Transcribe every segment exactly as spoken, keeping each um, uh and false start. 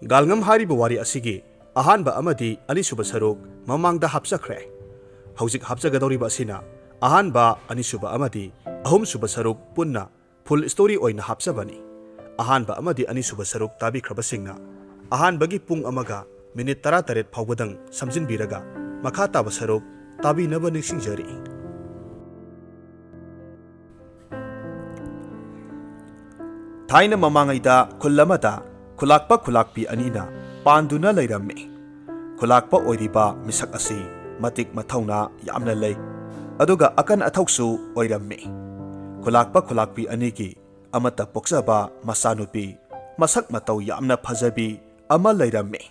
ꯒꯥꯜꯉꯝ ꯍꯥꯏꯔꯤꯕ ꯋꯥꯔꯤ ꯑꯁꯤꯒꯤ ꯑꯍꯥꯟꯕ ꯑꯃꯗꯤ ꯑꯅꯤꯁꯨꯕ ꯁꯔꯨꯛ ꯃꯃꯥꯡꯗ ꯍꯥꯞꯆꯈ꯭ꯔꯦ꯫ ꯍꯧꯖꯤꯛ ꯍꯥꯞꯆꯒꯗꯧꯔꯤꯕ ꯑꯁꯤꯅ ꯑꯍꯥꯟꯕ, ꯑꯅꯤꯁꯨꯕ ꯑꯃꯗꯤ ꯑꯍꯨꯝꯁꯨꯕ ꯁꯔꯨꯛ ꯄꯨꯟꯅ full story ꯑꯣꯏꯅ ꯍꯥꯞꯆꯕꯅꯤ꯫ ꯑꯍꯥꯟꯕ ꯑꯃꯗꯤ ꯑꯅꯤꯁꯨꯕ ꯁꯔꯨꯛ ꯇꯥꯕꯤꯈ꯭ꯔꯕꯁꯤꯡꯅ ꯑꯍꯥꯟꯕꯒꯤ ꯄꯨꯡ ꯑꯃꯒ ꯃꯤꯅꯤꯠ ꯇꯔꯥꯇꯔꯦꯠ ꯐꯥꯎꯕꯗꯪ ꯁꯝꯖꯤꯟꯕꯤꯔꯒ ꯃꯈꯥ ꯇꯥꯕ ꯁꯔꯨꯛ ꯇꯥꯕꯤꯅꯕ ꯅꯤꯡꯁꯤꯡꯖꯔꯤ꯫ ꯊꯥꯏꯅ ꯃꯃꯥꯡꯉꯩꯗ ꯈꯨꯜ ꯑꯃꯗ ꯈꯨꯂꯥꯛꯄ ꯈꯨꯂꯥꯛꯄꯤ ꯑꯅꯤꯅ ꯄꯥꯟꯗꯨꯅ ꯂꯩꯔꯝꯃꯤ꯫ ꯈꯨꯂꯥꯛꯄ ꯑꯣꯏꯔꯤꯕ ꯃꯤꯁꯛ ꯑꯁꯤ ꯃꯇꯤꯛ ꯃꯊꯧꯅꯥ ꯌꯥꯝꯅ ꯂꯩ, ꯑꯗꯨꯒ ꯑꯀꯟ ꯑꯊꯧꯁꯨ ꯑꯣꯏꯔꯝꯃꯤ꯫ ꯈꯨꯂꯥꯛꯄ ꯈꯨꯂꯥꯛꯄꯤ ꯑꯅꯤꯒꯤ ꯑꯃꯠꯇ ꯄꯣꯛꯆꯕ ꯃꯆꯥꯅꯨꯄꯤ, ꯃꯁꯛ ꯃꯇꯧ ꯌꯥꯝꯅ ꯐꯖꯕꯤ ꯑꯃ ꯂꯩꯔꯝꯃꯤ꯫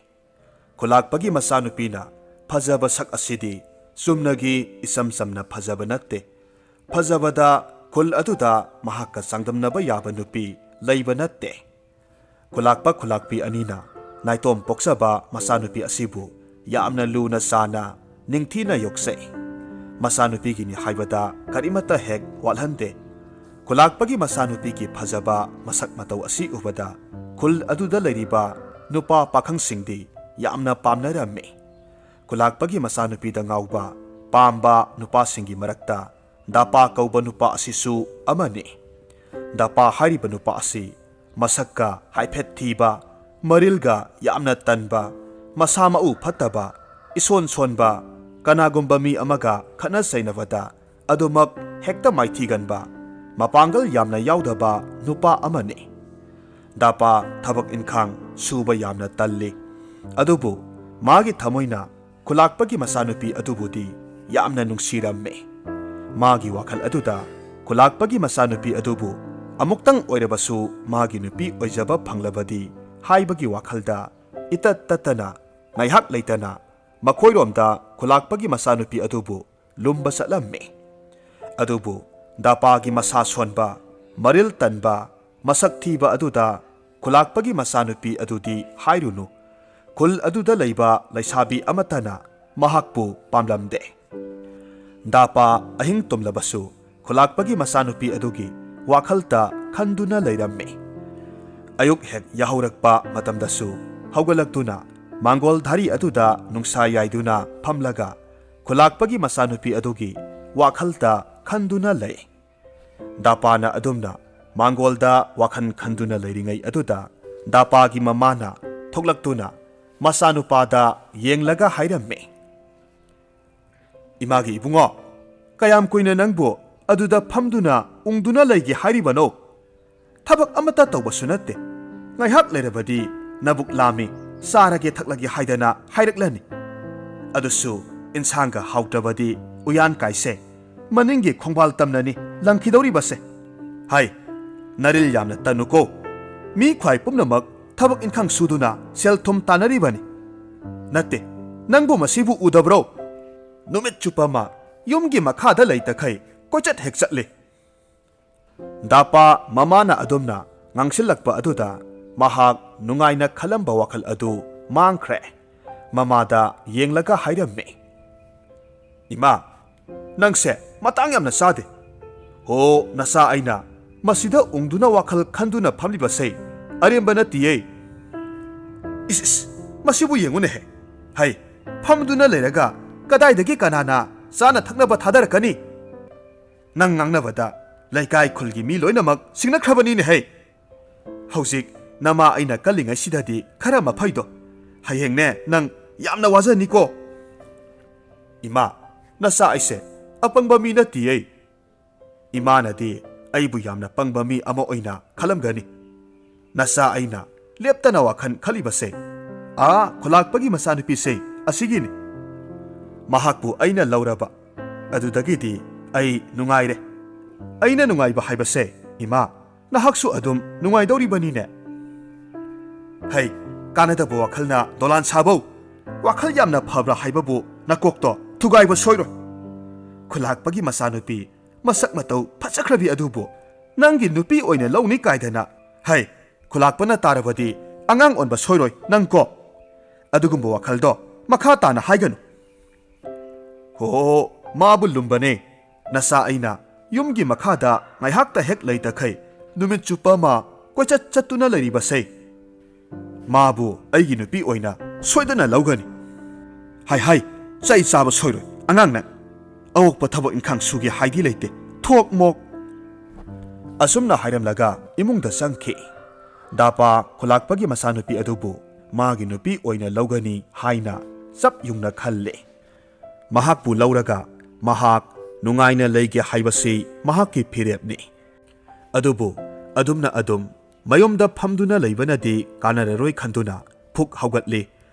ꯈꯨꯂꯥꯛꯄꯒꯤ ꯃꯆꯥꯅꯨꯄꯤꯅ ꯐꯖꯕ ꯁꯛ ꯑꯁꯤꯗꯤ ꯆꯨꯝꯅꯒꯤ ꯏꯆꯝ ꯆꯝꯅ ꯐꯖꯕ ꯅꯠꯇꯦ꯫ ꯐꯖꯕꯗ ꯈꯨꯜ ꯑꯗꯨꯗ ꯃꯍꯥꯛꯀ ꯆꯥꯡꯗꯝꯅꯕ ꯌꯥꯕ ꯅꯨꯄꯤ ꯂꯩꯕ ꯅꯠꯇꯦ꯫ ꯈꯨꯂꯥꯛꯄ ꯈꯨꯂꯥꯛꯄꯤ ꯑꯅꯤꯅ ꯅꯥꯏꯇꯣꯝ ꯄꯣꯛꯆꯕ ꯃꯆꯥꯅꯨꯄꯤ ꯑꯁꯤꯕꯨ ꯌꯥꯝꯅ ꯂꯨꯅ ꯆꯥꯅ ꯅꯤꯡꯊꯤꯅ ꯌꯣꯛꯆꯩ꯫ ꯃꯆꯥꯅꯨꯄꯤꯒꯤꯅꯤ ꯍꯥꯏꯕꯗ ꯀꯔꯤꯃꯠꯇ ꯍꯦꯛ ꯋꯥꯠꯍꯟꯗꯦ꯫ ꯈꯨꯂꯥꯛꯄꯒꯤ ꯃꯆꯥꯅꯨꯄꯤꯒꯤ ꯐꯖꯕ ꯃꯁꯛ ꯃꯇꯧ ꯑꯁꯤ ꯎꯕꯗ ꯈꯨꯜ ꯑꯗꯨꯗ ꯂꯩꯔꯤꯕ ꯅꯨꯄꯥ ꯄꯥꯈꯪꯁꯤꯡꯗꯤ ꯌꯥꯝꯅ ꯄꯥꯝꯅꯔꯝꯃꯤ꯫ ꯈꯨꯂꯥꯛꯄꯒꯤ ꯃꯆꯥꯅꯨꯄꯤꯗ ꯉꯥꯎꯕ, ꯄꯥꯝꯕ ꯅꯨꯄꯥꯁꯤꯡꯒꯤ ꯃꯔꯛꯇ ꯗꯥꯄꯥ ꯀꯧꯕ ꯅꯨꯄꯥ ꯑꯁꯤꯁꯨ ꯑꯃꯅꯤ꯫ ꯗꯥꯄꯥ ꯍꯥꯏꯔꯤꯕ ꯅꯨꯄꯥ ꯑꯁꯤ ꯃꯁꯛꯀ ꯍꯥꯏꯐꯦꯠ ꯊꯤꯕ, ꯃꯔꯤꯜꯒ ꯌꯥꯝꯅ ꯇꯟꯕ, ꯃꯁꯥ ꯃꯎ ꯐꯠꯇꯕ, ꯏꯁꯣꯟ ꯁꯣꯟꯕ, ꯀꯅꯥꯒꯨꯝꯕ ꯃꯤ ꯑꯃꯒ ꯈꯠꯅ ꯆꯩꯅꯕꯗ ꯑꯗꯨꯃꯛ ꯍꯦꯛꯇ ꯃꯥꯏꯊꯤꯒꯟꯕ, ꯃꯄꯥꯡꯒꯜ ꯌꯥꯝꯅ ꯌꯥꯎꯗꯕ ꯅꯨꯄꯥ ꯑꯃꯅꯤ꯫ ꯗꯥꯄꯥ ꯊꯕꯛ ꯏꯟꯈꯥꯡ ꯁꯨꯕ ꯌꯥꯝꯅ ꯇꯜꯂꯤ, ꯑꯗꯨꯕꯨ ꯃꯥꯒꯤ ꯊꯃꯣꯏꯅ ꯈꯨꯂꯥꯛꯄꯒꯤ ꯃꯆꯥꯅꯨꯄꯤ ꯑꯗꯨꯕꯨꯗꯤ ꯌꯥꯝꯅ ꯅꯨꯡꯁꯤꯔꯝꯃꯤ꯫ ꯃꯥꯒꯤ ꯋꯥꯈꯜ ꯑꯗꯨꯗ ꯈꯨꯂꯥꯛꯄꯒꯤ ꯃꯆꯥꯅꯨꯄꯤ ꯑꯗꯨꯕꯨ ꯑꯃꯨꯛꯇꯪ ꯑꯣꯏꯔꯕꯁꯨ ꯃꯥꯒꯤ ꯅꯨꯄꯤ ꯑꯣꯏꯖꯕ ꯐꯪꯂꯕꯗꯤ ꯍꯥꯏꯕꯒꯤ ꯋꯥꯈꯜꯗ ꯏꯇꯠ ꯇꯠꯇꯅ ꯉꯥꯏꯍꯥꯛ ꯂꯩꯇꯅ ꯃꯈꯣꯏꯔꯣꯝꯗ ꯈꯨꯂꯥꯛꯄꯒꯤ ꯃꯆꯥꯅꯨꯄꯤ ꯑꯗꯨꯕꯨ ꯂꯨꯝꯕ ꯆꯠꯂꯝꯃꯤ꯫ ꯑꯗꯨꯕꯨ ꯗꯥꯄꯥꯒꯤ ꯃꯁꯥ ꯁꯣꯟꯕ, ꯃꯔꯤꯜ ꯇꯟꯕ, ꯃꯁꯛ ꯊꯤꯕ ꯑꯗꯨꯗ ꯈꯨꯂꯥꯛꯄꯒꯤ ꯃꯆꯥꯅꯨꯄꯤ ꯑꯗꯨꯗꯤ ꯍꯥꯏꯔꯨꯅꯨ꯫ ꯈꯨꯜ ꯑꯗꯨꯗ ꯂꯩꯕ ꯂꯩꯁꯥꯕꯤ ꯑꯃꯠꯇꯅ ꯃꯍꯥꯛꯄꯨ ꯄꯥꯝꯂꯝꯗꯦ꯫ ꯗꯥꯄꯥ ꯑꯍꯤꯡ ꯇꯨꯝꯂꯕꯁꯨ ꯈꯨꯂꯥꯛꯄꯒꯤ ꯃꯆꯥꯅꯨꯄꯤ ꯑꯗꯨꯒꯤ ꯋꯥꯈꯜꯇ ꯈꯟꯗꯨꯅ ꯂꯩꯔꯝꯃꯤ꯫ ꯑꯌꯨꯛ ꯍꯦꯛ ꯌꯥꯍꯧꯔꯛꯄ ꯃꯇꯝꯗꯁꯨ ꯍꯧꯒꯠꯂꯛꯇꯨꯅ ꯃꯥꯡꯒꯣꯜ ꯙꯥꯔꯤ ꯑꯗꯨꯗ ꯅꯨꯡꯁꯥ ꯌꯥꯏꯗꯨꯅ ꯐꯝꯂꯒ ꯈꯨꯂꯥꯛꯄꯒꯤ ꯃꯆꯥꯅꯨꯄꯤ ꯑꯗꯨꯒꯤ ꯋꯥꯈꯜꯗ ꯈꯟꯗꯨꯅ ꯂꯩ꯫ ꯗꯥꯄꯥꯅ ꯑꯗꯨꯝꯅ ꯃꯥꯡꯒꯣꯜꯗ ꯋꯥꯈꯜ ꯈꯟꯗꯨꯅ ꯂꯩꯔꯤꯉꯩ ꯑꯗꯨꯗ ꯗꯥꯄꯥꯒꯤ ꯃꯃꯥꯅ ꯊꯣꯛꯂꯛꯇꯨꯅ ꯃꯆꯥꯅꯨꯄꯥꯗ ꯌꯦꯡꯂꯒ ꯍꯥꯏꯔꯝꯃꯤ, "ꯏꯃꯥꯒꯤ ꯏꯕꯨꯡꯉꯣ, ꯀꯌꯥꯝ ꯀꯨꯏꯅ ꯅꯪꯕꯨ ꯑꯗꯨꯗ ꯐꯝꯗꯨꯅ ꯎꯪꯗꯨꯅ ꯂꯩꯒꯦ ꯍꯥꯏꯔꯤꯕꯅꯣ? ꯊꯕꯛ ꯑꯃꯠꯇ ꯇꯧꯕꯁꯨ ꯅꯠꯇꯦ꯫ ꯉꯥꯏꯍꯥꯛ ꯂꯩꯔꯕꯗꯤ ꯅꯕꯨꯛ ꯂꯥꯝꯃꯤ, ꯆꯥꯔꯒꯦ ꯊꯛꯂꯒꯦ ꯍꯥꯏꯗꯅ ꯍꯥꯏꯔꯛꯂꯅꯤ꯫ ꯑꯗꯨꯁꯨ ꯏꯟꯁꯥꯡꯒ ꯍꯥꯎꯇ꯭ꯔꯕꯗꯤ ꯎꯌꯥꯟ ꯀꯥꯏꯁꯦ ꯃꯅꯤꯡꯒꯤ ꯈꯣꯡꯕꯥꯜ ꯇꯝꯅꯅꯤ ꯂꯪꯈꯤꯗꯧꯔꯤꯕꯁꯦ꯫ ꯍꯥꯏ, ꯅꯔꯤꯜ ꯌꯥꯝꯅ ꯇꯟꯅꯨꯀꯣ꯫ ꯃꯤ ꯈ꯭ꯋꯥꯏ ꯄꯨꯝꯅꯃꯛ ꯊꯕꯛ ꯏꯟꯈꯥꯡ ꯁꯨꯗꯨꯅ ꯁꯦꯜ ꯊꯨꯝ ꯇꯥꯟꯅꯔꯤꯕꯅꯤ꯫ ꯅꯠꯇꯦ, ꯅꯪꯕꯨ ꯃꯁꯤꯕꯨ ꯎꯗꯕ꯭ꯔꯣ? ꯅꯨꯃꯤꯠ ꯆꯨꯞꯄ ꯑꯃ ꯌꯨꯝꯒꯤ ꯃꯈꯥꯗ ꯂꯩꯇꯈꯩ ꯀꯣꯏꯆꯠ ꯍꯦꯛ ꯆꯠꯂꯤ꯫" ꯗꯥꯄꯥ ꯃꯃꯥꯅ ꯑꯗꯨꯝꯅ ꯉꯥꯡꯁꯤꯜꯂꯛꯄ ꯑꯗꯨꯗ ꯃꯍꯥꯛ ꯅꯨꯡꯉꯥꯏꯅ ꯈꯜꯂꯝꯕ ꯋꯥꯈꯜ ꯑꯗꯨ ꯃꯥꯡꯈ꯭ꯔꯦ꯫ ꯃꯃꯥꯗ ꯌꯦꯡꯂꯒ ꯍꯥꯏꯔꯝꯃꯤ, "ꯏꯃꯥ, ꯅꯪꯁꯦ ꯃꯇꯥꯡ ꯌꯥꯝꯅ ꯆꯥꯗꯦ꯫ ꯍꯣ, ꯅꯆꯥ ꯑꯩꯅ ꯃꯁꯤꯗ ꯎꯪꯗꯨꯅ ꯋꯥꯈꯜ ꯈꯟꯗꯨꯅ ꯐꯝꯂꯤꯕꯁꯦ ꯑꯔꯦꯝꯕ ꯅꯠꯇꯤꯌꯦ꯫ ꯏꯁ, ꯏꯁ, ꯃꯁꯤꯕꯨ ꯌꯦꯡꯉꯨꯅꯦꯍꯦ꯫ ꯍꯩ, ꯐꯝꯗꯨꯅ ꯂꯩꯔꯒ ꯀꯗꯥꯏꯗꯒꯤ ꯀꯅꯥꯅ ꯆꯥꯅ ꯊꯛꯅꯕ ꯊꯥꯗꯔꯛꯀꯅꯤ? ꯅꯪ ꯉꯥꯡꯅꯕꯗ ꯂꯩꯀꯥꯏ ꯈꯨꯜꯒꯤ ꯃꯤ ꯂꯣꯏꯅꯃꯛ ꯁꯤꯡꯅꯈ꯭ꯔꯕꯅꯤꯅꯦꯍꯦ꯫ ꯍꯧꯖꯤꯛ ꯅꯃꯥ ꯑꯩꯅ ꯀꯜꯂꯤꯉꯩꯁꯤꯗꯗꯤ ꯈꯔ ꯃꯐꯩꯗꯣ꯫ ꯍꯌꯦꯡꯅꯦ ꯅꯪ ꯌꯥꯝꯅ ꯋꯥꯖꯅꯤꯀꯣ꯫" "ꯏꯃꯥ, ꯅꯆꯥ ꯑꯩꯁꯦ ꯑꯄꯪꯕ ꯃꯤ ꯅꯠꯇꯤꯌꯦ꯫ ꯏꯃꯥꯅꯗꯤ ꯑꯩꯕꯨ ꯌꯥꯝꯅ ꯄꯪꯕ ꯃꯤ ꯑꯃ ꯑꯣꯏꯅ ꯈꯜꯂꯝꯒꯅꯤ꯫ ꯅꯆꯥ ꯑꯩꯅ ꯂꯦꯞꯇꯅ ꯋꯥꯈꯜ ꯈꯜꯂꯤꯕꯁꯦ ꯑꯥ ꯈꯨꯂꯥꯛꯄꯒꯤ ꯃꯆꯥꯅꯨꯄꯤꯁꯦ ꯑꯁꯤꯒꯤꯅꯤ꯫ ꯃꯍꯥꯛꯄꯨ ꯑꯩꯅ ꯂꯧꯔꯕ ꯑꯗꯨꯗꯒꯤꯗꯤ ꯑꯩ ꯅꯨꯡꯉꯥꯏꯔꯦ꯫ ꯑꯩꯅ ꯅꯨꯡꯉꯥꯏꯕ ꯍꯥꯏꯕꯁꯦ, ꯏꯃꯥ, ꯅꯍꯥꯛꯁꯨ ꯑꯗꯨꯝ ꯅꯨꯡꯉꯥꯏꯗꯧꯔꯤꯕꯅꯤꯅꯦ꯫ ꯍꯩ, ꯀꯥꯟꯅꯗꯕ ꯋꯥꯈꯜꯅ ꯗꯣꯂꯥꯟ ꯁꯥꯕꯧ꯫ ꯋꯥꯈꯜ ꯌꯥꯝꯅ ꯐꯕ꯭ꯔꯥ ꯍꯥꯏꯕꯕꯨ ꯅꯀꯣꯛꯇꯣ ꯊꯨꯒꯥꯏꯕ ꯁꯣꯏꯔꯣꯏ꯫ ꯈꯨꯂꯥꯛꯄꯒꯤ ꯃꯆꯥꯅꯨꯄꯤ ꯃꯁꯛ ꯃꯇꯧ ꯐꯖꯈ꯭ꯔꯕꯤ ꯑꯗꯨꯕꯨ ꯅꯪꯒꯤ ꯅꯨꯄꯤ ꯑꯣꯏꯅ ꯂꯧꯅꯤ ꯀꯥꯏꯗꯅ꯫ ꯍꯩ, ꯈꯨꯂꯥꯛꯄꯅ ꯇꯥꯔꯕꯗꯤ ꯑꯉꯥꯡ ꯑꯣꯟꯕ ꯁꯣꯏꯔꯣꯏ ꯅꯪꯀꯣ꯫ ꯑꯗꯨꯒꯨꯝꯕ ꯋꯥꯈꯜꯗꯣ ꯃꯈꯥ ꯇꯥꯅ ꯍꯥꯏꯒꯅꯨ꯫" "ꯍꯣ, ꯃꯥꯕꯨ ꯂꯨꯝꯕꯅꯦ꯫ ꯅꯆꯥ ꯑꯩꯅ ꯌꯨꯝꯒꯤ ꯃꯈꯥꯗ ꯉꯥꯏꯍꯥꯛꯇ ꯍꯦꯛ ꯂꯩꯇꯈꯩ ꯅꯨꯃꯤꯠ ꯆꯨꯞꯄ ꯑꯃ ꯀꯣꯏꯆꯠ ꯆꯠꯇꯨꯅ ꯂꯩꯔꯤꯕꯁꯦ꯫ ꯃꯥꯕꯨ ꯑꯩꯒꯤ ꯅꯨꯄꯤ ꯑꯣꯏꯅ ꯁꯣꯏꯗꯅ ꯂꯧꯒꯅꯤ꯫ "ꯍꯥꯏ ꯍꯥꯏ, ꯆꯩ ꯆꯥꯕ ꯁꯣꯏꯔꯣꯏ ꯑꯉꯥꯡ ꯅꯪ꯫ ꯑꯋꯣꯛꯄ ꯊꯕꯛ ꯏꯪꯈꯥꯡ ꯁꯨꯒꯦ ꯍꯥꯏꯗꯤ ꯂꯩꯇꯦ, ꯊꯣꯛ ꯃꯣꯛ"꯫ ꯑꯁꯨꯝꯅ ꯍꯥꯏꯔꯝꯂꯒ ꯏꯃꯨꯡꯗ ꯆꯪꯈꯤ꯫ ꯗꯥꯄꯥ ꯈꯨꯂꯥꯛꯄꯒꯤ ꯃꯆꯥꯅꯨꯄꯤ ꯑꯗꯨꯕꯨ ꯃꯥꯒꯤ ꯅꯨꯄꯤ ꯑꯣꯏꯅ ꯂꯧꯒꯅꯤ ꯍꯥꯏꯅ ꯆꯞ ꯌꯨꯡꯅ ꯈꯜꯂꯦ꯫ ꯃꯍꯥꯛꯄꯨ ꯂꯧꯔꯒ ꯃꯍꯥꯛ ꯅꯨꯡꯉꯥꯏꯅ ꯂꯩꯒꯦ ꯍꯥꯏꯕꯁꯤ ꯃꯍꯥꯛꯀꯤ ꯐꯤꯔꯦꯞꯅꯤ꯫ ꯑꯗꯨꯕꯨ ꯑꯗꯨꯝꯅ ꯑꯗꯨꯝ ꯃꯌꯨꯝꯗ ꯐꯝꯗꯨꯅ ꯂꯩꯕꯅꯗꯤ ꯀꯥꯟꯅꯔꯔꯣꯏ ꯈꯟꯗꯨꯅ ꯐꯨꯛ ꯍꯧꯒꯠꯂꯤ꯫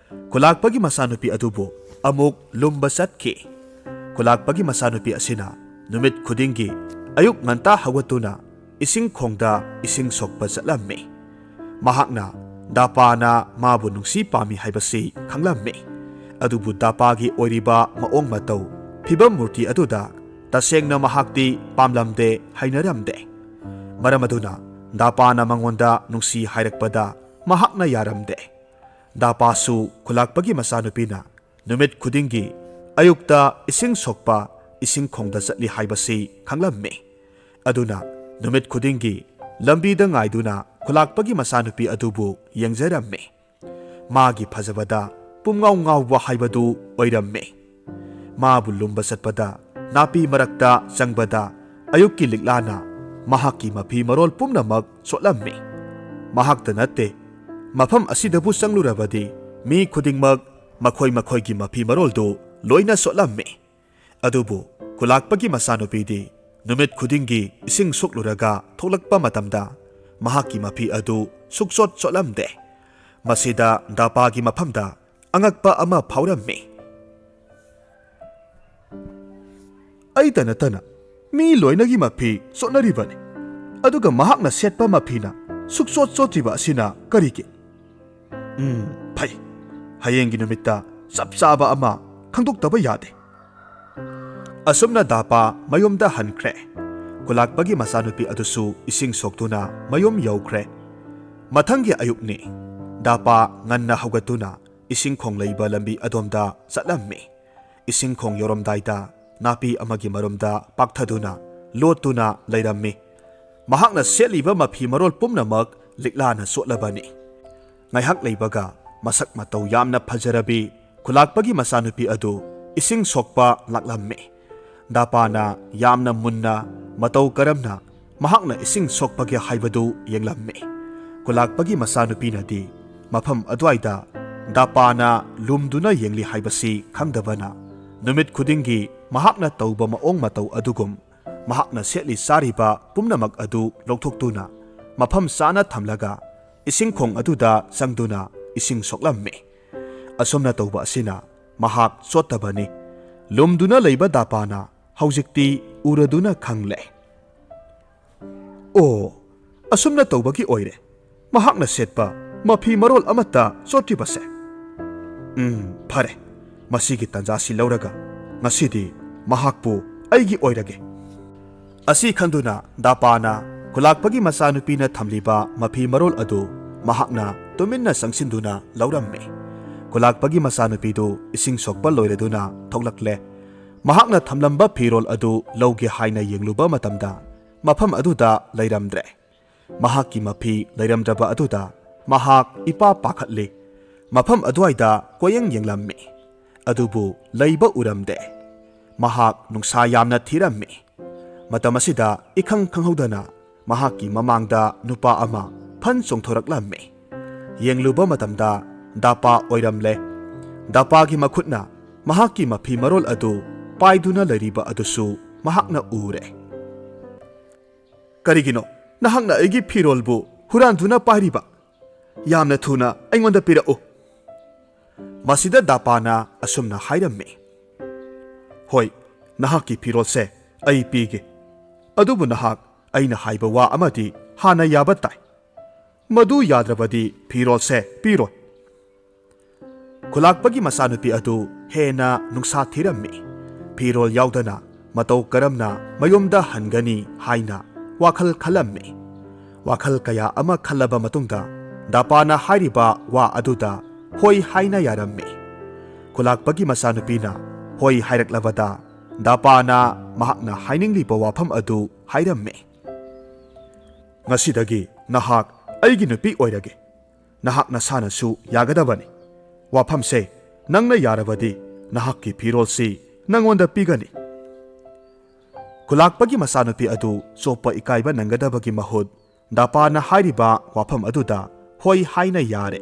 ꯈꯨꯂꯥꯛꯄꯒꯤ ꯃꯆꯥꯅꯨꯄꯤ ꯑꯗꯨꯕꯨ ꯑꯃꯨꯛ ꯂꯨꯝꯕ ꯆꯠꯈꯤ꯫ ꯈꯨꯂꯥꯛꯄꯒꯤ ꯃꯆꯥꯅꯨꯄꯤ ꯑꯁꯤꯅ ꯅꯨꯃꯤꯠ ꯈꯨꯗꯤꯡꯒꯤ ꯑꯌꯨꯛ ꯉꯟꯇꯥ ꯍꯧꯒꯠꯇꯨꯅ ꯏꯁꯤꯡ ꯈꯣꯡꯗ ꯏꯁꯤꯡ ꯁꯣꯛꯄ ꯆꯠꯂꯝꯃꯤ꯫ ꯃꯍꯥꯛꯅ ꯗꯥꯄꯥꯅ ꯃꯥꯕꯨ ꯅꯨꯡꯁꯤ ꯄꯥꯝꯃꯤ ꯍꯥꯏꯕꯁꯤ ꯈꯪꯂꯝꯃꯤ꯫ ꯑꯗꯨꯕꯨ ꯗꯥꯄꯥꯒꯤ ꯑꯣꯏꯔꯤꯕ ꯃꯑꯣꯡ ꯃꯇꯧ, ꯐꯤꯕꯝ ꯃꯨꯔꯇꯤ ꯑꯗꯨꯗ ꯇꯁꯦꯡꯅ ꯃꯍꯥꯛꯇꯤ ꯄꯥꯝꯂꯝꯗꯦ, ꯍꯩꯅꯔꯝꯗꯦ꯫ ꯃꯔꯝ ꯑꯗꯨꯅ ꯗꯥꯄꯥꯅ ꯃꯉꯣꯟꯗ ꯅꯨꯡꯁꯤ ꯍꯥꯏꯔꯛꯄꯗ ꯃꯍꯥꯛꯅ ꯌꯥꯔꯝꯗꯦ꯫ ꯗꯥꯄꯥꯁꯨ ꯈꯨꯂꯥꯛꯄꯒꯤ ꯃꯆꯥꯅꯨꯄꯤꯅ ꯅꯨꯃꯤꯠ ꯈꯨꯗꯤꯡꯒꯤ ꯑꯌꯨꯛꯇ ꯏꯁꯤꯡ ꯁꯣꯛꯄ ꯏꯁꯤꯡ ꯈꯣꯡꯗ ꯆꯠꯂꯤ ꯍꯥꯏꯕꯁꯤ ꯈꯪꯂꯝꯃꯤ꯫ ꯑꯗꯨꯅ ꯅꯨꯃꯤꯠ ꯈꯨꯗꯤꯡꯒꯤ ꯂꯝꯕꯤꯗ ꯉꯥꯏꯗꯨꯅ ꯈꯨꯂꯥꯛꯄꯒꯤ ꯃꯆꯥꯅꯨꯄꯤ ꯑꯗꯨꯕꯨ ꯌꯦꯡꯖꯔꯝꯃꯤ꯫ ꯃꯥꯒꯤ ꯐꯖꯕꯗ ꯄꯨꯝꯉꯥꯎ ꯉꯥꯎꯕ ꯍꯥꯏꯕꯗꯨ ꯑꯣꯏꯔꯝꯃꯤ꯫ ꯃꯥꯕꯨ ꯂꯨꯝꯕ ꯆꯠꯄꯗ ꯅꯥꯄꯤ ꯃꯔꯛꯇ ꯆꯪꯕꯗ ꯑꯌꯨꯛꯀꯤ ꯂꯤꯛꯂꯥꯅ ꯃꯍꯥꯛꯀꯤ ꯃꯐꯤ ꯃꯔꯣꯜ ꯄꯨꯝꯅꯃꯛ ꯆꯣꯠꯂꯝꯃꯤ꯫ ꯃꯍꯥꯛꯇ ꯅꯠꯇꯦ, ꯃꯐꯝ ꯑꯁꯤꯗꯕꯨ ꯆꯪꯂꯨꯔꯕꯗꯤ ꯃꯤ ꯈꯨꯗꯤꯡꯃꯛ ꯃꯈꯣꯏ ꯃꯈꯣꯏꯒꯤ ꯃꯐꯤ ꯃꯔꯣꯜꯗꯨ ꯂꯣꯏꯅ ꯆꯣꯠꯂꯝꯃꯤ꯫ ꯑꯗꯨꯕꯨ ꯈꯨꯂꯥꯛꯄꯒꯤ ꯃꯆꯥꯅꯨꯄꯤꯗꯤ ꯅꯨꯃꯤꯠ ꯈꯨꯗꯤꯡꯒꯤ ꯏꯁꯤꯡ ꯁꯣꯛꯂꯨꯔꯒ ꯊꯣꯛꯂꯛꯄ ꯃꯇꯝꯗ ꯃꯍꯥꯛꯀꯤ ꯃꯐꯤ ꯑꯗꯨ ꯁꯨꯛꯆꯣꯠ ꯆꯣꯠꯂꯝꯗꯦ꯫ ꯃꯁꯤꯗ ꯗꯥꯄꯥꯒꯤ ꯃꯐꯝꯗ ꯑꯉꯛꯄ ꯑꯃ ꯐꯥꯎꯔꯝꯃꯤ꯫ "ꯑꯩꯇ ꯅꯠꯇꯅ ꯃꯤ ꯂꯣꯏꯅꯒꯤ ꯃꯐꯤ ꯆꯣꯠꯅꯔꯤꯕꯅꯤ, ꯑꯗꯨꯒ ꯃꯍꯥꯛꯅ ꯁꯦꯠꯄ ꯃꯐꯤꯅ ꯁꯨꯛꯆꯣꯠ ꯆꯣꯠꯇ꯭ꯔꯤꯕ ꯑꯁꯤꯅ ꯀꯔꯤꯒꯤ? ꯎꯝ, ꯐꯩ꯫ ꯍꯌꯦꯡꯒꯤ ꯅꯨꯃꯤꯠꯇ ꯆꯞ ꯆꯥꯕ ꯑꯃ ꯈꯪꯗꯣꯛꯇꯕ ꯌꯥꯗꯦ"꯫ ꯑꯁꯨꯝꯅ ꯗꯥꯄꯥ ꯃꯌꯨꯝꯗ ꯍꯟꯈ꯭ꯔꯦ꯫ ꯈꯨꯂꯥꯛꯄꯒꯤ ꯃꯆꯥꯅꯨꯄꯤ ꯑꯗꯨꯁꯨ ꯏꯁꯤꯡ ꯁꯣꯛꯇꯨꯅ ꯃꯌꯨꯝ ꯌꯧꯈ꯭ꯔꯦ꯫ ꯃꯊꯪꯒꯤ ꯑꯌꯨꯛꯅꯤ꯫ ꯗꯥꯄꯥ ꯉꯟꯅ ꯍꯧꯒꯠꯇꯨꯅ ꯏꯁꯤꯡ ꯈꯣꯡ ꯂꯩꯕ ꯂꯝꯕꯤ ꯑꯗꯣꯝꯗ ꯆꯠꯂꯝꯃꯤ꯫ ꯏꯁꯤꯡ ꯈꯣꯡ ꯌꯧꯔꯝꯗꯥꯏꯗ ꯅꯥꯄꯤ ꯑꯃꯒꯤ ꯃꯔꯨꯝꯗ ꯄꯥꯛꯊꯗꯨꯅ ꯂꯣꯠꯇꯨꯅ ꯂꯩꯔꯝꯃꯤ꯫ ꯃꯍꯥꯛꯅ ꯁꯦꯠꯂꯤꯕ ꯃꯐꯤ ꯃꯔꯣꯜ ꯄꯨꯝꯅꯃꯛ ꯂꯤꯛꯂꯥꯅ ꯆꯣꯠꯂꯕꯅꯤ꯫ ꯉꯥꯏꯍꯥꯛ ꯂꯩꯕꯒ ꯃꯁꯛ ꯃꯇꯧ ꯌꯥꯝꯅ ꯐꯖꯔꯕꯤ ꯈꯨꯂꯥꯛꯄꯒꯤ ꯃꯆꯥꯅꯨꯄꯤ ꯑꯗꯨ ꯏꯁꯤꯡ ꯁꯣꯛꯄ ꯂꯥꯛꯂꯝꯃꯤ꯫ ꯗꯥꯄꯥꯅ ꯌꯥꯝꯅ ꯃꯨꯟꯅ ꯃꯇꯧ ꯀꯔꯝꯅ ꯃꯍꯥꯛꯅ ꯏꯁꯤꯡ ꯁꯣꯛꯄꯒꯦ ꯍꯥꯏꯕꯗꯨ ꯌꯦꯡꯂꯝꯃꯤ꯫ ꯈꯨꯂꯥꯛꯄꯒꯤ ꯃꯆꯥꯅꯨꯄꯤꯅꯗꯤ ꯃꯐꯝ ꯑꯗꯨꯋꯥꯏꯗ ꯗꯥꯄꯥꯅ ꯂꯨꯝꯗꯨꯅ ꯌꯦꯡꯂꯤ ꯍꯥꯏꯕꯁꯤ ꯈꯪꯗꯕꯅ, ꯅꯨꯃꯤꯠ ꯈꯨꯗꯤꯡꯒꯤ ꯃꯍꯥꯛꯅ ꯇꯧꯕ ꯃꯑꯣꯡ ꯃꯇꯧ ꯑꯗꯨꯒꯨꯝ ꯃꯍꯥꯛꯅ ꯁꯦꯠꯂꯤ ꯆꯥꯔꯤꯕ ꯄꯨꯝꯅꯃꯛ ꯑꯗꯨ ꯂꯧꯊꯣꯛꯇꯨꯅ ꯃꯐꯝ ꯆꯥꯅ ꯊꯝꯂꯒ ꯏꯁꯤꯡ ꯈꯣꯡ ꯑꯗꯨꯗ ꯆꯪꯗꯨꯅ ꯏꯁꯤꯡ ꯁꯣꯛꯂꯝꯃꯤ꯫ ꯑꯁꯨꯝꯅ ꯇꯧꯕ ꯑꯁꯤꯅ ꯃꯍꯥꯛ ꯆꯣꯠꯇꯕꯅꯤ꯫ ꯂꯨꯝꯗꯨꯅ ꯂꯩꯕ ꯗꯥꯄꯥꯅ ꯍꯧꯖꯤꯛꯇꯤ ꯎꯔꯗꯨꯅ ꯈꯪꯂꯦ꯫ "ꯑꯣ, ꯑꯁꯨꯝꯅ ꯇꯧꯕꯒꯤ ꯑꯣꯏꯔꯦ ꯃꯍꯥꯛꯅ ꯁꯦꯠꯄ ꯃꯐꯤ ꯃꯔꯣꯜ ꯑꯃꯠꯇ ꯆꯣꯠꯇ꯭ꯔꯤꯕꯁꯦ꯫ ꯎꯝ, ꯐꯔꯦ, ꯃꯁꯤꯒꯤ ꯇꯥꯟꯖꯥꯁꯤ ꯂꯧꯔꯒ ꯉꯁꯤꯗꯤ ꯃꯍꯥꯛꯄꯨ ꯑꯩꯒꯤ ꯑꯣꯏꯔꯒꯦ"꯫ ꯑꯁꯤ ꯈꯪꯗꯨꯅ ꯗꯥꯄꯥꯅ ꯈꯨꯂꯥꯛꯄꯒꯤ ꯃꯆꯥꯅꯨꯄꯤꯅ ꯊꯝꯂꯤꯕ ꯃꯐꯤ ꯃꯔꯣꯜ ꯑꯗꯨ ꯃꯍꯥꯛꯅ ꯇꯨꯃꯤꯟꯅ ꯆꯪꯁꯤꯟꯗꯨꯅ ꯂꯧꯔꯝꯃꯤ꯫ ꯈꯨꯂꯥꯛꯄꯒꯤ ꯃꯆꯥꯅꯨꯄꯤꯗꯨ ꯏꯁꯤꯡ ꯁꯣꯛꯄ ꯂꯣꯏꯔꯗꯨꯅ ꯊꯣꯛꯂꯛꯂꯦ꯫ ꯃꯍꯥꯛꯅ ꯊꯝꯂꯝꯕ ꯐꯤꯔꯣꯜ ꯑꯗꯨ ꯂꯧꯒꯦ ꯍꯥꯏꯅ ꯌꯦꯡꯂꯨꯕ ꯃꯇꯝꯗ ꯃꯐꯝ ꯑꯗꯨꯗ ꯂꯩꯔꯝꯗ꯭ꯔꯦ꯫ ꯃꯍꯥꯛꯀꯤ ꯃꯐꯤ ꯂꯩꯔꯝꯗ꯭ꯔꯕ ꯑꯗꯨꯗ ꯃꯍꯥꯛ ꯏꯄꯥ ꯄꯥꯈꯠꯂꯤ꯫ ꯃꯐꯝ ꯑꯗꯨꯋꯥꯏꯗ ꯀꯣꯌꯦꯡ ꯌꯦꯡꯂꯝꯃꯤ, ꯑꯗꯨꯕꯨ ꯂꯩꯕ ꯎꯔꯝꯗꯦ꯫ ꯃꯍꯥꯛ ꯅꯨꯡꯁꯥ ꯌꯥꯝꯅ ꯊꯤꯔꯝꯃꯤ꯫ ꯃꯇꯝ ꯑꯁꯤꯗ ꯏꯈꯪ ꯈꯪꯍꯧꯗꯅ ꯃꯍꯥꯛꯀꯤ ꯃꯃꯥꯡꯗ ꯅꯨꯄꯥ ꯑꯃ ꯐꯟ ꯆꯣꯡꯊꯣꯔꯛꯂꯝꯃꯤ꯫ ꯌꯦꯡꯂꯨꯕ ꯃꯇꯝꯗ ꯗꯥꯄꯥ ꯑꯣꯏꯔꯝꯂꯦ꯫ ꯗꯥꯄꯥꯒꯤ ꯃꯈꯨꯠꯅ ꯃꯍꯥꯛꯀꯤ ꯃꯐꯤ ꯃꯔꯣꯜ ꯑꯗꯨ ꯄꯥꯏꯗꯨꯅ ꯂꯩꯔꯤꯕ ꯑꯗꯨꯁꯨ ꯃꯍꯥꯛꯅ ꯎꯔꯦ꯫ "ꯀꯔꯤꯒꯤꯅꯣ ꯅꯍꯥꯛꯅ ꯑꯩꯒꯤ ꯐꯤꯔꯣꯜꯕꯨ ꯍꯨꯔꯥꯟꯗꯨꯅ ꯄꯥꯏꯔꯤꯕ? ꯌꯥꯝꯅ ꯊꯨꯅ ꯑꯩꯉꯣꯟꯗ ꯄꯤꯔꯛꯎ"꯫ ꯃꯁꯤꯗ ꯗꯥꯄꯥꯅ ꯑꯁꯨꯝꯅ ꯍꯥꯏꯔꯝꯃꯤ, "ꯍꯣꯏ, ꯅꯍꯥꯛꯀꯤ ꯐꯤꯔꯣꯜꯁꯦ ꯑꯩ ꯄꯤꯒꯦ, ꯑꯗꯨꯕꯨ ꯅꯍꯥꯛ ꯑꯩꯅ ꯍꯥꯏꯕ ꯋꯥ ꯑꯃꯗꯤ ꯍꯥꯟꯅ ꯌꯥꯕ ꯇꯥꯏ꯫ ꯃꯗꯨ ꯌꯥꯗ꯭ꯔꯕꯗꯤ ꯐꯤꯔꯣꯜꯁꯦ ꯄꯤꯔꯣꯏ"꯫ ꯈꯨꯂꯥꯛꯄꯒꯤ ꯃꯆꯥꯅꯨꯄꯤ ꯑꯗꯨ ꯍꯦꯟꯅ ꯅꯨꯡꯁꯥ ꯊꯤꯔꯝꯃꯤ꯫ ꯐꯤꯔꯣꯜ ꯌꯥꯎꯗꯅ ꯃꯇꯧ ꯀꯔꯝꯅ ꯃꯌꯨꯝꯗ ꯍꯟꯒꯅꯤ ꯍꯥꯏꯅ ꯋꯥꯈꯜ ꯈꯜꯂꯝꯃꯤ꯫ ꯋꯥꯈꯜ ꯀꯌꯥ ꯑꯃ ꯈꯜꯂꯕ ꯃꯇꯨꯡꯗ ꯗꯥꯄꯥꯅ ꯍꯥꯏꯔꯤꯕ ꯋꯥ ꯑꯗꯨꯗ ꯍꯣꯏ ꯍꯥꯏꯅ ꯌꯥꯔꯝꯃꯤ꯫ ꯈꯨꯂꯥꯛꯄꯒꯤ ꯃꯆꯥꯅꯨꯄꯤꯅ ꯍꯣꯏ ꯍꯥꯏꯔꯛꯂꯕꯗ ꯗꯥꯄꯥꯅ ꯃꯍꯥꯛꯅ ꯍꯥꯏꯅꯤꯡꯂꯤꯕ ꯋꯥꯐꯝ ꯑꯗꯨ ꯍꯥꯏꯔꯝꯃꯤ꯫ "ꯉꯁꯤꯗꯒꯤ ꯅꯍꯥꯛ ꯑꯩꯒꯤ ꯅꯨꯄꯤ ꯑꯣꯏꯔꯒꯦ꯫ ꯅꯍꯥꯛ ꯅꯁꯥꯅꯁꯨ ꯌꯥꯒꯗꯕꯅꯤ꯫ ꯋꯥꯐꯝꯁꯦ, ꯅꯪꯅ ꯌꯥꯔꯕꯗꯤ ꯅꯍꯥꯛꯀꯤ ꯐꯤꯔꯣꯜꯁꯤ ꯅꯪꯉꯣꯟꯗ ꯄꯤꯒꯅꯤ꯫ ꯈꯨꯂꯥꯛꯄꯒꯤ ꯃꯆꯥꯅꯨꯄꯤ ꯑꯗꯨ ꯆꯣꯞꯄ ꯏꯀꯥꯏꯕ ꯅꯪꯒꯗꯕꯒꯤ ꯃꯍꯨꯠ, ꯗꯥꯄꯥꯅ ꯍꯥꯏꯔꯤꯕ ꯋꯥꯐꯝ ꯑꯗꯨꯗ ꯍꯣꯏ ꯍꯥꯏꯅ ꯌꯥꯔꯦ꯫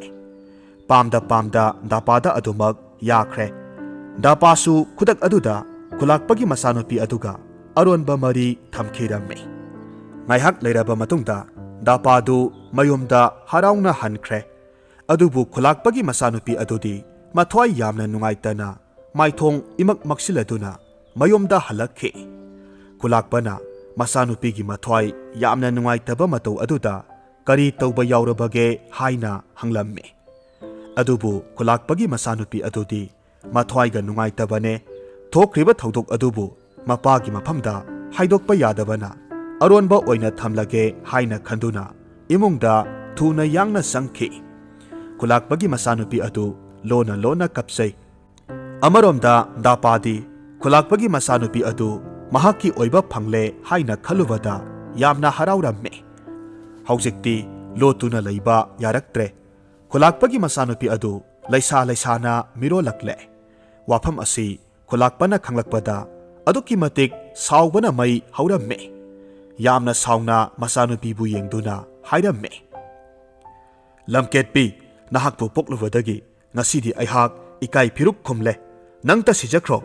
ꯄꯥꯝꯗ ꯄꯥꯝꯗ ꯗꯥꯄꯥꯗ ꯑꯗꯨꯃꯛ ꯌꯥꯈ꯭ꯔꯦ꯫ ꯗꯥꯄꯥꯁꯨ ꯈꯨꯗꯛ ꯑꯗꯨꯗ ꯈꯨꯂꯥꯛꯄꯒꯤ ꯃꯆꯥꯅꯨꯄꯤ ꯑꯗꯨꯒ ꯑꯔꯣꯟꯕ ꯃꯔꯤ ꯊꯝꯈꯤꯔꯝꯃꯤ꯫ ꯉꯥꯏꯍꯥꯛ ꯂꯩꯔꯕ ꯃꯇꯨꯡꯗ ꯗꯥꯄꯥꯗꯨ ꯃꯌꯨꯝꯗ ꯍꯔꯥꯎꯅ ꯍꯟꯈ꯭ꯔꯦ꯫ ꯑꯗꯨꯕꯨ ꯈꯨꯂꯥꯛꯄꯒꯤ ꯃꯆꯥꯅꯨꯄꯤ ꯑꯗꯨꯗꯤ ꯃꯊ꯭ꯋꯥꯏ ꯌꯥꯝꯅ ꯅꯨꯡꯉꯥꯏꯇꯅ ꯃꯥꯏꯊꯣꯡ ꯏꯃꯛ ꯃꯛꯁꯤꯜꯂꯗꯨꯅ ꯃꯌꯨꯝꯗ ꯍꯜꯂꯛꯈꯤ꯫ ꯈꯨꯂꯥꯛꯄꯅ ꯃꯆꯥꯅꯨꯄꯤꯒꯤ ꯃꯊ꯭ꯋꯥꯏ ꯌꯥꯝꯅ ꯅꯨꯡꯉꯥꯏꯇꯕ ꯃꯇꯧ ꯑꯗꯨꯗ ꯀꯔꯤ ꯇꯧꯕ ꯌꯥꯎꯔꯕꯒꯦ ꯍꯥꯏꯅ ꯍꯪꯂꯝꯃꯤ꯫ ꯑꯗꯨꯕꯨ ꯈꯨꯂꯥꯛꯄꯒꯤ ꯃꯆꯥꯅꯨꯄꯤ ꯑꯗꯨꯗꯤ ꯃꯊ꯭ꯋꯥꯏꯒ ꯅꯨꯡꯉꯥꯏꯇꯕꯅꯦ꯫ ꯊꯣꯛꯈ꯭ꯔꯤꯕ ꯊꯧꯗꯣꯛ ꯑꯗꯨꯕꯨ ꯃꯄꯥꯒꯤ ꯃꯐꯝꯗ ꯍꯥꯏꯗꯣꯛꯄ ꯌꯥꯗꯕꯅ ꯑꯔꯣꯟꯕ ꯑꯣꯏꯅ ꯊꯝꯂꯒꯦ ꯍꯥꯏꯅ ꯈꯟꯗꯨꯅ ꯏꯃꯨꯡꯗ ꯊꯨꯅ ꯌꯥꯡꯅ ꯆꯪꯈꯤ꯫ ꯈꯨꯂꯥꯛꯄꯒꯤ ꯃꯆꯥꯅꯨꯄꯤ ꯑꯗꯨ ꯂꯣꯟꯅ ꯂꯣꯟꯅ ꯀꯞꯆꯩ꯫ ꯑꯃꯔꯣꯝꯗ ꯗꯥꯄꯥꯗꯤ ꯈꯨꯂꯥꯛꯄꯒꯤ ꯃꯆꯥꯅꯨꯄꯤ ꯑꯗꯨ ꯃꯍꯥꯛꯀꯤ ꯑꯣꯏꯕ ꯐꯪꯂꯦ ꯍꯥꯏꯅ ꯈꯜꯂꯨꯕꯗ ꯌꯥꯝꯅ ꯍꯔꯥꯎꯔꯝꯃꯤ꯫ ꯍꯧꯖꯤꯛꯇꯤ ꯂꯣꯠꯇꯨꯅ ꯂꯩꯕ ꯌꯥꯔꯛꯇ꯭ꯔꯦ꯫ ꯈꯨꯂꯥꯛꯄꯒꯤ ꯃꯆꯥꯅꯨꯄꯤ ꯑꯗꯨ ꯂꯩꯁꯥ ꯂꯩꯁꯥꯅ ꯃꯤꯔꯣꯜꯂꯛꯂꯦ꯫ ꯋꯥꯐꯝ ꯑꯁꯤ ꯈꯨꯂꯥꯛꯄꯅ ꯈꯪꯂꯛꯄꯗ ꯑꯗꯨꯛꯀꯤ ꯃꯇꯤꯛ ꯁꯥꯎꯕꯅ ꯃꯩ ꯍꯧꯔꯝꯃꯤ꯫ ꯌꯥꯝꯅ ꯁꯥꯎꯅ ꯃꯆꯥꯅꯨꯄꯤꯕꯨ ꯌꯦꯡꯗꯨꯅ ꯍꯥꯏꯔꯝꯃꯤ, "ꯂꯝꯀꯦꯠꯄꯤ, ꯅꯍꯥꯛꯄꯨ ꯄꯣꯛꯂꯨꯕꯗꯒꯤ ꯉꯁꯤꯗꯤ ꯑꯩꯍꯥꯛ ꯏꯀꯥꯏ ꯐꯤꯔꯨꯛ ꯈꯨꯝꯂꯦ꯫ ꯅꯪꯇ ꯁꯤꯖꯈ꯭ꯔꯣ꯫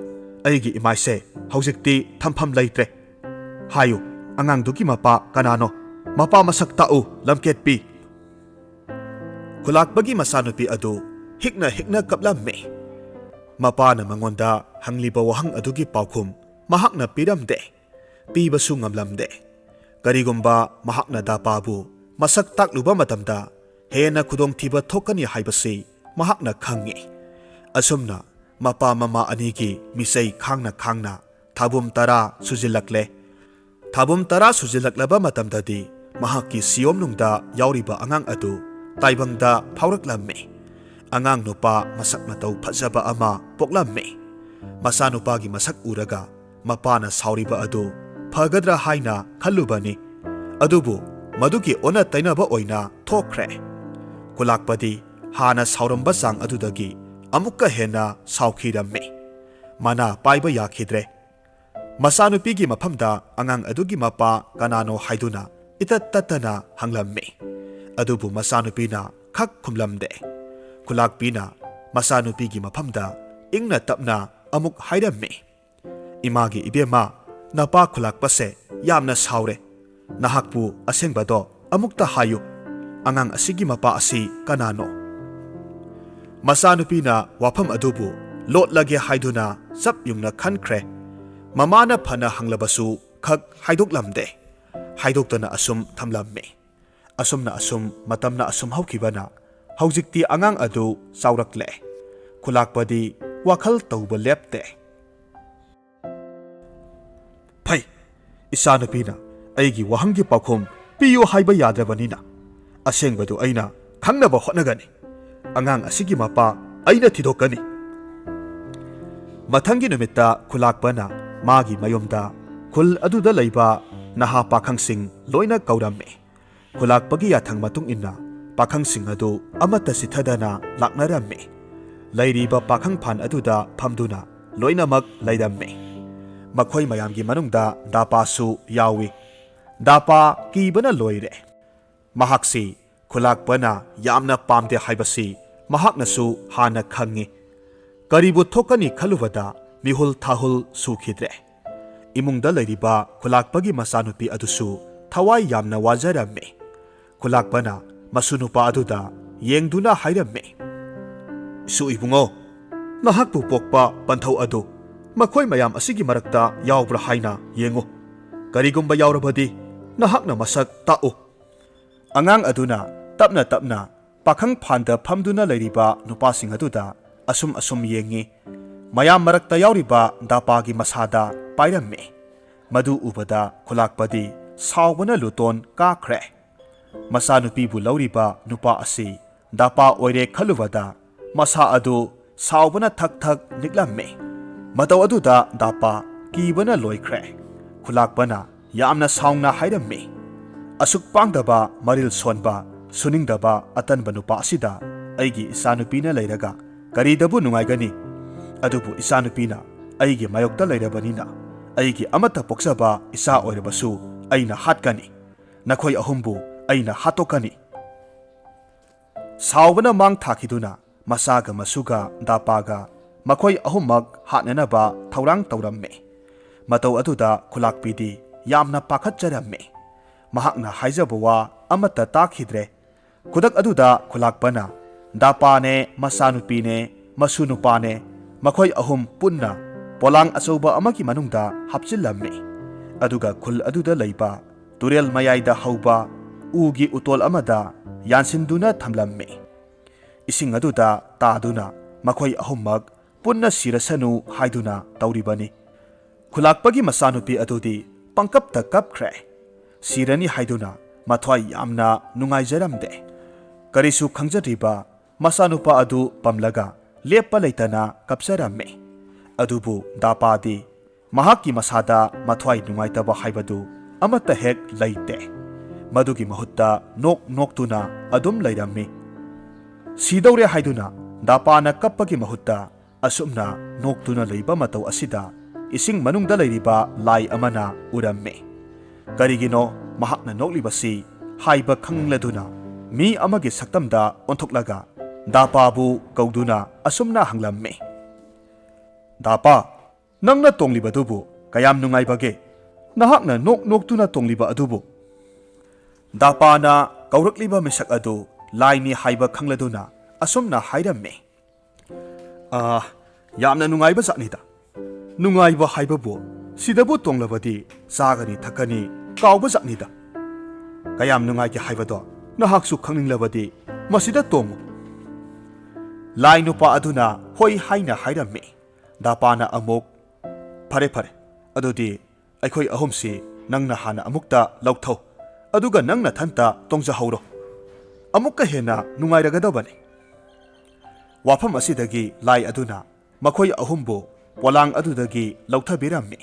ꯑꯩꯒꯤ ꯏꯃꯥꯏꯁꯦ ꯍꯧꯖꯤꯛꯇꯤ ꯊꯝꯐꯝ ꯂꯩꯇ꯭ꯔꯦ꯫ ꯍꯥꯏꯌꯨ, ꯑꯉꯥꯡꯗꯨꯒꯤ ꯃꯄꯥ ꯀꯅꯥꯅꯣ? ꯃꯄꯥ ꯃꯁꯛ ꯇꯥꯛꯎ, ꯂꯝꯀꯦꯠꯄꯤ!" ꯈꯨꯂꯥꯛꯄꯒꯤ ꯃꯆꯥꯅꯨꯄꯤ ꯑꯗꯨ ꯍꯤꯛꯅ ꯍꯤꯛꯅ ꯀꯞꯂꯝꯃꯤ꯫ ꯃꯄꯥꯅ ꯃꯉꯣꯟꯗ ꯍꯪꯂꯤꯕ ꯋꯥꯍꯪ ꯑꯗꯨꯒꯤ ꯄꯥꯎꯈꯨꯝ ꯃꯍꯥꯛꯅ ꯄꯤꯔꯝꯗꯦ, ꯄꯤꯕꯁꯨ ꯉꯝꯂꯝꯗꯦ꯫ ꯀꯔꯤꯒꯨꯝꯕ ꯃꯍꯥꯛꯅ ꯗꯥꯄꯥꯕꯨ ꯃꯁꯛ ꯇꯥꯛꯂꯨꯕ ꯃꯇꯝꯗ ꯍꯦꯟꯅ ꯈꯨꯗꯣꯡꯊꯤꯕ ꯊꯣꯛꯀꯅꯤ ꯍꯥꯏꯕꯁꯤ ꯃꯍꯥꯛꯅ ꯈꯪꯏ꯫ ꯑꯁꯨꯝꯅ ꯃꯄꯥ ꯃꯃꯥ ꯑꯅꯤꯒꯤ ꯃꯤꯆꯩ ꯈꯥꯡꯅ ꯈꯥꯡꯅ ꯊꯥꯕꯨꯝ ꯇꯔꯥ ꯁꯨꯖꯤꯜꯂꯛꯂꯦ꯫ ꯊꯥꯕꯨꯝ ꯇꯔꯥ ꯁꯨꯖꯤꯜꯂꯛꯂꯕ ꯃꯇꯝꯗꯗꯤ ꯃꯍꯥꯛꯀꯤ ꯁꯤꯌꯣꯝꯅꯨꯡꯗ ꯌꯥꯎꯔꯤꯕ ꯑꯉꯥꯡ ꯑꯗꯨ ꯇꯥꯏꯕꯪꯗ ꯐꯥꯎꯔꯛꯂꯝꯃꯤ꯫ ꯑꯉꯥꯡ ꯅꯨꯄꯥ ꯃꯁꯛ ꯃꯇꯧ ꯐꯖꯕ ꯑꯃ ꯄꯣꯛꯂꯝꯃꯤ꯫ ꯃꯆꯥꯅꯨꯄꯥꯒꯤ ꯃꯁꯛ ꯎꯔꯒ ꯃꯄꯥꯅ ꯁꯥꯎꯔꯤꯕ ꯑꯗꯨ ꯐꯒꯗ꯭ꯔꯥ ꯍꯥꯏꯅ ꯈꯜꯂꯨꯕꯅꯤ꯫ ꯑꯗꯨꯕꯨ ꯃꯗꯨꯒꯤ ꯑꯣꯟꯅ ꯇꯩꯅꯕ ꯑꯣꯏꯅ ꯊꯣꯛꯈ꯭ꯔꯦ꯫ ꯈꯨꯂꯥꯛꯄꯗꯤ ꯍꯥꯟꯅ ꯁꯥꯎꯔꯝꯕ ꯆꯥꯡ ꯑꯗꯨꯗꯒꯤ ꯑꯃꯨꯛꯀ ꯍꯦꯟꯅ ꯁꯥꯎꯈꯤꯔꯝꯃꯤ꯫ ꯃꯅꯥ ꯄꯥꯏꯕ ꯌꯥꯈꯤꯗ꯭ꯔꯦ꯫ ꯃꯆꯥꯅꯨꯄꯤꯒꯤ ꯃꯐꯝꯗ ꯑꯉꯥꯡ ꯑꯗꯨꯒꯤ ꯃꯄꯥ ꯀꯅꯥꯅꯣ ꯍꯥꯏꯗꯨꯅ ꯏꯇꯠ ꯇꯠꯇꯅ ꯍꯪꯂꯝꯃꯤ꯫ ꯑꯗꯨꯕꯨ ꯃꯆꯥꯅꯨꯄꯤꯅ ꯈꯛ ꯈꯨꯝꯂꯝꯗꯦ꯫ ꯈꯨꯂꯥꯛꯄꯤꯅ ꯃꯆꯥꯅꯨꯄꯤꯒꯤ ꯃꯐꯝꯗ ꯏꯪꯅ ꯇꯞꯅ ꯑꯃꯨꯛ ꯍꯥꯏꯔꯝꯃꯤ, "ꯏꯃꯥꯒꯤ ꯏꯕꯦꯝꯃ, ꯅꯄꯥ ꯈꯨꯂꯥꯛꯄꯁꯦ ꯌꯥꯝꯅ ꯁꯥꯎꯔꯦ꯫ ꯅꯍꯥꯛꯄꯨ ꯑꯁꯦꯡꯕꯗꯣ ꯑꯃꯨꯛꯇ ꯍꯥꯏꯌꯨ꯫ ꯑꯉꯥꯡ ꯑꯁꯤꯒꯤ ꯃꯄꯥ ꯑꯁꯤ ꯀꯅꯥꯅꯣ?" ꯃꯆꯥꯅꯨꯄꯤꯅ ꯋꯥꯐꯝ ꯑꯗꯨꯕꯨ ꯂꯣꯠꯂꯒꯦ ꯍꯥꯏꯗꯨꯅ ꯆꯞ ꯌꯨꯡꯅ ꯈꯟꯈ꯭ꯔꯦ꯫ ꯃꯃꯥꯅ ꯐꯅ ꯍꯪꯂꯕꯁꯨ ꯈꯛ ꯍꯥꯏꯗꯣꯛꯂꯝꯗꯦ꯫ ꯍꯥꯏꯗꯣꯛꯇꯅ ꯑꯁꯨꯝ ꯊꯝꯂꯝꯃꯤ꯫ ꯑꯁꯨꯝꯅ ꯑꯁꯨꯝ ꯃꯇꯝꯅ ꯑꯁꯨꯝ ꯍꯧꯈꯤꯕꯅ ꯍꯧꯖꯤꯛꯇꯤ ꯑꯉꯥꯡ ꯑꯗꯨ ꯆꯥꯎꯔꯛꯂꯦ꯫ ꯈꯨꯂꯥꯛꯄꯗꯤ ꯋꯥꯈꯜ ꯇꯧꯕ ꯂꯦꯞꯇꯦ꯫ "ꯐꯩ, ꯏꯆꯥꯅꯨꯄꯤꯅ ꯑꯩꯒꯤ ꯋꯥꯍꯪꯒꯤ ꯄꯥꯎꯈꯨꯝ ꯄꯤꯌꯨ ꯍꯥꯏꯕ ꯌꯥꯗ꯭ꯔꯕꯅꯤꯅ, ꯑꯁꯦꯡꯕꯗꯨ ꯑꯩꯅ ꯈꯪꯅꯕ ꯍꯣꯠꯅꯒꯅꯤ꯫ ꯑꯉꯥꯡ ꯑꯁꯤꯒꯤ ꯃꯄꯥ ꯑꯩꯅ ꯊꯤꯗꯣꯛꯀꯅꯤ꯫" ꯃꯊꯪꯒꯤ ꯅꯨꯃꯤꯠꯇ ꯈꯨꯂꯥꯛꯄꯅ ꯃꯥꯒꯤ ꯃꯌꯨꯝꯗ ꯈꯨꯜ ꯑꯗꯨꯗ ꯂꯩꯕ ꯅꯍꯥ ꯄꯥꯈꯪꯁꯤꯡ ꯂꯣꯏꯅ ꯀꯧꯔꯝꯃꯤ꯫ ꯈꯨꯂꯥꯛꯄꯒꯤ ꯌꯥꯊꯪ ꯃꯇꯨꯡ ꯏꯟꯅ ꯄꯥꯈꯪꯁꯤꯡ ꯑꯗꯨ ꯑꯃꯠꯇ ꯆꯤꯠꯊꯗꯅ ꯂꯥꯛꯅꯔꯝꯃꯤ꯫ ꯂꯩꯔꯤꯕ ꯄꯥꯈꯪ ꯐꯥꯟ ꯑꯗꯨꯗ ꯐꯝꯗꯨꯅ ꯂꯣꯏꯅꯃꯛ ꯂꯩꯔꯝꯃꯤ꯫ ꯃꯈꯣꯏ ꯃꯌꯥꯝꯒꯤ ꯃꯅꯨꯡꯗ ꯗꯥꯄꯥꯁꯨ ꯌꯥꯎꯏ꯫ ꯗꯥꯄꯥ ꯀꯤꯕꯅ ꯂꯣꯏꯔꯦ꯫ ꯃꯍꯥꯛꯁꯤ ꯈꯨꯂꯥꯛꯄꯅ ꯌꯥꯝꯅ ꯄꯥꯝꯗꯦ ꯍꯥꯏꯕꯁꯤ ꯃꯍꯥꯛꯅꯁꯨ ꯍꯥꯟꯅ ꯈꯪꯏ꯫ ꯀꯔꯤꯕꯨ ꯊꯣꯛꯀꯅꯤ ꯈꯜꯂꯨꯕꯗ ꯃꯤꯍꯨꯜ ꯊꯥꯍꯨꯜ ꯁꯨꯈꯤꯗ꯭ꯔꯦ꯫ ꯏꯃꯨꯡꯗ ꯂꯩꯔꯤꯕ ꯈꯨꯂꯥꯛꯄꯒꯤ ꯃꯆꯥꯅꯨꯄꯤ ꯑꯗꯨꯁꯨ ꯊꯋꯥꯏ ꯌꯥꯝꯅ ꯋꯥꯖꯔꯝꯃꯤ꯫ ꯈꯨꯂꯥꯛꯄꯅ ꯃꯁꯨ ꯅꯨꯄꯥ ꯑꯗꯨꯗ ꯌꯦꯡꯗꯨꯅ ꯍꯥꯏꯔꯝꯃꯤ, "ꯏꯁꯨ ꯏꯕꯨꯡꯉꯣ, ꯅꯍꯥꯛꯄꯨ ꯄꯣꯛꯄ ꯄꯟꯊꯧ ꯑꯗꯨ ꯃꯈꯣꯏ ꯃꯌꯥꯝ ꯑꯁꯤꯒꯤ ꯃꯔꯛꯇ ꯌꯥꯎꯕ꯭ꯔꯥ ꯍꯥꯏꯅ ꯌꯦꯡꯉꯨ꯫ ꯀꯔꯤꯒꯨꯝꯕ ꯌꯥꯎꯔꯕꯗꯤ ꯅꯍꯥꯛꯅ ꯃꯁꯛ ꯇꯥꯛꯎ꯫" ꯑꯉꯥꯡ ꯑꯗꯨꯅ ꯇꯞꯅ ꯇꯞꯅ ꯄꯥꯈꯪ ꯐꯥꯟꯗ ꯐꯝꯗꯨꯅ ꯂꯩꯔꯤꯕ ꯅꯨꯄꯥꯁꯤꯡ ꯑꯗꯨꯗ ꯑꯁꯨꯝ ꯑꯁꯨꯝ ꯌꯦꯡꯉꯤ꯫ ꯃꯌꯥꯝ ꯃꯔꯛꯇ ꯌꯥꯎꯔꯤꯕ ꯗꯥꯄꯥꯒꯤ ꯃꯁꯥꯗ ꯄꯥꯏꯔꯝꯃꯤ꯫ ꯃꯗꯨ ꯎꯕꯗ ꯈꯨꯂꯥꯛꯄꯗꯤ ꯁꯥꯎꯕꯅ ꯂꯨꯇꯣꯟ ꯀꯥꯈ꯭ꯔꯦ꯫ ꯃꯆꯥꯅꯨꯄꯤꯕꯨ ꯂꯧꯔꯤꯕ ꯅꯨꯄꯥ ꯑꯁꯤ ꯗꯥꯄꯥ ꯑꯣꯏꯔꯦ ꯈꯜꯂꯨꯕꯗ ꯃꯁꯥ ꯑꯗꯨ ꯁꯥꯎꯕꯅ ꯊꯛ ꯊꯛ ꯅꯤꯛꯂꯝꯃꯤ꯫ ꯃꯇꯧ ꯑꯗꯨꯗ ꯗꯥꯄꯥ ꯀꯤꯕꯅ ꯂꯣꯏꯈ꯭ꯔꯦ꯫ ꯈꯨꯂꯥꯛꯄꯅ ꯌꯥꯝꯅ ꯁꯥꯎꯅ ꯍꯥꯏꯔꯝꯃꯤ, "ꯑꯁꯨꯛ ꯄꯥꯡꯗꯕ, ꯃꯔꯤꯜ ꯁꯣꯟꯕ, ꯁꯨꯅꯤꯡꯗꯕ ꯑꯇꯟꯕ ꯅꯨꯄꯥ ꯑꯁꯤꯗ ꯑꯩꯒꯤ ꯏꯆꯥꯅꯨꯄꯤꯅ ꯂꯩꯔꯒ ꯀꯔꯤꯗꯕꯨ ꯅꯨꯡꯉꯥꯏꯒꯅꯤ? ꯑꯗꯨꯕꯨ ꯏꯆꯥꯅꯨꯄꯤꯅ ꯑꯩꯒꯤ ꯃꯥꯌꯣꯛꯇ ꯂꯩꯔꯕꯅꯤꯅ ꯑꯩꯒꯤ ꯑꯃꯠꯇ ꯄꯣꯛꯆꯕ ꯏꯆꯥ ꯑꯣꯏꯔꯕꯁꯨ ꯑꯩꯅ ꯍꯥꯠꯀꯅꯤ꯫ ꯅꯈꯣꯏ ꯑꯍꯨꯝꯕꯨ ꯑꯩꯅ ꯍꯥꯠꯇꯣꯛꯀꯅꯤ꯫ ꯁꯥꯎꯕꯅ ꯃꯥꯡ ꯊꯥꯈꯤꯗꯨꯅ ꯃꯆꯥꯒ ꯃꯁꯨꯒ ꯗꯥꯄꯥꯒ ꯃꯈꯣꯏ ꯑꯍꯨꯝꯃꯛ ꯍꯥꯠꯅꯅꯕ ꯊꯧꯔꯥꯡ ꯇꯧꯔꯝꯃꯤ꯫ ꯃꯇꯧ ꯑꯗꯨꯗ ꯈꯨꯂꯥꯛꯄꯤꯗꯤ ꯌꯥꯝꯅ ꯄꯥꯈꯠꯆꯔꯝꯃꯤ꯫ ꯃꯍꯥꯛꯅ ꯍꯥꯏꯖꯕ ꯋꯥ ꯑꯃꯠꯇ ꯇꯥꯈꯤꯗ꯭ꯔꯦ꯫ ꯈꯨꯗꯛ ꯑꯗꯨꯗ ꯈꯨꯂꯥꯛꯄꯅ ꯗꯥꯄꯥꯅꯦ, ꯃꯆꯥꯅꯨꯄꯤꯅꯦ, ꯃꯁꯨ ꯅꯨꯄꯥꯅꯦ, ꯃꯈꯣꯏ ꯑꯍꯨꯝ ꯄꯨꯟꯅ ꯄꯣꯂꯥꯡ ꯑꯆꯧꯕ ꯑꯃꯒꯤ ꯃꯅꯨꯡꯗ ꯍꯥꯞꯆꯤꯜꯂꯝꯃꯤ꯫ ꯑꯗꯨꯒ ꯈꯨꯜ ꯑꯗꯨꯗ ꯂꯩꯕ ꯇꯨꯔꯦꯜ ꯃꯌꯥꯏꯗ ꯍꯧꯕ ꯎꯒꯤ ꯎꯇꯣꯜ ꯑꯃꯗ ꯌꯥꯟꯁꯤꯟꯗꯨꯅ ꯊꯝꯂꯝꯃꯤ꯫ ꯏꯁꯤꯡ ꯑꯗꯨꯗ ꯇꯥꯗꯨꯅ ꯃꯈꯣꯏ ꯑꯍꯨꯝꯃꯛ ꯄꯨꯟꯅ ꯁꯤꯔꯁꯅꯨ ꯍꯥꯏꯗꯨꯅ ꯇꯧꯔꯤꯕꯅꯤ꯫ ꯈꯨꯂꯥꯛꯄꯒꯤ ꯃꯆꯥꯅꯨꯄꯤ ꯑꯗꯨꯗꯤ ꯄꯪꯀꯞꯇ ꯀꯞꯈ꯭ꯔꯦ꯫ ꯁꯤꯔꯅꯤ ꯍꯥꯏꯗꯨꯅ ꯃꯊ꯭ꯋꯥꯏ ꯌꯥꯝꯅ ꯅꯨꯡꯉꯥꯏꯖꯔꯝꯗꯦ꯫ ꯀꯔꯤꯁꯨ ꯈꯪꯖꯗ꯭ꯔꯤꯕ ꯃꯆꯥꯅꯨꯄꯥ ꯑꯗꯨ ꯄꯝꯂꯒ ꯂꯦꯞꯄ ꯂꯩꯇꯅ ꯀꯞꯆꯔꯝꯃꯤ꯫ ꯑꯗꯨꯕꯨ ꯗꯥꯄꯥꯗꯤ ꯃꯍꯥꯛꯀꯤ ꯃꯁꯥꯗ ꯃꯊ꯭ꯋꯥꯏ ꯅꯨꯡꯉꯥꯏꯇꯕ ꯍꯥꯏꯕꯗꯨ ꯑꯃꯠꯇ ꯍꯦꯛ ꯂꯩꯇꯦ꯫ ꯃꯗꯨꯒꯤ ꯃꯍꯨꯠꯇ ꯅꯣꯛ ꯅꯣꯛꯇꯨꯅ ꯑꯗꯨꯝ ꯂꯩꯔꯝꯃꯤ꯫ ꯁꯤꯗꯧꯔꯦ ꯍꯥꯏꯗꯨꯅ ꯗꯥꯄꯥꯅ ꯀꯞꯄꯒꯤ ꯃꯍꯨꯠꯇ ꯑꯁꯨꯝꯅ ꯅꯣꯛꯇꯨꯅ ꯂꯩꯕ ꯃꯇꯧ ꯑꯁꯤꯗ ꯏꯁꯤꯡ ꯃꯅꯨꯡꯗ ꯂꯩꯔꯤꯕ ꯂꯥꯏ ꯑꯃꯅ ꯎꯔꯝꯃꯤ꯫ ꯀꯔꯤꯒꯤꯅꯣ ꯃꯍꯥꯛꯅ ꯅꯣꯛꯂꯤꯕꯁꯤ ꯍꯥꯏꯕ ꯈꯪꯂꯗꯨꯅ ꯃꯤ ꯑꯃꯒꯤ ꯁꯛꯇꯝꯗ ꯑꯣꯟꯊꯣꯛꯂꯒ ꯗꯥꯄꯥꯕꯨ ꯀꯧꯗꯨꯅ ꯑꯁꯨꯝꯅ ꯍꯪꯂꯝꯃꯤ, "ꯗꯥꯄꯥ, ꯅꯪꯅ ꯇꯣꯡꯂꯤꯕꯗꯨꯕꯨ ꯀꯌꯥꯝ ꯅꯨꯡꯉꯥꯏꯕꯒꯦ? ꯅꯍꯥꯛꯅ ꯅꯣꯛ ꯅꯣꯛꯇꯨꯅ ꯇꯣꯡꯂꯤꯕ ꯑꯗꯨꯕꯨ?" ꯗꯥꯄꯥꯅ ꯀꯧꯔꯛꯂꯤꯕ ꯃꯤꯁꯛ ꯑꯗꯨ ꯂꯥꯏꯅꯤ ꯍꯥꯏꯕ ꯈꯪꯂꯗꯨꯅ ꯑꯁꯨꯝꯅ ꯍꯥꯏꯔꯝꯃꯤ, "ꯑꯥ, ꯌꯥꯝꯅ ꯅꯨꯡꯉꯥꯏꯕ ꯖꯥꯠꯅꯤꯗ꯫ ꯅꯨꯡꯉꯥꯏꯕ ꯍꯥꯏꯕꯕꯨ ꯁꯤꯗꯕꯨ ꯇꯣꯡꯂꯕꯗꯤ ꯆꯥꯒꯅꯤ ꯊꯛꯀꯅꯤ ꯀꯥꯎꯕ ꯖꯥꯠꯅꯤꯗ꯫ ꯀꯌꯥꯝ ꯅꯨꯡꯉꯥꯏꯒꯦ ꯍꯥꯏꯕꯗꯣ ꯅꯍꯥꯛꯁꯨ ꯈꯪꯅꯤꯡꯂꯕꯗꯤ ꯃꯁꯤꯗ ꯇꯣꯡꯉꯨ꯫" ꯂꯥꯏ ꯅꯨꯄꯥ ꯑꯗꯨꯅ ꯍꯣꯏ ꯍꯥꯏꯅ ꯍꯥꯏꯔꯝꯃꯤ꯫ ꯗꯥꯄꯥꯅ ꯑꯃꯨꯛ, "ꯐꯔꯦ, ꯐꯔꯦ, ꯑꯗꯨꯗꯤ ꯑꯩꯈꯣꯏ ꯑꯍꯨꯝꯁꯤ ꯅꯪꯅ ꯍꯥꯟꯅ ꯑꯃꯨꯛꯇ ꯂꯧꯊꯧ, ꯑꯗꯨꯒ ꯅꯪ ꯅꯊꯟꯇ ꯇꯣꯡꯖꯍꯧꯔꯣ꯫ ꯑꯃꯨꯛꯀ ꯍꯦꯟꯅ ꯅꯨꯡꯉꯥꯏꯔꯒꯗꯕꯅꯤ꯫" ꯋꯥꯐꯝ ꯑꯁꯤꯗꯒꯤ ꯂꯥꯏ ꯑꯗꯨꯅ ꯃꯈꯣꯏ ꯑꯍꯨꯝꯕꯨ ꯄꯣꯂꯥꯡ ꯑꯗꯨꯗꯒꯤ ꯂꯧꯊꯕꯤꯔꯝꯃꯤ꯫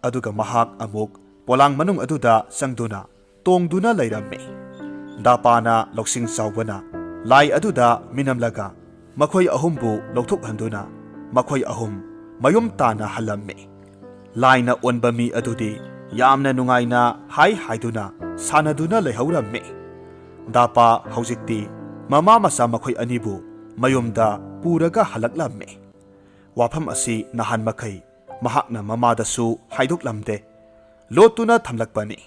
ꯑꯗꯨꯒ ꯃꯍꯥꯛ ꯑꯃꯨꯛ ꯄꯣꯂꯥꯡ ꯃꯅꯨꯡ ꯑꯗꯨꯗ ꯆꯪꯗꯨꯅ ꯇꯣꯡꯗꯨꯅ ꯂꯩꯔꯝꯃꯤ꯫ ꯗꯥꯄꯥꯅ ꯂꯧꯁꯤꯡ ꯆꯥꯎꯕꯅ ꯂꯥꯏ ꯑꯗꯨꯗ ꯃꯤꯅꯝꯂꯒ ꯃꯈꯣꯏ ꯑꯍꯨꯝꯕꯨ ꯂꯧꯊꯣꯛꯍꯟꯗꯨꯅ ꯃꯈꯣꯏ ꯑꯍꯨꯝ ꯃꯌꯨꯝ ꯇꯥꯅ ꯍꯜꯂꯝꯃꯤ꯫ ꯂꯥꯏꯅ ꯑꯣꯟꯕ ꯃꯤ ꯑꯗꯨꯗꯤ ꯌꯥꯝꯅ ꯅꯨꯡꯉꯥꯏꯅ ꯍꯥꯏ ꯍꯥꯏꯗꯨꯅ ꯁꯥꯟꯅꯗꯨꯅ ꯂꯩꯍꯧꯔꯝꯃꯤ꯫ ꯗꯥꯄꯥ ꯍꯧꯖꯤꯛꯇꯤ ꯃꯃꯥ ꯃꯆꯥ ꯃꯈꯣꯏ ꯑꯅꯤꯕꯨ ꯃꯌꯨꯝꯗ ꯄꯨꯔꯒ ꯍꯜꯂꯛꯂꯝꯃꯤ꯫ ꯋꯥꯐꯝ ꯑꯁꯤ ꯅꯍꯥꯟ ꯃꯈꯩ ꯃꯍꯥꯛꯅ ꯃꯃꯥꯗꯁꯨ ꯍꯥꯏꯗꯣꯛꯂꯝꯗꯦ, ꯂꯣꯠꯇꯨꯅ ꯊꯝꯂꯛꯄꯅꯤ꯫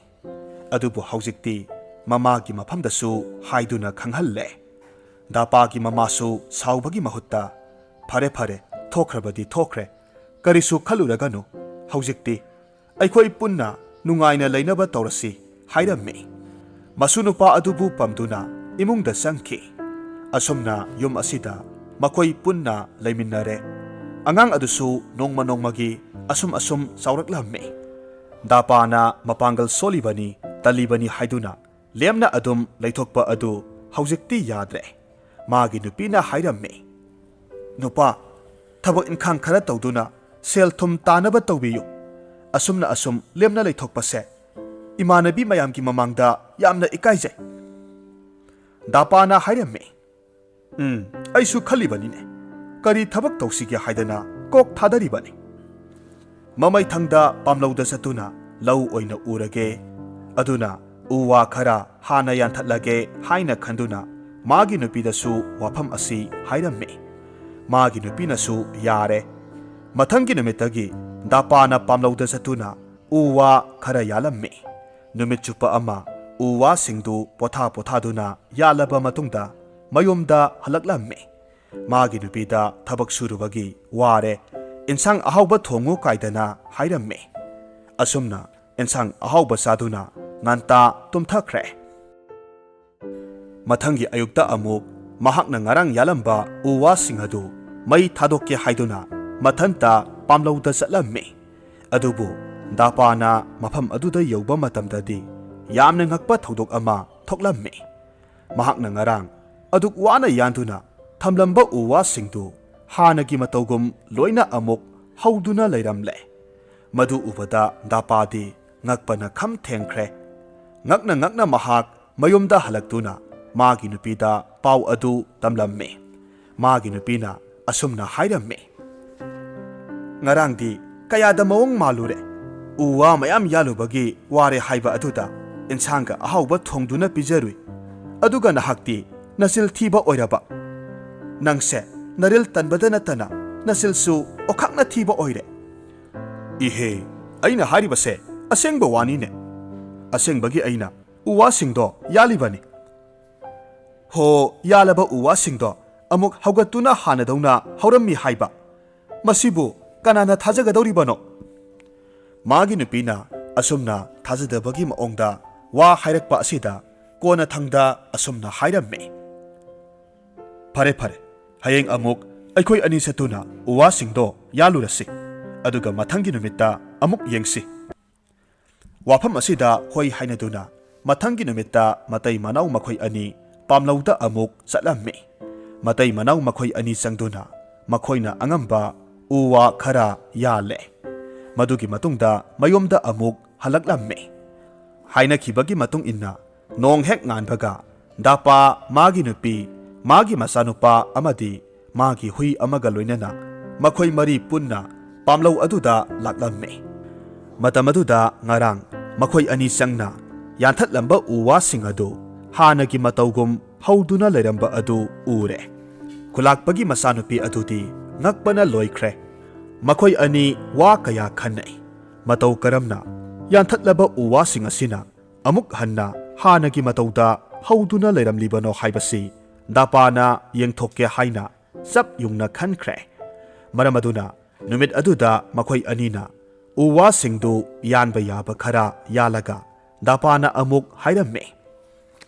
ꯑꯗꯨꯕꯨ ꯍꯧꯖꯤꯛꯇꯤ ꯃꯃꯥꯒꯤ ꯃꯐꯝꯗꯁꯨ ꯍꯥꯏꯗꯨꯅ ꯈꯪꯍꯜꯂꯦ꯫ ꯗꯥꯄꯥꯒꯤ ꯃꯃꯥꯁꯨ ꯁꯥꯎꯕꯒꯤ ꯃꯍꯨꯠꯇ, "ꯐꯔꯦ, ꯐꯔꯦ, ꯊꯣꯛꯈ꯭ꯔꯕꯗꯤ ꯊꯣꯛꯈ꯭ꯔꯦ, ꯀꯔꯤꯁꯨ ꯈꯜꯂꯨꯔꯒꯅꯨ, ꯍꯧꯖꯤꯛꯇꯤ ꯑꯩꯈꯣꯏ ꯄꯨꯟꯅ ꯅꯨꯡꯉꯥꯏꯅ ꯂꯩꯅꯕ ꯇꯧꯔꯁꯤ" ꯍꯥꯏꯔꯝꯃꯤ꯫ ꯃꯁꯨ ꯅꯨꯄꯥ ꯑꯗꯨꯕꯨ ꯄꯝꯗꯨꯅ ꯏꯃꯨꯡꯗ ꯆꯪꯈꯤ꯫ ꯑꯁꯨꯝꯅ ꯌꯨꯝ ꯑꯁꯤꯗ ꯃꯈꯣꯏ ꯄꯨꯟꯅ ꯂꯩꯃꯤꯟꯅꯔꯦ꯫ ꯑꯉꯥꯡ ꯑꯗꯨꯁꯨ ꯅꯣꯡꯃ ꯅꯣꯡꯃꯒꯤ ꯑꯁꯨꯝ ꯑꯁꯨꯝ ꯆꯥꯎꯔꯛꯂꯝꯃꯤ꯫ ꯗꯥꯄꯥꯅ ꯃꯄꯥꯡꯒꯜ ꯁꯣꯜꯂꯤꯕꯅꯤ, ꯇꯜꯂꯤꯕꯅꯤ ꯍꯥꯏꯗꯨꯅ ꯂꯦꯝꯅ ꯑꯗꯨꯝ ꯂꯩꯊꯣꯛꯄ ꯑꯗꯨ ꯍꯧꯖꯤꯛꯇꯤ ꯌꯥꯗ꯭ꯔꯦ꯫ ꯃꯥꯒꯤ ꯅꯨꯄꯤꯅ ꯍꯥꯏꯔꯝꯃꯤ, "ꯅꯨꯄꯥ, ꯊꯕꯛ ꯏꯪꯈꯥꯡ ꯈꯔ ꯇꯧꯗꯨꯅ ꯁꯦꯜ ꯊꯨꯝ ꯇꯥꯅꯕ ꯇꯧꯕꯤꯌꯨ꯫ ꯑꯁꯨꯝꯅ ꯑꯁꯨꯝ ꯂꯦꯝꯅ ꯂꯩꯊꯣꯛꯄꯁꯦ ꯏꯃꯥꯟꯅꯕꯤ ꯃꯌꯥꯝꯒꯤ ꯃꯃꯥꯡꯗ ꯌꯥꯝꯅ ꯏꯀꯥꯏꯖꯩ꯫" ꯗꯥꯄꯥꯅ ꯍꯥꯏꯔꯝꯃꯤ, "ꯎꯝ, ꯑꯩꯁꯨ ꯈꯜꯂꯤꯕꯅꯤꯅꯦ꯫ ꯀꯔꯤ ꯊꯕꯛ ꯇꯧꯁꯤꯒꯦ ꯍꯥꯏꯗꯅ ꯀꯣꯛ ꯊꯥꯗꯔꯤꯕꯅꯤ꯫" ꯃꯃꯩꯊꯪꯗ ꯄꯥꯝꯂꯧꯗ ꯆꯠꯇꯨꯅ ꯂꯧ ꯑꯣꯏꯅ ꯎꯔꯒꯦ, ꯑꯗꯨꯅ ꯎ ꯋꯥ ꯈꯔ ꯍꯥꯟꯅ ꯌꯥꯟꯊꯠꯂꯒꯦ ꯍꯥꯏꯅ ꯈꯟꯗꯨꯅ ꯃꯥꯒꯤ ꯅꯨꯄꯤꯗꯁꯨ ꯋꯥꯐꯝ ꯑꯁꯤ ꯍꯥꯏꯔꯝꯃꯤ꯫ ꯃꯥꯒꯤ ꯅꯨꯄꯤꯅꯁꯨ ꯌꯥꯔꯦ꯫ ꯃꯊꯪꯒꯤ ꯅꯨꯃꯤꯠꯇꯒꯤ ꯗꯥꯄꯥꯅ ꯄꯥꯝꯂꯧꯗ ꯆꯠꯇꯨꯅ ꯎ ꯋꯥ ꯈꯔ ꯌꯥꯜꯂꯝꯃꯤ꯫ ꯅꯨꯃꯤꯠ ꯆꯨꯞꯄ ꯑꯃ ꯎ ꯋꯥꯁꯤꯡꯗꯨ ꯄꯣꯊꯥ ꯄꯣꯊꯥꯗꯨꯅ ꯌꯥꯜꯂꯕ ꯃꯇꯨꯡꯗ ꯃꯌꯨꯝꯗ ꯍꯜꯂꯛꯂꯝꯃꯤ꯫ ꯃꯥꯒꯤ ꯅꯨꯄꯤꯗ ꯊꯕꯛ ꯁꯨꯔꯨꯕꯒꯤ ꯋꯥꯔꯦ, "ꯏꯟꯁꯥꯡ ꯑꯍꯥꯎꯕ ꯊꯣꯡꯉꯨ" ꯀꯥꯏꯗꯅ ꯍꯥꯏꯔꯝꯃꯤ꯫ ꯑꯁꯨꯝꯅ ꯏꯟꯁꯥꯡ ꯑꯍꯥꯎꯕ ꯆꯥꯗꯨꯅ ꯉꯟꯇꯥ ꯇꯨꯝꯊꯈ꯭ꯔꯦ꯫ ꯃꯊꯪꯒꯤ ꯑꯌꯨꯛꯇ ꯑꯃꯨꯛ ꯃꯍꯥꯛꯅ ꯉꯔꯥꯡ ꯌꯥꯜꯂꯝꯕ ꯎ ꯋꯥꯁꯤꯡ ꯑꯗꯨ ꯃꯩ ꯊꯥꯗꯣꯛꯀꯦ ꯍꯥꯏꯗꯨꯅ ꯃꯊꯟꯇ ꯄꯥꯝꯂꯧꯗ ꯆꯠꯂꯝꯃꯤ꯫ ꯑꯗꯨꯕꯨ ꯗꯥꯄꯥꯅ ꯃꯐꯝ ꯑꯗꯨꯗ ꯌꯧꯕ ꯃꯇꯝꯗꯗꯤ ꯌꯥꯝꯅ ꯉꯛꯄ ꯊꯧꯗꯣꯛ ꯑꯃ ꯊꯣꯛꯂꯝꯃꯤ꯫ ꯃꯍꯥꯛꯅ ꯉꯔꯥꯡ ꯑꯗꯨꯛ ꯋꯥꯅ ꯌꯥꯟꯗꯨꯅ ꯊꯝꯂꯝꯕ ꯎ ꯋꯥꯁꯤꯡꯗꯨ ꯍꯥꯟꯅꯒꯤ ꯃꯇꯧꯒꯨꯝ ꯂꯣꯏꯅ ꯑꯃꯨꯛ ꯍꯧꯗꯨꯅ ꯂꯩꯔꯝꯂꯦ꯫ ꯃꯗꯨ ꯎꯕꯗ ꯗꯥꯄꯥꯗꯤ ꯉꯛꯄꯅ ꯈꯝ ꯊꯦꯡꯈ꯭ꯔꯦ꯫ ꯉꯛꯅ ꯉꯛꯅ ꯃꯍꯥꯛ ꯃꯌꯨꯝꯗ ꯍꯜꯂꯛꯇꯨꯅ ꯃꯥꯒꯤ ꯅꯨꯄꯤꯗ ꯄꯥꯎ ꯑꯗꯨ ꯇꯝꯂꯝꯃꯤ꯫ ꯃꯥꯒꯤ ꯅꯨꯄꯤꯅ ꯑꯁꯨꯝꯅ ꯍꯥꯏꯔꯝꯃꯤ, "ꯉꯔꯥꯡꯗꯤ ꯀꯌꯥꯗ ꯃꯑꯣꯡ ꯃꯥꯜꯂꯨꯔꯦ꯫ ꯎ ꯋꯥ ꯃꯌꯥꯝ ꯌꯥꯜꯂꯨꯕꯒꯤ ꯋꯥꯔꯦ ꯍꯥꯏꯕ ꯑꯗꯨꯗ ꯏꯟꯁꯥꯡꯒ ꯑꯍꯥꯎꯕ ꯊꯣꯡꯗꯨꯅ ꯄꯤꯖꯔꯨꯏ꯫ ꯑꯗꯨꯒ ꯅꯍꯥꯛꯇꯤ ꯅꯆꯤꯜ ꯊꯤꯕ ꯑꯣꯏꯔꯕ꯫ ꯅꯪꯁꯦ ꯅꯔꯤꯜ ꯇꯟꯕꯗ ꯅꯠꯇꯅ ꯅꯆꯤꯜꯁꯨ ꯑꯣꯈꯥꯛꯅ ꯊꯤꯕ ꯑꯣꯏꯔꯦ꯫" "ꯏꯍꯦ, ꯑꯩꯅ ꯍꯥꯏꯔꯤꯕꯁꯦ ꯑꯁꯦꯡꯕ ꯋꯥꯅꯤꯅꯦ꯫ ꯑꯁꯦꯡꯕꯒꯤ ꯑꯩꯅ ꯎ ꯋꯥꯁꯤꯡꯗꯣ ꯌꯥꯜꯂꯤꯕꯅꯤ꯫" "ꯍꯣ, ꯌꯥꯜꯂꯕ ꯎ ꯋꯥꯁꯤꯡꯗꯣ ꯑꯃꯨꯛ ꯍꯧꯒꯠꯇꯨꯅ ꯍꯥꯟꯅꯗꯧꯅ ꯍꯧꯔꯝꯃꯤ ꯍꯥꯏꯕ? ꯃꯁꯤꯕꯨ ꯀꯅꯥꯅ ꯊꯥꯖꯒꯗꯧꯔꯤꯕꯅꯣ?" ꯃꯥꯒꯤ ꯅꯨꯄꯤꯅ ꯑꯁꯨꯝꯅ ꯊꯥꯖꯗꯕꯒꯤ ꯃꯑꯣꯡꯗ ꯋꯥ ꯍꯥꯏꯔꯛꯄ ꯑꯁꯤꯗ ꯀꯣꯟꯅꯊꯪꯗ ꯑꯁꯨꯝꯅ ꯍꯥꯏꯔꯝꯃꯤ, "ꯐꯔꯦ, ꯐꯔꯦ, ꯍꯌꯦꯡ ꯑꯃꯨꯛ ꯑꯩꯈꯣꯏ ꯑꯅꯤ ꯆꯠꯇꯨꯅ ꯎ ꯋꯥꯁꯤꯡꯗꯣ ꯌꯥꯜꯂꯨꯔꯁꯤ꯫ ꯑꯗꯨꯒ ꯃꯊꯪꯒꯤ ꯅꯨꯃꯤꯠꯇ ꯑꯃꯨꯛ ꯌꯦꯡꯁꯤ꯫" ꯋꯥꯐꯝ ꯑꯁꯤꯗ ꯍꯣꯏ ꯍꯥꯏꯅꯗꯨꯅ ꯃꯊꯪꯒꯤ ꯅꯨꯃꯤꯠꯇ ꯃꯇꯩ ꯃꯅꯥꯎ ꯃꯈꯣꯏ ꯑꯅꯤ ꯄꯥꯝꯂꯧꯗ ꯑꯃꯨꯛ ꯆꯠꯂꯝꯃꯤ꯫ ꯃꯇꯩ ꯃꯅꯥꯎ ꯃꯈꯣꯏ ꯑꯅꯤ ꯆꯪꯗꯨꯅ ꯃꯈꯣꯏꯅ ꯑꯉꯝꯕ ꯎ ꯋꯥ ꯈꯔ ꯌꯥꯜꯂꯦ꯫ ꯃꯗꯨꯒꯤ ꯃꯇꯨꯡꯗ ꯃꯌꯨꯝꯗ ꯑꯃꯨꯛ ꯍꯜꯂꯛꯂꯝꯃꯤ꯫ ꯍꯥꯏꯅꯈꯤꯕꯒꯤ ꯃꯇꯨꯡ ꯏꯟꯅ ꯅꯣꯡ ꯍꯦꯛ ꯉꯥꯟꯕꯒ ꯗꯥꯄꯥ, ꯃꯥꯒꯤ ꯅꯨꯄꯤ, ꯃꯥꯒꯤ ꯃꯆꯥꯅꯨꯄꯥ ꯑꯃꯗꯤ ꯃꯥꯒꯤ ꯍꯨꯏ ꯑꯃꯒ ꯂꯣꯏꯅꯅ ꯃꯈꯣꯏ ꯃꯔꯤ ꯄꯨꯟꯅ ꯄꯥꯝꯂꯧ ꯑꯗꯨꯗ ꯂꯥꯛꯂꯝꯃꯤ꯫ ꯃꯇꯝ ꯑꯗꯨꯗ ꯉꯔꯥꯡ ꯃꯈꯣꯏ ꯑꯅꯤ ꯆꯪꯅ ꯌꯥꯟꯊꯠꯂꯝꯕ ꯎ ꯋꯥꯁꯤꯡ ꯑꯗꯨ ꯍꯥꯟꯅꯒꯤ ꯃꯇꯧꯒꯨꯝ ꯍꯧꯗꯨꯅ ꯂꯩꯔꯝꯕ ꯑꯗꯨ ꯎꯔꯦ꯫ ꯈꯨꯂꯥꯛꯄꯒꯤ ꯃꯆꯥꯅꯨꯄꯤ ꯑꯗꯨꯗꯤ ꯉꯛꯄꯅ ꯂꯣꯏꯈ꯭ꯔꯦ꯫ ꯃꯈꯣꯏ ꯑꯅꯤ ꯋꯥ ꯀꯌꯥ ꯈꯟꯅꯩ꯫ ꯃꯇꯧ ꯀꯔꯝꯅ ꯌꯥꯟꯊꯠꯂꯕ ꯎ ꯋꯥꯁꯤꯡ ꯑꯁꯤꯅ ꯑꯃꯨꯛ ꯍꯟꯅ ꯍꯥꯟꯅꯒꯤ ꯃꯇꯧꯗ ꯍꯧꯗꯨꯅ ꯂꯩꯔꯝꯂꯤꯕꯅꯣ ꯍꯥꯏꯕꯁꯤ ꯗꯥꯄꯥꯅ ꯌꯦꯡꯊꯣꯛꯀꯦ ꯍꯥꯏꯅ ꯆꯞ ꯌꯨꯡꯅ ꯈꯟꯈ꯭ꯔꯦ꯫ ꯃꯔꯝ ꯑꯗꯨꯅ ꯅꯨꯃꯤꯠ ꯑꯗꯨꯗ ꯃꯈꯣꯏ ꯑꯅꯤꯅ ꯎ ꯋꯥꯁꯤꯡꯗꯨ ꯌꯥꯟꯕ ꯌꯥꯕ ꯈꯔ ꯌꯥꯜꯂꯒ ꯗꯥꯄꯥꯅ ꯑꯃꯨꯛ ꯍꯥꯏꯔꯝꯃꯤ,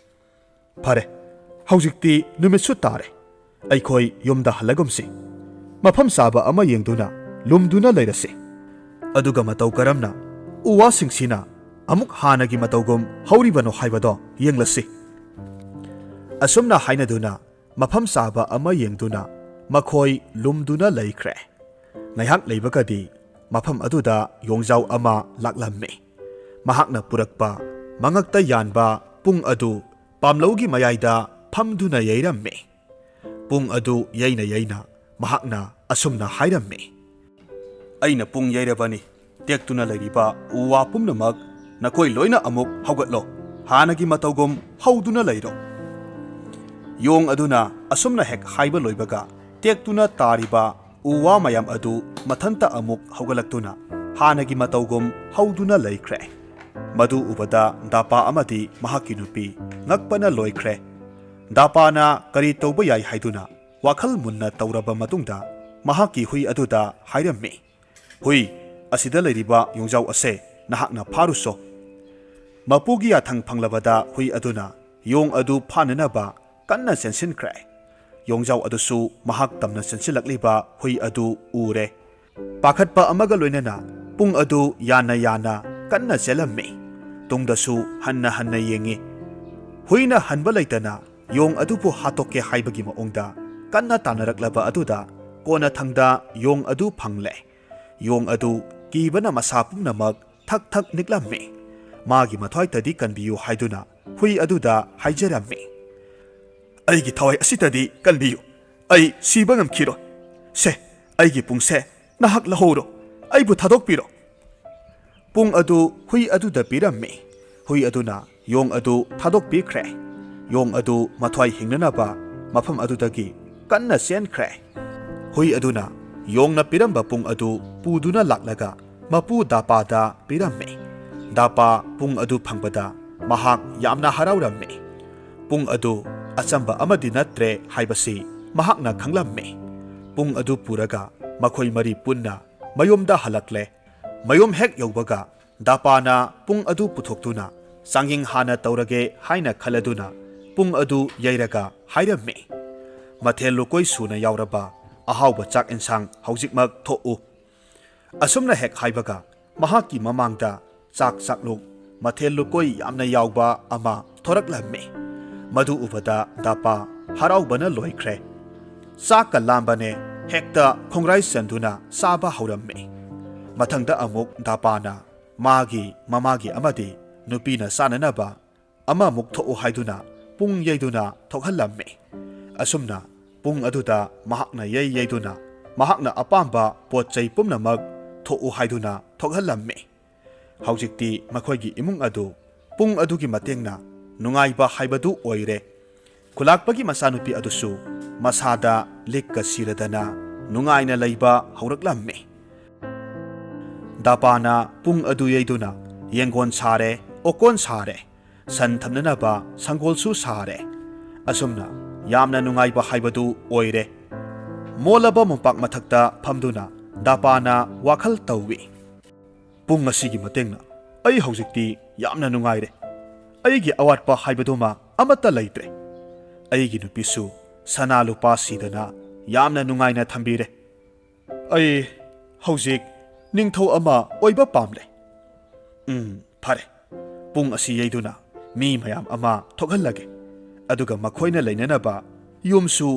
"ꯐꯔꯦ, ꯍꯧꯖꯤꯛꯇꯤ ꯅꯨꯃꯤꯠꯁꯨ ꯇꯥꯔꯦ꯫ ꯑꯩꯈꯣꯏ ꯌꯨꯝꯗ ꯍꯜꯂꯒꯨꯝꯁꯤ꯫ ꯃꯐꯝ ꯆꯥꯕ ꯑꯃ ꯌꯦꯡꯗꯨꯅ ꯂꯨꯝꯗꯨꯅ ꯂꯩꯔꯁꯤ꯫ ꯑꯗꯨꯒ ꯃꯇꯧ ꯀꯔꯝꯅ ꯎ ꯋꯥꯁꯤꯡꯁꯤꯅ ꯑꯃꯨꯛ ꯍꯥꯟꯅꯒꯤ ꯃꯇꯧꯒꯨꯝ ꯍꯧꯔꯤꯕꯅꯣ ꯍꯥꯏꯕꯗꯣ ꯌꯦꯡꯂꯁꯤ꯫" ꯑꯁꯨꯝꯅ ꯍꯥꯏꯅꯗꯨꯅ ꯃꯐꯝ ꯆꯥꯕ ꯑꯃ ꯌꯦꯡꯗꯨꯅ ꯃꯈꯣꯏ ꯂꯨꯝꯗꯨꯅ ꯂꯩꯈ꯭ꯔꯦ꯫ ꯉꯥꯏꯍꯥꯛ ꯂꯩꯕꯒꯗꯤ ꯃꯐꯝ ꯑꯗꯨꯗ ꯌꯣꯡꯖꯥꯎ ꯑꯃ ꯂꯥꯛꯂꯝꯃꯤ꯫ ꯃꯍꯥꯛꯅ ꯄꯨꯔꯛꯄ ꯃꯉꯛꯇ ꯌꯥꯟꯕ ꯄꯨꯡ ꯑꯗꯨ ꯄꯥꯝꯂꯧꯒꯤ ꯃꯌꯥꯏꯗ ꯐꯝꯗꯨꯅ ꯌꯩꯔꯝꯃꯤ꯫ ꯄꯨꯡ ꯑꯗꯨ ꯌꯩꯅ ꯌꯩꯅ ꯃꯍꯥꯛꯅ ꯑꯁꯨꯝꯅ ꯍꯥꯏꯔꯝꯃꯤ, "ꯑꯩꯅ ꯄꯨꯡ ꯌꯩꯔꯕꯅꯤ, ꯇꯦꯛꯇꯨꯅ ꯂꯩꯔꯤꯕ ꯎ ꯋꯥ ꯄꯨꯝꯅꯃꯛ ꯅꯈꯣꯏ ꯂꯣꯏꯅ ꯑꯃꯨꯛ ꯍꯧꯒꯠꯂꯣ, ꯍꯥꯟꯅꯒꯤ ꯃꯇꯧꯒꯨꯝ ꯍꯧꯗꯨꯅ ꯂꯩꯔꯣ"꯫ ꯌꯣꯡ ꯑꯗꯨꯅ ꯑꯁꯨꯝꯅ ꯍꯦꯛ ꯍꯥꯏꯕ ꯂꯣꯏꯕꯒ, ꯇꯦꯛꯇꯨꯅ ꯇꯥꯔꯤꯕ ꯎ ꯋꯥ ꯃꯌꯥꯝ ꯑꯗꯨ ꯃꯊꯟꯇ ꯑꯃꯨꯛ ꯍꯧꯒꯠꯂꯛꯇꯨꯅ ꯍꯥꯟꯅꯒꯤ ꯃꯇꯧꯒꯨꯝ ꯍꯧꯗꯨꯅ ꯂꯩꯈ꯭ꯔꯦ꯫ ꯃꯗꯨ ꯎꯕꯗ ꯗꯥꯄꯥ ꯑꯃꯗꯤ ꯃꯍꯥꯛꯀꯤ ꯅꯨꯄꯤ ꯉꯛꯄꯅ ꯂꯣꯏꯈ꯭ꯔꯦ꯫ ꯗꯥꯄꯥꯅ ꯀꯔꯤ ꯇꯧꯕ ꯌꯥꯏ ꯍꯥꯏꯗꯨꯅ ꯋꯥꯈꯜ ꯃꯨꯟꯅ ꯇꯧꯔꯕ ꯃꯇꯨꯡꯗ ꯃꯍꯥꯛꯀꯤ ꯍꯨꯏ ꯑꯗꯨꯗ ꯍꯥꯏꯔꯝꯃꯤ, "ꯍꯨꯏ, ꯑꯁꯤꯗ ꯂꯩꯔꯤꯕ ꯌꯣꯡꯖꯥꯎ ꯑꯁꯦ ꯅꯍꯥꯛꯅ ꯐꯥꯔꯨꯁꯣ"꯫ ꯃꯄꯨꯒꯤ ꯌꯥꯊꯪ ꯐꯪꯂꯕꯗ ꯍꯨꯏ ꯑꯗꯨꯅ ꯌꯣꯡ ꯑꯗꯨ ꯐꯥꯅꯅꯕ ꯀꯟꯅ ꯆꯦꯟꯁꯤꯟꯈ꯭ꯔꯦ꯫ ꯌꯣꯡꯖꯥꯎ ꯑꯗꯨꯁꯨ ꯃꯍꯥꯛ ꯇꯝꯅ ꯆꯦꯟꯁꯤꯜꯂꯛꯂꯤꯕ ꯍꯨꯏ ꯑꯗꯨ ꯎꯔꯦ꯫ ꯄꯥꯈꯠꯄ ꯑꯃꯒ ꯂꯣꯏꯅꯅ ꯄꯨꯡ ꯑꯗꯨ ꯌꯥꯅ ꯌꯥꯅ ꯀꯟꯅ ꯆꯦꯜꯂꯝꯃꯤ꯫ ꯇꯨꯡꯗꯁꯨ ꯍꯟꯅ ꯍꯟꯅ ꯌꯦꯡꯉꯤ꯫ ꯍꯨꯏꯅ ꯍꯟꯕ ꯂꯩꯇꯅ ꯌꯣꯡ ꯑꯗꯨꯕꯨ ꯍꯥꯠꯇꯣꯛꯀꯦ ꯍꯥꯏꯕꯒꯤ ꯃꯑꯣꯡꯗ ꯀꯟꯅ ꯇꯥꯟꯅꯔꯛꯂꯕ ꯑꯗꯨꯗ ꯀꯣꯟꯅꯊꯪꯗ ꯌꯣꯡ ꯑꯗꯨ ꯐꯪꯂꯦ꯫ ꯌꯣꯡ ꯑꯗꯨ ꯀꯤꯕꯅ ꯃꯁꯥ ꯄꯨꯝꯅꯃꯛ ꯊꯛ ꯊꯛ ꯅꯤꯛꯂꯝꯃꯤ꯫ ꯃꯥꯒꯤ ꯃꯊ꯭ꯋꯥꯏꯇꯗꯤ ꯀꯟꯕꯤꯌꯨ ꯍꯥꯏꯗꯨꯅ ꯍꯨꯏ ꯑꯗꯨꯗ ꯍꯥꯏꯖꯔꯝꯃꯤ, "ꯑꯩꯒꯤ ꯊꯋꯥꯏ ꯑꯁꯤꯇꯗꯤ ꯀꯟꯕꯤꯌꯨ꯫ ꯑꯩ ꯁꯤꯕ ꯉꯝꯈꯤꯔꯣꯏ꯫ ꯁꯦ, ꯑꯩꯒꯤ ꯄꯨꯡꯁꯦ ꯅꯍꯥꯛ ꯂꯧꯍꯧꯔꯣ꯫ ꯑꯩꯕꯨ ꯊꯥꯗꯣꯛꯄꯤꯔꯣ"꯫ ꯄꯨꯡ ꯑꯗꯨ ꯍꯨꯏ ꯑꯗꯨꯗ ꯄꯤꯔꯝꯃꯤ꯫ ꯍꯨꯏ ꯑꯗꯨꯅ ꯌꯣꯡ ꯑꯗꯨ ꯊꯥꯗꯣꯛꯄꯤꯈ꯭ꯔꯦ꯫ ꯌꯣꯡ ꯑꯗꯨ ꯃꯊ꯭ꯋꯥꯏ ꯍꯤꯡꯅꯅꯕ ꯃꯐꯝ ꯑꯗꯨꯗꯒꯤ ꯀꯟꯅ ꯆꯦꯟꯈ꯭ꯔꯦ꯫ ꯍꯨꯏ ꯑꯗꯨꯅ ꯌꯣꯡꯅ ꯄꯤꯔꯝꯕ ꯄꯨꯡ ꯑꯗꯨ ꯄꯨꯗꯨꯅ ꯂꯥꯛꯂꯒ ꯃꯄꯨ ꯗꯥꯄꯥꯗ ꯄꯤꯔꯝꯃꯤ꯫ ꯗꯥꯄꯥ ꯄꯨꯡ ꯑꯗꯨ ꯐꯪꯕꯗ ꯃꯍꯥꯛ ꯌꯥꯝꯅ ꯍꯔꯥꯎꯔꯝꯃꯤ꯫ ꯄꯨꯡ ꯑꯗꯨ ꯑꯆꯝꯕ ꯑꯃꯗꯤ ꯅꯠꯇ꯭ꯔꯦ ꯍꯥꯏꯕꯁꯤ ꯃꯍꯥꯛꯅ ꯈꯪꯂꯝꯃꯤ꯫ ꯄꯨꯡ ꯑꯗꯨ ꯄꯨꯔꯒ ꯃꯈꯣꯏ ꯃꯔꯤ ꯄꯨꯟꯅ ꯃꯌꯨꯝꯗ ꯍꯜꯂꯛꯂꯦ꯫ ꯃꯌꯨꯝ ꯍꯦꯛ ꯌꯧꯕꯒ ꯗꯥꯄꯥꯅ ꯄꯨꯡ ꯑꯗꯨ ꯄꯨꯊꯣꯛꯇꯨꯅ ꯆꯥꯡꯌꯦꯡ ꯍꯥꯟꯅ ꯇꯧꯔꯒꯦ ꯍꯥꯏꯅ ꯈꯜꯂꯗꯨꯅ ꯄꯨꯡ ꯑꯗꯨ ꯌꯩꯔꯒ ꯍꯥꯏꯔꯝꯃꯤ, "ꯃꯊꯦꯜ ꯂꯨꯀꯣꯏ ꯁꯨꯅ ꯌꯥꯎꯔꯕ ꯑꯍꯥꯎꯕ ꯆꯥꯛ ꯏꯟꯁꯥꯡ ꯍꯧꯖꯤꯛꯃꯛ ꯊꯣꯛꯎ"꯫ ꯑꯁꯨꯝꯅ ꯍꯦꯛ ꯍꯥꯏꯕꯒ ꯃꯍꯥꯛꯀꯤ ꯃꯃꯥꯡꯗ ꯆꯥꯛ ꯆꯥꯛꯂꯨꯛ, ꯃꯊꯦꯜ ꯂꯨꯀꯣꯏ ꯌꯥꯝꯅ ꯌꯥꯎꯕ ꯑꯃ ꯊꯣꯔꯛꯂꯝꯃꯤ꯫ ꯃꯗꯨ ꯎꯕꯗ ꯗꯥꯄꯥ ꯍꯔꯥꯎꯕꯅ ꯂꯣꯏꯈ꯭ꯔꯦ꯫ ꯆꯥꯛꯀ ꯂꯥꯝꯕꯅꯦ, ꯍꯦꯛꯇ ꯈꯣꯡꯒ꯭ꯔꯥꯏ ꯆꯟꯗꯨꯅ ꯆꯥꯕ ꯍꯧꯔꯝꯃꯤ꯫ ꯃꯊꯪꯗ ꯑꯃꯨꯛ ꯗꯥꯄꯥꯅ ꯃꯥꯒꯤ, ꯃꯃꯥꯒꯤ ꯑꯃꯗꯤ ꯅꯨꯄꯤꯅ ꯆꯥꯅꯅꯕ ꯑꯃꯃꯨꯛ ꯊꯣꯛꯎ ꯍꯥꯏꯗꯨꯅ ꯄꯨꯡ ꯌꯩꯗꯨꯅ ꯊꯣꯛꯍꯜꯂꯝꯃꯤ꯫ ꯑꯁꯨꯝꯅ ꯄꯨꯡ ꯑꯗꯨꯗ ꯃꯍꯥꯛꯅ ꯌꯩ ꯌꯩꯗꯨꯅ ꯃꯍꯥꯛꯅ ꯑꯄꯥꯝꯕ ꯄꯣꯠ ꯆꯩ ꯄꯨꯝꯅꯃꯛ ꯊꯣꯛꯎ ꯍꯥꯏꯗꯨꯅ ꯊꯣꯛꯍꯜꯂꯝꯃꯤ꯫ ꯍꯧꯖꯤꯛꯇꯤ ꯃꯈꯣꯏꯒꯤ ꯏꯃꯨꯡ ꯑꯗꯨ ꯄꯨꯡ ꯑꯗꯨꯒꯤ ꯃꯇꯦꯡꯅ ꯅꯨꯡꯉꯥꯏꯕ ꯍꯥꯏꯕꯗꯨ ꯑꯣꯏꯔꯦ꯫ ꯈꯨꯂꯥꯛꯄꯒꯤ ꯃꯆꯥꯅꯨꯄꯤ ꯑꯗꯨꯁꯨ ꯃꯁꯥꯗ ꯂꯤꯛꯀ ꯁꯤꯔꯗꯅ ꯅꯨꯡꯉꯥꯏꯅ ꯂꯩꯕ ꯍꯧꯔꯛꯂꯝꯃꯤ꯫ ꯗꯥꯄꯥꯅ ꯄꯨꯡ ꯑꯗꯨ ꯌꯩꯗꯨꯅ ꯌꯦꯡꯒꯣꯟ ꯁꯥꯔꯦ, ꯑꯣꯀꯣꯟ ꯁꯥꯔꯦ, ꯁꯟ ꯊꯝꯅꯅꯕ ꯁꯪꯒꯣꯜꯁꯨ ꯁꯥꯔꯦ꯫ ꯑꯁꯨꯝꯅ ꯌꯥꯝꯅ ꯅꯨꯡꯉꯥꯏꯕ ꯍꯥꯏꯕꯗꯨ ꯑꯣꯏꯔꯦ꯫ ꯃꯣꯜꯂꯕ ꯃꯣꯝꯄꯥꯛ ꯃꯊꯛꯇ ꯐꯝꯗꯨꯅ ꯗꯥꯄꯥꯅ ꯋꯥꯈꯜ ꯇꯧꯏ꯫ "ꯄꯨꯡ ꯑꯁꯤꯒꯤ ꯃꯇꯦꯡꯅ ꯑꯩ ꯍꯧꯖꯤꯛꯇꯤ ꯌꯥꯝꯅ ꯅꯨꯡꯉꯥꯏꯔꯦ꯫ ꯑꯩꯒꯤ ꯑꯋꯥꯠꯄ ꯍꯥꯏꯕꯗꯨꯃ ꯑꯃꯠꯇ ꯂꯩꯇ꯭ꯔꯦ꯫ ꯑꯩꯒꯤ ꯅꯨꯄꯤꯁꯨ ꯁꯅꯥ ꯂꯨꯄꯥ ꯁꯤꯗꯅ ꯌꯥꯝꯅ ꯅꯨꯡꯉꯥꯏꯅ ꯊꯝꯕꯤꯔꯦ꯫ ꯑꯩ ꯍꯧꯖꯤꯛ ꯅꯤꯡꯊꯧ ꯑꯃ ꯑꯣꯏꯕ ꯄꯥꯝꯂꯦ꯫ ꯎꯝ, ꯐꯔꯦ꯫ ꯄꯨꯡ ꯑꯁꯤ ꯌꯩꯗꯨꯅ ꯃꯤ ꯃꯌꯥꯝ ꯑꯃ ꯊꯣꯛꯍꯜꯂꯒꯦ꯫ ꯑꯗꯨꯒ ꯃꯈꯣꯏꯅ ꯂꯩꯅꯅꯕ ꯌꯨꯝꯁꯨ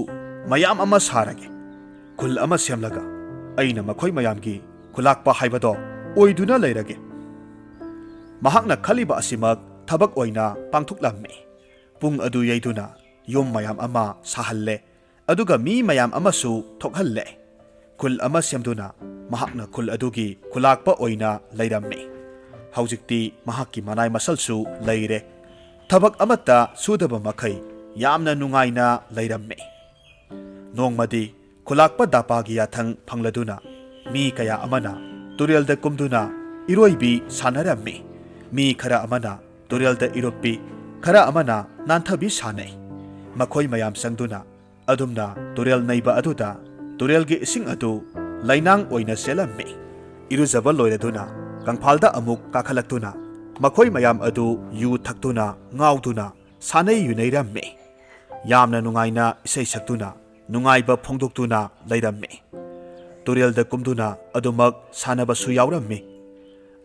ꯃꯌꯥꯝ ꯑꯃ ꯁꯥꯔꯒꯦ꯫ ꯈꯨꯜ ꯑꯃ ꯁꯦꯝꯂꯒ ꯑꯩꯅ ꯃꯈꯣꯏ ꯃꯌꯥꯝꯒꯤ ꯈꯨꯂꯥꯛꯄ ꯍꯥꯏꯕꯗꯣ ꯑꯣꯏꯗꯨꯅ ꯂꯩꯔꯒꯦ꯫" ꯃꯍꯥꯛꯅ ꯈꯜꯂꯤꯕ ꯑꯁꯤꯃꯛ ꯊꯕꯛ ꯑꯣꯏꯅ ꯄꯥꯡꯊꯣꯛꯂꯝꯃꯤ꯫ ꯄꯨꯡ ꯑꯗꯨ ꯌꯩꯗꯨꯅ ꯌꯨꯝ ꯃꯌꯥꯝ ꯑꯃ ꯁꯥꯍꯜꯂꯦ꯫ ꯑꯗꯨꯒ ꯃꯤ ꯃꯌꯥꯝ ꯑꯃꯁꯨ ꯊꯣꯛꯍꯜꯂꯦ꯫ ꯈꯨꯜ ꯑꯃ ꯁꯦꯝꯗꯨꯅ ꯃꯍꯥꯛꯅ ꯈꯨꯜ ꯑꯗꯨꯒꯤ ꯈꯨꯂꯥꯛꯄ ꯑꯣꯏꯅ ꯂꯩꯔꯝꯃꯤ꯫ ꯍꯧꯖꯤꯛꯇꯤ ꯃꯍꯥꯛꯀꯤ ꯃꯅꯥꯏ ꯃꯁꯜꯁꯨ ꯂꯩꯔꯦ꯫ ꯊꯕꯛ ꯑꯃꯠꯇ ꯁꯨꯗꯕ ꯃꯈꯩ ꯌꯥꯝꯅ ꯅꯨꯡꯉꯥꯏꯅ ꯂꯩꯔꯝꯃꯤ꯫ ꯅꯣꯡꯃꯗꯤ ꯈꯨꯂꯥꯛꯄ ꯗꯥꯄꯥꯒꯤ ꯌꯥꯊꯪ ꯐꯪꯂꯗꯨꯅ ꯃꯤ ꯀꯌꯥ ꯑꯃꯅ ꯇꯨꯔꯦꯜꯗ ꯀꯨꯝꯗꯨꯅ ꯏꯔꯣꯏꯕꯤ ꯁꯥꯟꯅꯔꯝꯃꯤ꯫ ꯃꯤ ꯈꯔ ꯑꯃꯅ ꯇꯨꯔꯦꯜꯗ ꯏꯔꯨꯞꯄꯤ, ꯈꯔ ꯑꯃꯅ ꯅꯥꯟꯊꯕꯤ ꯁꯥꯟꯅꯩ꯫ ꯃꯈꯣꯏ ꯃꯌꯥꯝ ꯆꯪꯗꯨꯅ ꯑꯗꯨꯝꯅ ꯇꯨꯔꯦꯜ ꯅꯩꯕ ꯑꯗꯨꯗ ꯇꯨꯔꯦꯜꯒꯤ ꯏꯁꯤꯡ ꯑꯗꯨ ꯂꯩꯅꯥꯡ ꯑꯣꯏꯅ ꯆꯦꯜꯂꯝꯃꯤ꯫ ꯏꯔꯨꯖꯕ ꯂꯣꯏꯔꯗꯨꯅ ꯀꯪꯐꯥꯜꯗ ꯑꯃꯨꯛ ꯀꯥꯈꯠꯂꯛꯇꯨꯅ ꯃꯈꯣꯏ ꯃꯌꯥꯝ ꯑꯗꯨ ꯌꯨ ꯊꯛꯇꯨꯅ ꯉꯥꯎꯗꯨꯅ ꯁꯥꯟꯅꯩ ꯌꯨꯅꯩꯔꯝꯃꯤ꯫ ꯌꯥꯝꯅ ꯅꯨꯡꯉꯥꯏꯅ ꯏꯁꯩ ꯁꯛꯇꯨꯅ ꯅꯨꯡꯉꯥꯏꯕ ꯐꯣꯡꯗꯣꯛꯇꯨꯅ ꯂꯩꯔꯝꯃꯤ꯫ ꯇꯨꯔꯦꯜꯗ ꯀꯨꯝꯗꯨꯅ ꯑꯗꯨꯃꯛ ꯁꯥꯟꯅꯕꯁꯨ ꯌꯥꯎꯔꯝꯃꯤ꯫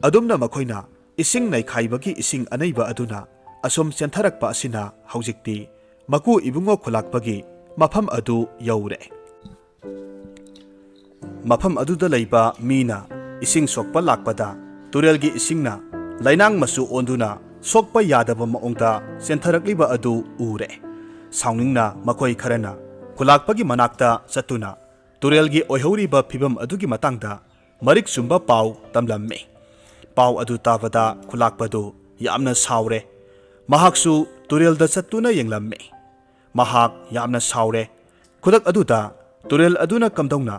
ꯑꯗꯨꯝꯅ ꯃꯈꯣꯏꯅ ꯏꯁꯤꯡ ꯅꯩꯈꯥꯏꯕꯒꯤ ꯏꯁꯤꯡ ꯑꯅꯩꯕ ꯑꯗꯨꯅ ꯑꯁꯨꯝ ꯆꯦꯟꯊꯔꯛꯄ ꯑꯁꯤꯅ ꯍꯧꯖꯤꯛꯇꯤ ꯃꯀꯨ ꯏꯕꯨꯡꯉꯣ ꯈꯨꯂꯥꯛꯄꯒꯤ ꯃꯐꯝ ꯑꯗꯨ ꯌꯧꯔꯦ꯫ ꯃꯐꯝ ꯑꯗꯨꯗ ꯂꯩꯕ ꯃꯤꯅ ꯏꯁꯤꯡ ꯁꯣꯛꯄ ꯂꯥꯛꯄꯗ ꯇꯨꯔꯦꯜꯒꯤ ꯏꯁꯤꯡꯅ ꯂꯩꯅꯥꯡ ꯃꯆꯨ ꯑꯣꯟꯗꯨꯅ ꯁꯣꯛꯄ ꯌꯥꯗꯕ ꯃꯑꯣꯡꯗ ꯆꯦꯟꯊꯔꯛꯂꯤꯕ ꯑꯗꯨ ꯎꯔꯦ꯫ ꯁꯥꯎꯅꯤꯡꯅ ꯃꯈꯣꯏ ꯈꯔꯅ ꯈꯨꯂꯥꯛꯄꯒꯤ ꯃꯅꯥꯛꯇ ꯆꯠꯇꯨꯅ ꯇꯨꯔꯦꯜꯒꯤ ꯑꯣꯏꯍꯧꯔꯤꯕ ꯐꯤꯕꯝ ꯑꯗꯨꯒꯤ ꯃꯇꯥꯡꯗ ꯃꯔꯤꯛ ꯆꯨꯝꯕ ꯄꯥꯎ ꯇꯝꯂꯝꯃꯤ꯫ ꯄꯥꯎ ꯑꯗꯨ ꯇꯥꯕꯗ ꯈꯨꯂꯥꯛꯄꯗꯨ ꯌꯥꯝꯅ ꯁꯥꯎꯔꯦ꯫ ꯃꯍꯥꯛꯁꯨ ꯇꯨꯔꯦꯜꯗ ꯆꯠꯇꯨꯅ ꯌꯦꯡꯂꯝꯃꯤ꯫ ꯃꯍꯥꯛ ꯌꯥꯝꯅ ꯁꯥꯎꯔꯦ꯫ ꯈꯨꯗꯛ ꯑꯗꯨꯗ ꯇꯨꯔꯦꯜ ꯑꯗꯨꯅ ꯀꯝꯗꯧꯅ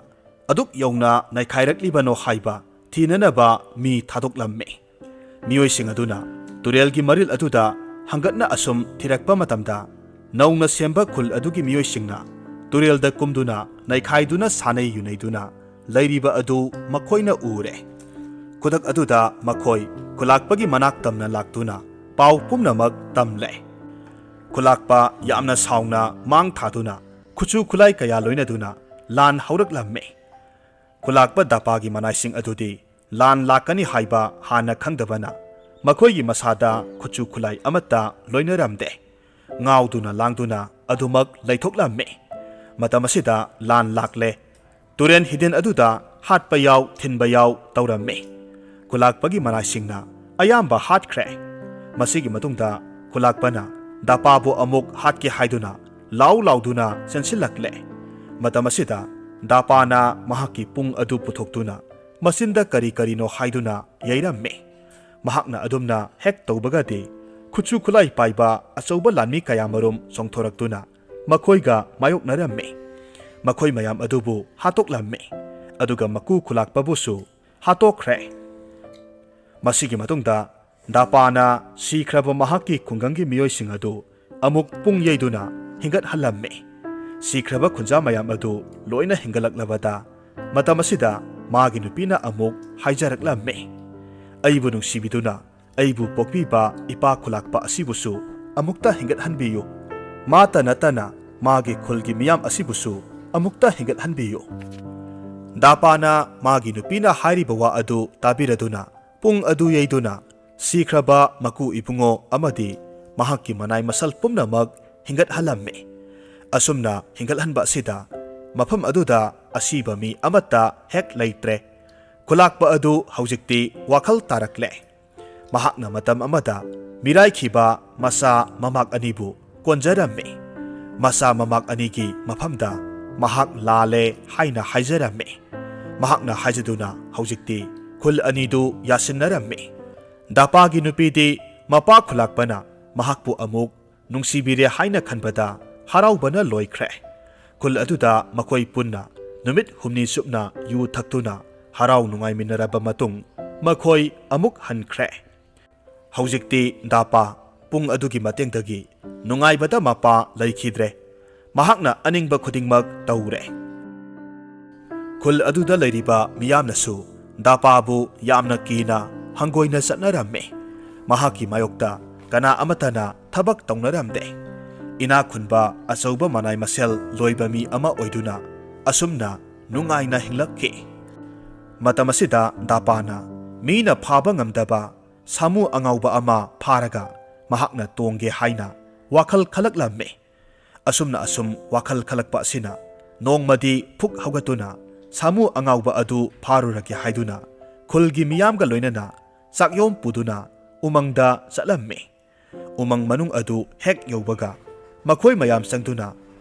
ꯑꯗꯨꯛ ꯌꯧꯅ ꯅꯩꯈꯥꯏꯔꯛꯂꯤꯕꯅꯣ ꯍꯥꯏꯕ ꯊꯤꯅꯅꯕ ꯃꯤ ꯊꯥꯗꯣꯛꯂꯝꯃꯤ꯫ ꯃꯤꯑꯣꯏꯁꯤꯡ ꯑꯗꯨꯅ ꯇꯨꯔꯦꯜꯒꯤ ꯃꯔꯤꯜ ꯑꯗꯨꯗ ꯍꯪꯒꯠꯅ ꯑꯁꯨꯝ ꯊꯤꯔꯛꯄ ꯃꯇꯝꯗ, ꯅꯧꯅ ꯁꯦꯝꯕ ꯈꯨꯜ ꯑꯗꯨꯒꯤ ꯃꯤꯑꯣꯏꯁꯤꯡꯅ ꯇꯨꯔꯦꯜꯗ ꯀꯨꯝꯗꯨꯅ ꯅꯩꯈꯥꯏꯗꯨꯅ ꯁꯥꯟꯅꯩ ꯌꯨꯅꯩꯗꯨꯅ ꯂꯩꯔꯤꯕ ꯑꯗꯨ ꯃꯈꯣꯏꯅ ꯎꯔꯦ꯫ ꯈꯨꯗꯛ ꯑꯗꯨꯗ ꯃꯈꯣꯏ ꯈꯨꯂꯥꯛꯄꯒꯤ ꯃꯅꯥꯛ ꯇꯝꯅ ꯂꯥꯛꯇꯨꯅ ꯄꯥꯎ ꯄꯨꯝꯅꯃꯛ ꯇꯝꯂꯦ꯫ ꯈꯨꯂꯥꯛꯄ ꯌꯥꯝꯅ ꯁꯥꯎꯅ ꯃꯥꯡ ꯊꯥꯗꯨꯅ ꯈꯨꯠꯁꯨ ꯈꯨꯠꯂꯥꯏ ꯀꯌꯥ ꯂꯣꯏꯅꯗꯨꯅ ꯂꯥꯟ ꯍꯧꯔꯛꯂꯝꯃꯤ꯫ ꯈꯨꯂꯥꯛꯄ ꯗꯥꯄꯥꯒꯤ ꯃꯅꯥꯏꯁꯤꯡ ꯑꯗꯨꯗꯤ ꯂꯥꯟ ꯂꯥꯛꯀꯅꯤ ꯍꯥꯏꯕ ꯍꯥꯟꯅ ꯈꯪꯗꯕꯅ ꯃꯈꯣꯏꯒꯤ ꯃꯁꯥꯗ ꯈꯨꯠꯁꯨ ꯈꯨꯠꯂꯥꯏ ꯑꯃꯠꯇ ꯂꯣꯏꯅꯔꯝꯗꯦ꯫ ꯉꯥꯎꯗꯨꯅ ꯂꯥꯡꯗꯨꯅ ꯑꯗꯨꯃꯛ ꯂꯩꯊꯣꯛꯂꯝꯃꯤ꯫ ꯃꯇꯝ ꯑꯁꯤꯗ ꯂꯥꯟ ꯂꯥꯛꯂꯦ꯫ ꯇꯨꯔꯦꯟ ꯍꯤꯗꯤꯟ ꯑꯗꯨꯗ ꯍꯥꯠꯄ ꯌꯥꯎ, ꯊꯤꯟꯕ ꯌꯥꯎ ꯇꯧꯔꯝꯃꯤ꯫ ꯈꯨꯂꯥꯛꯄꯒꯤ ꯃꯅꯥꯏꯁꯤꯡꯅ ꯑꯌꯥꯝꯕ ꯍꯥꯠꯈ꯭ꯔꯦ꯫ ꯃꯁꯤꯒꯤ ꯃꯇꯨꯡꯗ ꯈꯨꯂꯥꯛꯄꯅ ꯗꯥꯄꯥꯕꯨ ꯑꯃꯨꯛ ꯍꯥꯠꯀꯦ ꯍꯥꯏꯗꯨꯅ ꯂꯥꯎ ꯂꯥꯎꯗꯨꯅ ꯆꯦꯟꯁꯤꯜꯂꯛꯂꯦ꯫ ꯃꯇꯝ ꯑꯁꯤꯗ ꯗꯥꯄꯥꯅ ꯃꯍꯥꯛꯀꯤ ꯄꯨꯡ ꯑꯗꯨ ꯄꯨꯊꯣꯛꯇꯨꯅ ꯃꯆꯤꯟꯗ ꯀꯔꯤ ꯀꯔꯤꯅꯣ ꯍꯥꯏꯗꯨꯅ ꯌꯩꯔꯝꯃꯤ꯫ ꯃꯍꯥꯛꯅ ꯑꯗꯨꯝꯅ ꯍꯦꯛ ꯇꯧꯕꯒꯗꯤ ꯈꯨꯠꯁꯨ ꯈꯨꯠꯂꯥꯏ ꯄꯥꯏꯕ ꯑꯆꯧꯕ ꯂꯥꯟꯃꯤ ꯀꯌꯥꯃꯔꯨꯝ ꯆꯣꯡꯊꯣꯔꯛꯇꯨꯅ ꯃꯈꯣꯏꯒ ꯃꯥꯌꯣꯛꯅꯔꯝꯃꯤ꯫ ꯃꯈꯣꯏ ꯃꯌꯥꯝ ꯑꯗꯨꯕꯨ ꯍꯥꯠꯇꯣꯛꯂꯝꯃꯤ꯫ ꯑꯗꯨꯒ ꯃꯀꯨ ꯈꯨꯂꯥꯛꯄꯕꯨꯁꯨ ꯍꯥꯠꯇꯣꯛꯈ꯭ꯔꯦ꯫ ꯃꯁꯤꯒꯤ ꯃꯇꯨꯡꯗ ꯗꯥꯄꯥꯅ ꯁꯤꯈ꯭ꯔꯕ ꯃꯍꯥꯛꯀꯤ ꯈꯨꯡꯒꯪꯒꯤ ꯃꯤꯑꯣꯏꯁꯤꯡ ꯑꯗꯨ ꯑꯃꯨꯛ ꯄꯨꯡ ꯌꯩꯗꯨꯅ ꯍꯤꯡꯒꯠꯍꯜꯂꯝꯃꯤ꯫ ꯁꯤꯈ꯭ꯔꯕ ꯈꯨꯟꯖꯥ ꯃꯌꯥꯝ ꯑꯗꯨ ꯂꯣꯏꯅ ꯍꯤꯡꯒꯠꯂꯛꯂꯕꯗ, ꯃꯇꯝ ꯑꯁꯤꯗ ꯃꯥꯒꯤ ꯅꯨꯄꯤꯅ ꯑꯃꯨꯛ ꯍꯥꯏꯖꯔꯛꯂꯝꯃꯤ, "ꯑꯩꯕꯨ ꯅꯨꯡꯁꯤꯕꯤꯗꯨꯅ ꯑꯩꯕꯨ ꯄꯣꯛꯄꯤꯕ ꯏꯄꯥ ꯈꯨꯂꯥꯛꯄ ꯑꯁꯤꯕꯨꯁꯨ ꯑꯃꯨꯛꯇ ꯍꯤꯡꯒꯠꯍꯟꯕꯤꯌꯨ꯫ ꯃꯥꯇ ꯅꯠꯇꯅ ꯃꯥꯒꯤ ꯈꯨꯜꯒꯤ ꯃꯤꯌꯥꯝ ꯑꯁꯤꯕꯨꯁꯨ ꯑꯃꯨꯛꯇ ꯍꯤꯡꯒꯠꯍꯟꯕꯤꯌꯨ꯫" ꯗꯥꯄꯥꯅ ꯃꯥꯒꯤ ꯅꯨꯄꯤꯅ ꯍꯥꯏꯔꯤꯕ ꯋꯥ ꯑꯗꯨ ꯇꯥꯕꯤꯔꯗꯨꯅ ꯄꯨꯡ ꯑꯗꯨ ꯌꯩꯗꯨꯅ ꯁꯤꯈ꯭ꯔꯕ ꯃꯀꯨ ꯏꯕꯨꯡꯉꯣ ꯑꯃꯗꯤ ꯃꯍꯥꯛꯀꯤ ꯃꯅꯥꯏ ꯃꯁꯜ ꯄꯨꯝꯅꯃꯛ ꯍꯤꯡꯒꯠꯍꯜꯂꯝꯃꯤ꯫ ꯑꯁꯨꯝꯅ ꯍꯤꯡꯒꯠꯍꯟꯕ ꯑꯁꯤꯗ ꯃꯐꯝ ꯑꯗꯨꯗ ꯑꯁꯤꯕ ꯃꯤ ꯑꯃꯠꯇ ꯍꯦꯛ ꯂꯩꯇ꯭ꯔꯦ꯫ ꯈꯨꯂꯥꯛꯄ ꯑꯗꯨ ꯍꯧꯖꯤꯛꯇꯤ ꯋꯥꯈꯜ ꯇꯥꯔꯛꯂꯦ꯫ ꯃꯍꯥꯛꯅ ꯃꯇꯝ ꯑꯃꯗ ꯃꯤꯔꯥꯏꯈꯤꯕ ꯃꯆꯥ ꯃꯃꯥꯛ ꯑꯅꯤꯕꯨ ꯀꯣꯟꯖꯔꯝꯃꯤ꯫ ꯃꯆꯥ ꯃꯃꯥꯛ ꯑꯅꯤꯒꯤ ꯃꯐꯝꯗ ꯃꯍꯥꯛ ꯂꯥꯜꯂꯦ ꯍꯥꯏꯅ ꯍꯥꯏꯖꯔꯝꯃꯤ꯫ ꯃꯍꯥꯛꯅ ꯍꯥꯏꯖꯗꯨꯅ ꯍꯧꯖꯤꯛꯇꯤ ꯈꯨꯜ ꯑꯅꯤꯗꯨ ꯌꯥꯁꯤꯟꯅꯔꯝꯃꯤ꯫ ꯗꯥꯄꯥꯒꯤ ꯅꯨꯄꯤꯗꯤ ꯃꯄꯥ ꯈꯨꯂꯥꯛꯄꯅ ꯃꯍꯥꯛꯄꯨ ꯑꯃꯨꯛ ꯅꯨꯡꯁꯤꯕꯤꯔꯦ ꯍꯥꯏꯅ ꯈꯟꯕꯗ ꯍꯔꯥꯎꯕꯅ ꯂꯣꯏꯈ꯭ꯔꯦ꯫ ꯈꯨꯜ ꯑꯗꯨꯗ ꯃꯈꯣꯏ ꯄꯨꯟꯅ ꯅꯨꯃꯤꯠ ꯍꯨꯝꯅꯤ ꯆꯨꯞꯅ ꯌꯨ ꯊꯛꯇꯨꯅ ꯍꯔꯥꯎ ꯅꯨꯡꯉꯥꯏꯃꯤꯟꯅꯔꯕ ꯃꯇꯨꯡ ꯃꯈꯣꯏ ꯑꯃꯨꯛ ꯍꯟꯈ꯭ꯔꯦ꯫ ꯍꯧꯖꯤꯛꯇꯤ ꯗꯥꯄꯥ ꯄꯨꯡ ꯑꯗꯨꯒꯤ ꯃꯇꯦꯡꯗꯒꯤ ꯅꯨꯡꯉꯥꯏꯕꯗ ꯃꯄꯥ ꯂꯩꯈꯤꯗ꯭ꯔꯦ꯫ ꯃꯍꯥꯛꯅ ꯑꯅꯤꯡꯕ ꯈꯨꯗꯤꯡꯃꯛ ꯇꯧꯔꯦ꯫ ꯈꯨꯜ ꯑꯗꯨꯗ ꯂꯩꯔꯤꯕ ꯃꯤꯌꯥꯝꯅꯁꯨ ꯗꯥꯄꯥꯕꯨ ꯌꯥꯝꯅ ꯀꯤꯅ ꯍꯪꯒꯣꯏꯅ ꯆꯠꯅꯔꯝꯃꯤ꯫ ꯃꯍꯥꯛꯀꯤ ꯃꯥꯌꯣꯛꯇ ꯀꯅꯥ ꯑꯃꯠꯇꯅ ꯊꯕꯛ ꯇꯧꯅꯔꯝꯗꯦ꯫ ꯏꯅꯥꯛ ꯈꯨꯟꯕ ꯑꯆꯧꯕ ꯃꯅꯥꯏ ꯃꯁꯦꯜ ꯂꯣꯏꯕ ꯃꯤ ꯑꯃ ꯑꯣꯏꯗꯨꯅ ꯑꯁꯨꯝꯅ ꯅꯨꯡꯉꯥꯏꯅ ꯍꯤꯡꯂꯛꯈꯤ꯫ ꯃꯇꯝ ꯑꯁꯤꯗ ꯗꯥꯄꯥꯅ ꯃꯤꯅ ꯐꯥꯕ ꯉꯝꯗꯕ ꯁꯥꯃꯨ ꯑꯉꯥꯎꯕ ꯑꯃ ꯐꯥꯔꯒ ꯃꯍꯥꯛꯅ ꯇꯣꯡꯒꯦ ꯍꯥꯏꯅ ꯋꯥꯈꯜ ꯈꯜꯂꯛꯂꯝꯃꯤ꯫ ꯑꯁꯨꯝꯅ ꯑꯁꯨꯝ ꯋꯥꯈꯜ ꯈꯜꯂꯛꯄ ꯑꯁꯤꯅ ꯅꯣꯡꯃꯗꯤ ꯐꯨꯛ ꯍꯧꯒꯠꯇꯨꯅ ꯁꯥꯃꯨ ꯑꯉꯥꯎꯕ ꯑꯗꯨ ꯐꯥꯔꯨꯔꯒꯦ ꯍꯥꯏꯗꯨꯅ ꯈꯨꯜꯒꯤ ꯃꯤꯌꯥꯝꯒ ꯂꯣꯏꯅꯅ ꯆꯥꯛꯌꯣꯝ ꯄꯨꯗꯨꯅ ꯎꯃꯪꯗ ꯆꯠꯂꯝꯃꯤ꯫ ꯎꯃꯪ ꯃꯅꯨꯡ ꯑꯗꯨ ꯍꯦꯛ ꯌꯧꯕꯒ ꯃꯈꯣꯏ ꯃꯌꯥꯝ ꯆꯪꯗꯨꯅ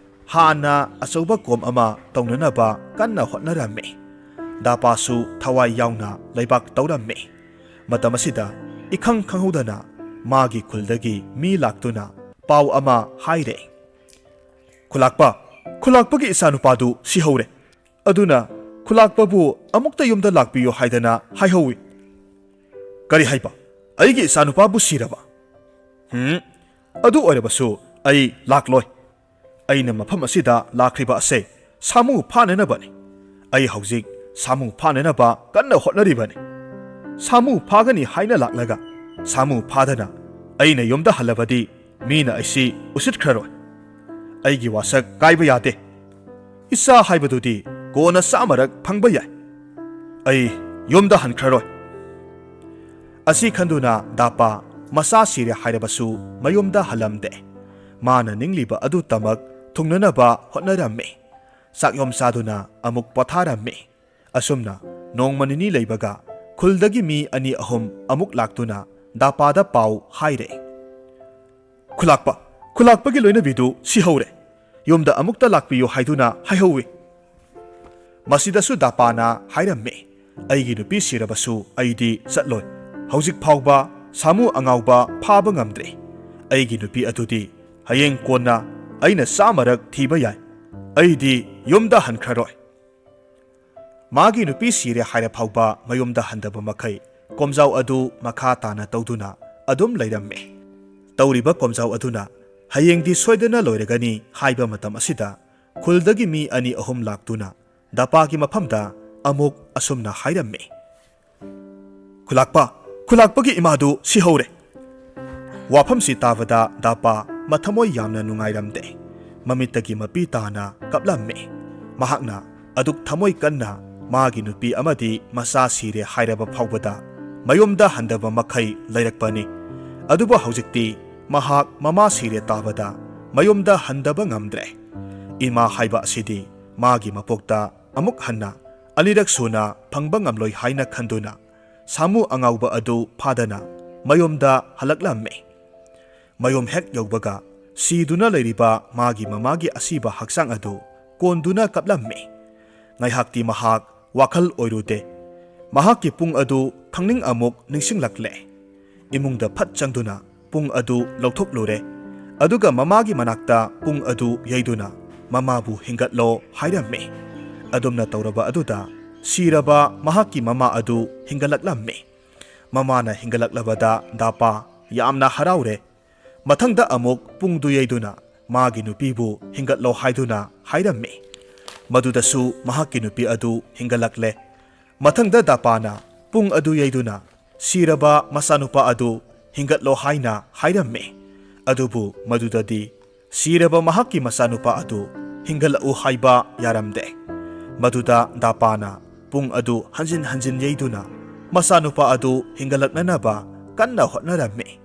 ꯍꯥꯟꯅ ꯑꯆꯧꯕ ꯀꯣꯝ ꯑꯃ ꯇꯧꯅꯅꯕ ꯀꯟꯅ ꯍꯣꯠꯅꯔꯝꯃꯤ꯫ ꯗꯥꯄꯥꯁꯨ ꯊꯋꯥꯏ ꯌꯥꯎꯅ ꯂꯩꯕꯥꯛ ꯇꯧꯔꯝꯃꯤ꯫ ꯃꯇꯝ ꯑꯁꯤꯗ ꯏꯈꯪ ꯈꯪꯍꯧꯗꯅ ꯃꯥꯒꯤ ꯈꯨꯜꯗꯒꯤ ꯃꯤ ꯂꯥꯛꯇꯨꯅ ꯄꯥꯎ ꯑꯃ ꯍꯥꯏꯔꯦ꯫ "ꯈꯨꯂꯥꯛꯄ, ꯈꯨꯂꯥꯛꯄꯒꯤ ꯏꯆꯥꯅꯨꯄꯥꯗꯨ ꯁꯤꯍꯧꯔꯦ꯫ ꯑꯗꯨꯅ ꯈꯨꯂꯥꯛꯄꯕꯨ ꯑꯃꯨꯛꯇ ꯌꯨꯝꯗ ꯂꯥꯛꯄꯤꯌꯨ ꯍꯥꯏꯗꯅ ꯍꯥꯏꯍꯧꯏ꯫" "ꯀꯔꯤ ꯍꯥꯏꯕ? ꯑꯩꯒꯤ ꯏꯆꯥꯅꯨꯄꯥꯕꯨ ꯁꯤꯔꯕ?" "ꯎꯝ, ꯑꯗꯨ ꯑꯣꯏꯔꯕꯁꯨ ꯑꯩ ꯂꯥꯛꯂꯣꯏ꯫ ꯑꯩꯅ ꯃꯐꯝ ꯑꯁꯤꯗ ꯂꯥꯛꯈ꯭ꯔꯤꯕ ꯑꯁꯦ ꯁꯥꯃꯨ ꯐꯥꯅꯅꯕꯅꯤ꯫ ꯑꯩ ꯍꯧꯖꯤꯛ ꯁꯥꯃꯨ ꯐꯥꯅꯅꯕ ꯀꯟꯅ ꯍꯣꯠꯅꯔꯤꯕꯅꯤ꯫ ꯁꯥꯃꯨ ꯐꯥꯒꯅꯤ ꯍꯥꯏꯅ ꯂꯥꯛꯂꯒ ꯁꯥꯃꯨ ꯐꯥꯗꯅ ꯑꯩꯅ ꯌꯨꯝꯗ ꯍꯜꯂꯕꯗꯤ ꯃꯤꯅ ꯑꯩꯁꯤ ꯎꯁꯤꯠꯈ꯭ꯔꯔꯣꯏ꯫ ꯑꯩꯒꯤ ꯋꯥꯁꯛ ꯀꯥꯏꯕ ꯌꯥꯗꯦ꯫ ꯏꯆꯥ ꯍꯥꯏꯕꯗꯨꯗꯤ ꯀꯣꯟꯅ ꯆꯥꯃꯔꯛ ꯐꯪꯕ ꯌꯥꯏ꯫ ꯑꯩ ꯌꯨꯝꯗ ꯍꯟꯈ꯭ꯔꯔꯣꯏ꯫" ꯑꯁꯤ ꯈꯟꯗꯨꯅ ꯗꯥꯄꯥ ꯃꯆꯥ ꯁꯤꯔꯦ ꯍꯥꯏꯔꯕꯁꯨ ꯃꯌꯨꯝꯗ ꯍꯜꯂꯝꯗꯦ꯫ ꯃꯥꯅ ꯅꯤꯡꯂꯤꯕ ꯑꯗꯨꯇꯃꯛ ꯊꯨꯡꯅꯅꯕ ꯍꯣꯠꯅꯔꯝꯃꯤ꯫ ꯆꯥꯛꯌꯣꯝ ꯆꯥꯗꯨꯅ ꯑꯃꯨꯛ ꯄꯣꯊꯥꯔꯝꯃꯤ꯫ ꯑꯁꯨꯝꯅ ꯅꯣꯡꯃ ꯅꯤꯅꯤ ꯂꯩꯕꯒ ꯈꯨꯜꯗꯒꯤ ꯃꯤ ꯑꯅꯤ ꯑꯍꯨꯝ ꯑꯃꯨꯛ ꯂꯥꯛꯇꯨꯅ ꯗꯥꯄꯥꯗ ꯄꯥꯎ ꯍꯥꯏꯔꯦ꯫ "ꯈꯨꯂꯥꯛꯄ, ꯈꯨꯂꯥꯛꯄꯒꯤ ꯂꯣꯏꯅꯕꯤꯗꯨ ꯁꯤꯍꯧꯔꯦ꯫ ꯌꯨꯝꯗ ꯑꯃꯨꯛꯇ ꯂꯥꯛꯄꯤꯌꯨ ꯍꯥꯏꯗꯨꯅ ꯍꯥꯏꯍꯧꯋꯤ꯫" ꯃꯁꯤꯗꯁꯨ ꯗꯥꯄꯥꯅ ꯍꯥꯏꯔꯝꯃꯤ, "ꯑꯩꯒꯤ ꯅꯨꯄꯤ ꯁꯤꯔꯕꯁꯨ ꯑꯩꯗꯤ ꯆꯠꯂꯣꯏ꯫ ꯍꯧꯖꯤꯛ ꯐꯥꯎꯕ ꯁꯥꯃꯨ ꯑꯉꯥꯎꯕ ꯐꯥꯕ ꯉꯝꯗ꯭ꯔꯤ꯫ ꯑꯩꯒꯤ ꯅꯨꯄꯤ ꯑꯗꯨꯗꯤ ꯍꯌꯦꯡ ꯀꯣꯟꯅ ꯑꯩꯅ ꯆꯥꯝꯃꯔꯛ ꯊꯤꯕ ꯌꯥꯏ꯫ ꯑꯩꯗꯤ ꯌꯨꯝꯗ ꯍꯟꯈ꯭ꯔꯔꯣꯏ꯫" ꯃꯥꯒꯤ ꯅꯨꯄꯤ ꯁꯤꯔꯦ ꯍꯥꯏꯔ ꯐꯥꯎꯕ ꯃꯌꯨꯝꯗ ꯍꯟꯗꯕ ꯃꯈꯩ ꯀꯣꯝꯖꯥꯎ ꯑꯗꯨ ꯃꯈꯥ ꯇꯥꯅ ꯇꯧꯗꯨꯅ ꯑꯗꯨꯝ ꯂꯩꯔꯝꯃꯤ꯫ ꯇꯧꯔꯤꯕ ꯀꯣꯝꯖꯥꯎ ꯑꯗꯨꯅ ꯍꯌꯦꯡꯗꯤ ꯁꯣꯏꯗꯅ ꯂꯣꯏꯔꯒꯅꯤ ꯍꯥꯏꯕ ꯃꯇꯝ ꯑꯁꯤꯗ ꯈꯨꯜꯗꯒꯤ ꯃꯤ ꯑꯅꯤ ꯑꯍꯨꯝ ꯂꯥꯛꯇꯨꯅ ꯗꯥꯄꯥꯒꯤ ꯃꯐꯝꯗ ꯑꯃꯨꯛ ꯑꯁꯨꯝꯅ ꯍꯥꯏꯔꯝꯃꯤ, "ꯈꯨꯂꯥꯛꯄ, ꯈꯨꯂꯥꯛꯄꯒꯤ ꯏꯃꯥꯗꯨ ꯁꯤꯍꯧꯔꯦ꯫" ꯋꯥꯐꯝꯁꯤ ꯇꯥꯕꯗ ꯗꯥꯄꯥ ꯃꯊꯃꯣꯏ ꯌꯥꯝꯅ ꯅꯨꯡꯉꯥꯏꯔꯝꯗꯦ꯫ ꯃꯃꯤꯠꯇꯒꯤ ꯃꯄꯤ ꯇꯥꯅ ꯀꯞꯂꯝꯃꯤ꯫ ꯃꯍꯥꯛꯅ ꯑꯗꯨꯛ ꯊꯃꯣꯏ ꯀꯟꯅ ꯃꯥꯒꯤ ꯅꯨꯄꯤ ꯑꯃꯗꯤ ꯃꯆꯥ ꯁꯤꯔꯦ ꯍꯥꯏꯔꯕ ꯐꯥꯎꯕꯗ ꯃꯌꯨꯝꯗ ꯍꯟꯗꯕ ꯃꯈꯩ ꯂꯩꯔꯛꯄꯅꯤ꯫ ꯑꯗꯨꯕꯨ ꯍꯧꯖꯤꯛꯇꯤ ꯃꯍꯥꯛ ꯃꯃꯥ ꯁꯤꯔꯦ ꯇꯥꯕꯗ ꯃꯌꯨꯝꯗ ꯍꯟꯗꯕ ꯉꯝꯗ꯭ꯔꯦ꯫ ꯏꯃꯥ ꯍꯥꯏꯕ ꯑꯁꯤꯗꯤ ꯃꯥꯒꯤ ꯃꯄꯣꯛꯇ ꯑꯃꯨꯛ ꯍꯟꯅ ꯑꯅꯤꯔꯛ ꯁꯨꯅ ꯐꯪꯕ ꯉꯝꯂꯣꯏ ꯍꯥꯏꯅ ꯈꯟꯗꯨꯅ ꯁꯥꯃꯨ ꯑꯉꯥꯎꯕ ꯑꯗꯨ ꯐꯥꯗꯅ ꯃꯌꯨꯝꯗ ꯍꯜꯂꯛꯂꯝꯃꯤ꯫ ꯃꯌꯨꯝ ꯍꯦꯛ ꯌꯧꯕꯒ ꯁꯤꯗꯨꯅ ꯂꯩꯔꯤꯕ ꯃꯥꯒꯤ ꯃꯃꯥꯒꯤ ꯑꯁꯤꯕ ꯍꯛꯆꯥꯡ ꯑꯗꯨ ꯀꯣꯟꯗꯨꯅ ꯀꯞꯂꯝꯃꯤ꯫ ꯉꯥꯏꯍꯥꯛꯇꯤ ꯃꯍꯥꯛ ꯋꯥꯈꯜ ꯑꯣꯏꯔꯨꯗꯦ꯫ ꯃꯍꯥꯛꯀꯤ ꯄꯨꯡ ꯑꯗꯨ ꯈꯪꯅꯤꯡ ꯑꯃꯨꯛ ꯅꯤꯡꯁꯤꯡꯂꯛꯂꯦ꯫ ꯏꯃꯨꯡꯗ ꯐꯠ ꯆꯪꯗꯨꯅ ꯄꯨꯡ ꯑꯗꯨ ꯂꯧꯊꯣꯛꯂꯨꯔꯦ꯫ ꯑꯗꯨꯒ ꯃꯃꯥꯒꯤ ꯃꯅꯥꯛꯇ ꯄꯨꯡ ꯑꯗꯨ ꯌꯩꯗꯨꯅ ꯃꯃꯥꯕꯨ ꯍꯤꯡꯒꯠꯂꯣ ꯍꯥꯏꯔꯝꯃꯤ꯫ ꯑꯗꯨꯝꯅ ꯇꯧꯔꯕ ꯑꯗꯨꯗ ꯁꯤꯔꯕ ꯃꯍꯥꯛꯀꯤ ꯃꯃꯥ ꯑꯗꯨ ꯍꯤꯡꯒꯠꯂꯛꯂꯝꯃꯤ꯫ ꯃꯃꯥꯅ ꯍꯤꯡꯒꯠꯂꯛꯂꯕꯗ ꯗꯥꯄꯥ ꯌꯥꯝꯅ ꯍꯔꯥꯎꯔꯦ꯫ ꯃꯊꯪꯗ ꯑꯃꯨꯛ ꯄꯨꯡꯗꯨ ꯌꯩꯗꯨꯅ ꯃꯥꯒꯤ ꯅꯨꯄꯤꯕꯨ ꯍꯤꯡꯒꯠꯂꯣ ꯍꯥꯏꯗꯨꯅ ꯍꯥꯏꯔꯝꯃꯤ꯫ ꯃꯗꯨꯗꯁꯨ ꯃꯍꯥꯛꯀꯤ ꯅꯨꯄꯤ ꯑꯗꯨ ꯍꯤꯡꯒꯠꯂꯛꯂꯦ꯫ ꯃꯊꯪꯗ ꯗꯥꯄꯥꯅ ꯄꯨꯡ ꯑꯗꯨ ꯌꯩꯗꯨꯅ ꯁꯤꯔꯕ ꯃꯆꯥꯅꯨꯄꯥ ꯑꯗꯨ ꯍꯤꯡꯒꯠꯂꯣ ꯍꯥꯏꯅ ꯍꯥꯏꯔꯝꯃꯤ꯫ ꯑꯗꯨꯕꯨ ꯃꯗꯨꯗꯗꯤ ꯁꯤꯔꯕ ꯃꯍꯥꯛꯀꯤ ꯃꯆꯥꯅꯨꯄꯥ ꯑꯗꯨ ꯍꯤꯡꯒꯠꯂꯛꯎ ꯍꯥꯏꯕ ꯌꯥꯔꯝꯗꯦ꯫ ꯃꯗꯨꯗ ꯗꯥꯄꯥꯅ ꯄꯨꯡ ꯑꯗꯨ ꯍꯟꯖꯤꯟ ꯍꯟꯖꯤꯟ ꯌꯩꯗꯨꯅ ꯃꯆꯥꯅꯨꯄꯥ ꯑꯗꯨ ꯍꯤꯡꯒꯠꯂꯛꯅꯅꯕ ꯀꯟꯅ ꯍꯣꯠꯅꯔꯝꯃꯤ꯫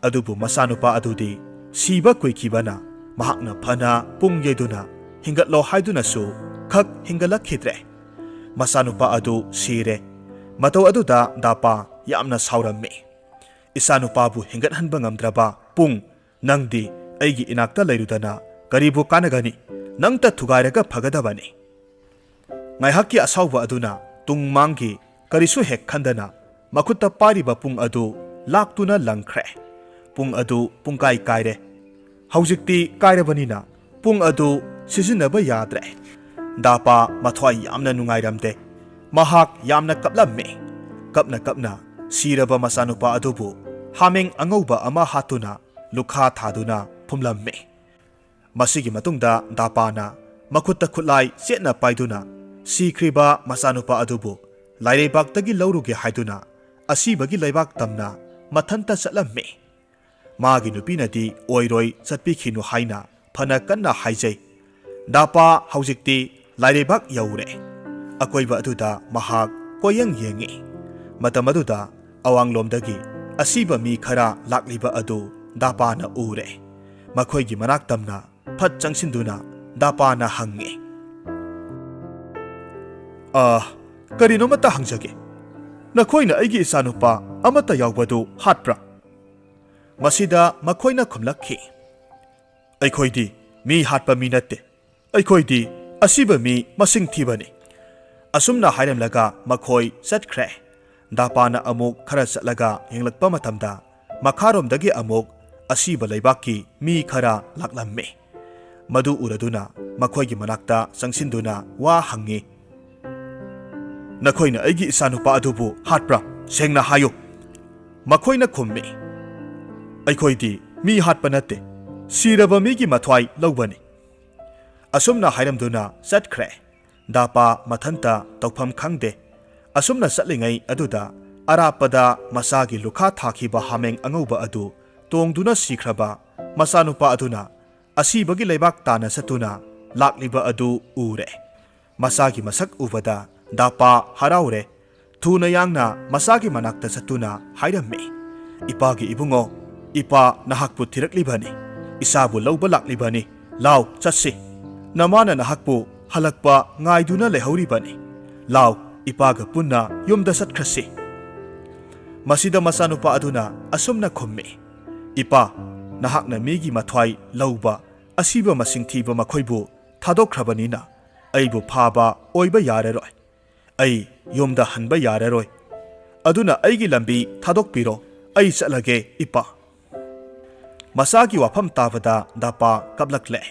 ꯑꯗꯨꯕꯨ ꯃꯆꯥꯅꯨꯄꯥ ꯑꯗꯨꯗꯤ ꯁꯤꯕ ꯀꯨꯏꯈꯤꯕꯅ ꯃꯍꯥꯛꯅ ꯐꯅ ꯄꯨꯡ ꯌꯩꯗꯨꯅ ꯍꯤꯡꯒꯠꯂꯣ ꯍꯥꯏꯗꯨꯅꯁꯨ ꯈꯛ ꯍꯤꯡꯒꯠꯂꯛꯈꯤꯗ꯭ꯔꯦ꯫ ꯃꯆꯥꯅꯨꯄꯥ ꯑꯗꯨ ꯁꯤꯔꯦ꯫ ꯃꯇꯧ ꯑꯗꯨꯗ ꯗꯥꯄꯥ ꯌꯥꯝꯅ ꯁꯥꯎꯔꯝꯃꯤ꯫ ꯏꯆꯥꯅꯨꯄꯥꯕꯨ ꯍꯦꯟꯒꯠꯍꯟꯕ ꯉꯝꯗ꯭ꯔꯕ ꯄꯨꯡ, ꯅꯪꯗꯤ ꯑꯩꯒꯤ ꯏꯅꯥꯛꯇ ꯂꯩꯔꯨꯗꯅ ꯀꯔꯤꯕꯨ ꯀꯥꯟꯅꯒꯅꯤ? ꯅꯪꯇ ꯊꯨꯒꯥꯏꯔꯒ ꯐꯒꯗꯕꯅꯤ꯫ ꯉꯥꯏꯍꯥꯛꯀꯤ ꯑꯁꯥꯎꯕ ꯑꯗꯨꯅ ꯇꯨꯡ ꯃꯥꯡꯒꯤ ꯀꯔꯤꯁꯨ ꯍꯦꯛ ꯈꯟꯗꯅ ꯃꯈꯨꯠꯇ ꯄꯥꯏꯔꯤꯕ ꯄꯨꯡ ꯑꯗꯨ ꯂꯥꯛꯇꯨꯅ ꯂꯪꯈ꯭ꯔꯦ꯫ ꯄꯨꯡ ꯑꯗꯨ ꯄꯨꯡꯀꯥꯏ ꯀꯥꯏꯔꯦ꯫ ꯍꯧꯖꯤꯛꯇꯤ ꯀꯥꯏꯔꯕꯅꯤꯅ ꯄꯨꯡ ꯑꯗꯨ ꯁꯤꯖꯤꯟꯅꯕ ꯌꯥꯗ꯭ꯔꯦ꯫ ꯗꯥꯄꯥ ꯃꯊ꯭ꯋꯥꯏ ꯌꯥꯝꯅ ꯅꯨꯡꯉꯥꯏꯔꯝꯗꯦ꯫ ꯃꯍꯥꯛ ꯌꯥꯝꯅ ꯀꯞꯂꯝꯃꯤ꯫ ꯀꯞꯅ ꯀꯞꯅ ꯁꯤꯔꯕ ꯃꯆꯥꯅꯨꯄꯥ ꯑꯗꯨꯕꯨ ꯍꯥꯃꯦꯡ ꯑꯉꯧꯕ ꯑꯃ ꯍꯥꯠꯇꯨꯅ ꯂꯨꯈꯥ ꯊꯥꯗꯨꯅ ꯐꯨꯝꯂꯝꯃꯤ꯫ ꯃꯁꯤꯒꯤ ꯃꯇꯨꯡꯗ ꯗꯥꯄꯥꯅ ꯃꯈꯨꯠꯇ ꯈꯨꯠꯂꯥꯏ ꯆꯦꯠꯅ ꯄꯥꯏꯗꯨꯅ ꯁꯤꯈ꯭ꯔꯤꯕ ꯃꯆꯥꯅꯨꯄꯥ ꯑꯗꯨꯕꯨ ꯂꯥꯏꯔꯩꯕꯥꯛꯇꯒꯤ ꯂꯧꯔꯨꯒꯦ ꯍꯥꯏꯗꯨꯅ ꯑꯁꯤꯕꯒꯤ ꯂꯩꯕꯥꯛ ꯇꯝꯅ ꯃꯊꯟꯇ ꯆꯠꯂꯝꯃꯤ꯫ ꯃꯥꯒꯤ ꯅꯨꯄꯤꯅꯗꯤ ꯑꯣꯏꯔꯣꯏ, ꯆꯠꯄꯤꯈꯤꯅꯨ ꯍꯥꯏꯅ ꯐꯅ ꯀꯟꯅ ꯍꯥꯏꯖꯩ꯫ ꯗꯥꯄꯥ ꯍꯧꯖꯤꯛꯇꯤ ꯂꯥꯏꯔꯩꯕꯥꯛ ꯌꯧꯔꯦ꯫ ꯑꯀꯣꯏꯕ ꯑꯗꯨꯗ ꯃꯍꯥꯛ ꯀꯣꯏꯌꯦꯡ ꯌꯦꯡꯉꯤ꯫ ꯃꯇꯝ ꯑꯗꯨꯗ ꯑꯋꯥꯡꯂꯣꯝꯗꯒꯤ ꯑꯁꯤꯕ ꯃꯤ ꯈꯔ ꯂꯥꯛꯂꯤꯕ ꯑꯗꯨ ꯗꯥꯄꯥꯅ ꯎꯔꯦ꯫ ꯃꯈꯣꯏꯒꯤ ꯃꯅꯥꯛ ꯇꯝꯅ ꯐꯠ ꯆꯪꯁꯤꯟꯗꯨꯅ ꯗꯥꯄꯥꯅ ꯍꯪꯉꯤ, "ꯑ, ꯀꯔꯤꯅꯣꯃꯇ ꯍꯪꯖꯒꯦ꯫ ꯅꯈꯣꯏꯅ ꯑꯩꯒꯤ ꯏꯆꯥꯅꯨꯄꯥ ꯑꯃꯠꯇ ꯌꯥꯎꯕꯗꯨ ꯍꯥꯠꯄ꯭ꯔꯥ?" ꯃꯁꯤꯗ ꯃꯈꯣꯏꯅ ꯈꯨꯝꯂꯛꯈꯤ, "ꯑꯩꯈꯣꯏꯗꯤ ꯃꯤ ꯍꯥꯠꯄ ꯃꯤ ꯅꯠꯇꯦ꯫ ꯑꯩꯈꯣꯏꯗꯤ ꯑꯁꯤꯕ ꯃꯤ ꯃꯁꯤꯡ ꯊꯤꯕꯅꯤ꯫" ꯑꯁꯨꯝꯅ ꯍꯥꯏꯔꯝꯂꯒ ꯃꯈꯣꯏ ꯆꯠꯈ꯭ꯔꯦ꯫ ꯗꯥꯄꯥꯅ ꯑꯃꯨꯛ ꯈꯔ ꯆꯠꯂꯒ ꯌꯦꯡꯂꯛꯄ ꯃꯇꯝꯗ ꯃꯈꯥꯔꯣꯝꯗꯒꯤ ꯑꯃꯨꯛ ꯑꯁꯤꯕ ꯂꯩꯕꯥꯛꯀꯤ ꯃꯤ ꯈꯔ ꯂꯥꯛꯂꯝꯃꯤ꯫ ꯃꯗꯨ ꯎꯔꯗꯨꯅ ꯃꯈꯣꯏꯒꯤ ꯃꯅꯥꯛꯇ ꯆꯪꯁꯤꯟꯗꯨꯅ ꯋꯥ ꯍꯪꯉꯤ, "ꯅꯈꯣꯏꯅ ꯑꯩꯒꯤ ꯏꯆꯥꯅꯨꯄꯥ ꯑꯗꯨꯕꯨ ꯍꯥꯠꯄ꯭ꯔꯥ? ꯁꯦꯡꯅ ꯍꯥꯏꯌꯨ꯫" ꯃꯈꯣꯏꯅ ꯈꯨꯝꯃꯤ, "ꯑꯩꯈꯣꯏꯗꯤ ꯃꯤ ꯍꯥꯠꯄ ꯅꯠꯇꯦ, ꯁꯤꯔꯕ ꯃꯤꯒꯤ ꯃꯊ꯭ꯋꯥꯏ ꯂꯧꯕꯅꯤ꯫" ꯑꯁꯨꯝꯅ ꯍꯥꯏꯔꯝꯗꯨꯅ ꯆꯠꯈ꯭ꯔꯦ꯫ ꯗꯥꯄꯥ ꯃꯊꯟꯇ ꯇꯧꯐꯝ ꯈꯪꯗꯦ꯫ ꯑꯁꯨꯝꯅ ꯆꯠꯂꯤꯉꯩ ꯑꯗꯨꯗ ꯑꯔꯥꯞꯄꯗ ꯃꯆꯥꯒꯤ ꯂꯨꯈꯥ ꯊꯥꯈꯤꯕ ꯍꯥꯃꯦꯡ ꯑꯉꯧꯕ ꯑꯗꯨ ꯇꯣꯡꯗꯨꯅ ꯁꯤꯈ꯭ꯔꯕ ꯃꯆꯥꯅꯨꯄꯥ ꯑꯗꯨꯅ ꯑꯁꯤꯕꯒꯤ ꯂꯩꯕꯥꯛ ꯇꯥꯟꯅ ꯆꯠꯇꯨꯅ ꯂꯥꯛꯂꯤꯕ ꯑꯗꯨ ꯎꯔꯦ꯫ ꯃꯆꯥꯒꯤ ꯃꯁꯛ ꯎꯕꯗ ꯗꯥꯄꯥ ꯍꯔꯥꯎꯔꯦ꯫ ꯊꯨꯅ ꯌꯥꯡꯅ ꯃꯆꯥꯒꯤ ꯃꯅꯥꯛꯇ ꯆꯠꯇꯨꯅ ꯍꯥꯏꯔꯝꯃꯤ, "ꯏꯄꯥꯒꯤ ꯏꯕꯨꯡꯉꯣ, ꯏꯄꯥ ꯅꯍꯥꯛꯄꯨ ꯊꯤꯔꯛꯂꯤꯕꯅꯤ, ꯏꯆꯥꯕꯨ ꯂꯧꯕ ꯂꯥꯛꯂꯤꯕꯅꯤ꯫ ꯂꯥꯎ, ꯆꯠꯁꯤ꯫ ꯅꯃꯥꯅ ꯅꯍꯥꯛꯄꯨ ꯍꯜꯂꯛꯄ ꯉꯥꯏꯗꯨꯅ ꯂꯩꯍꯧꯔꯤꯕꯅꯤ꯫ ꯂꯥꯎ, ꯏꯄꯥꯒ ꯄꯨꯟꯅ ꯌꯨꯝꯗ ꯆꯠꯈ꯭ꯔꯁꯤ꯫" ꯃꯁꯤꯗ ꯃꯆꯥꯅꯨꯄꯥ ꯑꯗꯨꯅ ꯑꯁꯨꯝꯅ ꯈꯨꯝꯃꯤ, "ꯏꯄꯥ, ꯅꯍꯥꯛꯅ ꯃꯤꯒꯤ ꯃꯊ꯭ꯋꯥꯏ ꯂꯧꯕ, ꯑꯁꯤꯕ ꯃꯁꯤꯡ ꯊꯤꯕ ꯃꯈꯣꯏꯕꯨ ꯊꯥꯗꯣꯛꯈ꯭ꯔꯕꯅꯤꯅ ꯑꯩꯕꯨ ꯐꯥꯕ ꯑꯣꯏꯕ ꯌꯥꯔꯔꯣꯏ꯫ ꯑꯩ ꯌꯨꯝꯗ ꯍꯟꯕ ꯌꯥꯔꯔꯣꯏ꯫ ꯑꯗꯨꯅ ꯑꯩꯒꯤ ꯂꯝꯕꯤ ꯊꯥꯗꯣꯛꯄꯤꯔꯣ꯫ ꯑꯩ ꯆꯠꯂꯒꯦ, ꯏꯄꯥ꯫" ꯃꯆꯥꯒꯤ ꯋꯥꯐꯝ ꯇꯥꯕꯗ ꯗꯥꯄꯥ ꯀꯞꯂꯛꯂꯦ꯫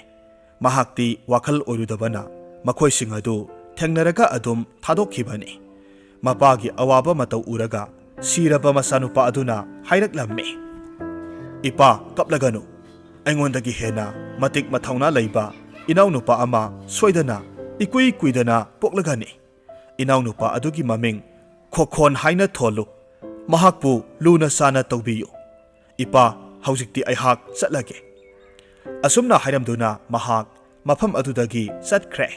ꯃꯍꯥꯛꯇꯤ ꯋꯥꯈꯜ ꯑꯣꯏꯔꯨꯗꯕꯅ ꯃꯈꯣꯏꯁꯤꯡ ꯑꯗꯨ ꯊꯦꯡꯅꯔꯒ ꯑꯗꯨꯝ ꯊꯥꯗꯣꯛꯈꯤꯕꯅꯤ꯫ ꯃꯄꯥꯒꯤ ꯑꯋꯥꯕ ꯃꯇꯧ ꯎꯔꯒ ꯁꯤꯔꯕ ꯃꯆꯥꯅꯨꯄꯥ ꯑꯗꯨꯅ ꯍꯥꯏꯔꯛꯂꯝꯃꯤ, "ꯏꯄꯥ, ꯀꯞꯂꯒꯅꯨ꯫ ꯑꯩꯉꯣꯟꯗꯒꯤ ꯍꯦꯟꯅ ꯃꯇꯤꯛ ꯃꯊꯧꯅꯥ ꯂꯩꯕ ꯏꯅꯥꯎꯅꯨꯄꯥ ꯑꯃ ꯁꯣꯏꯗꯅ ꯏꯀꯨꯏ ꯀꯨꯏꯗꯅ ꯄꯣꯛꯂꯒꯅꯤ꯫ ꯏꯅꯥꯎꯅꯨꯄꯥ ꯑꯗꯨꯒꯤ ꯃꯃꯤꯡ ꯈꯣꯈꯣꯟ ꯍꯥꯏꯅ ꯊꯣꯜꯂꯨ꯫ ꯃꯍꯥꯛꯄꯨ ꯂꯨꯅ ꯆꯥꯅ ꯇꯧꯕꯤꯌꯨ꯫ ꯏꯄꯥ, ꯍꯧꯖꯤꯛꯇꯤ ꯑꯩꯍꯥꯛ ꯆꯠꯂꯒꯦ꯫" ꯑꯁꯨꯝꯅ ꯍꯥꯏꯔꯝꯗꯨꯅ ꯃꯍꯥꯛ ꯃꯐꯝ ꯑꯗꯨꯗꯒꯤ ꯆꯠꯈ꯭ꯔꯦ꯫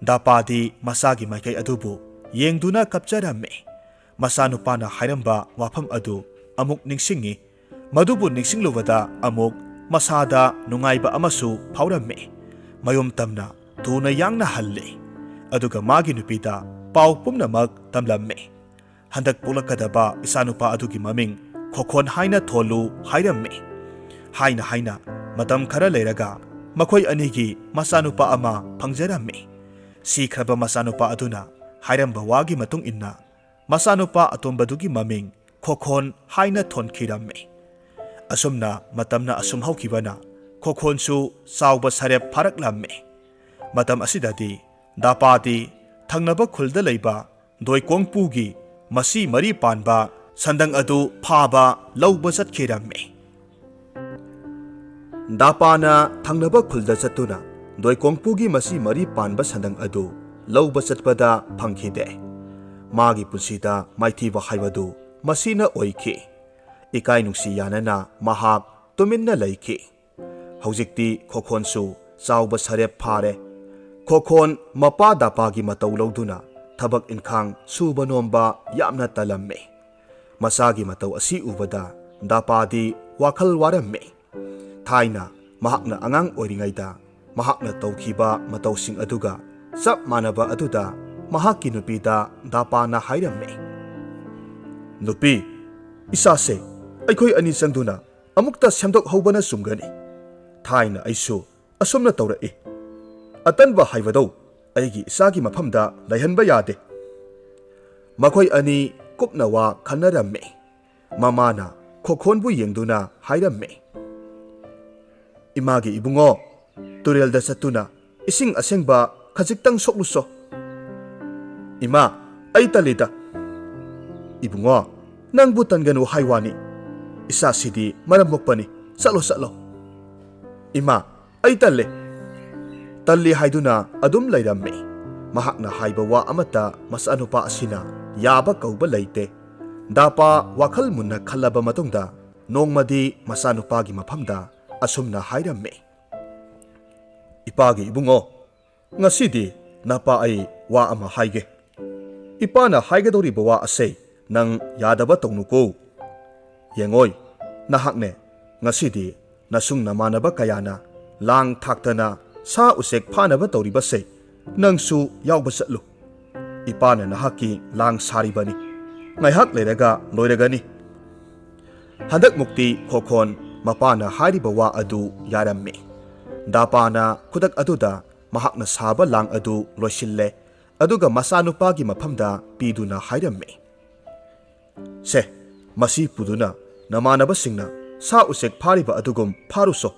ꯗꯥꯄꯥꯗꯤ ꯃꯆꯥꯒꯤ ꯃꯥꯏꯀꯩ ꯑꯗꯨꯕꯨ ꯌꯦꯡꯗꯨꯅ ꯀꯞꯆꯔꯝꯃꯤ꯫ ꯃꯆꯥꯅꯨꯄꯥꯅ ꯍꯥꯏꯔꯝꯕ ꯋꯥꯐꯝ ꯑꯗꯨ ꯑꯃꯨꯛ ꯅꯤꯡꯁꯤꯡꯉꯤ꯫ ꯃꯗꯨꯕꯨ ꯅꯤꯡꯁꯤꯡꯂꯨꯕꯗ ꯑꯃꯨꯛ ꯃꯁꯥꯗ ꯅꯨꯡꯉꯥꯏꯕ ꯑꯃꯁꯨ ꯐꯥꯎꯔꯝꯃꯤ꯫ ꯃꯌꯨꯝ ꯇꯝꯅ ꯊꯨꯅ ꯌꯥꯡꯅ ꯍꯜꯂꯤ꯫ ꯑꯗꯨꯒ ꯃꯥꯒꯤ ꯅꯨꯄꯤꯗ ꯄꯥꯎ ꯄꯨꯝꯅꯃꯛ ꯇꯝꯂꯝꯃꯤ꯫ "ꯍꯟꯗꯛ ꯄꯣꯛꯂꯛꯀꯗꯕ ꯏꯆꯥꯅꯨꯄꯥ ꯑꯗꯨꯒꯤ ꯃꯃꯤꯡ ꯈꯣꯈꯣꯟ ꯍꯥꯏꯅ ꯊꯣꯜꯂꯨ" ꯍꯥꯏꯔꯝꯃꯤ꯫ ꯍꯥꯏꯅ ꯍꯥꯏꯅ ꯃꯇꯝ ꯈꯔ ꯂꯩꯔꯒ ꯃꯈꯣꯏ ꯑꯅꯤꯒꯤ ꯃꯆꯥꯅꯨꯄꯥ ꯑꯃ ꯐꯪꯖꯔꯝꯃꯤ꯫ ꯁꯤꯈ꯭ꯔꯕ ꯃꯆꯥꯅꯨꯄꯥ ꯑꯗꯨꯅ ꯍꯥꯏꯔꯝꯕ ꯋꯥꯒꯤ ꯃꯇꯨꯡ ꯏꯟꯅ ꯃꯆꯥꯅꯨꯄꯥ ꯑꯇꯣꯝꯕꯗꯨꯒꯤ ꯃꯃꯤꯡ ꯈꯣꯈꯣꯟ ꯍꯥꯏꯅ ꯊꯣꯟꯈꯤꯔꯝꯃꯤ꯫ ꯑꯁꯨꯝꯅ ꯃꯇꯝꯅ ꯑꯁꯨꯝ ꯍꯧꯈꯤꯕꯅ ꯈꯣꯈꯣꯟꯁꯨ ꯆꯥꯎꯕ ꯁꯔꯦꯞ ꯐꯥꯔꯛꯂꯝꯃꯤ꯫ ꯃꯇꯝ ꯑꯁꯤꯗꯗꯤ ꯗꯥꯄꯥꯗꯤ ꯊꯪꯅꯕ ꯈꯨꯜꯗ ꯂꯩꯕ ꯗꯣꯏꯀꯣꯡꯄꯨꯒꯤ ꯃꯁꯤ ꯃꯔꯤ ꯄꯥꯟꯕ ꯁꯟꯗꯪ ꯑꯗꯨ ꯐꯥꯕ ꯂꯧꯕ ꯆꯠꯈꯤꯔꯝꯃꯤ꯫ ꯗꯥꯄꯥꯅ ꯊꯪꯅꯕ ꯈꯨꯜꯗ ꯆꯠꯇꯨꯅ ꯗꯣꯏꯀꯣꯡꯄꯨꯒꯤ ꯃꯁꯤ ꯃꯔꯤ ꯄꯥꯟꯕ ꯁꯟꯗꯪ ꯑꯗꯨ ꯂꯧꯕ ꯆꯠꯄꯗ ꯐꯪꯈꯤꯗꯦ꯫ ꯃꯥꯒꯤ ꯄꯨꯟꯁꯤꯗ ꯃꯥꯏꯊꯤꯕ ꯍꯥꯏꯕꯗꯨ ꯃꯁꯤꯅ ꯑꯣꯏꯈꯤ꯫ ꯏꯀꯥꯏ ꯅꯨꯡꯁꯤ ꯌꯥꯅꯅ ꯃꯍꯥꯛ ꯇꯨꯃꯤꯟꯅ ꯂꯩꯈꯤ꯫ ꯍꯧꯖꯤꯛꯇꯤ ꯈꯣꯈꯣꯟꯁꯨ ꯆꯥꯎꯕ ꯁꯔꯦꯞ ꯐꯥꯔꯦ꯫ ꯈꯣꯈꯣꯟ ꯃꯄꯥ ꯗꯥꯄꯥꯒꯤ ꯃꯇꯧ ꯂꯧꯗꯨꯅ ꯊꯕꯛ ꯏꯟꯈꯥꯡ ꯁꯨꯕ ꯅꯣꯝꯕ ꯌꯥꯝꯅ ꯇꯜꯂꯝꯃꯤ꯫ ꯃꯆꯥꯒꯤ ꯃꯇꯧ ꯑꯁꯤ ꯎꯕꯗ ꯗꯥꯄꯥꯗꯤ ꯋꯥꯈꯜ ꯋꯥꯔꯝꯃꯤ꯫ ꯊꯥꯏꯅ ꯃꯍꯥꯛꯅ ꯑꯉꯥꯡ ꯑꯣꯏꯔꯤꯉꯩꯗ ꯃꯍꯥꯛꯅ ꯇꯧꯈꯤꯕ ꯃꯇꯧꯁꯤꯡ ꯑꯗꯨꯒ ꯆꯞ ꯃꯥꯟꯅꯕ ꯑꯗꯨꯗ ꯃꯍꯥꯛꯀꯤ ꯅꯨꯄꯤꯗ ꯗꯥꯄꯥꯅ ꯍꯥꯏꯔꯝꯃꯤ, "ꯅꯨꯄꯤ, ꯏꯁꯥꯁꯦ ꯑꯩꯈꯣꯏ ꯑꯅꯤ ꯆꯪꯗꯨꯅ ꯑꯃꯨꯛꯇ ꯁꯦꯝꯗꯣꯛꯍꯧꯕꯅ ꯆꯨꯝꯒꯅꯤ꯫ ꯊꯥꯏꯅ ꯑꯩꯁꯨ ꯑꯁꯨꯝꯅ ꯇꯧꯔꯛꯏ꯫ ꯑꯇꯟꯕ ꯍꯥꯏꯕꯗꯧ ꯑꯩꯒꯤ ꯏꯆꯥꯒꯤ ꯃꯐꯝꯗ ꯂꯩꯍꯟꯕ ꯌꯥꯗꯦ꯫ ꯃꯈꯣꯏ ꯑꯅꯤ ꯀꯨꯞꯅ ꯋꯥ ꯈꯟꯅꯔꯝꯃꯤ꯫ ꯃꯃꯥꯅ ꯈꯣꯈꯣꯟꯕꯨ ꯌꯦꯡꯗꯨꯅ ꯍꯥꯏꯔꯝꯃꯤ, "ꯏꯃꯥꯒꯤ ꯏꯕꯨꯡꯉꯣ, ꯇꯨꯔꯦꯜꯗ ꯆꯠꯇꯨꯅ ꯏꯁꯤꯡ ꯑꯁꯦꯡꯕ ꯈꯖꯤꯛꯇꯪ ꯁꯣꯛꯂꯨꯁꯣ꯫" "ꯏꯃꯥ, ꯑꯩ ꯇꯜꯂꯤꯗ꯫" "ꯏꯕꯨꯡꯉꯣ, ꯅꯪꯕꯨ ꯇꯟꯒꯅꯨ ꯍꯥꯏ ꯋꯥꯅꯤ꯫ ꯏꯆꯥꯁꯤꯗꯤ ꯃꯔꯝ ꯃꯣꯛꯄꯅꯤ꯫ ꯆꯠꯂꯣ, ꯆꯠꯂꯣ꯫" "ꯏꯃꯥ, ꯑꯩ ꯇꯜꯂꯦ꯫" ꯇꯜꯂꯤ ꯍꯥꯏꯗꯨꯅ ꯑꯗꯨꯝ ꯂꯩꯔꯝꯃꯤ꯫ ꯃꯍꯥꯛꯅ ꯍꯥꯏꯕ ꯋꯥ ꯑꯃꯠꯇ ꯃꯆꯥꯅꯨꯄꯥ ꯑꯁꯤꯅ ꯌꯥꯕ ꯀꯧꯕ ꯂꯩꯇꯦ꯫ ꯗꯥꯄꯥ ꯋꯥꯈꯜ ꯃꯨꯟꯅ ꯈꯜꯂꯕ ꯃꯇꯨꯡꯗ ꯅꯣꯡꯃꯗꯤ ꯃꯆꯥꯅꯨꯄꯥꯒꯤ ꯃꯐꯝꯗ ꯑꯁꯨꯝꯅ ꯍꯥꯏꯔꯝꯃꯤ, "ꯏꯄꯥꯒꯤ ꯏꯕꯨꯡꯉꯣ, ꯉꯁꯤꯗꯤ ꯅꯄꯥ ꯑꯩ ꯋꯥ ꯑꯃ ꯍꯥꯏꯒꯦ꯫ ꯏꯄꯥꯅ ꯍꯥꯏꯒꯗꯧꯔꯤꯕ ꯋꯥ ꯑꯁꯦ ꯅꯪ ꯌꯥꯗꯕ ꯇꯧꯅꯨꯀꯣ꯫ ꯌꯦꯡꯉꯣꯏ, ꯅꯍꯥꯛꯅꯦ, ꯉꯁꯤꯗꯤ ꯅꯁꯨꯡ ꯅꯃꯥꯟꯅꯕ ꯀꯌꯥꯅ ꯂꯥꯡ ꯊꯥꯛꯇꯅ ꯁꯥ ꯎꯆꯦꯛ ꯐꯥꯅꯕ ꯇꯧꯔꯤꯕꯁꯦ ꯅꯪꯁꯨ ꯌꯥꯎꯕ ꯆꯠꯂꯨ꯫ ꯏꯄꯥꯅ ꯅꯍꯥꯛꯀꯤ ꯂꯥꯡ ꯁꯥꯔꯤꯕꯅꯤ꯫ ꯉꯥꯏꯍꯥꯛ ꯂꯩꯔꯒ ꯂꯣꯏꯔꯒꯅꯤ꯫" ꯍꯟꯗꯛꯃꯨꯛꯇꯤ ꯈꯣꯈꯣꯟ ꯃꯄꯥꯅ ꯍꯥꯏꯔꯤꯕ ꯋꯥ ꯑꯗꯨ ꯌꯥꯔꯝꯃꯤ꯫ ꯗꯥꯄꯥꯅ ꯈꯨꯗꯛ ꯑꯗꯨꯗ ꯃꯍꯥꯛꯅ ꯁꯥꯕ ꯂꯥꯡ ꯑꯗꯨ ꯂꯣꯏꯁꯤꯜꯂꯦ, ꯑꯗꯨꯒ ꯃꯆꯥꯅꯨꯄꯥꯒꯤ ꯃꯐꯝꯗ ꯄꯤꯗꯨꯅ ꯍꯥꯏꯔꯝꯃꯤ, "ꯁꯦ, ꯃꯁꯤ ꯄꯨꯗꯨꯅ ꯅꯃꯥꯟꯅꯕꯁꯤꯡꯅ ꯁꯥ ꯎꯆꯦꯛ ꯐꯥꯔꯤꯕ ꯑꯗꯨꯒꯨꯝ ꯐꯥꯔꯨꯁꯣ꯫"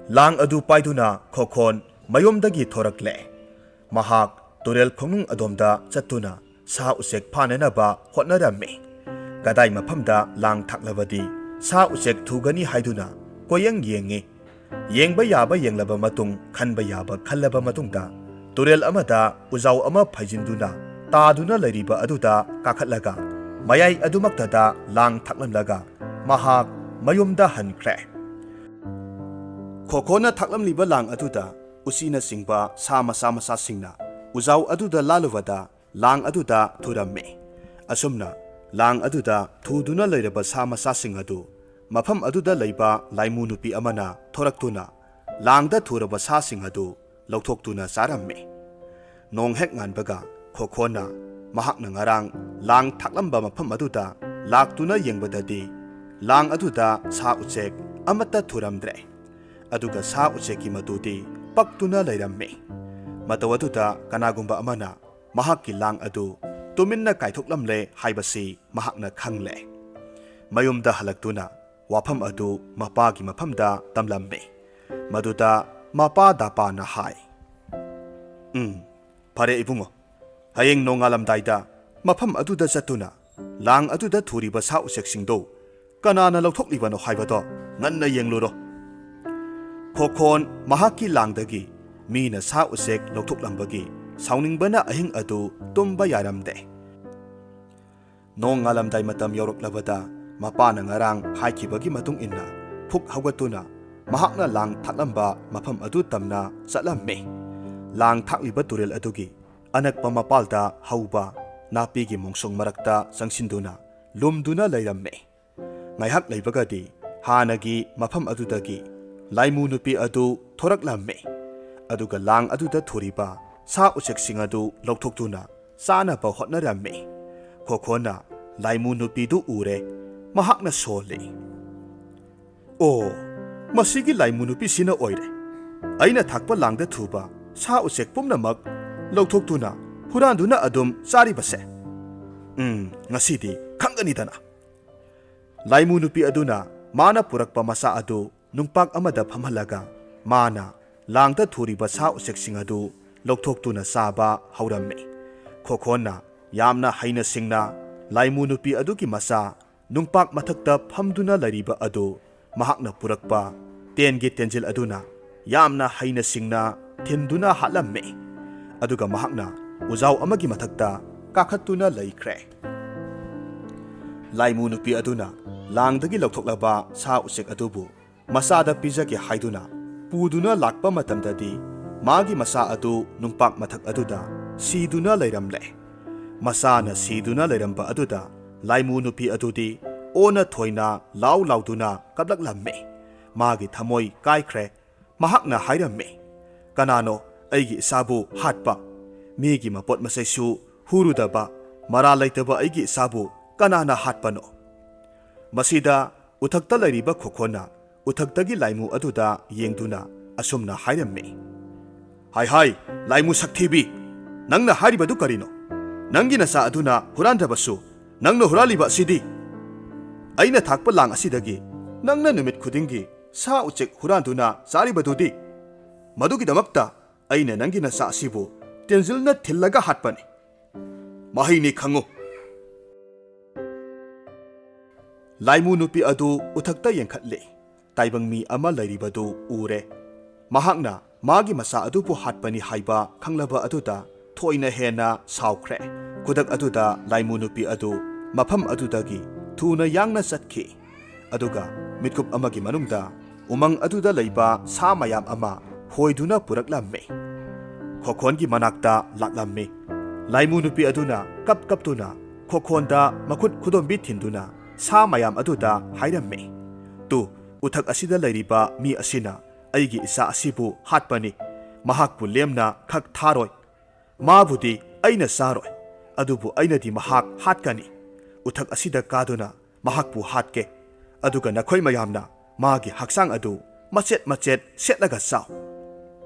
ꯂꯥꯡ ꯑꯗꯨ ꯄꯥꯏꯗꯨꯅ ꯈꯣꯈꯣꯟ ꯃꯌꯨꯝꯗꯒꯤ ꯊꯣꯔꯛꯂꯦ꯫ ꯃꯍꯥꯛ ꯇꯨꯔꯦꯜ ꯈꯣꯡꯅꯨꯡ ꯑꯗꯣꯝꯗ ꯆꯠꯇꯨꯅ ꯁꯥ ꯎꯆꯦꯛ ꯐꯥꯅꯅꯕ ꯍꯣꯠꯅꯔꯝꯃꯤ꯫ ꯀꯗꯥꯏ ꯃꯐꯝꯗ ꯂꯥꯡ ꯊꯥꯛꯂꯕꯗꯤ ꯁꯥ ꯎꯆꯦꯛ ꯊꯨꯒꯅꯤ ꯍꯥꯏꯗꯨꯅ ꯀꯣꯏꯌꯦꯡ ꯌꯦꯡꯉꯤ꯫ ꯌꯦꯡꯕ ꯌꯥꯕ ꯌꯦꯡꯂꯕ ꯃꯇꯨꯡ, ꯈꯟꯕ ꯌꯥꯕ ꯈꯜꯂꯕ ꯃꯇꯨꯡꯗ, ꯇꯨꯔꯦꯜ ꯑꯃꯗ ꯎꯖꯥꯎ ꯑꯃ ꯐꯩꯖꯤꯟꯗꯨꯅ ꯇꯥꯗꯨꯅ ꯂꯩꯔꯤꯕ ꯑꯗꯨꯗ ꯀꯥꯈꯠꯂꯒ ꯃꯌꯥꯏ ꯑꯗꯨꯃꯛꯇꯗ ꯂꯥꯡ ꯊꯥꯛꯂꯝꯂꯒ ꯃꯍꯥꯛ ꯃꯌꯨꯝꯗ ꯍꯟꯈ꯭ꯔꯦ꯫ ꯈꯣꯈꯣꯅ ꯊꯥꯛꯂꯝꯂꯤꯕ ꯂꯥꯡ ꯑꯗꯨꯗ ꯎꯆꯤꯅꯆꯤꯡꯕ ꯁꯥ ꯃꯆꯥ ꯃꯆꯥꯁꯤꯡꯅ ꯎꯖꯥꯎ ꯑꯗꯨꯗ ꯂꯥꯜꯂꯨꯕꯗ ꯂꯥꯡ ꯑꯗꯨꯗ ꯊꯨꯔꯝꯃꯤ꯫ ꯑꯁꯨꯝꯅ ꯂꯥꯡ ꯑꯗꯨꯗ ꯊꯨꯗꯨꯅ ꯂꯩꯔꯕ ꯁꯥ ꯃꯆꯥꯁꯤꯡ ꯑꯗꯨ ꯃꯐꯝ ꯑꯗꯨꯗ ꯂꯩꯕ ꯂꯥꯏꯃꯨ ꯅꯨꯄꯤ ꯑꯃꯅ ꯊꯣꯔꯛꯇꯨꯅ ꯂꯥꯡꯗ ꯊꯨꯔꯕ ꯁꯥꯁꯤꯡ ꯑꯗꯨ ꯂꯧꯊꯣꯛꯇꯨꯅ ꯆꯥꯔꯝꯃꯤ꯫ ꯅꯣꯡ ꯍꯦꯛ ꯉꯥꯟꯕꯒ ꯈꯣꯈꯣꯅ ꯃꯍꯥꯛꯅ ꯉꯔꯥꯡ ꯂꯥꯡ ꯊꯥꯛꯂꯝꯕ ꯃꯐꯝ ꯑꯗꯨꯗ ꯂꯥꯛꯇꯨꯅ ꯌꯦꯡꯕꯗꯗꯤ ꯂꯥꯡ ꯑꯗꯨꯗ ꯁꯥ ꯎꯆꯦꯛ ꯑꯃꯠꯇ ꯊꯨꯔꯝꯗ꯭ꯔꯦ꯫ ꯑꯗꯨꯒ ꯁꯥ ꯎꯆꯦꯛꯀꯤ ꯃꯇꯨꯗꯤ ꯄꯛꯇꯨꯅ ꯂꯩꯔꯝꯃꯤ꯫ ꯃꯇꯧ ꯑꯗꯨꯗ ꯀꯅꯥꯒꯨꯝꯕ ꯑꯃꯅ ꯃꯍꯥꯛꯀꯤ ꯂꯥꯡ ꯑꯗꯨ ꯇꯨꯃꯤꯟꯅ ꯀꯥꯏꯊꯣꯛꯂꯝꯂꯦ ꯍꯥꯏꯕꯁꯤ ꯃꯍꯥꯛꯅ ꯈꯪꯂꯦ꯫ ꯃꯌꯨꯝꯗ ꯍꯜꯂꯛꯇꯨꯅ ꯋꯥꯐꯝ ꯑꯗꯨ ꯃꯄꯥꯒꯤ ꯃꯐꯝꯗ ꯇꯝꯂꯝꯃꯤ꯫ ꯃꯗꯨꯗ ꯃꯄꯥ ꯗꯥꯄꯥꯅ ꯍꯥꯏ, "ꯎꯝ, ꯐꯔꯦ ꯏꯕꯨꯡꯉꯣ, ꯍꯌꯦꯡ ꯅꯣꯡꯉꯥꯜꯂꯝꯗꯥꯏꯗ ꯃꯐꯝ ꯑꯗꯨꯗ ꯆꯠꯇꯨꯅ ꯂꯥꯡ ꯑꯗꯨꯗ ꯊꯨꯔꯤꯕ ꯁꯥ ꯎꯆꯦꯛꯁꯤꯡꯗꯨ ꯀꯅꯥꯅ ꯂꯧꯊꯣꯛꯂꯤꯕꯅꯣ ꯍꯥꯏꯕꯗꯣ ꯉꯟꯅ ꯌꯦꯡꯂꯨꯔꯣ꯫" ꯈꯣꯈꯣꯟ ꯃꯍꯥꯛꯀꯤ ꯂꯥꯡꯗꯒꯤ ꯃꯤꯅ ꯁꯥ ꯎꯆꯦꯛ ꯂꯧꯊꯣꯛꯂꯝꯕꯒꯤ ꯁꯥꯎꯅꯤꯡꯕꯅ ꯑꯍꯤꯡ ꯑꯗꯨ ꯇꯨꯝꯕ ꯌꯥꯔꯝꯗꯦ꯫ ꯅꯣꯡ ꯉꯥꯜꯂꯝꯗꯥꯏ ꯃꯇꯝ ꯌꯧꯔꯛꯂꯕꯗ ꯃꯄꯥꯅ ꯉꯔꯥꯡ ꯍꯥꯏꯈꯤꯕꯒꯤ ꯃꯇꯨꯡ ꯏꯟꯅ ꯐꯨꯛ ꯍꯧꯒꯠꯇꯨꯅ ꯃꯍꯥꯛꯅ ꯂꯥꯡ ꯊꯥꯛꯂꯝꯕ ꯃꯐꯝ ꯑꯗꯨ ꯇꯝꯅ ꯆꯠꯂꯝꯃꯤ꯫ ꯂꯥꯡ ꯊꯥꯛꯂꯤꯕ ꯇꯨꯔꯦꯜ ꯑꯗꯨꯒꯤ ꯑꯅꯛꯄ ꯃꯄꯥꯜꯗ ꯍꯧꯕ ꯅꯥꯄꯤꯒꯤ ꯃꯣꯡꯁꯣꯡ ꯃꯔꯛꯇ ꯆꯪꯁꯤꯟꯗꯨꯅ ꯂꯨꯝꯗꯨꯅ ꯂꯩꯔꯝꯃꯤ꯫ ꯉꯥꯏꯍꯥꯛ ꯂꯩꯕꯒꯗꯤ ꯍꯥꯟꯅꯒꯤ ꯃꯐꯝ ꯑꯗꯨꯗꯒꯤ ꯂꯥꯏꯃꯨ ꯅꯨꯄꯤ ꯑꯗꯨ ꯊꯣꯔꯛꯂꯝꯃꯤ꯫ ꯑꯗꯨꯒ ꯂꯥꯡ ꯑꯗꯨꯗ ꯊꯨꯔꯤꯕ ꯁꯥ ꯎꯆꯦꯛꯁꯤꯡ ꯑꯗꯨ ꯂꯧꯊꯣꯛꯇꯨꯅ ꯆꯥꯅꯕ ꯍꯣꯠꯅꯔꯝꯃꯤ꯫ ꯈꯣꯈꯣꯅ ꯂꯥꯏꯃꯨ ꯅꯨꯄꯤꯗꯨ ꯎꯔꯦ꯫ ꯃꯍꯥꯛꯅ ꯁꯣꯜꯂꯤ, "ꯑꯣ, ꯃꯁꯤꯒꯤ ꯂꯥꯏꯃꯨ ꯅꯨꯄꯤꯁꯤꯅ ꯑꯣꯏꯔꯦ꯫ ꯑꯩꯅ ꯊꯥꯛꯄ ꯂꯥꯡꯗ ꯊꯨꯕ ꯁꯥ ꯎꯆꯦꯛ ꯄꯨꯝꯅꯃꯛ ꯂꯧꯊꯣꯛꯇꯨꯅ ꯍꯨꯔꯥꯟꯗꯨꯅ ꯑꯗꯨꯝ ꯆꯥꯔꯤꯕꯁꯦ꯫ ꯎꯝ, ꯉꯁꯤꯗꯤ ꯈꯪꯒꯅꯤꯗꯅ꯫" ꯂꯥꯏꯃꯨ ꯅꯨꯄꯤ ꯑꯗꯨꯅ ꯃꯥꯅ ꯄꯨꯔꯛꯄ ꯃꯆꯥ ꯑꯗꯨ ꯅꯨꯡꯄꯥꯛ ꯑꯃꯗ ꯐꯝꯍꯜꯂꯒ ꯃꯥꯅ ꯂꯥꯡꯗ ꯊꯨꯔꯤꯕ ꯁꯥ ꯎꯆꯦꯛꯁꯤꯡ ꯑꯗꯨ ꯂꯧꯊꯣꯛꯇꯨꯅ ꯆꯥꯕ ꯍꯧꯔꯝꯃꯤ꯫ ꯈꯣꯈꯣꯟꯅ ꯌꯥꯝꯅ ꯍꯩꯅ ꯁꯤꯡꯅ ꯂꯥꯏꯃꯨ ꯅꯨꯄꯤ ꯑꯗꯨꯒꯤ ꯃꯆꯥ ꯅꯨꯡꯄꯥꯛ ꯃꯊꯛꯇ ꯐꯝꯗꯨꯅ ꯂꯩꯔꯤꯕ ꯑꯗꯨ ꯃꯍꯥꯛꯅ ꯄꯨꯔꯛꯄ ꯇꯦꯟꯒꯤ ꯇꯦꯟꯖꯤꯜ ꯑꯗꯨꯅ ꯌꯥꯝꯅ ꯍꯩꯅ ꯁꯤꯡꯅ ꯊꯤꯟꯗꯨꯅ ꯍꯥꯠꯂꯝꯃꯤ꯫ ꯑꯗꯨꯒ ꯃꯍꯥꯛꯅ ꯎꯖꯥꯎ ꯑꯃꯒꯤ ꯃꯊꯛꯇ ꯀꯥꯈꯠꯇꯨꯅ ꯂꯩꯈ꯭ꯔꯦ꯫ ꯂꯥꯏꯃꯨ ꯅꯨꯄꯤ ꯑꯗꯨꯅ ꯂꯥꯡꯗꯒꯤ ꯂꯧꯊꯣꯛꯂꯕ ꯁꯥ ꯎꯆꯦꯛ ꯑꯗꯨꯕꯨ ꯃꯆꯥꯗ ꯄꯤꯖꯒꯦ ꯍꯥꯏꯗꯨꯅ ꯄꯨꯗꯨꯅ ꯂꯥꯛꯄ ꯃꯇꯝꯗꯗꯤ ꯃꯥꯒꯤ ꯃꯆꯥ ꯑꯗꯨ ꯅꯨꯡꯄꯥꯛ ꯃꯊꯛ ꯑꯗꯨꯗ ꯁꯤꯗꯨꯅ ꯂꯩꯔꯝꯂꯦ꯫ ꯃꯆꯥꯅ ꯁꯤꯗꯨꯅ ꯂꯩꯔꯝꯕ ꯑꯗꯨꯗ ꯂꯥꯏꯃꯨ ꯅꯨꯄꯤ ꯑꯗꯨꯗꯤ ꯑꯣꯟꯅ ꯊꯣꯏꯅ ꯂꯥꯎ ꯂꯥꯎꯗꯨꯅ ꯀꯞꯂꯛꯂꯝꯃꯤ꯫ ꯃꯥꯒꯤ ꯊꯃꯣꯏ ꯀꯥꯏꯈ꯭ꯔꯦ꯫ ꯃꯍꯥꯛꯅ ꯍꯥꯏꯔꯝꯃꯤ, "ꯀꯅꯥꯅꯣ ꯑꯩꯒꯤ ꯏꯆꯥꯕꯨ ꯍꯥꯠꯄ? ꯃꯤꯒꯤ ꯃꯄꯣꯠ ꯃꯆꯩꯁꯨ ꯍꯨꯔꯨꯗꯕ, ꯃꯔꯥꯜ ꯂꯩꯇꯕ ꯑꯩꯒꯤ ꯏꯆꯥꯕꯨ ꯀꯅꯥꯅ ꯍꯥꯠꯄꯅꯣ? ꯃꯁꯤꯗ ꯎꯊꯛꯇ ꯂꯩꯔꯤꯕ ꯈꯣꯈꯣꯅ ꯎꯊꯛꯇꯒꯤ ꯂꯥꯏꯃꯨ ꯑꯗꯨꯗ ꯌꯦꯡꯗꯨꯅ ꯑꯁꯨꯝꯅ ꯍꯥꯏꯔꯝꯃꯤ, "ꯍꯥꯏ ꯍꯥꯏ, ꯂꯥꯏꯃꯨ ꯁꯛꯊꯤꯕꯤ, ꯅꯪꯅ ꯍꯥꯏꯔꯤꯕꯗꯨ ꯀꯔꯤꯅꯣ? ꯅꯪꯒꯤ ꯅꯆꯥ ꯑꯗꯨꯅ ꯍꯨꯔꯥꯟꯗ꯭ꯔꯕꯁꯨ ꯅꯪꯅ ꯍꯨꯔꯥꯜꯂꯤꯕ ꯑꯁꯤꯗꯤ? ꯑꯩꯅ ꯊꯥꯛꯄ ꯂꯥꯡ ꯑꯁꯤꯗꯒꯤ ꯅꯪꯅ ꯅꯨꯃꯤꯠ ꯈꯨꯗꯤꯡꯒꯤ ꯁꯥ ꯎꯆꯦꯛ ꯍꯨꯔꯥꯟꯗꯨꯅ ꯆꯥꯔꯤꯕꯗꯨꯗꯤ? ꯃꯗꯨꯒꯤꯗꯃꯛꯇ ꯑꯩꯅ ꯅꯪꯒꯤ ꯅꯆꯥ ꯑꯁꯤꯕꯨ ꯇꯦꯟꯖꯤꯜꯅ ꯊꯤꯜꯂꯒ ꯍꯥꯠꯄꯅꯤ꯫ ꯃꯍꯩꯅꯤ ꯈꯪꯉꯨ꯫" ꯂꯥꯏꯃꯨ ꯅꯨꯄꯤ ꯑꯗꯨ ꯎꯊꯛꯇ ꯌꯦꯡꯈꯠꯂꯦ꯫ ꯇꯥꯏꯕꯪ ꯃꯤ ꯑꯃ ꯂꯩꯔꯤꯕꯗꯨ ꯎꯔꯦ꯫ ꯃꯍꯥꯛꯅ ꯃꯥꯒꯤ ꯃꯆꯥ ꯑꯗꯨꯕꯨ ꯍꯥꯠꯄꯅꯤ ꯍꯥꯏꯕ ꯈꯪꯂꯕ ꯑꯗꯨꯗ ꯊꯣꯏꯅ ꯍꯦꯟꯅ ꯁꯥꯎꯈ꯭ꯔꯦ꯫ ꯈꯨꯗꯛ ꯑꯗꯨꯗ ꯂꯥꯏꯃꯨ ꯅꯨꯄꯤ ꯑꯗꯨ ꯃꯐꯝ ꯑꯗꯨꯗꯒꯤ ꯊꯨꯅ ꯌꯥꯡꯅ ꯆꯠꯈꯤ꯫ ꯑꯗꯨꯒ ꯃꯤꯠꯀꯨꯞ ꯑꯃꯒꯤ ꯃꯅꯨꯡꯗ ꯎꯃꯪ ꯑꯗꯨꯗ ꯂꯩꯕ ꯁꯥ ꯃꯌꯥꯝ ꯑꯃ ꯍꯣꯏꯗꯨꯅ ꯄꯨꯔꯛꯂꯝꯃꯤ꯫ ꯈꯣꯈꯣꯟꯒꯤ ꯃꯅꯥꯛꯇ ꯂꯥꯛꯂꯝꯃꯤ꯫ ꯂꯥꯏꯃꯨ ꯅꯨꯄꯤ ꯑꯗꯨꯅ ꯀꯞ ꯀꯞꯇꯨꯅ ꯈꯣꯈꯣꯟꯗ ꯃꯈꯨꯠ ꯈꯨꯗꯣꯝꯕꯤ ꯊꯤꯟꯗꯨꯅ ꯁꯥ ꯃꯌꯥꯝ ꯑꯗꯨꯗ ꯍꯥꯏꯔꯝꯃꯤ, "ꯇꯨ, ꯎꯊꯛ ꯑꯁꯤꯗ ꯂꯩꯔꯤꯕ ꯃꯤ ꯑꯁꯤꯅ ꯑꯩꯒꯤ ꯏꯆꯥ ꯑꯁꯤꯕꯨ ꯍꯥꯠꯄꯅꯤ꯫ ꯃꯍꯥꯛꯄꯨ ꯂꯦꯝꯅ ꯈꯛ ꯊꯥꯔꯣꯏ꯫ ꯃꯥꯕꯨꯗꯤ ꯑꯩꯅ ꯆꯥꯔꯣꯏ, ꯑꯗꯨꯕꯨ ꯑꯩꯅꯗꯤ ꯃꯍꯥꯛ ꯍꯥꯠꯀꯅꯤ꯫ ꯎꯊꯛ ꯑꯁꯤꯗ ꯀꯥꯗꯨꯅ ꯃꯍꯥꯛꯄꯨ ꯍꯥꯠꯀꯦ꯫ ꯑꯗꯨꯒ ꯅꯈꯣꯏ ꯃꯌꯥꯝꯅ ꯃꯥꯒꯤ ꯍꯛꯆꯥꯡ ꯑꯗꯨ ꯃꯆꯦꯠ ꯃꯆꯦꯠ ꯁꯦꯠꯂꯒ ꯆꯥꯎ꯫"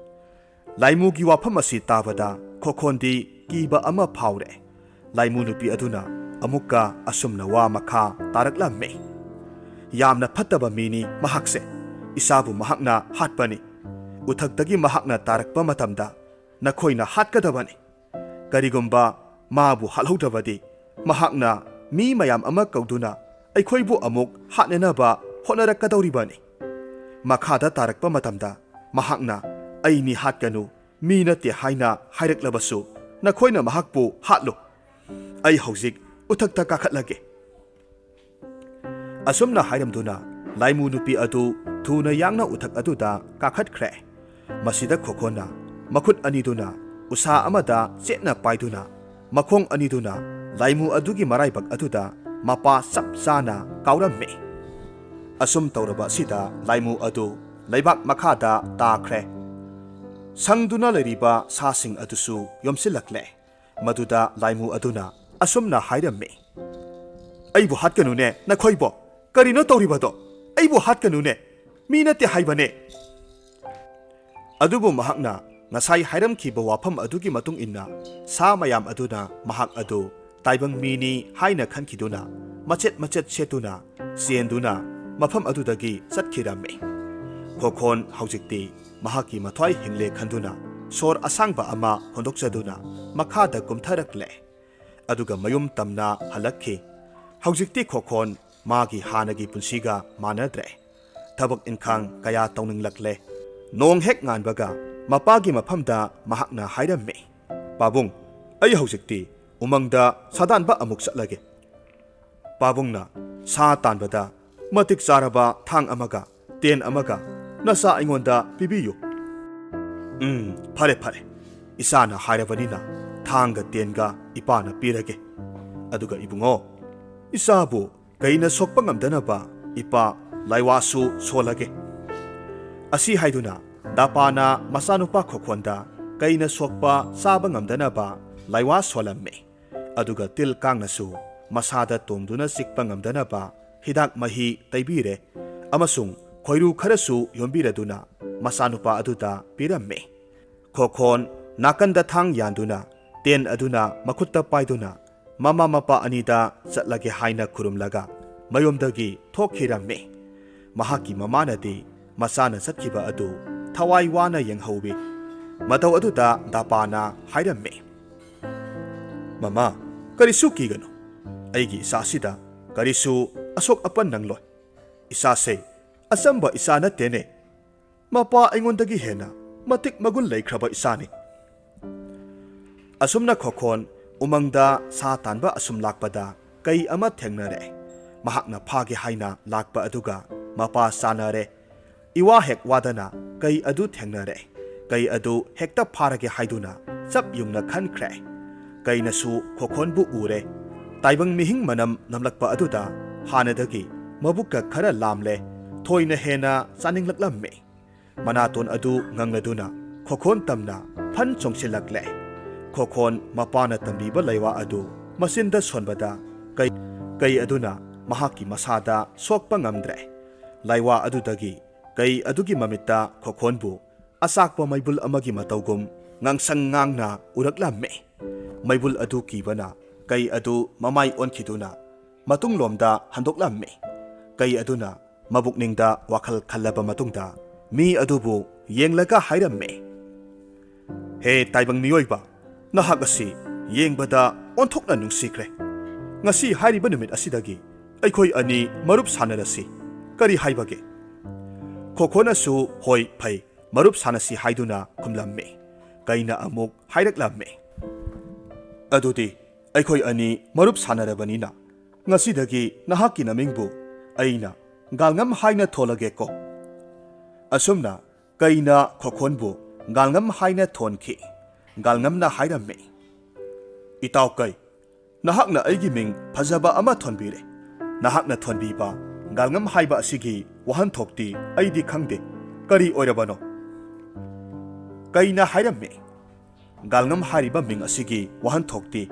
ꯂꯥꯏꯃꯨꯒꯤ ꯋꯥꯐꯝ ꯑꯁꯤ ꯇꯥꯕꯗ ꯈꯣꯈꯣꯟꯗꯤ ꯀꯤꯕ ꯑꯃ ꯐꯥꯎꯔꯦ꯫ ꯂꯥꯏꯃꯨ ꯅꯨꯄꯤ ꯑꯗꯨꯅ ꯑꯃꯨꯛꯀ ꯑꯁꯨꯝꯅ ꯋꯥ ꯃꯈꯥ ꯇꯥꯔꯛꯂꯝꯃꯤ, "ꯌꯥꯝꯅ ꯐꯠꯇꯕ ꯃꯤꯅꯤ ꯃꯍꯥꯛꯁꯦ꯫ ꯏꯆꯥꯕꯨ ꯃꯍꯥꯛꯅ ꯍꯥꯠꯄꯅꯤ꯫ ꯎꯊꯛꯇꯒꯤ ꯃꯍꯥꯛꯅ ꯇꯥꯔꯛꯄ ꯃꯇꯝꯗ ꯅꯈꯣꯏꯅ ꯍꯥꯠꯀꯗꯕꯅꯤ꯫ ꯀꯔꯤꯒꯨꯝꯕ ꯃꯥꯕꯨ ꯍꯥꯠꯍꯧꯗ꯭ꯔꯕꯗꯤ ꯃꯍꯥꯛꯅ ꯃꯤ ꯃꯌꯥꯝ ꯑꯃ ꯀꯧꯗꯨꯅ ꯑꯩꯈꯣꯏꯕꯨ ꯑꯃꯨꯛ ꯍꯥꯠꯅꯅꯕ ꯍꯣꯠꯅꯔꯛꯀꯗꯧꯔꯤꯕꯅꯤ꯫ ꯃꯈꯥꯗ ꯇꯥꯔꯛꯄ ꯃꯇꯝꯗ ꯃꯍꯥꯛꯅ 'ꯑꯩꯅꯤ ꯍꯥꯠꯀꯅꯨ, ꯃꯤ ꯅꯠꯇꯦ' ꯍꯥꯏꯅ ꯍꯥꯏꯔꯛꯂꯕꯁꯨ ꯅꯈꯣꯏꯅ ꯃꯍꯥꯛꯄꯨ ꯍꯥꯠꯂꯨ꯫ ꯑꯩ ꯍꯧꯖꯤꯛ ꯎꯊꯛꯇ ꯀꯥꯈꯠꯂꯒꯦ꯫" ꯑꯁꯨꯝꯅ ꯍꯥꯏꯔꯝꯗꯨꯅ ꯂꯥꯏꯃꯨ ꯅꯨꯄꯤ ꯑꯗꯨ ꯊꯨꯅ ꯌꯥꯡꯅ ꯎꯊꯛ ꯑꯗꯨꯗ ꯀꯥꯈꯠꯈ꯭ꯔꯦ꯫ ꯃꯁꯤꯗ ꯈꯣꯈꯣꯅ ꯃꯈꯨꯠ ꯑꯅꯤꯗꯨꯅ ꯎꯁꯥ ꯑꯃꯗ ꯆꯦꯠꯅ ꯄꯥꯏꯗꯨꯅ ꯃꯈꯣꯡ ꯑꯅꯤꯗꯨꯅ ꯂꯥꯏꯃꯨ ꯑꯗꯨꯒꯤ ꯃꯔꯥꯏꯕꯛ ꯑꯗꯨꯗ ꯃꯄꯥ ꯆꯞ ꯆꯥꯅ ꯀꯥꯎꯔꯝꯃꯤ꯫ ꯑꯁꯨꯝ ꯇꯧꯔꯕ ꯑꯁꯤꯗ ꯂꯥꯏꯃꯨ ꯑꯗꯨ ꯂꯩꯕꯥꯛ ꯃꯈꯥꯗ ꯇꯥꯈ꯭ꯔꯦ꯫ ꯁꯪꯗꯨꯅ ꯂꯩꯔꯤꯕ ꯁꯥꯁꯤꯡ ꯑꯗꯨꯁꯨ ꯌꯣꯝꯁꯤꯜꯂꯛꯂꯦ꯫ ꯃꯗꯨꯗ ꯂꯥꯏꯃꯨ ꯑꯗꯨꯅ ꯑꯁꯨꯝꯅ ꯍꯥꯏꯔꯝꯃꯤ, "ꯑꯩꯕꯨ ꯍꯥꯠꯀꯅꯨꯅꯦ, ꯅꯈꯣꯏꯕꯣ! ꯀꯔꯤꯅꯣ ꯇꯧꯔꯤꯕꯗꯣ? ꯑꯩꯕꯨ ꯍꯥꯠꯀꯅꯨꯅꯦ! ꯃꯤ ꯅꯠꯇꯦ ꯍꯥꯏꯕꯅꯦ!" ꯑꯗꯨꯕꯨ ꯃꯍꯥꯛꯅ ꯉꯁꯥꯏ ꯍꯥꯏꯔꯝꯈꯤꯕ ꯋꯥꯐꯝ ꯑꯗꯨꯒꯤ ꯃꯇꯨꯡ ꯏꯟꯅ ꯁꯥ ꯃꯌꯥꯝ ꯑꯗꯨꯅ ꯃꯍꯥꯛ ꯑꯗꯨ ꯇꯥꯏꯕꯪ ꯃꯤꯅꯤ ꯍꯥꯏꯅ ꯈꯟꯈꯤꯗꯨꯅ ꯃꯆꯦꯠ ꯃꯆꯦꯠ ꯁꯦꯠꯇꯨꯅ ꯆꯦꯟꯗꯨꯅ ꯃꯐꯝ ꯑꯗꯨꯗꯒꯤ ꯆꯠꯈꯤꯔꯝꯃꯤ꯫ ꯈꯣꯈꯣꯟ ꯍꯧꯖꯤꯛꯇꯤ ꯃꯍꯥꯛꯀꯤ ꯃꯊ꯭ꯋꯥꯏ ꯍꯤꯡꯂꯦ ꯈꯟꯗꯨꯅ ꯁꯣꯔ ꯑꯁꯥꯡꯕ ꯑꯃ ꯍꯣꯟꯗꯣꯛꯆꯗꯨꯅ ꯃꯈꯥꯗ ꯀꯨꯝꯊꯔꯛꯂꯦ꯫ ꯑꯗꯨꯒ ꯃꯌꯨꯝ ꯇꯝꯅ ꯍꯜꯂꯛꯈꯤ꯫ ꯍꯧꯖꯤꯛꯇꯤ ꯈꯣꯈꯣꯟ ꯃꯥꯒꯤ ꯍꯥꯟꯅꯒꯤ ꯄꯨꯟꯁꯤꯒ ꯃꯥꯟꯅꯗ꯭ꯔꯦ꯫ ꯊꯕꯛ ꯏꯟꯈꯥꯡ ꯀꯌꯥ ꯇꯧꯅꯤꯡꯂꯛꯂꯦ꯫ ꯅꯣꯡ ꯍꯦꯛ ꯉꯥꯟꯕꯒ ꯃꯄꯥꯒꯤ ꯃꯐꯝꯗ ꯃꯍꯥꯛꯅ ꯍꯥꯏꯔꯝꯃꯤ, "ꯄꯥꯕꯨꯡ, ꯑꯩ ꯍꯧꯖꯤꯛꯇꯤ ꯎꯃꯪꯗ ꯁꯥꯗꯥꯟꯕ ꯑꯃꯨꯛ ꯆꯠꯂꯒꯦ꯫" ꯄꯥꯕꯨꯡꯅ ꯁꯥ ꯇꯥꯟꯕꯗ ꯃꯇꯤꯛ ꯆꯥꯔꯕ ꯊꯥꯡ ꯑꯃꯒ ꯇꯦꯟ ꯑꯃꯒ ꯅꯆꯥ ꯑꯩꯉꯣꯟꯗ ꯄꯤꯕꯤꯌꯨ꯫ "ꯎꯝ, ꯐꯔꯦ, ꯐꯔꯦ꯫ ꯏꯆꯥꯅ ꯍꯥꯏꯔꯕꯅꯤꯅ ꯊꯥꯡꯒ ꯇꯦꯟꯒ ꯏꯄꯥꯅ ꯄꯤꯔꯒꯦ꯫ ꯑꯗꯨꯒ ꯏꯕꯨꯡꯉꯣ, ꯏꯆꯥꯕꯨ ꯀꯩꯅ ꯁꯣꯛꯄ ꯉꯝꯗꯅꯕ ꯏꯄꯥ ꯂꯥꯏꯋꯥꯁꯨ ꯁꯣꯜꯂꯒꯦ꯫" ꯑꯁꯤ ꯍꯥꯏꯗꯨꯅ ꯗꯥꯄꯥꯅ ꯃꯆꯥꯅꯨꯄꯥ ꯈꯣꯈꯣꯟꯗ ꯀꯩꯅ ꯁꯣꯛꯄ ꯆꯥꯕ ꯉꯝꯗꯅꯕ ꯂꯥꯏꯋꯥ ꯁꯣꯜꯂꯝꯃꯤ꯫ ꯑꯗꯨꯒ ꯇꯤꯜ ꯀꯥꯡꯅꯁꯨ ꯃꯁꯥꯗ ꯇꯣꯡꯗꯨꯅ ꯆꯤꯛꯄ ꯉꯝꯗꯅꯕ ꯍꯤꯗꯥꯛ ꯃꯍꯤ ꯇꯩꯕꯤꯔꯦ ꯑꯃꯁꯨꯡ ꯈꯣꯏꯔꯨ ꯈꯔꯁꯨ ꯌꯣꯝꯕꯤꯔꯗꯨꯅ ꯃꯆꯥꯅꯨꯄꯥ ꯑꯗꯨꯗ ꯄꯤꯔꯝꯃꯤ꯫ ꯈꯣꯈꯣꯟ ꯅꯥꯀꯟꯗ ꯊꯥꯡ ꯌꯥꯟꯗꯨꯅ ꯇꯦꯟ ꯑꯗꯨꯅ ꯃꯈꯨꯠꯇ ꯄꯥꯏꯗꯨꯅ ꯃꯃꯥ ꯃꯄꯥ ꯑꯅꯤꯗ ꯆꯠꯂꯒꯦ ꯍꯥꯏꯅ ꯈꯨꯔꯨꯝꯂꯒ ꯃꯌꯨꯝꯗꯒꯤ ꯊꯣꯛꯈꯤꯔꯝꯃꯤ꯫ ꯃꯍꯥꯛꯀꯤ ꯃꯃꯥꯅꯗꯤ ꯃꯆꯥꯅ ꯆꯠꯈꯤꯕ ꯑꯗꯨ ꯊꯋꯥꯏ ꯋꯥꯅ ꯌꯦꯡꯍꯧꯋꯤ꯫ ꯃꯇꯧ ꯑꯗꯨꯗ ꯗꯥꯄꯥꯅ ꯍꯥꯏꯔꯝꯃꯤ, "ꯃꯃꯥ, ꯀꯔꯤꯁꯨ ꯀꯤꯒꯅꯨ꯫ ꯑꯩꯒꯤ ꯏꯆꯥꯁꯤꯗ ꯀꯔꯤꯁꯨ ꯑꯁꯣꯛ ꯑꯄꯟ ꯅꯪꯂꯣꯏ꯫ ꯏꯆꯥꯁꯦ ꯑꯆꯝꯕ ꯏꯆꯥ ꯅꯠꯇꯦꯅꯦ꯫ ꯃꯄꯥ ꯑꯩꯉꯣꯟꯗꯒꯤ ꯍꯦꯟꯅ ꯃꯇꯤꯛ ꯃꯒꯨꯟ ꯂꯩꯈ꯭ꯔꯕ ꯏꯆꯥꯅꯤ꯫" ꯑꯁꯨꯝꯅ ꯈꯣꯈꯣꯟ ꯎꯃꯪꯗ ꯁꯥ ꯇꯥꯟꯕ ꯑꯁꯨꯝ ꯂꯥꯛꯄꯗ ꯀꯩ ꯑꯃ ꯊꯦꯡꯅꯔꯦ꯫ ꯃꯍꯥꯛꯅ ꯐꯥꯒꯦ ꯍꯥꯏꯅ ꯂꯥꯛꯄ ꯑꯗꯨꯒ ꯃꯄꯥ ꯆꯥꯅꯔꯦ꯫ ꯏꯋꯥ ꯍꯦꯛ ꯋꯥꯗꯅ ꯀꯩ ꯑꯗꯨ ꯊꯦꯡꯅꯔꯦ꯫ ꯀꯩ ꯑꯗꯨ ꯍꯦꯛꯇ ꯐꯥꯔꯒꯦ ꯍꯥꯏꯗꯨꯅ ꯆꯞ ꯌꯨꯡꯅ ꯈꯟꯈ꯭ꯔꯦ꯫ ꯀꯩꯅꯁꯨ ꯈꯣꯈꯣꯟꯕꯨ ꯎꯔꯦ꯫ ꯇꯥꯏꯕꯪ ꯃꯤꯍꯤꯡ ꯃꯅꯝ ꯅꯝꯂꯛꯄ ꯑꯗꯨꯗ ꯍꯥꯟꯅꯗꯒꯤ ꯃꯕꯨꯛꯀ ꯈꯔ ꯂꯥꯝꯂꯦ꯫ ꯊꯣꯏꯅ ꯍꯦꯟꯅ ꯆꯥꯅꯤꯡꯂꯛꯂꯝꯃꯤ꯫ ꯃꯅꯥꯇꯣꯟ ꯑꯗꯨ ꯉꯪꯂꯗꯨꯅ ꯈꯣꯈꯣꯟ ꯇꯝꯅ ꯐꯟ ꯆꯣꯡꯁꯤꯜꯂꯛꯂꯦ꯫ ꯈꯣꯈꯣꯟ ꯃꯄꯥꯅ ꯇꯝꯕꯤꯕ ꯂꯩꯋꯥ ꯑꯗꯨ ꯃꯆꯤꯟꯗ ꯁꯣꯟꯕꯗ ꯀꯩ ꯀꯩ ꯑꯗꯨꯅ ꯃꯍꯥꯛꯀꯤ ꯃꯁꯥꯗ ꯁꯣꯛꯄ ꯉꯝꯗ꯭ꯔꯦ꯫ ꯂꯥꯏꯋꯥ ꯑꯗꯨꯗꯒꯤ ꯀꯩ ꯑꯗꯨꯒꯤ ꯃꯃꯤꯠꯇ ꯈꯣꯈꯣꯟꯕꯨ ꯑꯆꯥꯛꯄ ꯃꯩꯕꯨꯜ ꯑꯃꯒꯤ ꯃꯇꯧꯒꯨꯝ ꯉꯥꯡꯁꯪ ꯉꯥꯡꯅ ꯎꯔꯛꯂꯝꯃꯤ꯫ ꯃꯩꯕꯨꯜ ꯑꯗꯨ ꯀꯤꯕꯅ ꯀꯩ ꯑꯗꯨ ꯃꯃꯥꯏ ꯑꯣꯟꯈꯤꯗꯨꯅ ꯃꯇꯨꯡꯂꯣꯝꯗ ꯍꯟꯗꯣꯛꯂꯝꯃꯤ꯫ ꯀꯩ ꯑꯗꯨꯅ ꯃꯕꯨꯛꯅꯤꯡꯗ ꯋꯥꯈꯜ ꯈꯜꯂꯕ ꯃꯇꯨꯡꯗ ꯃꯤ ꯑꯗꯨꯕꯨ ꯌꯦꯡꯂꯒ ꯍꯥꯏꯔꯝꯃꯤ, "ꯍꯦ ꯇꯥꯏꯕꯪ ꯃꯤꯑꯣꯏꯕ, ꯅꯍꯥꯛ ꯑꯁꯤ ꯌꯦꯡꯕꯗ ꯑꯣꯟꯊꯣꯛꯅ ꯅꯨꯡꯁꯤꯈ꯭ꯔꯦ꯫ ꯉꯁꯤ ꯍꯥꯏꯔꯤꯕ ꯅꯨꯃꯤꯠ ꯑꯁꯤꯗꯒꯤ ꯑꯩꯈꯣꯏ ꯑꯅꯤ ꯃꯔꯨꯞ ꯁꯥꯟꯅꯔꯁꯤ꯫ ꯀꯔꯤ ꯍꯥꯏꯕꯒꯦ?" ꯈꯣꯈꯣꯅꯁꯨ "ꯍꯣꯏ, ꯐꯩ, ꯃꯔꯨꯞ ꯁꯥꯟꯅꯁꯤ" ꯍꯥꯏꯗꯨꯅ ꯈꯨꯝꯂꯝꯃꯤ꯫ ꯀꯩꯅ ꯑꯃꯨꯛ ꯍꯥꯏꯔꯛꯂꯝꯃꯤ, "ꯑꯗꯨꯗꯤ ꯑꯩꯈꯣꯏ ꯑꯅꯤ ꯃꯔꯨꯞ ꯁꯥꯟꯅꯔꯕꯅꯤꯅ ꯉꯁꯤꯗꯒꯤ ꯅꯍꯥꯛꯀꯤ ꯅꯃꯤꯡꯕꯨ ꯑꯩꯅ ꯒꯥꯜꯉꯝ ꯍꯥꯏꯅ ꯊꯣꯜꯂꯒꯦꯀꯣ?" ꯑꯁꯨꯝꯅ ꯀꯩꯅ ꯈꯣꯈꯣꯟꯕꯨ ꯒꯥꯜꯉꯝ ꯍꯥꯏꯅ ꯊꯣꯟꯈꯤ꯫ ꯒꯥꯜꯉꯝꯅ ꯍꯥꯏꯔꯝꯃꯤ, "ꯏꯇꯥꯎ ꯀꯩ, ꯅꯍꯥꯛꯅ ꯑꯩꯒꯤ ꯃꯤꯡ ꯐꯖꯕ ꯑꯃ ꯊꯣꯟꯕꯤꯔꯦ꯫ ꯅꯍꯥꯛꯅ ꯊꯣꯟꯕꯤꯕ ꯒꯥꯜꯉꯝ ꯍꯥꯏꯕ ꯑꯁꯤꯒꯤ ꯋꯥꯍꯟꯊꯣꯛꯇꯤ ꯑꯩꯗꯤ ꯈꯪꯗꯦ꯫ ꯀꯔꯤ ꯑꯣꯏꯔꯕꯅꯣ?" ꯀꯩꯅ ꯍꯥꯏꯔꯝꯃꯤ, "ꯒꯥꯜꯉꯝ ꯍꯥꯏꯔꯤꯕ ꯃꯤꯡ ꯑꯁꯤꯒꯤ ꯋꯥꯍꯟꯊꯣꯛꯇꯤ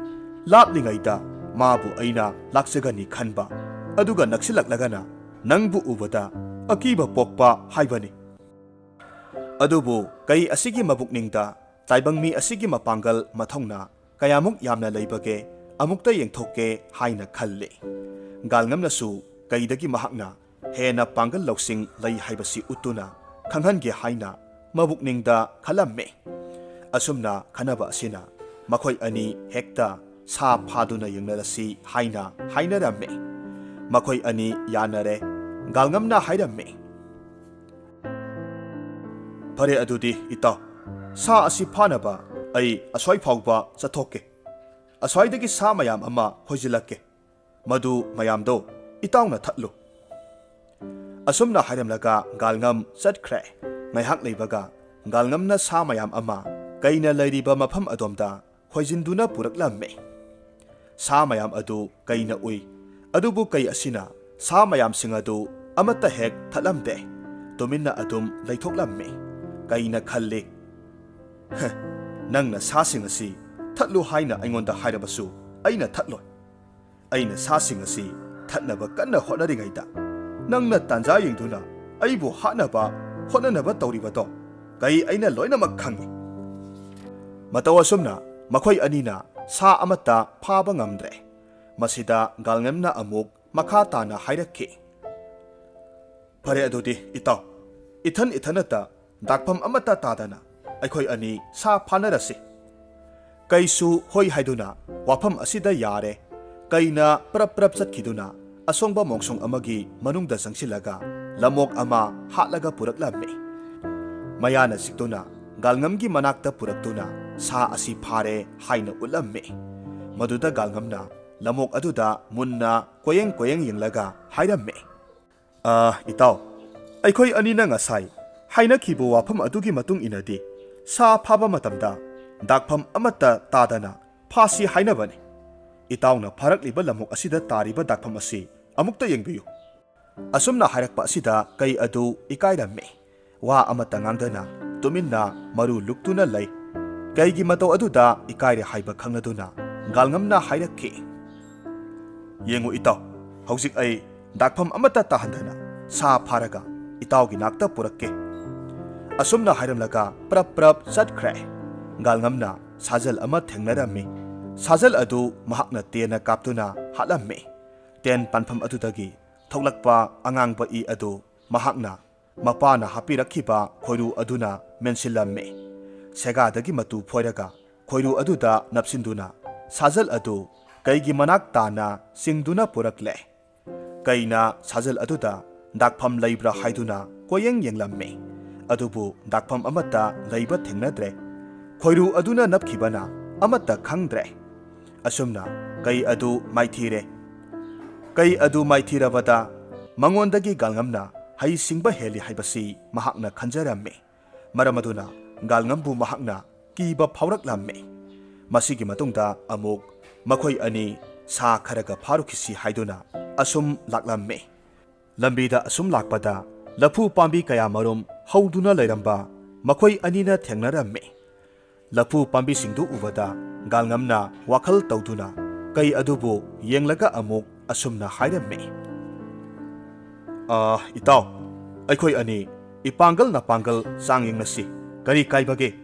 ꯂꯥꯞꯂꯤꯉꯩꯗ ꯃꯥꯕꯨ ꯑꯩꯅ ꯂꯥꯛꯆꯒꯅꯤ ꯈꯟꯕ, ꯑꯗꯨꯒ ꯅꯛꯁꯤꯜꯂꯛꯂꯒꯅ ꯅꯪꯕꯨ ꯎꯕꯗ ꯑꯀꯤꯕ ꯄꯣꯛꯄ ꯍꯥꯏꯕꯅꯤ꯫ ꯑꯗꯨꯕꯨ ꯀꯩ ꯑꯁꯤꯒꯤ ꯃꯕꯨꯛꯅꯤꯡꯗ ꯇꯥꯏꯕꯪ ꯃꯤ ꯑꯁꯤꯒꯤ ꯃꯄꯥꯡꯒꯜ ꯃꯊꯧꯅꯥ ꯀꯌꯥꯃꯨꯛ ꯌꯥꯝꯅ ꯂꯩꯕꯒꯦ ꯑꯃꯨꯛꯇ ꯌꯦꯡꯊꯣꯛꯀꯦ ꯍꯥꯏꯅ ꯈꯜꯂꯤ꯫" ꯒꯥꯜꯉꯝꯅꯁꯨ ꯀꯩꯗꯒꯤ ꯃꯍꯥꯛꯅ ꯍꯦꯟꯅ ꯄꯥꯡꯒꯜ ꯂꯧꯁꯤꯡ ꯂꯩ ꯍꯥꯏꯕꯁꯤ ꯎꯠꯇꯨꯅ ꯈꯪꯍꯟꯒꯦ ꯍꯥꯏꯅ ꯃꯕꯨꯛꯅꯤꯡꯗ ꯈꯜꯂꯝꯃꯤ꯫ ꯑꯁꯨꯝꯅ ꯈꯟꯅꯕ ꯑꯁꯤꯅ ꯃꯈꯣꯏ ꯑꯅꯤ ꯍꯦꯛꯇ ꯁꯥ ꯐꯥꯗꯨꯅ ꯌꯦꯡꯅꯔꯁꯤ ꯍꯥꯏꯅ ꯍꯥꯏꯅꯔꯝꯃꯤ꯫ ꯃꯈꯣꯏ ꯑꯅꯤ ꯌꯥꯅꯔꯦ꯫ ꯒꯥꯜꯉꯝꯅ ꯍꯥꯏꯔꯝꯃꯤ, "ꯐꯔꯦ, ꯑꯗꯨꯗꯤ ꯏꯇꯥꯎ, ꯁꯥ ꯑꯁꯤ ꯐꯥꯅꯕ ꯑꯩ ꯑꯁ꯭ꯋꯥꯏ ꯐꯥꯎꯕ ꯆꯠꯊꯣꯛꯀꯦ꯫ ꯑꯁ꯭ꯋꯥꯏꯗꯒꯤ ꯁꯥ ꯃꯌꯥꯝ ꯑꯃ ꯍꯣꯏꯖꯤꯜꯂꯛꯀꯦ꯫ ꯃꯗꯨ ꯃꯌꯥꯝꯗꯣ ꯏꯇꯥꯎꯅ ꯊꯠꯂꯨ꯫" ꯑꯁꯨꯝꯅ ꯍꯥꯏꯔꯝꯂꯒ ꯒꯥꯜꯉꯝ ꯆꯠꯈ꯭ꯔꯦ꯫ ꯉꯥꯏꯍꯥꯛ ꯂꯩꯕꯒ ꯒꯥꯜꯉꯝꯅ ꯁꯥ ꯃꯌꯥꯝ ꯑꯃ ꯀꯩꯅ ꯂꯩꯔꯤꯕ ꯃꯐꯝ ꯑꯗꯣꯝꯗ ꯍꯣꯏꯖꯤꯟꯗꯨꯅ ꯄꯨꯔꯛꯂꯝꯃꯤ꯫ ꯁꯥ ꯃꯌꯥꯝ ꯑꯗꯨ ꯀꯩꯅ ꯎꯏ꯫ ꯑꯗꯨꯕꯨ ꯀꯩ ꯑꯁꯤꯅ ꯁꯥ ꯃꯌꯥꯝꯁꯤꯡ ꯑꯗꯨ ꯑꯃꯠꯇ ꯍꯦꯛ ꯊꯠꯂꯝꯗꯦ꯫ ꯇꯨꯃꯤꯟꯅ ꯑꯗꯨꯝ ꯂꯩꯊꯣꯛꯂꯝꯃꯤ꯫ ꯀꯩꯅ ꯈꯜꯂꯤ, "ꯍ, ꯅꯪꯅ ꯁꯥꯁꯤꯡ ꯑꯁꯤ ꯊꯠꯂꯨ ꯍꯥꯏꯅ ꯑꯩꯉꯣꯟꯗ ꯍꯥꯏꯔꯕꯁꯨ ꯑꯩꯅ ꯊꯠꯂꯣꯏ꯫ ꯑꯩꯅ ꯁꯥꯁꯤꯡ ꯑꯁꯤ ꯊꯠꯅꯕ ꯀꯟꯅ ꯍꯣꯠꯅꯔꯤꯉꯩꯗ ꯅꯪꯅ ꯇꯥꯟꯖꯥ ꯌꯦꯡꯗꯨꯅ ꯑꯩꯕꯨ ꯍꯥꯠꯅꯕ ꯍꯣꯠꯅꯅꯕ ꯇꯧꯔꯤꯕꯗꯣ ꯀꯩ ꯑꯩꯅ ꯂꯣꯏꯅꯃꯛ ꯈꯪꯏ꯫ ꯃꯇꯧ ꯑꯁꯨꯝꯅ ꯃꯈꯣꯏ ꯑꯅꯤꯅ ꯁꯥ ꯑꯃꯠꯇ ꯐꯥꯕ ꯉꯝꯗ꯭ꯔꯦ꯫ ꯃꯁꯤꯗ ꯒꯥꯜꯉꯝꯅ ꯑꯃꯨꯛ ꯃꯈꯥ ꯇꯥꯅ ꯍꯥꯏꯔꯛꯈꯤ, "ꯐꯔꯦ ꯑꯗꯨꯗꯤ ꯏꯇꯥꯎ, ꯏꯊꯟ ꯏꯊꯟꯅꯇ ꯗꯥꯛꯐꯝ ꯑꯃꯠꯇ ꯇꯥꯗꯅ ꯑꯩꯈꯣꯏ ꯑꯅꯤ ꯁꯥ ꯐꯥꯅꯔꯁꯤ꯫" ꯀꯩꯁꯨ ꯍꯣꯏ ꯍꯥꯏꯗꯨꯅ ꯋꯥꯐꯝ ꯑꯁꯤꯗ ꯌꯥꯔꯦ꯫ ꯀꯩꯅ ꯄ꯭ꯔꯞ ꯄ꯭ꯔꯞ ꯆꯠꯈꯤꯗꯨꯅ ꯑꯁꯣꯡꯕ ꯃꯣꯡꯁꯣꯡ ꯑꯃꯒꯤ ꯃꯅꯨꯡꯗ ꯆꯪꯁꯤꯜꯂꯒ ꯂꯝꯑꯣꯛ ꯑꯃ ꯍꯥꯠꯂꯒ ꯄꯨꯔꯛꯂꯝꯃꯤ꯫ ꯃꯌꯥꯅ ꯆꯤꯛꯇꯨꯅ ꯒꯥꯜꯉꯝꯒꯤ ꯃꯅꯥꯛꯇ ꯄꯨꯔꯛꯇꯨꯅ ꯁꯥ ꯑꯁꯤ ꯐꯥꯔꯦ ꯍꯥꯏꯅ ꯎꯠꯂꯝꯃꯤ꯫ ꯃꯗꯨꯗ ꯒꯥꯜꯉꯝꯅ ꯂꯝꯑꯣꯛ ꯑꯗꯨꯗ ꯃꯨꯟꯅ ꯀꯣꯌꯦꯡ ꯀꯣꯌꯦꯡ ꯌꯦꯡꯂꯒ ꯍꯥꯏꯔꯝꯃꯤ, "ꯑ, ꯏꯇꯥꯎ, ꯑꯩꯈꯣꯏ ꯑꯅꯤꯅ ꯉꯁꯥꯏ ꯍꯥꯏꯅꯈꯤꯕ ꯋꯥꯐꯝ ꯑꯗꯨꯒꯤ ꯃꯇꯨꯡ ꯏꯟꯅꯗꯤ ꯁꯥ ꯐꯥꯕ ꯃꯇꯝꯗ ꯗꯥꯛꯐꯝ ꯑꯃꯠꯇ ꯇꯥꯗꯅ ꯐꯥꯁꯤ ꯍꯥꯏꯅꯕꯅꯤ꯫ ꯏꯇꯥꯎꯅ ꯐꯥꯔꯛꯂꯤꯕ ꯂꯝꯑꯣꯛ ꯑꯁꯤꯗ ꯇꯥꯔꯤꯕ ꯗꯥꯛꯐꯝ ꯑꯁꯤ ꯑꯃꯨꯛꯇ ꯌꯦꯡꯕꯤꯌꯨ꯫" ꯑꯁꯨꯝꯅ ꯍꯥꯏꯔꯛꯄ ꯑꯁꯤꯗ ꯀꯩ ꯑꯗꯨ ꯏꯀꯥꯏꯔꯝꯃꯤ꯫ ꯋꯥ ꯑꯃꯠꯇ ꯉꯥꯡꯗꯅ ꯇꯨꯃꯤꯟꯅ ꯃꯔꯨ ꯂꯨꯛꯇꯨꯅ ꯂꯩ꯫ ꯀꯩꯒꯤ ꯃꯇꯧ ꯑꯗꯨꯗ ꯏꯀꯥꯏꯔꯦ ꯍꯥꯏꯕ ꯈꯪꯂꯗꯨꯅ ꯒꯥꯜꯉꯝꯅ ꯍꯥꯏꯔꯛꯈꯤ, "ꯌꯦꯡꯉꯨ ꯏꯇꯥꯎ, ꯍꯧꯖꯤꯛ ꯑꯩ ꯗꯥꯛꯐꯝ ꯑꯃꯠꯇ ꯇꯥꯍꯟꯗꯅ ꯁꯥ ꯐꯥꯔꯒ ꯏꯇꯥꯎꯒꯤ ꯅꯥꯛꯇ ꯄꯨꯔꯛꯀꯦ꯫" ꯑꯁꯨꯝꯅ ꯍꯥꯏꯔꯝꯂꯒ ꯄ꯭ꯔꯞ ꯄ꯭ꯔꯞ ꯆꯠꯈ꯭ꯔꯦ꯫ ꯒꯥꯜꯉꯝꯅ ꯁꯥꯖꯜ ꯑꯃ ꯊꯦꯡꯅꯔꯝꯃꯤ꯫ ꯁꯥꯖꯜ ꯑꯗꯨ ꯃꯍꯥꯛꯅ ꯇꯦꯟꯅ ꯀꯥꯞꯇꯨꯅ ꯍꯥꯠꯂꯝꯃꯤ꯫ ꯇꯦꯟ ꯄꯥꯟꯐꯝ ꯑꯗꯨꯗꯒꯤ ꯊꯣꯛꯂꯛꯄ ꯑꯉꯥꯡꯕ ꯏ ꯑꯗꯨ ꯃꯍꯥꯛꯅ ꯃꯄꯥꯅ ꯍꯥꯞꯄꯤꯔꯛꯈꯤꯕ ꯈꯣꯏꯔꯨ ꯑꯗꯨꯅ ꯃꯦꯟꯁꯤꯜꯂꯝꯃꯤ꯫ ꯁꯦꯒꯥꯗꯒꯤ ꯃꯇꯨ ꯐꯣꯏꯔꯒ ꯈꯣꯏꯔꯨ ꯑꯗꯨꯗ ꯅꯞꯁꯤꯟꯗꯨꯅ ꯁꯥꯖꯜ ꯑꯗꯨ ꯀꯩꯒꯤ ꯃꯅꯥꯛ ꯇꯥꯅ ꯆꯤꯡꯗꯨꯅ ꯄꯨꯔꯛꯂꯦ꯫ ꯀꯩꯅ ꯁꯥꯖꯜ ꯑꯗꯨꯗ ꯗꯥꯛꯐꯝ ꯂꯩꯕ꯭ꯔꯥ ꯍꯥꯏꯗꯨꯅ ꯀꯣꯌꯦꯡ ꯌꯦꯡꯂꯝꯃꯤ꯫ ꯑꯗꯨꯕꯨ ꯗꯥꯛꯐꯝ ꯑꯃꯠꯇ ꯂꯩꯕ ꯊꯦꯡꯅꯗ꯭ꯔꯦ꯫ ꯈꯣꯏꯔꯨ ꯑꯗꯨꯅ ꯅꯞꯈꯤꯕꯅ ꯑꯃꯠꯇ ꯈꯪꯗ꯭ꯔꯦ꯫ ꯑꯁꯨꯝꯅ ꯀꯩ ꯑꯗꯨ ꯃꯥꯏꯊꯤꯔꯦ꯫ ꯀꯩ ꯑꯗꯨ ꯃꯥꯏꯊꯤꯔꯕꯗ ꯃꯉꯣꯟꯗꯒꯤ ꯒꯥꯜꯉꯝꯅ ꯍꯩꯁꯤꯡꯕ ꯍꯦꯜꯂꯤ ꯍꯥꯏꯕꯁꯤ ꯃꯍꯥꯛꯅ ꯈꯟꯖꯔꯝꯃꯤ꯫ ꯃꯔꯝ ꯑꯗꯨꯅ ꯒꯥꯜꯉꯝꯕꯨ ꯃꯍꯥꯛꯅ ꯀꯤꯕ ꯐꯥꯎꯔꯛꯂꯝꯃꯤ꯫ ꯃꯁꯤꯒꯤ ꯃꯇꯨꯡꯗ ꯑꯃꯨꯛ ꯃꯈꯣꯏ ꯑꯅꯤ ꯁꯥ ꯈꯔꯒ ꯐꯥꯔꯨꯈꯤꯁꯤ ꯍꯥꯏꯗꯨꯅ ꯑꯁꯨꯝ ꯂꯥꯛꯂꯝꯃꯤ꯫ ꯂꯝꯕꯤꯗ ꯑꯁꯨꯝ ꯂꯥꯛꯄꯗ ꯂꯐꯨ ꯄꯥꯝꯕꯤ ꯀꯌꯥꯃꯔꯨꯝ ꯍꯧꯗꯨꯅ ꯂꯩꯔꯝꯕ ꯃꯈꯣꯏ ꯑꯅꯤꯅ ꯊꯦꯡꯅꯔꯝꯃꯤ꯫ ꯂꯐꯨ ꯄꯥꯝꯕꯤꯁꯤꯡꯗꯨ ꯎꯕꯗ ꯒꯥꯜꯉꯝꯅ ꯋꯥꯈꯜ ꯇꯧꯗꯨꯅ ꯀꯩ ꯑꯗꯨꯕꯨ ꯌꯦꯡꯂꯒ ꯑꯃꯨꯛ ꯑꯁꯨꯝꯅ ꯍꯥꯏꯔꯝꯃꯤ, "ꯑꯥ, ꯏꯇꯥꯎ, ꯑꯩꯈꯣꯏ ꯑꯅꯤ ꯏꯄꯥꯡꯒꯜ ꯅꯄꯥꯡꯒꯜ ꯆꯥꯡ ꯌꯦꯡꯅꯁꯤ꯫ ꯀꯔꯤ ꯀꯥꯏꯕꯒꯦ?"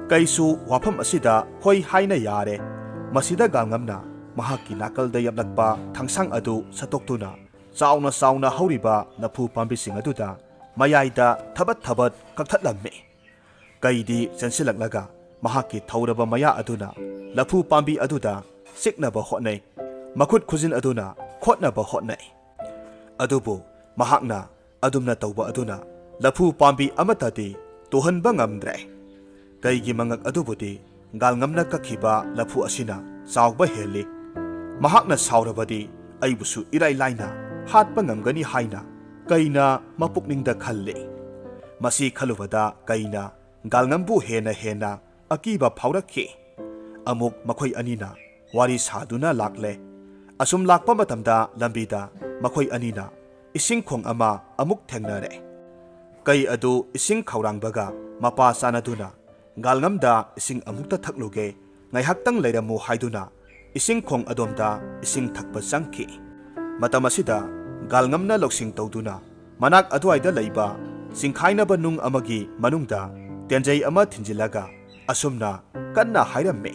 ꯀꯩꯁꯨ ꯋꯥꯐꯝ ꯑꯁꯤꯗ ꯍꯣꯏ ꯍꯥꯏꯅ ꯌꯥꯔꯦ꯫ ꯃꯁꯤꯗ ꯒꯥꯜꯉꯝꯅ ꯃꯍꯥꯛꯀꯤ ꯅꯥꯀꯜꯗ ꯌꯦꯞꯂꯛꯄ ꯊꯥꯡꯁꯥꯡ ꯑꯗꯨ ꯁꯠꯇꯣꯛꯇꯨꯅ ꯆꯥꯎꯅ ꯆꯥꯎꯅ ꯍꯧꯔꯤꯕ ꯂꯐꯨ ꯄꯥꯝꯕꯤꯁꯤꯡ ꯑꯗꯨꯗ ꯃꯌꯥꯏꯗ ꯊꯕꯠ ꯊꯕꯠ ꯀꯛꯊꯠꯂꯝꯃꯤ꯫ ꯀꯩꯗꯤ ꯆꯦꯟꯁꯤꯜꯂꯛꯂꯒ ꯃꯍꯥꯛꯀꯤ ꯊꯧꯔꯕ ꯃꯌꯥ ꯑꯗꯨꯅ ꯂꯐꯨ ꯄꯥꯝꯕꯤ ꯑꯗꯨꯗ ꯆꯤꯛꯅꯕ ꯍꯣꯠꯅꯩ꯫ ꯃꯈꯨꯠ ꯈꯨꯖꯤꯟ ꯑꯗꯨꯅ ꯈꯣꯠꯅꯕ ꯍꯣꯠꯅꯩ꯫ ꯑꯗꯨꯕꯨ ꯃꯍꯥꯛꯅ ꯑꯗꯨꯝꯅ ꯇꯧꯕ ꯑꯗꯨꯅ ꯂꯐꯨ ꯄꯥꯝꯕꯤ ꯑꯃꯠꯇꯗꯤ ꯇꯨꯍꯟꯕ ꯉꯝꯗ꯭ꯔꯦ꯫ ꯀꯩꯒꯤ ꯃꯉꯛ ꯑꯗꯨꯕꯨꯗꯤ ꯒꯥꯜꯉꯝꯅ ꯀꯛꯈꯤꯕ ꯂꯐꯨ ꯑꯁꯤꯅ ꯆꯥꯎꯕ ꯍꯦꯜꯂꯤ꯫ ꯃꯍꯥꯛꯅ ꯁꯥꯎꯔꯕꯗꯤ ꯑꯩꯕꯨꯁꯨ ꯏꯔꯥꯏ ꯂꯥꯏꯅ ꯍꯥꯠꯄ ꯉꯝꯒꯅꯤ ꯍꯥꯏꯅ ꯀꯩꯅ ꯃꯄꯨꯛꯅꯤꯡꯗ ꯈꯜꯂꯤ꯫ ꯃꯁꯤ ꯈꯜꯂꯨꯕꯗ ꯀꯩꯅ ꯒꯥꯜꯉꯝꯕꯨ ꯍꯦꯟꯅ ꯍꯦꯟꯅ ꯑꯀꯤꯕ ꯐꯥꯎꯔꯛꯈꯤ꯫ ꯑꯃꯨꯛ ꯃꯈꯣꯏ ꯑꯅꯤꯅ ꯋꯥꯔꯤ ꯁꯥꯗꯨꯅ ꯂꯥꯛꯂꯦ꯫ ꯑꯁꯨꯝ ꯂꯥꯛꯄ ꯃꯇꯝꯗ ꯂꯝꯕꯤꯗ ꯃꯈꯣꯏ ꯑꯅꯤꯅ ꯏꯁꯤꯡ ꯈꯣꯡ ꯑꯃ ꯑꯃꯨꯛ ꯊꯦꯡꯅꯔꯦ꯫ ꯀꯩ ꯑꯗꯨ ꯏꯁꯤꯡ ꯈꯧꯔꯥꯡꯕꯒ ꯃꯄꯥ ꯆꯥꯟꯅꯗꯨꯅ ꯒꯥꯜꯉꯝꯗ ꯏꯁꯤꯡ ꯑꯃꯨꯛꯇ ꯊꯛꯂꯨꯒꯦ, ꯉꯥꯏꯍꯥꯛꯇꯪ ꯂꯩꯔꯝꯃꯨ ꯍꯥꯏꯗꯨꯅ ꯏꯁꯤꯡ ꯈꯣꯡ ꯑꯗꯣꯝꯗ ꯏꯁꯤꯡ ꯊꯛꯄ ꯆꯪꯈꯤ꯫ ꯃꯇꯝ ꯑꯁꯤꯗ ꯒꯥꯜꯉꯝꯅ ꯂꯧꯁꯤꯡ ꯇꯧꯗꯨꯅ ꯃꯅꯥꯛ ꯑꯗꯨꯋꯥꯏꯗ ꯂꯩꯕ ꯆꯤꯡꯈꯥꯏꯅꯕ ꯅꯨꯡ ꯑꯃꯒꯤ ꯃꯅꯨꯡꯗ ꯇꯦꯟꯖꯩ ꯑꯃ ꯊꯤꯟꯖꯤꯜꯂꯒ ꯑꯁꯨꯝꯅ ꯀꯟꯅ ꯍꯥꯏꯔꯝꯃꯤ,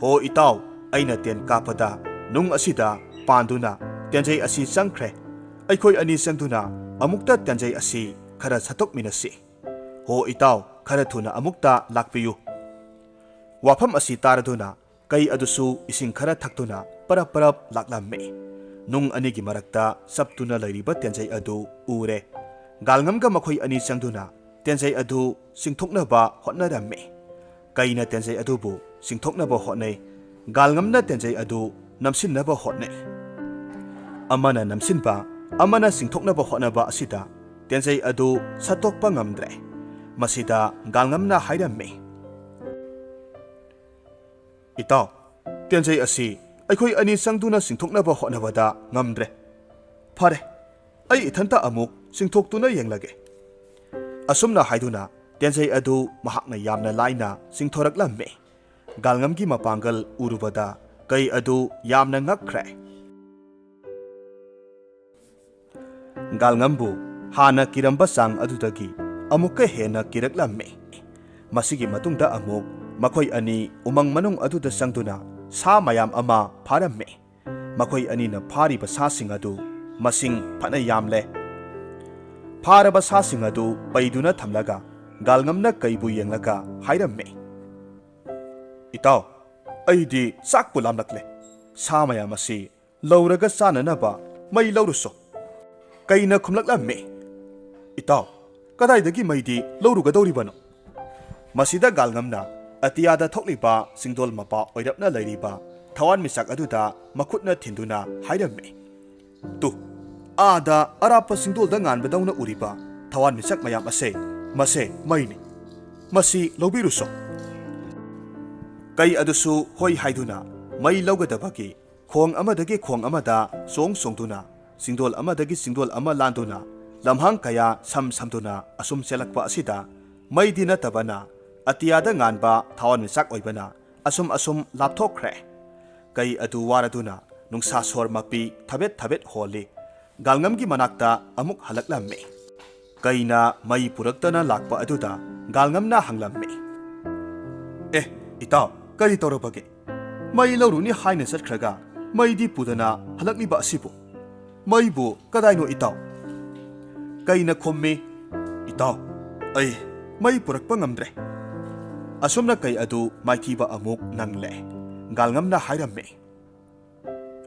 "ꯍꯣ ꯏꯇꯥꯎ, ꯑꯩꯅ ꯇꯦꯟ ꯀꯥꯞꯄꯗ ꯅꯨꯡ ꯑꯁꯤꯗ ꯄꯥꯟꯗꯨꯅ ꯇꯦꯟꯖꯩ ꯑꯁꯤ ꯆꯪꯈ꯭ꯔꯦ꯫ ꯑꯩꯈꯣꯏ ꯑꯅꯤ ꯆꯪꯗꯨꯅ ꯑꯃꯨꯛꯇ ꯇꯦꯟꯖꯩ ꯑꯁꯤ ꯈꯔ ꯁꯠꯇꯣꯛꯃꯤꯟꯅꯁꯤ꯫ ꯍꯣ ꯏꯇꯥꯎ, ꯈꯔ ꯊꯨꯅ ꯑꯃꯨꯛꯇ ꯂꯥꯛꯄꯤꯌꯨ"꯫ ꯋꯥꯐꯝ ꯑꯁꯤ ꯇꯥꯔꯗꯨꯅ ꯀꯩ ꯑꯗꯨꯁꯨ ꯏꯁꯤꯡ ꯈꯔ ꯊꯛꯇꯨꯅ ꯄꯔꯞ ꯄꯔꯞ ꯂꯥꯛꯂꯝꯃꯤ꯫ ꯅꯨꯡ ꯑꯅꯤꯒꯤ ꯃꯔꯛꯇ ꯆꯞꯇꯨꯅ ꯂꯩꯔꯤꯕ ꯇꯦꯟꯖꯩ ꯑꯗꯨ ꯎꯔꯦ꯫ ꯒꯥꯜꯉꯝꯒ ꯃꯈꯣꯏ ꯑꯅꯤ ꯆꯪꯗꯨꯅ ꯇꯦꯟꯖꯩ ꯑꯗꯨ ꯆꯤꯡꯊꯣꯛꯅꯕ ꯍꯣꯠꯅꯔꯝꯃꯤ꯫ ꯀꯩꯅ ꯇꯦꯟꯖꯩ ꯑꯗꯨꯕꯨ ꯆꯤꯡꯊꯣꯛꯅꯕ ꯍꯣꯠꯅꯩ꯫ ꯒꯥꯜꯉꯝꯅ ꯇꯦꯟꯖꯩ ꯑꯗꯨ ꯅꯝꯁꯤꯟꯅꯕ ꯍꯣꯠꯅꯩ꯫ ꯑꯃꯅ ꯅꯝꯁꯤꯟꯕ, ꯑꯃꯅ ꯆꯤꯡꯊꯣꯛꯅꯕ ꯍꯣꯠꯅꯕ ꯑꯁꯤꯗ ꯇꯦꯟꯖꯩ ꯑꯗꯨ ꯁꯠꯇꯣꯛꯄ ꯉꯝꯗ꯭ꯔꯦ꯫ ꯃꯁꯤꯗ ꯒꯥꯜꯉꯝꯅ ꯍꯥꯏꯔꯝꯃꯤ, "ꯏꯇꯥꯎ, ꯇꯦꯟꯖꯩ ꯑꯁꯤ ꯑꯩꯈꯣꯏ ꯑꯅꯤ ꯆꯪꯗꯨꯅ ꯆꯤꯡꯊꯣꯛꯅꯕ ꯍꯣꯠꯅꯕꯗ ꯉꯝꯗ꯭ꯔꯦ꯫ ꯐꯔꯦ, ꯑꯩ ꯏꯊꯟꯇ ꯑꯃꯨꯛ ꯆꯤꯡꯊꯣꯛꯇꯨꯅ ꯌꯦꯡꯂꯒꯦ"꯫ ꯑꯁꯨꯝꯅ ꯍꯥꯏꯗꯨꯅ ꯇꯦꯟꯖꯩ ꯑꯗꯨ ꯃꯍꯥꯛꯅ ꯌꯥꯝꯅ ꯂꯥꯏꯅ ꯆꯤꯡꯊꯣꯔꯛꯂꯝꯃꯤ꯫ ꯒꯥꯜꯉꯝꯒꯤ ꯃꯄꯥꯡꯒꯜ ꯎꯔꯨꯕꯗ ꯀꯩ ꯑꯗꯨ ꯌꯥꯝꯅ ꯉꯛꯈ꯭ꯔꯦ꯫ ꯒꯥꯜꯉꯝꯕꯨ ꯍꯥꯟꯅ ꯀꯤꯔꯝꯕ ꯆꯥꯡ ꯑꯗꯨꯗꯒꯤ ꯑꯃꯨꯛꯀ ꯍꯦꯟꯅ ꯀꯤꯔꯛꯂꯝꯃꯤ꯫ ꯃꯁꯤꯒꯤ ꯃꯇꯨꯡꯗ ꯑꯃꯨꯛ ꯃꯈꯣꯏ ꯑꯅꯤ ꯎꯃꯪ ꯃꯅꯨꯡ ꯑꯗꯨꯗ ꯆꯪꯗꯨꯅ ꯁꯥ ꯃꯌꯥꯝ ꯑꯃ ꯐꯥꯔꯝꯃꯤ꯫ ꯃꯈꯣꯏ ꯑꯅꯤꯅ ꯐꯥꯔꯤꯕ ꯁꯥꯁꯤꯡ ꯑꯗꯨ ꯃꯁꯤꯡ ꯐꯅ ꯌꯥꯝꯂꯦ꯫ ꯐꯥꯔꯕ ꯁꯥꯁꯤꯡ ꯑꯗꯨ ꯄꯩꯗꯨꯅ ꯊꯝꯂꯒ ꯒꯥꯜꯉꯝꯅ ꯀꯩꯕꯨ ꯌꯦꯡꯂꯒ ꯍꯥꯏꯔꯝꯃꯤ, "ꯏꯇꯥꯎ, ꯑꯩꯗꯤ ꯆꯥꯛꯄꯨ ꯂꯥꯝꯂꯛꯂꯦ꯫ ꯁꯥ ꯃꯌꯥꯝ ꯑꯁꯤ ꯂꯧꯔꯒ ꯆꯥꯅꯅꯕ ꯃꯩ ꯂꯧꯔꯨꯁꯣ꯫" ꯀꯩꯅ ꯈꯨꯝꯂꯛꯂꯝꯃꯤ, "ꯏꯇꯥꯎ, ꯀꯗꯥꯏꯗꯒꯤ ꯃꯩꯗꯤ ꯂꯧꯔꯨꯒꯗꯧꯔꯤꯕꯅꯣ?" ꯃꯁꯤꯗ ꯒꯥꯜꯉꯝꯅ ꯑꯇꯤꯌꯥꯗ ꯊꯣꯛꯂꯤꯕ ꯆꯤꯡꯗꯣꯜ ꯃꯄꯥ ꯑꯣꯏꯔꯞꯅ ꯂꯩꯔꯤꯕ ꯊꯋꯥꯟꯃꯤꯆꯥꯛ ꯑꯗꯨꯗ ꯃꯈꯨꯠꯅ ꯊꯤꯟꯗꯨꯅ ꯍꯥꯏꯔꯝꯃꯤ, "ꯇꯨ, ꯑꯥꯗ ꯑꯔꯥꯞꯄ ꯆꯤꯡꯗꯣꯜꯗ ꯉꯥꯟꯕꯗꯧꯅ ꯎꯔꯤꯕ ꯊꯋꯥꯟꯃꯤꯆꯥꯛ ꯃꯌꯥꯝ ꯑꯁꯦ, ꯃꯁꯦ ꯃꯩꯅꯤ꯫ ꯃꯁꯤ ꯂꯧꯕꯤꯔꯨꯁꯣ꯫" ꯀꯩ ꯑꯗꯨꯁꯨ ꯍꯣꯏ ꯍꯥꯏꯗꯨꯅ ꯃꯩ ꯂꯧꯒꯗꯕꯒꯤ ꯈꯣꯡ ꯑꯃꯗꯒꯤ ꯈꯣꯡ ꯑꯃꯗ ꯆꯣꯡ ꯆꯣꯡꯗꯨꯅ, ꯆꯤꯡꯗꯣꯜ ꯑꯃꯗꯒꯤ ꯆꯤꯡꯗꯣꯜ ꯑꯃ ꯂꯥꯟꯗꯨꯅ, ꯂꯝꯍꯥꯡ ꯀꯌꯥ ꯁꯝ ꯁꯝꯗꯨꯅ ꯑꯁꯨꯝ ꯆꯦꯜꯂꯛꯄ ꯑꯁꯤꯗ ꯃꯩꯗꯤ ꯅꯠꯇꯕꯅ ꯑꯇꯤꯌꯥꯗ ꯉꯥꯟꯕ ꯊꯋꯥꯟꯃꯤꯆꯥꯛ ꯑꯣꯏꯕꯅ ꯑꯁꯨꯝ ꯑꯁꯨꯝ ꯂꯥꯞꯊꯣꯛꯈ꯭ꯔꯦ꯫ ꯀꯩ ꯑꯗꯨ ꯋꯥꯔꯗꯨꯅ ꯅꯨꯡꯁꯥ ꯁꯣꯔ ꯃꯄꯤ ꯊꯕꯦꯠ ꯊꯕꯦꯠ ꯍꯣꯜꯂꯤ꯫ ꯒꯥꯜꯉꯝꯒꯤ ꯃꯅꯥꯛꯇ ꯑꯃꯨꯛ ꯍꯜꯂꯛꯂꯝꯃꯤ꯫ ꯀꯩꯅ ꯃꯩ ꯄꯨꯔꯛꯇꯅ ꯂꯥꯛꯄ ꯑꯗꯨꯗ ꯒꯥꯜꯉꯝꯅ ꯍꯪꯂꯝꯃꯤ, "ꯑꯦ, ꯏꯇꯥꯎ, ꯀꯔꯤ ꯇꯧꯔꯕꯒꯦ? ꯃꯩ ꯂꯧꯔꯨꯅꯤ ꯍꯥꯏꯅ ꯆꯠꯈ꯭ꯔꯒ ꯃꯩꯗꯤ ꯄꯨꯗꯅ ꯍꯜꯂꯛꯂꯤꯕ ꯑꯁꯤꯕꯨ? ꯃꯩꯕꯨ ꯀꯗꯥꯏꯅꯣ, ꯏꯇꯥꯎ?" ꯀꯩꯅ ꯈꯨꯝꯃꯤ, "ꯏꯇꯥꯎ, ꯑꯩ ꯃꯩ ꯄꯨꯔꯛꯄ ꯉꯝꯗ꯭ꯔꯦ꯫" ꯑꯁꯨꯝꯅ ꯀꯩ ꯑꯗꯨ ꯃꯥꯏꯊꯤꯕ ꯑꯃꯨꯛ ꯅꯪꯂꯦ꯫ ꯒꯥꯜꯉꯝꯅ ꯍꯥꯏꯔꯝꯃꯤ,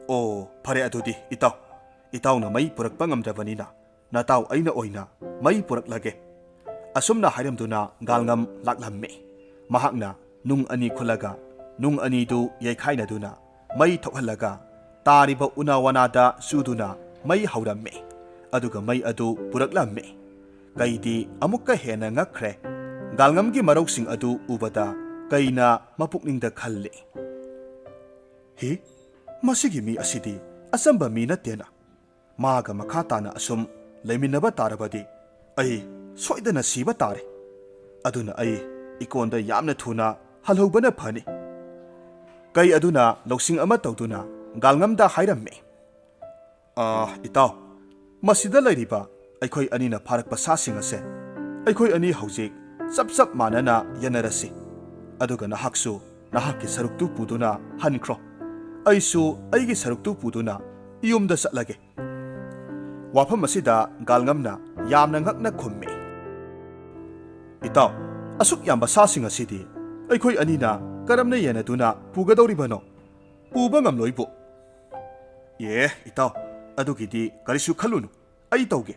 "ꯑꯣ, ꯐꯔꯦ ꯑꯗꯨꯗꯤ, ꯏꯇꯥꯎ꯫ ꯏꯇꯥꯎꯅ ꯃꯩ ꯄꯨꯔꯛꯄ ꯉꯝꯗ꯭ꯔꯕꯅꯤꯅ, ꯅꯇꯥꯎ ꯑꯩꯅ ꯑꯣꯏꯅ ꯃꯩ ꯄꯨꯔꯛꯂꯒꯦ꯫" ꯑꯁꯨꯝꯅ ꯍꯥꯏꯔꯝꯗꯨꯅ ꯒꯥꯜꯉꯝ ꯂꯥꯛꯂꯝꯃꯤ꯫ ꯃꯍꯥꯛꯅ ꯅꯨꯡ ꯑꯅꯤ ꯈꯨꯠꯂꯒ ꯅꯨꯡ ꯑꯅꯤꯗꯨ ꯌꯩꯈꯥꯏꯅꯗꯨꯅ ꯃꯩ ꯊꯣꯛꯍꯜꯂꯒ ꯇꯥꯔꯤꯕ ꯎꯅꯥ ꯋꯥꯅꯥꯗ ꯆꯨꯗꯨꯅ ꯃꯩ ꯍꯧꯔꯝꯃꯤ꯫ ꯑꯗꯨꯒ ꯃꯩ ꯑꯗꯨ ꯄꯨꯔꯛꯂꯝꯃꯤ꯫ ꯀꯩꯗꯤ ꯑꯃꯨꯛꯀ ꯍꯦꯟꯅ ꯉꯛꯈ꯭ꯔꯦ꯫ ꯒꯥꯜꯉꯝꯒꯤ ꯃꯔꯧꯁꯤꯡ ꯑꯗꯨ ꯎꯕꯗ ꯀꯩꯅ ꯃꯄꯨꯛꯅꯤꯡꯗ ꯈꯜꯂꯤ, "ꯍꯤ, ꯃꯁꯤꯒꯤ ꯃꯤ ꯑꯁꯤꯗꯤ ꯑꯆꯝꯕ ꯃꯤ ꯅꯠꯇꯦꯅ꯫ ꯃꯥꯒ ꯃꯈꯥ ꯇꯥꯅ ꯑꯁꯨꯝ ꯂꯩꯃꯤꯟꯅꯕ ꯇꯥꯔꯕꯗꯤ ꯑꯩ ꯁꯣꯏꯗꯅ ꯁꯤꯕ ꯇꯥꯔꯦ꯫ ꯑꯗꯨꯅ ꯑꯩ ꯏꯀꯣꯟꯗ ꯌꯥꯝꯅ ꯊꯨꯅ ꯍꯜꯍꯧꯕꯅ ꯐꯅꯤ꯫" ꯀꯩ ꯑꯗꯨꯅ ꯂꯧꯁꯤꯡ ꯑꯃ ꯇꯧꯗꯨꯅ ꯒꯥꯜꯉꯝꯗ ꯍꯥꯏꯔꯝꯃꯤ, "ꯑꯥ, ꯏꯇꯥꯎ, ꯃꯁꯤꯗ ꯂꯩꯔꯤꯕ ꯑꯩꯈꯣꯏ ꯑꯅꯤꯅ ꯐꯥꯔꯛꯄ ꯁꯥꯁꯤꯡ ꯑꯁꯦ ꯑꯩꯈꯣꯏ ꯑꯅꯤ ꯍꯧꯖꯤꯛ ꯆꯞ ꯆꯞ ꯃꯥꯟꯅꯅ ꯌꯦꯟꯅꯔꯁꯤ꯫ ꯑꯗꯨꯒ ꯅꯍꯥꯛꯁꯨ ꯅꯍꯥꯛꯀꯤ ꯁꯔꯨꯛꯇꯨ ꯄꯨꯗꯨꯅ ꯍꯟꯈ꯭ꯔꯣ꯫ ꯑꯩꯁꯨ ꯑꯩꯒꯤ ꯁꯔꯨꯛꯇꯨ ꯄꯨꯗꯨꯅ ꯌꯨꯝꯗ ꯆꯠꯂꯒꯦ꯫" ꯋꯥꯐꯝ ꯑꯁꯤꯗ ꯒꯥꯜꯉꯝꯅ ꯌꯥꯝꯅ ꯉꯛꯅ ꯈꯨꯝꯃꯤ, "ꯏꯇꯥꯎ, ꯑꯁꯨꯛ ꯌꯥꯝꯕ ꯁꯥꯁꯤꯡ ꯑꯁꯤꯗꯤ ꯑꯩꯈꯣꯏ ꯑꯅꯤꯅ ꯀꯔꯝꯅ ꯌꯦꯟꯅꯗꯨꯅ ꯄꯨꯒꯗꯧꯔꯤꯕꯅꯣ? ꯄꯨꯕ ꯉꯝꯂꯣꯏꯕꯨ꯫" "ꯑꯦ, ꯏꯇꯥꯎ, ꯑꯗꯨꯒꯤꯗꯤ ꯀꯔꯤꯁꯨ ꯈꯜꯂꯨꯅꯨ, ꯑꯩ ꯇꯧꯒꯦ꯫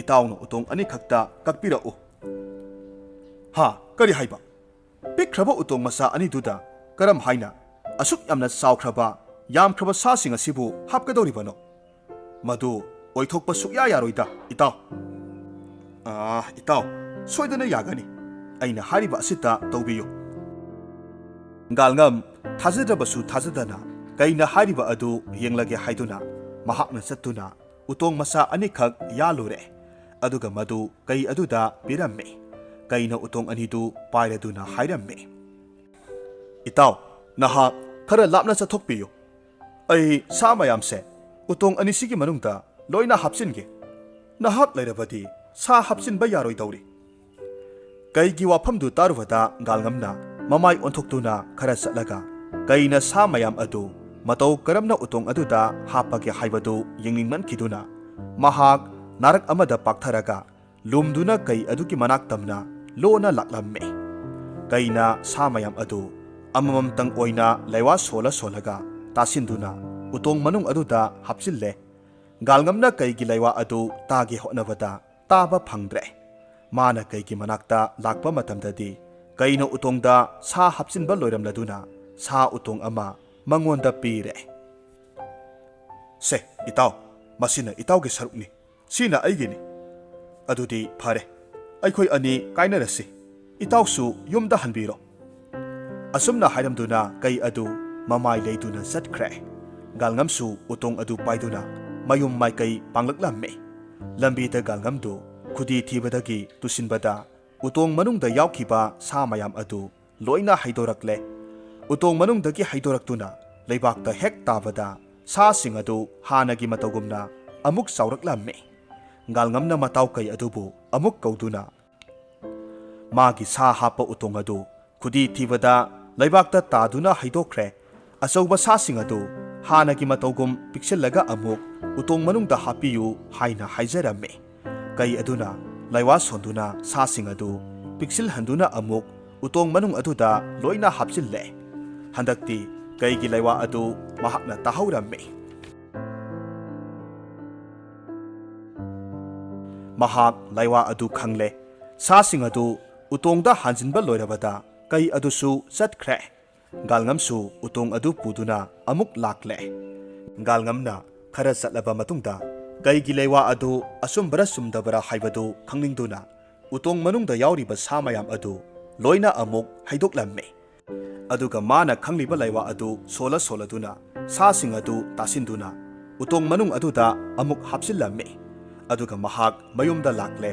ꯏꯇꯥꯎꯅ ꯎꯇꯣꯡ ꯑꯅꯤꯈꯛꯇ ꯀꯛꯄꯤꯔꯛꯎ꯫" "ꯍꯥ, ꯀꯔꯤ ꯍꯥꯏꯕ? ꯄꯤꯛꯈ꯭ꯔꯕ ꯎꯇꯣꯡ ꯃꯆꯥ ꯑꯅꯤꯗꯨꯗ ꯀꯔꯝ ꯍꯥꯏꯅ ꯑꯁꯨꯛ ꯌꯥꯝꯅ ꯆꯥꯎꯈ꯭ꯔꯕ, ꯌꯥꯝꯈ꯭ꯔꯕ ꯁꯥꯁꯤꯡ ꯑꯁꯤꯕꯨ ꯍꯥꯞꯀꯗꯧꯔꯤꯕꯅꯣ? ꯃꯗꯨ ꯑꯣꯏꯊꯣꯛꯄ ꯁꯨꯛꯌꯥ ꯌꯥꯔꯣꯏꯗ, ꯏꯇꯥꯎ꯫" "ꯑꯥ, ꯏꯇꯥꯎ, ꯁꯣꯏꯗꯅ ꯌꯥꯒꯅꯤ꯫ ꯑꯩꯅ ꯍꯥꯏꯔꯤꯕ ꯑꯁꯤꯇ ꯇꯧꯕꯤꯌꯨ꯫" ꯒꯥꯜꯉꯝ ꯊꯥꯖꯗ꯭ꯔꯕꯁꯨ ꯊꯥꯖꯗꯅ ꯀꯩꯅ ꯍꯥꯏꯔꯤꯕ ꯑꯗꯨ ꯌꯦꯡꯂꯒꯦ ꯍꯥꯏꯗꯨꯅ ꯃꯍꯥꯛꯅ ꯆꯠꯇꯨꯅ ꯎꯇꯣꯡ ꯃꯆꯥ ꯑꯅꯤꯈꯛ ꯌꯥꯜꯂꯨꯔꯦ꯫ ꯑꯗꯨꯒ ꯃꯗꯨ ꯀꯩ ꯑꯗꯨꯗ ꯄꯤꯔꯝꯃꯤ꯫ ꯀꯩꯅ ꯎꯇꯣꯡ ꯑꯅꯤꯗꯨ ꯄꯥꯏꯔꯗꯨꯅ ꯍꯥꯏꯔꯝꯃꯤ, "ꯏꯇꯥꯎ, ꯅꯍꯥꯛ ꯈꯔ ꯂꯥꯞꯅ ꯆꯠꯊꯣꯛꯄꯤꯌꯨ꯫ ꯑꯩ ꯁꯥ ꯃꯌꯥꯝꯁꯦ ꯎꯇꯣꯡ ꯑꯅꯤꯁꯤꯒꯤ ꯃꯅꯨꯡꯗ ꯂꯣꯏꯅ ꯍꯥꯞꯆꯤꯟꯒꯦ꯫ ꯅꯍꯥꯛ ꯂꯩꯔꯕꯗꯤ ꯁꯥ ꯍꯥꯞꯆꯤꯟꯕ ꯌꯥꯔꯣꯏꯗꯧꯔꯤ꯫" ꯀꯩꯒꯤ ꯋꯥꯐꯝꯗꯨ ꯇꯥꯔꯨꯕꯗ ꯒꯥꯜꯉꯝꯅ ꯃꯃꯥꯏ ꯑꯣꯟꯊꯣꯛꯇꯨꯅ ꯈꯔ ꯆꯠꯂꯒ ꯀꯩꯅ ꯁꯥ ꯃꯌꯥꯝ ꯑꯗꯨ ꯃꯇꯧ ꯀꯔꯝꯅ ꯎꯇꯣꯡ ꯑꯗꯨꯗ ꯍꯥꯞꯄꯒꯦ ꯍꯥꯏꯕꯗꯨ ꯌꯦꯡꯅꯤꯡꯃꯟꯈꯤꯗꯨꯅ ꯃꯍꯥꯛ ꯅꯥꯔꯛ ꯑꯃꯗ ꯄꯥꯛꯊꯔꯒ ꯂꯨꯝꯗꯨꯅ ꯀꯩ ꯑꯗꯨꯒꯤ ꯃꯅꯥꯛ ꯇꯝꯅ ꯂꯣꯟꯅ ꯂꯥꯛꯂꯝꯃꯤ꯫ ꯀꯩꯅ ꯁꯥ ꯃꯌꯥꯝ ꯑꯗꯨ ꯑꯃꯃꯝꯇꯪ ꯑꯣꯏꯅ ꯂꯩꯋꯥ ꯁꯣꯜꯂ ꯁꯣꯜꯂꯒ ꯇꯥꯁꯤꯟꯗꯨꯅ ꯎꯇꯣꯡ ꯃꯅꯨꯡ ꯑꯗꯨꯗ ꯍꯥꯞꯆꯤꯜꯂꯦ꯫ ꯒꯥꯜꯉꯝꯅ ꯀꯩꯒꯤ ꯂꯩꯋꯥ ꯑꯗꯨ ꯇꯥꯒꯦ ꯍꯣꯠꯅꯕꯗ ꯇꯥꯕ ꯐꯪꯗ꯭ꯔꯦ꯫ ꯃꯥꯅ ꯀꯩꯒꯤ ꯃꯅꯥꯛꯇ ꯂꯥꯛꯄ ꯃꯇꯝꯗꯗꯤ ꯀꯩꯅ ꯎꯇꯣꯡꯗ ꯁꯥ ꯍꯥꯞꯆꯤꯟꯕ ꯂꯣꯏꯔꯝꯂꯗꯨꯅ ꯁꯥ ꯎꯇꯣꯡ ꯑꯃ ꯃꯉꯣꯟꯗ ꯄꯤꯔꯦ꯫ "ꯁꯦ, ꯏꯇꯥꯎ, ꯃꯁꯤꯅ ꯏꯇꯥꯎꯒꯤ ꯁꯔꯨꯛꯅꯤ, ꯁꯤꯅ ꯑꯩꯒꯤꯅꯤ꯫ ꯑꯗꯨꯗꯤ ꯐꯔꯦ, ꯑꯩꯈꯣꯏ ꯑꯅꯤ ꯀꯥꯏꯅꯔꯁꯤ꯫ ꯏꯇꯥꯎꯁꯨ ꯌꯨꯝꯗ ꯍꯟꯕꯤꯔꯣ꯫" ꯑꯁꯨꯝꯅ ꯍꯥꯏꯔꯝꯗꯨꯅ ꯀꯩ ꯑꯗꯨ ꯃꯃꯥꯏ ꯂꯩꯗꯨꯅ ꯆꯠꯈ꯭ꯔꯦ꯫ ꯒꯥꯜꯉꯝꯁꯨ ꯎꯇꯣꯡ ꯑꯗꯨ ꯄꯥꯏꯗꯨꯅ ꯃꯌꯨꯝ ꯃꯥꯏꯀꯩ ꯄꯥꯡꯂꯛꯂꯝꯃꯤ꯫ ꯂꯝꯕꯤꯗ ꯒꯥꯜꯉꯝꯗꯨ ꯈꯨꯗꯤ ꯊꯤꯕꯗꯒꯤ ꯇꯨꯁꯤꯟꯕꯗ ꯎꯇꯣꯡ ꯃꯅꯨꯡꯗ ꯌꯥꯎꯈꯤꯕ ꯁꯥ ꯃꯌꯥꯝ ꯑꯗꯨ ꯂꯣꯏꯅ ꯍꯩꯗꯣꯔꯛꯂꯦ꯫ ꯎꯇꯣꯡ ꯃꯅꯨꯡꯗꯒꯤ ꯍꯩꯗꯣꯔꯛꯇꯨꯅ ꯂꯩꯕꯥꯛꯇ ꯍꯦꯛ ꯇꯥꯕꯗ ꯁꯥꯁꯤꯡ ꯑꯗꯨ ꯍꯥꯟꯅꯒꯤ ꯃꯇꯧꯒꯨꯝꯅ ꯑꯃꯨꯛ ꯆꯥꯎꯔꯛꯂꯝꯃꯤ꯫ ꯒꯥꯜꯉꯝꯅ ꯃꯇꯥꯎ ꯀꯩ ꯑꯗꯨꯕꯨ ꯑꯃꯨꯛ ꯀꯧꯗꯨꯅ, ꯃꯥꯒꯤ ꯁꯥ ꯍꯥꯞꯄ ꯎꯇꯣꯡ ꯑꯗꯨ ꯈꯨꯗꯤ ꯊꯤꯕꯗ ꯂꯩꯕꯥꯛꯇ ꯇꯥꯗꯨꯅ ꯍꯩꯗꯣꯛꯈ꯭ꯔꯦ꯫ ꯑꯆꯧꯕ ꯁꯥꯁꯤꯡ ꯑꯗꯨ ꯍꯥꯟꯅꯒꯤ ꯃꯇꯧꯒꯨꯝ ꯄꯤꯛꯁꯤꯜꯂꯒ ꯑꯃꯨꯛ ꯎꯇꯣꯡ ꯃꯅꯨꯡꯗ ꯍꯥꯞꯄꯤꯌꯨ ꯍꯥꯏꯅ ꯍꯥꯏꯖꯔꯝꯃꯤ꯫ ꯀꯩ ꯑꯗꯨꯅ ꯂꯥꯏꯋꯥ ꯁꯣꯟꯗꯨꯅ ꯁꯥꯁꯤꯡ ꯑꯗꯨ ꯄꯤꯛꯁꯤꯜꯍꯟꯗꯨꯅ ꯑꯃꯨꯛ ꯎꯇꯣꯡ ꯃꯅꯨꯡ ꯑꯗꯨꯗ ꯂꯣꯏꯅ ꯍꯥꯞꯆꯤꯜꯂꯦ꯫ ꯍꯟꯗꯛꯇꯤ ꯀꯩꯒꯤ ꯂꯥꯏꯋꯥ ꯑꯗꯨ ꯃꯍꯥꯛꯅ ꯇꯥꯍꯧꯔꯝꯃꯤ꯫ ꯃꯍꯥꯛ ꯂꯥꯏꯋꯥ ꯑꯗꯨ ꯈꯪꯂꯦ꯫ ꯁꯥꯁꯤꯡ ꯑꯗꯨ ꯎꯇꯣꯡꯗ ꯍꯥꯟꯖꯤꯟꯕ ꯂꯣꯏꯔꯕꯗ ꯀꯩ ꯑꯗꯨꯁꯨ ꯆꯠꯈ꯭ꯔꯦ꯫ ꯒꯥꯜꯉꯝꯁꯨ ꯎꯇꯣꯡ ꯑꯗꯨ ꯄꯨꯗꯨꯅ ꯑꯃꯨꯛ ꯂꯥꯛꯂꯦ꯫ ꯒꯥꯜꯉꯝꯅ ꯈꯔ ꯆꯠꯂꯕ ꯃꯇꯨꯡꯗ ꯀꯩꯒꯤ ꯂꯩꯋꯥ ꯑꯗꯨ ꯑꯆꯨꯝꯕꯔ ꯆꯨꯝꯗꯕꯔ ꯍꯥꯏꯕꯗꯨ ꯈꯪꯅꯤꯡꯗꯨꯅ ꯎꯇꯣꯡ ꯃꯅꯨꯡꯗ ꯌꯥꯎꯔꯤꯕ ꯁꯥ ꯃꯌꯥꯝ ꯑꯗꯨ ꯂꯣꯏꯅ ꯑꯃꯨꯛ ꯍꯩꯗꯣꯛꯂꯝꯃꯤ꯫ ꯑꯗꯨꯒ ꯃꯥꯅ ꯈꯪꯂꯤꯕ ꯂꯩꯋꯥ ꯑꯗꯨ ꯁꯣꯜꯂ ꯁꯣꯜꯂꯗꯨꯅ ꯁꯥꯁꯤꯡ ꯑꯗꯨ ꯇꯥꯁꯤꯟꯗꯨꯅ ꯎꯇꯣꯡ ꯃꯅꯨꯡ ꯑꯗꯨꯗ ꯑꯃꯨꯛ ꯍꯥꯞꯆꯤꯜꯂꯝꯃꯤ꯫ ꯑꯗꯨꯒ ꯃꯍꯥꯛ ꯃꯌꯨꯝꯗ ꯂꯥꯛꯂꯦ꯫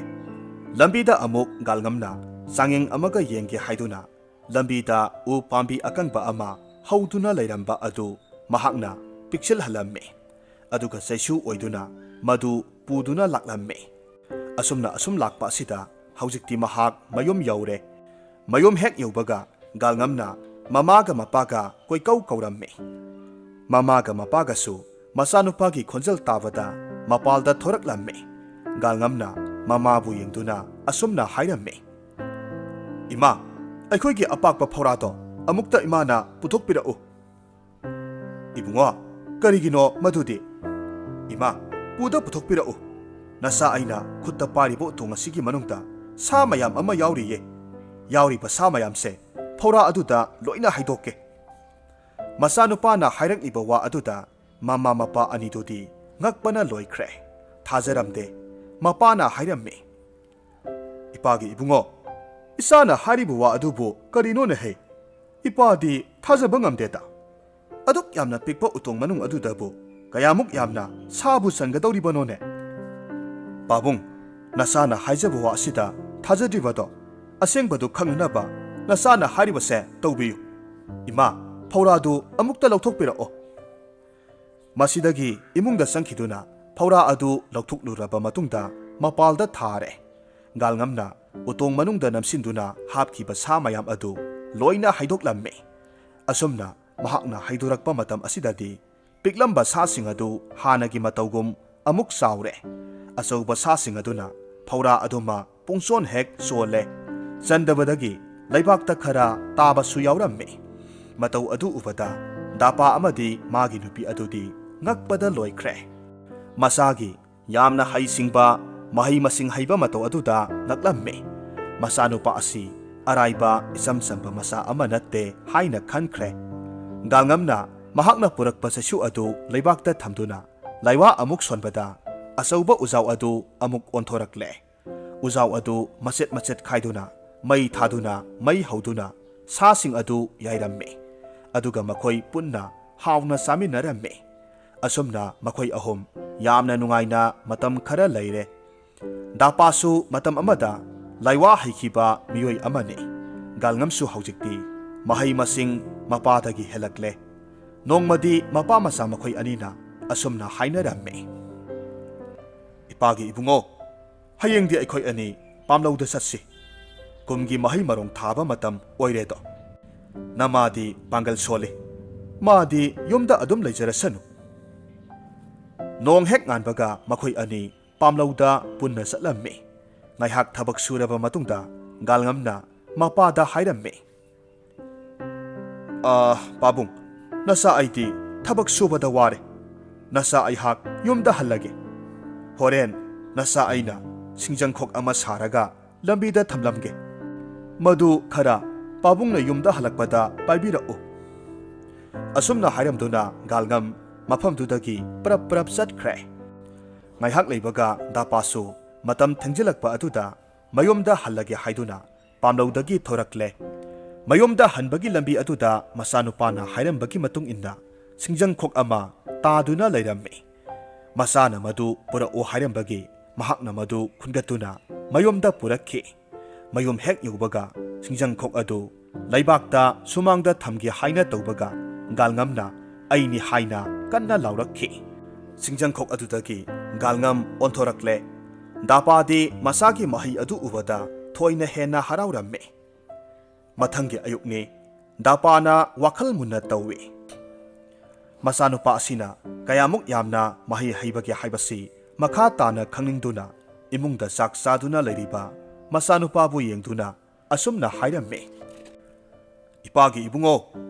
ꯂꯝꯕꯤꯗ ꯑꯃꯨꯛ ꯒꯥꯜꯉꯝꯅ ꯆꯥꯡꯌꯦꯡ ꯑꯃꯒ ꯌꯦꯡꯒꯦ ꯍꯥꯏꯗꯨꯅ ꯂꯝꯕꯤꯗ ꯎ ꯄꯥꯝꯕꯤ ꯑꯀꯪꯕ ꯑꯃ ꯍꯧꯗꯨꯅ ꯂꯩꯔꯝꯕ ꯑꯗꯨ ꯃꯍꯥꯛꯅ ꯄꯤꯛꯁꯤꯜꯍꯜꯂꯝꯃꯤ꯫ ꯑꯗꯨꯒ ꯆꯩꯁꯨ ꯑꯣꯏꯗꯨꯅ ꯃꯗꯨ ꯄꯨꯗꯨꯅ ꯂꯥꯛꯂꯝꯃꯤ꯫ ꯑꯁꯨꯝꯅ ꯑꯁꯨꯝ ꯂꯥꯛꯄ ꯑꯁꯤꯗ ꯍꯧꯖꯤꯛꯇꯤ ꯃꯍꯥꯛ ꯃꯌꯨꯝ ꯌꯧꯔꯦ꯫ ꯃꯌꯨꯝ ꯍꯦꯛ ꯌꯧꯕꯒ ꯒꯥꯜꯉꯝꯅ ꯃꯃꯥꯒ ꯃꯄꯥꯒ ꯀꯣꯏꯀꯧ ꯀꯧꯔꯝꯃꯤ꯫ ꯃꯃꯥꯒ ꯃꯄꯥꯒꯁꯨ ꯃꯆꯥꯅꯨꯄꯥꯒꯤ ꯈꯣꯟꯖꯦꯜ ꯇꯥꯕꯗ ꯃꯄꯥꯜꯗ ꯊꯣꯔꯛꯂꯝꯃꯤ꯫ ꯒꯥꯜꯉꯝꯅ ꯃꯃꯥꯕꯨ ꯌꯦꯡꯗꯨꯅ ꯑꯁꯨꯝꯅ ꯍꯥꯏꯔꯝꯃꯤ, "ꯏꯃꯥ, ꯑꯩꯈꯣꯏꯒꯤ ꯑꯄꯥꯛꯄ ꯐꯧꯔꯥꯗꯣ ꯑꯃꯨꯛꯇ ꯏꯃꯥꯅ ꯄꯨꯊꯣꯛꯄꯤꯔꯛꯎ꯫" "ꯏꯕꯨꯡꯉꯣ, ꯀꯔꯤꯒꯤꯅꯣ ꯃꯗꯨꯗꯤ?" "ꯏꯃꯥ, ꯄꯨꯗ ꯄꯨꯊꯣꯛꯄꯤꯔꯛꯎ꯫ ꯅꯆꯥ ꯑꯩꯅ ꯈꯨꯠꯇ ꯄꯥꯏꯔꯤꯕ ꯎꯇꯣꯡ ꯑꯁꯤꯒꯤ ꯃꯅꯨꯡꯗ ꯁꯥ ꯃꯌꯥꯝ ꯑꯃ ꯌꯥꯎꯔꯤꯌꯦ꯫ ꯌꯥꯎꯔꯤꯕ ꯁꯥ ꯃꯌꯥꯝꯁꯦ ꯐꯧꯔꯥ ꯑꯗꯨꯗ ꯂꯣꯏꯅ ꯍꯩꯗꯣꯛꯀꯦ꯫" ꯃꯆꯥꯅꯨꯄꯥꯅ ꯍꯥꯏꯔꯛꯂꯤꯕ ꯋꯥ ꯑꯗꯨꯗ ꯃꯃꯥ ꯃꯄꯥ ꯑꯅꯤꯗꯨꯗꯤ ꯉꯛꯄꯅ ꯂꯣꯏꯈ꯭ꯔꯦ꯫ ꯊꯥꯖꯔꯝꯗꯦ꯫ ꯃꯄꯥꯅ ꯍꯥꯏꯔꯝꯃꯤ, "ꯏꯄꯥꯒꯤ ꯏꯕꯨꯡꯉꯣ, ꯏꯆꯥꯅ ꯍꯥꯏꯔꯤꯕ ꯋꯥ ꯑꯗꯨꯕꯨ ꯀꯔꯤꯅꯣꯅꯦꯍꯦ? ꯏꯄꯥꯗꯤ ꯊꯥꯖꯕ ꯉꯝꯗꯦꯗ꯫ ꯑꯗꯨꯛ ꯌꯥꯝꯅ ꯄꯤꯛꯄ ꯎꯇꯣꯡ ꯃꯅꯨꯡ ꯑꯗꯨꯗꯕꯨ ꯀꯌꯥꯃꯨꯛ ꯌꯥꯝꯅ ꯁꯥꯕꯨ ꯆꯟꯒꯗꯧꯔꯤꯕꯅꯣꯅꯦ?" "ꯄꯥꯕꯨꯡ, ꯅꯆꯥꯅ ꯍꯥꯏꯖꯕ ꯋꯥ ꯑꯁꯤꯗ ꯊꯥꯖꯗ꯭ꯔꯤꯕꯗꯣ ꯑꯁꯦꯡꯕꯗꯨ ꯈꯪꯅꯅꯕ ꯅꯆꯥꯅ ꯍꯥꯏꯔꯤꯕꯁꯦ ꯇꯧꯕꯤꯌꯨ꯫" "ꯏꯃꯥ, ꯐꯧꯔꯥꯗꯨ ꯑꯃꯨꯛꯇ ꯂꯧꯊꯣꯛꯄꯤꯔꯛꯑꯣ꯫" ꯃꯁꯤꯗꯒꯤ ꯏꯃꯨꯡꯗ ꯆꯪꯈꯤꯗꯨꯅ ꯐꯧꯔꯥ ꯑꯗꯨ ꯂꯧꯊꯣꯛꯂꯨꯔꯕ ꯃꯇꯨꯡꯗ ꯃꯄꯥꯜꯗ ꯊꯥꯔꯦ꯫ ꯒꯥꯜꯉꯝꯅ ꯎꯇꯣꯡ ꯃꯅꯨꯡꯗ ꯅꯝꯁꯤꯟꯗꯨꯅ ꯍꯥꯞꯈꯤꯕ ꯁꯥ ꯃꯌꯥꯝ ꯑꯗꯨ ꯂꯣꯏꯅ ꯍꯩꯗꯣꯛꯂꯝꯃꯤ꯫ ꯑꯁꯨꯝꯅ ꯃꯍꯥꯛꯅ ꯍꯩꯗꯣꯔꯛꯄ ꯃꯇꯝ ꯑꯁꯤꯗꯗꯤ ꯄꯤꯛꯂꯝꯕ ꯁꯥꯁꯤꯡ ꯑꯗꯨ ꯍꯥꯟꯅꯒꯤ ꯃꯇꯧꯒꯨꯝ ꯑꯃꯨꯛ ꯆꯥꯎꯔꯦ꯫ ꯑꯆꯧꯕ ꯁꯥꯁꯤꯡ ꯑꯗꯨꯅ ꯐꯧꯔꯥ ꯑꯗꯨꯃ ꯄꯨꯡꯆꯣꯟ ꯍꯦꯛ ꯆꯣꯜꯂꯦ꯫ ꯆꯟꯗꯕꯗꯒꯤ ꯂꯩꯕꯥꯛꯇ ꯈꯔ ꯇꯥꯕꯁꯨ ꯌꯥꯎꯔꯝꯃꯤ꯫ ꯃꯇꯧ ꯑꯗꯨ ꯎꯕꯗ ꯗꯥꯄꯥ ꯑꯃꯗꯤ ꯃꯥꯒꯤ ꯅꯨꯄꯤ ꯑꯗꯨꯗꯤ ꯉꯛꯄꯗ ꯂꯣꯏꯈ꯭ꯔꯦ꯫ ꯃꯆꯥꯒꯤ ꯌꯥꯝꯅ ꯍꯩꯁꯤꯡꯕ, ꯃꯍꯩ ꯃꯁꯤꯡ ꯍꯩꯕ ꯃꯇꯧ ꯑꯗꯨꯗ ꯉꯛꯂꯝꯃꯤ꯫ ꯃꯆꯥꯅꯨꯄꯥ ꯑꯁꯤ ꯑꯔꯥꯏꯕ, ꯏꯆꯝ ꯆꯝꯕ ꯃꯆꯥ ꯑꯃ ꯅꯠꯇꯦ ꯍꯥꯏꯅ ꯈꯟꯈ꯭ꯔꯦ꯫ ꯒꯥꯜꯉꯝꯅ ꯃꯍꯥꯛꯅ ꯄꯨꯔꯛꯄ ꯆꯩꯁꯨ ꯑꯗꯨ ꯂꯩꯕꯥꯛꯇ ꯊꯝꯗꯨꯅ ꯂꯩꯋꯥ ꯑꯃꯨꯛ ꯁꯣꯟꯕꯗ ꯑꯆꯧꯕ ꯎꯖꯥꯎ ꯑꯗꯨ ꯑꯃꯨꯛ ꯑꯣꯟꯊꯣꯔꯛꯂꯦ꯫ ꯎꯖꯥꯎ ꯑꯗꯨ ꯃꯆꯦꯠ ꯃꯆꯦꯠ ꯈꯥꯏꯗꯨꯅ, ꯃꯩ ꯊꯥꯗꯨꯅ, ꯃꯩ ꯍꯧꯗꯨꯅ ꯁꯥꯁꯤꯡ ꯑꯗꯨ ꯌꯥꯏꯔꯝꯃꯤ꯫ ꯑꯗꯨꯒ ꯃꯈꯣꯏ ꯄꯨꯟꯅ ꯍꯥꯎꯅ ꯆꯥꯃꯤꯟꯅꯔꯝꯃꯤ꯫ ꯑꯁꯨꯝꯅ ꯃꯈꯣꯏ ꯑꯍꯨꯝ ꯌꯥꯝꯅ ꯅꯨꯡꯉꯥꯏꯅ ꯃꯇꯝ ꯈꯔ ꯂꯩꯔꯦ꯫ ꯗꯥꯄꯥꯁꯨ ꯃꯇꯝ ꯑꯃꯗ ꯂꯥꯏꯋꯥ ꯍꯩꯈꯤꯕ ꯃꯤꯑꯣꯏ ꯑꯃꯅꯤ꯫ ꯒꯥꯜꯉꯝꯁꯨ ꯍꯧꯖꯤꯛꯇꯤ ꯃꯍꯩ ꯃꯁꯤꯡ ꯃꯄꯥꯗꯒꯤ ꯍꯦꯜꯂꯛꯂꯦ꯫ ꯅꯣꯡꯃꯗꯤ ꯃꯄꯥ ꯃꯆꯥ ꯃꯈꯣꯏ ꯑꯅꯤꯅ ꯑꯁꯨꯝꯅ ꯍꯥꯏꯅꯔꯝꯃꯤ, "ꯏꯄꯥꯒꯤ ꯏꯕꯨꯡꯉꯣ, ꯍꯌꯦꯡꯗꯤ ꯑꯩꯈꯣꯏ ꯑꯅꯤ ꯄꯥꯝꯂꯧꯗ ꯆꯠꯁꯤ꯫ ꯀꯨꯝꯒꯤ ꯃꯍꯩ ꯃꯔꯣꯡ ꯊꯥꯕ ꯃꯇꯝ ꯑꯣꯏꯔꯦꯗꯣ꯫ ꯅꯃꯥꯗꯤ ꯄꯥꯡꯒꯜ ꯁꯣꯜꯂꯤ꯫ ꯃꯥꯗꯤ ꯌꯨꯝꯗ ꯑꯗꯨꯝ ꯂꯩꯖꯔꯁꯅꯨ꯫" ꯅꯣꯡ ꯍꯦꯛ ꯉꯥꯟꯕꯒ ꯃꯈꯣꯏ ꯑꯅꯤ ꯄꯥꯝꯂꯧꯗ ꯄꯨꯟꯅ ꯆꯠꯂꯝꯃꯤ꯫ ꯉꯥꯏꯍꯥꯛ ꯊꯕꯛ ꯁꯨꯔꯕ ꯃꯇꯨꯡꯗ ꯒꯥꯜꯉꯝꯅ ꯃꯄꯥꯗ ꯍꯥꯏꯔꯝꯃꯤ, "ꯑꯥ, ꯄꯥꯕꯨꯡ, ꯅꯆꯥ ꯑꯩꯗꯤ ꯊꯕꯛ ꯁꯨꯕꯗ ꯋꯥꯔꯦ꯫ ꯅꯆꯥ ꯑꯩꯍꯥꯛ ꯌꯨꯝꯗ ꯍꯜꯂꯒꯦ꯫ ꯍꯣꯔꯦꯟ ꯅꯆꯥ ꯑꯩꯅ ꯁꯤꯡꯖꯪꯈꯣꯛ ꯑꯃ ꯁꯥꯔꯒ ꯂꯝꯕꯤꯗ ꯊꯝꯂꯝꯒꯦ꯫ ꯃꯗꯨ ꯈꯔ ꯄꯥꯕꯨꯡꯅ ꯌꯨꯝꯗ ꯍꯜꯂꯛꯄꯗ ꯄꯥꯏꯕꯤꯔꯛꯎ꯫" ꯑꯁꯨꯝꯅ ꯍꯥꯏꯔꯝꯗꯨꯅ ꯒꯥꯜꯉꯝ ꯃꯐꯝꯗꯨꯗꯒꯤ ꯄ꯭ꯔꯞ ꯄ꯭ꯔꯞ ꯆꯠꯈ꯭ꯔꯦ꯫ ꯉꯥꯏꯍꯥꯛ ꯂꯩꯕꯒ ꯗꯥꯄꯥꯁꯨ ꯃꯇꯝ ꯊꯦꯡꯖꯤꯜꯂꯛꯄ ꯑꯗꯨꯗ ꯃꯌꯨꯝꯗ ꯍꯜꯂꯒꯦ ꯍꯥꯏꯗꯨꯅ ꯄꯥꯝꯂꯧꯗꯒꯤ ꯊꯣꯔꯛꯂꯦ꯫ ꯃꯌꯨꯝꯗ ꯍꯟꯕꯒꯤ ꯂꯝꯕꯤ ꯑꯗꯨꯗ ꯃꯆꯥꯅꯨꯄꯥꯅ ꯍꯥꯏꯔꯝꯕꯒꯤ ꯃꯇꯨꯡ ꯏꯟꯅ ꯁꯤꯡꯖꯪꯈꯣꯛ ꯑꯃ ꯇꯥꯗꯨꯅ ꯂꯩꯔꯝꯃꯤ꯫ ꯃꯆꯥꯅ ꯃꯗꯨ ꯄꯨꯔꯛꯎ ꯍꯥꯏꯔꯝꯕꯒꯤ ꯃꯍꯥꯛꯅ ꯃꯗꯨ ꯈꯨꯟꯒꯠꯇꯨꯅ ꯃꯌꯨꯝꯗ ꯄꯨꯔꯛꯈꯤ꯫ ꯃꯌꯨꯝ ꯍꯦꯛ ꯌꯧꯕꯒ ꯁꯤꯡꯖꯪꯈꯣꯛ ꯑꯗꯨ ꯂꯩꯕꯥꯛꯇ ꯁꯨꯃꯥꯡꯗ ꯊꯝꯒꯦ ꯍꯥꯏꯅ ꯇꯧꯕꯒ ꯒꯥꯜꯉꯝꯅ "ꯑꯩꯅꯤ" ꯍꯥꯏꯅ ꯀꯟꯅ ꯂꯥꯎꯔꯛꯈꯤ꯫ ꯁꯤꯡꯖꯪꯈꯣꯛ ꯑꯗꯨꯗꯒꯤ ꯒꯥꯜꯉꯝ ꯑꯣꯟꯊꯣꯔꯛꯂꯦ꯫ ꯗꯥꯄꯥꯗꯤ ꯃꯁꯥꯒꯤ ꯃꯍꯩ ꯑꯗꯨ ꯎꯕꯗ ꯊꯣꯏꯅ ꯍꯦꯟꯅ ꯍꯔꯥꯎꯔꯝꯃꯤ꯫ ꯃꯊꯪꯒꯤ ꯑꯌꯨꯛꯅꯤ꯫ ꯗꯥꯄꯥꯅ ꯋꯥꯈꯜ ꯃꯨꯟꯅ ꯇꯧꯏ꯫ ꯃꯆꯥꯅꯨꯄꯥ ꯑꯁꯤꯅ ꯀꯌꯥꯃꯨꯛ ꯌꯥꯝꯅ ꯃꯍꯩ ꯍꯩꯕꯒꯦ ꯍꯥꯏꯕꯁꯤ ꯃꯈꯥ ꯇꯥꯅ ꯈꯪꯅꯤꯡꯗꯨꯅ ꯏꯃꯨꯡꯗ ꯆꯥꯛ ꯆꯥꯗꯨꯅ ꯂꯩꯔꯤꯕ ꯃꯆꯥꯅꯨꯄꯥꯕꯨ ꯌꯦꯡꯗꯨꯅ ꯑꯁꯨꯝꯅ ꯍꯥꯏꯔꯝꯃꯤ, "ꯏꯄꯥꯒꯤ ꯏꯕꯨꯡꯉꯣ,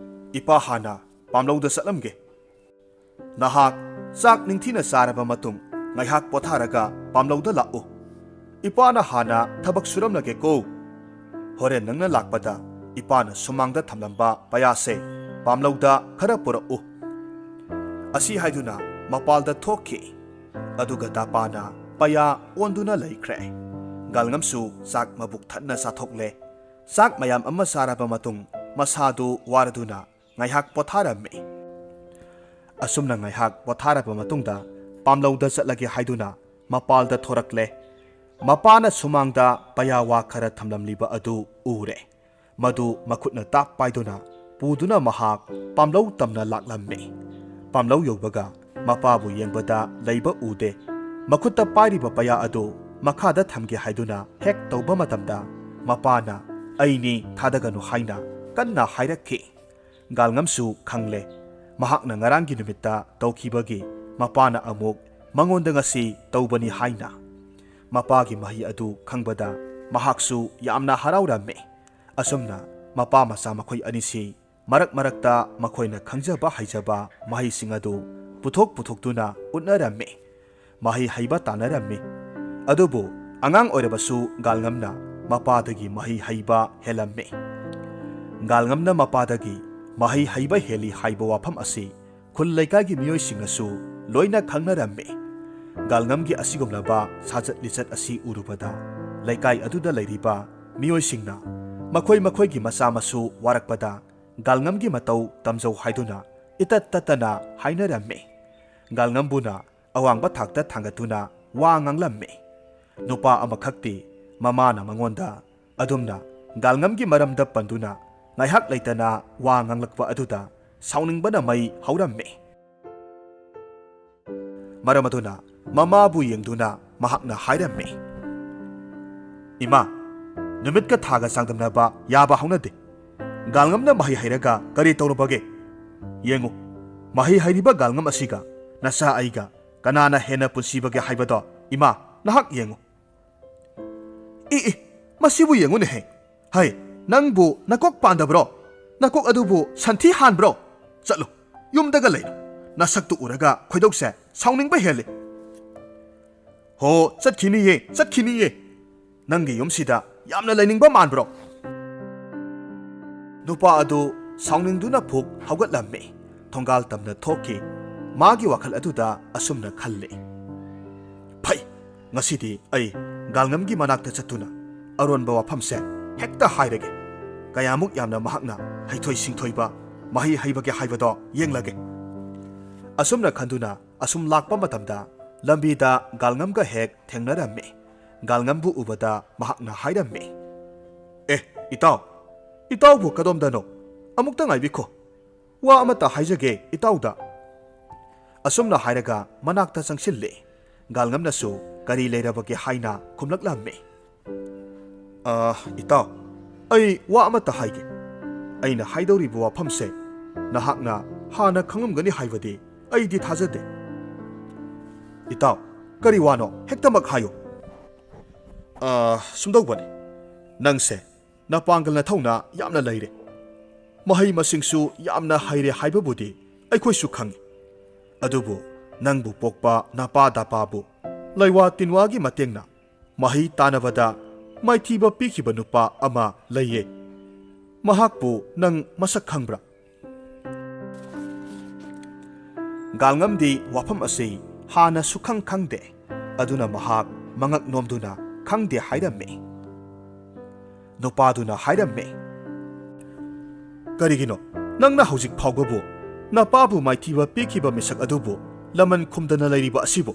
ꯏꯄꯥ ꯍꯥꯟꯅ ꯄꯥꯝꯂꯧꯗ ꯆꯠꯂꯝꯒꯦ꯫ ꯅꯍꯥꯛ ꯆꯥꯛ ꯅꯤꯡꯊꯤꯅ ꯆꯥꯔꯕ ꯃꯇꯨꯡ ꯉꯥꯏꯍꯥꯛ ꯄꯣꯊꯥꯔꯒ ꯄꯥꯝꯂꯧꯗ ꯂꯥꯛꯎ꯫ ꯏꯄꯥꯅ ꯍꯥꯟꯅ ꯊꯕꯛ ꯁꯨꯔꯝꯂꯒꯦꯀꯣ꯫ ꯍꯣꯔꯦꯟ ꯅꯪꯅ ꯂꯥꯛꯄꯗ ꯏꯄꯥꯅ ꯁꯨꯃꯥꯡꯗ ꯊꯝꯂꯝꯕ ꯄꯌꯥꯁꯦ ꯄꯥꯝꯂꯧꯗ ꯈꯔ ꯄꯨꯔꯛꯎ꯫" ꯑꯁꯤ ꯍꯥꯏꯗꯨꯅ ꯃꯄꯥꯜꯗ ꯊꯣꯛꯈꯤ꯫ ꯑꯗꯨꯒ ꯗꯥꯄꯥꯅ ꯄꯌꯥ ꯑꯣꯟꯗꯨꯅ ꯂꯩꯈ꯭ꯔꯦ꯫ ꯒꯥꯜꯉꯝꯁꯨ ꯆꯥꯛ ꯃꯕꯨꯛ ꯊꯟꯅ ꯆꯥꯊꯣꯛꯂꯦ꯫ ꯆꯥꯛ ꯃꯌꯥꯝ ꯑꯃ ꯆꯥꯔꯕ ꯃꯇꯨꯡ ꯃꯁꯥꯗꯨ ꯋꯥꯔꯗꯨꯅ ꯉꯥꯏꯍꯥꯛ ꯄꯣꯊꯥꯔꯝꯃꯤ꯫ ꯑꯁꯨꯝꯅ ꯉꯥꯏꯍꯥꯛ ꯄꯣꯊꯥꯔꯕ ꯃꯇꯨꯡꯗ ꯄꯥꯝꯂꯧꯗ ꯆꯠꯂꯒꯦ ꯍꯥꯏꯗꯨꯅ ꯃꯄꯥꯜꯗ ꯊꯣꯔꯛꯂꯦ꯫ ꯃꯄꯥꯅ ꯁꯨꯃꯥꯡꯗ ꯄꯌꯥ ꯋꯥ ꯈꯔ ꯊꯝꯂꯝꯂꯤꯕ ꯑꯗꯨ ꯎꯔꯦ꯫ ꯃꯗꯨ ꯃꯈꯨꯠꯅ ꯇꯥꯞ ꯄꯥꯏꯗꯨꯅ ꯄꯨꯗꯨꯅ ꯃꯍꯥꯛ ꯄꯥꯝꯂꯧ ꯇꯝꯅ ꯂꯥꯛꯂꯝꯃꯤ꯫ ꯄꯥꯝꯂꯧ ꯌꯧꯕꯒ ꯃꯄꯥꯕꯨ ꯌꯦꯡꯕꯗ ꯂꯩꯕ ꯎꯗꯦ꯫ ꯃꯈꯨꯠꯇ ꯄꯥꯏꯔꯤꯕ ꯄꯌꯥ ꯑꯗꯨ ꯃꯈꯥꯗ ꯊꯝꯒꯦ ꯍꯥꯏꯗꯨꯅ ꯍꯦꯛ ꯇꯧꯕ ꯃꯇꯝꯗ ꯃꯄꯥꯅ "ꯑꯩꯅꯤ, ꯊꯥꯗꯒꯅꯨ" ꯍꯥꯏꯅ ꯀꯟꯅ ꯍꯥꯏꯔꯛꯈꯤ꯫ ꯒꯥꯜꯉꯝꯁꯨ ꯈꯪꯂꯦ, ꯃꯍꯥꯛꯅ ꯉꯔꯥꯡꯒꯤ ꯅꯨꯃꯤꯠꯇ ꯇꯧꯈꯤꯕꯒꯤ ꯃꯄꯥꯅ ꯑꯃꯨꯛ ꯃꯉꯣꯟꯗ ꯉꯁꯤ ꯇꯧꯕꯅꯤ ꯍꯥꯏꯅ꯫ ꯃꯄꯥꯒꯤ ꯃꯍꯩ ꯑꯗꯨ ꯈꯪꯕꯗ ꯃꯍꯥꯛꯁꯨ ꯌꯥꯝꯅ ꯍꯔꯥꯎꯔꯝꯃꯤ꯫ ꯑꯁꯨꯝꯅ ꯃꯄꯥ ꯃꯆꯥ ꯃꯈꯣꯏ ꯑꯅꯤꯁꯤ ꯃꯔꯛ ꯃꯔꯛꯇ ꯃꯈꯣꯏꯅ ꯈꯪꯖꯕ ꯍꯩꯖꯕ ꯃꯍꯩꯁꯤꯡ ꯑꯗꯨ ꯄꯨꯊꯣꯛ ꯄꯨꯊꯣꯛꯇꯨꯅ ꯎꯠꯅꯔꯝꯃꯤ꯫ ꯃꯍꯩ ꯍꯩꯕ ꯇꯥꯟꯅꯔꯝꯃꯤ꯫ ꯑꯗꯨꯕꯨ ꯑꯉꯥꯡ ꯑꯣꯏꯔꯕꯁꯨ ꯒꯥꯜꯉꯝꯅ ꯃꯄꯥꯗꯒꯤ ꯃꯍꯩ ꯍꯩꯕ ꯍꯦꯜꯂꯝꯃꯤ꯫ ꯒꯥꯜꯉꯝꯅ ꯃꯄꯥꯗꯒꯤ ꯃꯍꯩ ꯍꯩꯕ ꯍꯦꯜꯂꯤ ꯍꯥꯏꯕ ꯋꯥꯐꯝ ꯑꯁꯤ ꯈꯨꯜ ꯂꯩꯀꯥꯏꯒꯤ ꯃꯤꯑꯣꯏꯁꯤꯡꯅꯁꯨ ꯂꯣꯏꯅ ꯈꯪꯅꯔꯝꯃꯤ꯫ ꯒꯥꯜꯉꯝꯒꯤ ꯑꯁꯤꯒꯨꯝꯂꯕ ꯁꯥꯖꯠ ꯂꯤꯆꯠ ꯑꯁꯤ ꯎꯔꯨꯕꯗ ꯂꯩꯀꯥꯏ ꯑꯗꯨꯗ ꯂꯩꯔꯤꯕ ꯃꯤꯑꯣꯏꯁꯤꯡꯅ ꯃꯈꯣꯏ ꯃꯈꯣꯏꯒꯤ ꯃꯆꯥ ꯃꯁꯨ ꯋꯥꯔꯛꯄꯗ ꯒꯥꯜꯉꯝꯒꯤ ꯃꯇꯧ ꯇꯝꯖꯧ ꯍꯥꯏꯗꯨꯅ ꯏꯇꯠ ꯇꯠꯇꯅ ꯍꯥꯏꯅꯔꯝꯃꯤ꯫ ꯒꯥꯜꯉꯝꯕꯨꯅ ꯑꯋꯥꯡꯕ ꯊꯥꯛꯇ ꯊꯥꯡꯒꯠꯇꯨꯅ ꯋꯥ ꯉꯥꯡꯂꯝꯃꯤ꯫ ꯅꯨꯄꯥ ꯑꯃꯈꯛꯇꯤ ꯃꯃꯥꯅ ꯃꯉꯣꯟꯗ ꯑꯗꯨꯝꯅ ꯒꯥꯜꯉꯝꯒꯤ ꯃꯔꯝꯗ ꯄꯟꯗꯨꯅ ꯉꯥꯏꯍꯥꯛ ꯂꯩꯇꯅ ꯋꯥ ꯉꯥꯡꯂꯛꯄ ꯑꯗꯨꯗ ꯁꯥꯎꯅꯤꯡꯕꯅ ꯃꯩ ꯍꯧꯔꯝꯃꯤ꯫ ꯃꯔꯝ ꯑꯗꯨꯅ ꯃꯃꯥꯕꯨ ꯌꯦꯡꯗꯨꯅ ꯃꯍꯥꯛꯅ ꯍꯥꯏꯔꯝꯃꯤ, "ꯏꯃꯥ, ꯅꯨꯃꯤꯠꯀ ꯊꯥꯒ ꯆꯥꯡꯗꯝꯅꯕ ꯌꯥꯕ ꯍꯧꯅꯗꯦ꯫ ꯒꯥꯜꯉꯝꯅ ꯃꯍꯩ ꯍꯩꯔꯒ ꯀꯔꯤ ꯇꯧꯔꯨꯕꯒꯦ? ꯌꯦꯡꯉꯨ, ꯃꯍꯩ ꯍꯩꯔꯤꯕ ꯒꯥꯜꯉꯝ ꯑꯁꯤꯒ ꯅꯆꯥ ꯑꯩꯒ ꯀꯅꯥꯅ ꯍꯦꯟꯅ ꯄꯨꯟꯁꯤꯕꯒꯦ ꯍꯥꯏꯕꯗꯣ, ꯏꯃꯥ, ꯅꯍꯥꯛ ꯌꯦꯡꯉꯨ꯫" "ꯏ, ꯏ, ꯃꯁꯤꯕꯨ ꯌꯦꯡꯉꯨꯅꯦꯍꯦ꯫ ꯍꯩ, ꯅꯪꯕꯨ ꯅꯀꯣꯛ ꯄꯥꯟꯗꯕ꯭ꯔꯣ? ꯅꯀꯣꯛ ꯑꯗꯨꯕꯨ ꯁꯟꯊꯤ ꯍꯥꯟꯕ꯭ꯔꯣ? ꯆꯠꯂꯨ, ꯌꯨꯝꯗꯒ ꯂꯩꯔꯨ꯫ ꯅꯁꯛꯇꯨ ꯎꯔꯒ ꯈꯣꯏꯗꯧꯁꯦ ꯁꯥꯎꯅꯤꯡꯕ ꯍꯦꯜꯂꯤ꯫" "ꯍꯣ, ꯆꯠꯈꯤꯅꯤꯌꯦ, ꯆꯠꯈꯤꯅꯤꯌꯦ꯫ ꯅꯪꯒꯤ ꯌꯨꯝꯁꯤꯗ ꯌꯥꯝꯅ ꯂꯩꯅꯤꯡꯕ ꯃꯥꯟꯕ꯭ꯔꯣ?" ꯅꯨꯄꯥ ꯑꯗꯨ ꯁꯥꯎꯅꯤꯡꯗꯨꯅ ꯐꯨꯛ ꯍꯧꯒꯠꯂꯝꯃꯤ꯫ ꯊꯣꯡꯒꯥꯜ ꯇꯝꯅ ꯊꯣꯛꯈꯤ꯫ ꯃꯥꯒꯤ ꯋꯥꯈꯜ ꯑꯗꯨꯗ ꯑꯁꯨꯝꯅ ꯈꯜꯂꯤ, "ꯐꯩ, ꯉꯁꯤꯗꯤ ꯑꯩ ꯒꯥꯜꯉꯝꯒꯤ ꯃꯅꯥꯛꯇ ꯆꯠꯇꯨꯅ ꯑꯔꯣꯟꯕ ꯋꯥꯐꯝꯁꯦ ꯍꯦꯛꯇ ꯍꯥꯏꯔꯒꯦ꯫ ꯀꯌꯥꯃꯨꯛ ꯌꯥꯝꯅ ꯃꯍꯥꯛꯅ ꯍꯩꯊꯣꯏ ꯁꯤꯡꯊꯣꯏꯕ, ꯃꯍꯩ ꯍꯩꯕꯒꯦ ꯍꯥꯏꯕꯗꯣ ꯌꯦꯡꯂꯒꯦ꯫" ꯑꯁꯨꯝꯅ ꯈꯟꯗꯨꯅ ꯑꯁꯨꯝ ꯂꯥꯛꯄ ꯃꯇꯝꯗ ꯂꯝꯕꯤꯗ ꯒꯥꯜꯉꯝꯒ ꯍꯦꯛ ꯊꯦꯡꯅꯔꯝꯃꯤ꯫ ꯒꯥꯜꯉꯝꯕꯨ ꯎꯕꯗ ꯃꯍꯥꯛꯅ ꯍꯥꯏꯔꯝꯃꯤ, "ꯑꯦ, ꯏꯇꯥꯎ, ꯏꯇꯥꯎꯕꯨ ꯀꯗꯣꯝꯗꯅꯣ? ꯑꯃꯨꯛꯇ ꯉꯥꯏꯕꯤꯈꯣ꯫ ꯋꯥ ꯑꯃꯇ ꯍꯥꯏꯖꯒꯦ ꯏꯇꯥꯎꯗ꯫" ꯑꯁꯨꯝꯅ ꯍꯥꯏꯔꯒ ꯃꯅꯥꯛꯇ ꯆꯪꯁꯤꯜꯂꯦ꯫ ꯒꯥꯜꯉꯝꯅꯁꯨ ꯀꯔꯤ ꯂꯩꯔꯕꯒꯦ ꯍꯥꯏꯅ ꯈꯨꯝꯂꯛꯂꯝꯃꯤ꯫ "ꯑ, ꯏꯇꯥꯎ, ꯑꯩ ꯋꯥ ꯑꯃꯇ ꯍꯥꯏꯒꯦ꯫ ꯑꯩꯅ ꯍꯥꯏꯗꯧꯔꯤꯕ ꯋꯥꯐꯝꯁꯦ ꯅꯍꯥꯛꯅ ꯍꯥꯟꯅ ꯈꯪꯂꯝꯒꯅꯤ ꯍꯥꯏꯕꯗꯤ ꯑꯩꯗꯤ ꯊꯥꯖꯗꯦ꯫" "ꯏꯇꯥꯎ, ꯀꯔꯤ ꯋꯥꯅꯣ? ꯍꯦꯛꯇꯃꯛ ꯍꯥꯏꯌꯨ꯫" "ꯑ, ꯁꯨꯝꯗꯧꯕꯅꯤ, ꯅꯪꯁꯦ ꯅꯄꯥꯡꯒꯜ ꯅꯊꯧꯅꯥ ꯌꯥꯝꯅ ꯂꯩꯔꯦ꯫ ꯃꯍꯩ ꯃꯁꯤꯡꯁꯨ ꯌꯥꯝꯅ ꯍꯩꯔꯦ ꯍꯥꯏꯕꯕꯨꯗꯤ ꯑꯩꯈꯣꯏꯁꯨ ꯈꯪꯏ꯫ ꯑꯗꯨꯕꯨ ꯅꯪꯕꯨ ꯄꯣꯛꯄ ꯅꯄꯥ ꯗꯄꯥꯕꯨ ꯂꯩꯋꯥ ꯇꯤꯟꯋꯥꯒꯤ ꯃꯇꯦꯡꯅ ꯃꯍꯩ ꯇꯥꯟꯅꯕꯗ ꯃꯥꯏꯊꯤꯕ ꯄꯤꯈꯤꯕ ꯅꯨꯄꯥ ꯑꯃ ꯂꯩꯌꯦ꯫ ꯃꯍꯥꯛꯄꯨ ꯅꯪ ꯃꯁꯛ ꯈꯪꯕ꯭ꯔꯥ?" ꯒꯥꯜꯉꯝꯗꯤ ꯋꯥꯐꯝ ꯑꯁꯤ ꯍꯥꯟꯅ ꯁꯨꯈꯪ ꯈꯪꯗꯦ꯫ ꯑꯗꯨꯅ ꯃꯍꯥꯛ ꯃꯉꯛ ꯅꯣꯝꯗꯨꯅ ꯈꯪꯗꯦ ꯍꯥꯏꯔꯝꯃꯤ꯫ ꯅꯨꯄꯥꯗꯨꯅ ꯍꯥꯏꯔꯝꯃꯤ, "ꯀꯔꯤꯒꯤꯅꯣ ꯅꯪꯅ ꯍꯧꯖꯤꯛ ꯐꯥꯎꯕꯕꯨ ꯅꯄꯥꯕꯨ ꯃꯥꯏꯊꯤꯕ ꯄꯤꯈꯤꯕ ꯃꯤꯁꯛ ꯑꯗꯨꯕꯨ ꯂꯃꯟ ꯈꯨꯝꯗꯅ ꯂꯩꯔꯤꯕ ꯑꯁꯤꯕꯨ?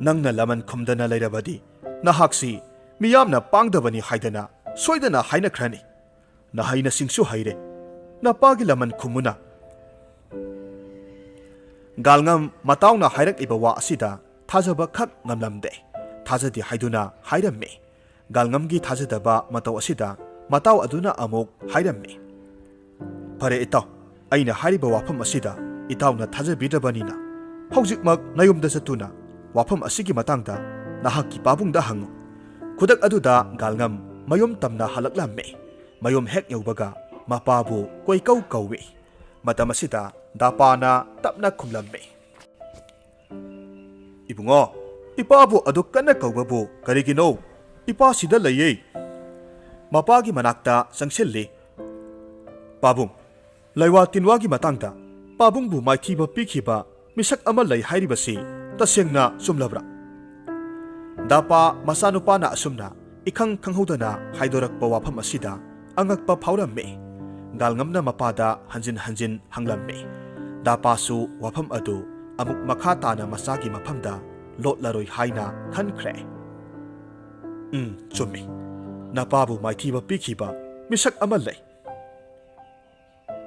ꯅꯪꯅ ꯂꯃꯟ ꯈꯨꯝꯗꯅ ꯂꯩꯔꯕꯗꯤ ꯅꯍꯥꯛꯁꯤ ꯃꯤꯌꯥꯝꯅ ꯄꯥꯡꯗꯕꯅꯤ ꯍꯥꯏꯗꯅ ꯁꯣꯏꯗꯅ ꯍꯥꯏꯅꯈ꯭ꯔꯅꯤ꯫ ꯅꯍꯩꯅꯁꯤꯡꯁꯨ ꯍꯩꯔꯦ꯫ ꯅꯄꯥꯒꯤ ꯂꯃꯟ ꯈꯨꯝꯃꯨꯅ꯫ ꯒꯥꯜꯉꯝ ꯃꯇꯥꯎꯅ ꯍꯥꯏꯔꯛꯂꯤꯕ ꯋꯥ ꯑꯁꯤꯗ ꯊꯥꯖꯕ ꯈꯛ ꯉꯝꯂꯝꯗꯦ꯫ ꯊꯥꯖꯗꯦ ꯍꯥꯏꯗꯨꯅ ꯍꯥꯏꯔꯝꯃꯤ꯫ ꯒꯥꯜꯉꯝꯒꯤ ꯊꯥꯖꯗꯕ ꯃꯇꯧ ꯑꯁꯤꯗ ꯃꯇꯥꯎ ꯑꯗꯨꯅ ꯑꯃꯨꯛ ꯍꯥꯏꯔꯝꯃꯤ, "ꯐꯔꯦ ꯏꯇꯥꯎ, ꯑꯩꯅ ꯍꯥꯏꯔꯤꯕ ꯋꯥꯐꯝ ꯑꯁꯤꯗ ꯏꯇꯥꯎꯅ ꯊꯥꯖꯕꯤꯗ꯭ꯔꯕꯅꯤꯅ, ꯍꯧꯖꯤꯛꯃꯛ ꯅꯌꯨꯝꯗ ꯆꯠꯇꯨꯅ ꯋꯥꯐꯝ ꯑꯁꯤꯒꯤ ꯃꯇꯥꯡꯗ ꯅꯍꯥꯛꯀꯤ ꯄꯥꯕꯨꯡꯗ ꯍꯪꯉꯨ꯫" ꯈꯨꯗꯛ ꯑꯗꯨꯗ ꯒꯥꯜꯉꯝ ꯃꯌꯨꯝ ꯇꯝꯅ ꯍꯜꯂꯛꯂꯝꯃꯤ꯫ ꯃꯌꯨꯝ ꯍꯦꯛ ꯌꯧꯕꯒ ꯃꯄꯥꯕꯨ ꯀꯣꯏꯀꯧ ꯀꯧꯏ꯫ ꯃꯇꯝ ꯑꯁꯤꯗ ꯗꯥꯄꯥꯅ ꯇꯞꯅ ꯈꯨꯝꯂꯝꯃꯤ, "ꯏꯕꯨꯡꯉꯣ, ꯏꯄꯥꯕꯨ ꯑꯗꯨꯛ ꯀꯟꯅ ꯀꯧꯕꯕꯨ ꯀꯔꯤꯒꯤꯅꯣ? ꯏꯄꯥ ꯁꯤꯗ ꯂꯩꯌꯦ꯫" ꯃꯄꯥꯒꯤ ꯃꯅꯥꯛꯇ ꯆꯪꯁꯤꯜꯂꯤ꯫ "ꯄꯥꯕꯨꯡ, ꯂꯩꯋꯥ ꯇꯤꯟꯋꯥꯒꯤ ꯃꯇꯥꯡꯗ ꯄꯥꯕꯨꯡꯕꯨ ꯃꯥꯏꯊꯤꯕ ꯄꯤꯈꯤꯕ ꯃꯤꯁꯛ ꯑꯃ ꯂꯩ ꯍꯥꯏꯔꯤꯕꯁꯤ ꯇꯁꯦꯡꯅ ꯆꯨꯝꯂꯕ꯭ꯔꯥ?" ꯗꯥꯄꯥ ꯃꯆꯥꯅꯨꯄꯥꯅ ꯑꯁꯨꯝꯅ ꯏꯈꯪ ꯈꯪꯍꯧꯗꯅ ꯍꯥꯏꯗꯣꯔꯛꯄ ꯋꯥꯐꯝ ꯑꯁꯤꯗ ꯑꯉꯛꯄ ꯐꯥꯎꯔꯝꯃꯤ꯫ ꯒꯥꯜꯉꯝꯅ ꯃꯄꯥꯗ ꯍꯟꯖꯤꯟ ꯍꯟꯖꯤꯟ ꯍꯪꯂꯝꯃꯤ꯫ ꯗꯥꯄꯥꯁꯨ ꯋꯥꯐꯝ ꯑꯗꯨ ꯑꯃꯨꯛ ꯃꯈꯥ ꯇꯥꯅ ꯃꯆꯥꯒꯤ ꯃꯐꯝꯗ ꯂꯣꯠꯂꯔꯣꯏ ꯍꯥꯏꯅ ꯈꯟꯈ꯭ꯔꯦ꯫ "ꯎꯝ, ꯆꯨꯝꯃꯤ꯫ ꯅꯄꯥꯕꯨ ꯃꯥꯏꯊꯤꯕ ꯄꯤꯈꯤꯕ ꯃꯤꯁꯛ ꯑꯃ ꯂꯩ꯫"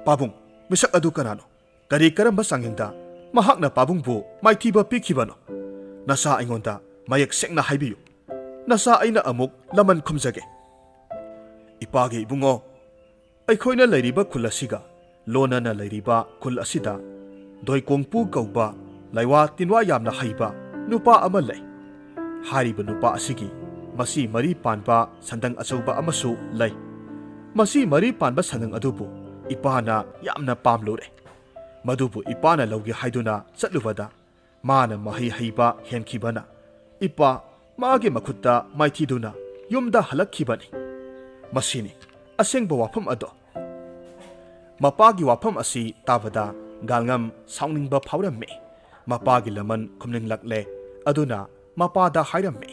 "ꯄꯥꯕꯨꯡ, ꯃꯤꯁꯛ ꯑꯗꯨ ꯀꯅꯥꯅꯣ? ꯀꯔꯤ ꯀꯔꯝꯕ ꯆꯥꯡꯌꯦꯡꯗ ꯃꯍꯥꯛꯅ ꯄꯥꯕꯨꯡꯕꯨ ꯃꯥꯏꯊꯤꯕ ꯄꯤꯈꯤꯕꯅꯣ? ꯅꯆꯥ ꯑꯩꯉꯣꯟꯗ ꯃꯌꯦꯛ ꯁꯦꯡꯅ ꯍꯥꯏꯕꯤꯌꯨ꯫ ꯅꯆꯥ ꯑꯩꯅ ꯑꯃꯨꯛ ꯂꯃꯟ ꯈꯨꯝꯖꯒꯦ꯫" "ꯏꯄꯥꯒꯤ ꯏꯕꯨꯡꯉꯣ, ꯑꯩꯈꯣꯏꯅ ꯂꯩꯔꯤꯕ ꯈꯨꯜ ꯑꯁꯤꯒ ꯂꯣꯟꯅꯅ ꯂꯩꯔꯤꯕ ꯈꯨꯜ ꯑꯁꯤꯗ ꯗꯣꯏꯀꯣꯡꯄꯨ ꯀꯧꯕ ꯂꯩꯋꯥ ꯇꯤꯟꯋꯥ ꯌꯥꯝꯅ ꯍꯩꯕ ꯅꯨꯄꯥ ꯑꯃ ꯂꯩ꯫ ꯍꯥꯏꯔꯤꯕ ꯅꯨꯄꯥ ꯑꯁꯤꯒꯤ ꯃꯆꯤ ꯃꯔꯤ ꯄꯥꯟꯕ ꯁꯟꯗꯪ ꯑꯆꯧꯕ ꯑꯃꯁꯨ ꯂꯩ꯫ ꯃꯆꯤ ꯃꯔꯤ ꯄꯥꯟꯕ ꯁꯟꯗꯪ ꯑꯗꯨꯕꯨ ꯏꯄꯥꯅ ꯌꯥꯝꯅ ꯄꯥꯝꯂꯨꯔꯦ꯫ ꯃꯗꯨꯕꯨ ꯏꯄꯥꯅ ꯂꯧꯒꯦ ꯍꯥꯏꯗꯨꯅ ꯆꯠꯂꯨꯕꯗ ꯃꯥꯅ ꯃꯍꯩ ꯍꯩꯕ ꯍꯦꯟꯈꯤꯕꯅ ꯏꯄꯥ ꯃꯥꯒꯤ ꯃꯈꯨꯠꯇ ꯃꯥꯏꯊꯤꯗꯨꯅ ꯌꯨꯝꯗ ꯍꯜꯂꯛꯈꯤꯕꯅꯤ꯫ ꯃꯁꯤꯅꯤ ꯑꯁꯦꯡꯕ ꯋꯥꯐꯝ ꯑꯗꯣ꯫" ꯃꯄꯥꯒꯤ ꯋꯥꯐꯝ ꯑꯁꯤ ꯇꯥꯕꯗ ꯒꯥꯜꯉꯝ ꯁꯥꯎꯅꯤꯡꯕ ꯐꯥꯎꯔꯝꯃꯤ꯫ ꯃꯄꯥꯒꯤ ꯂꯃꯟ ꯈꯨꯝꯅꯤꯡꯂꯛꯂꯦ꯫ ꯑꯗꯨꯅ ꯃꯄꯥꯗ ꯍꯥꯏꯔꯝꯃꯤ,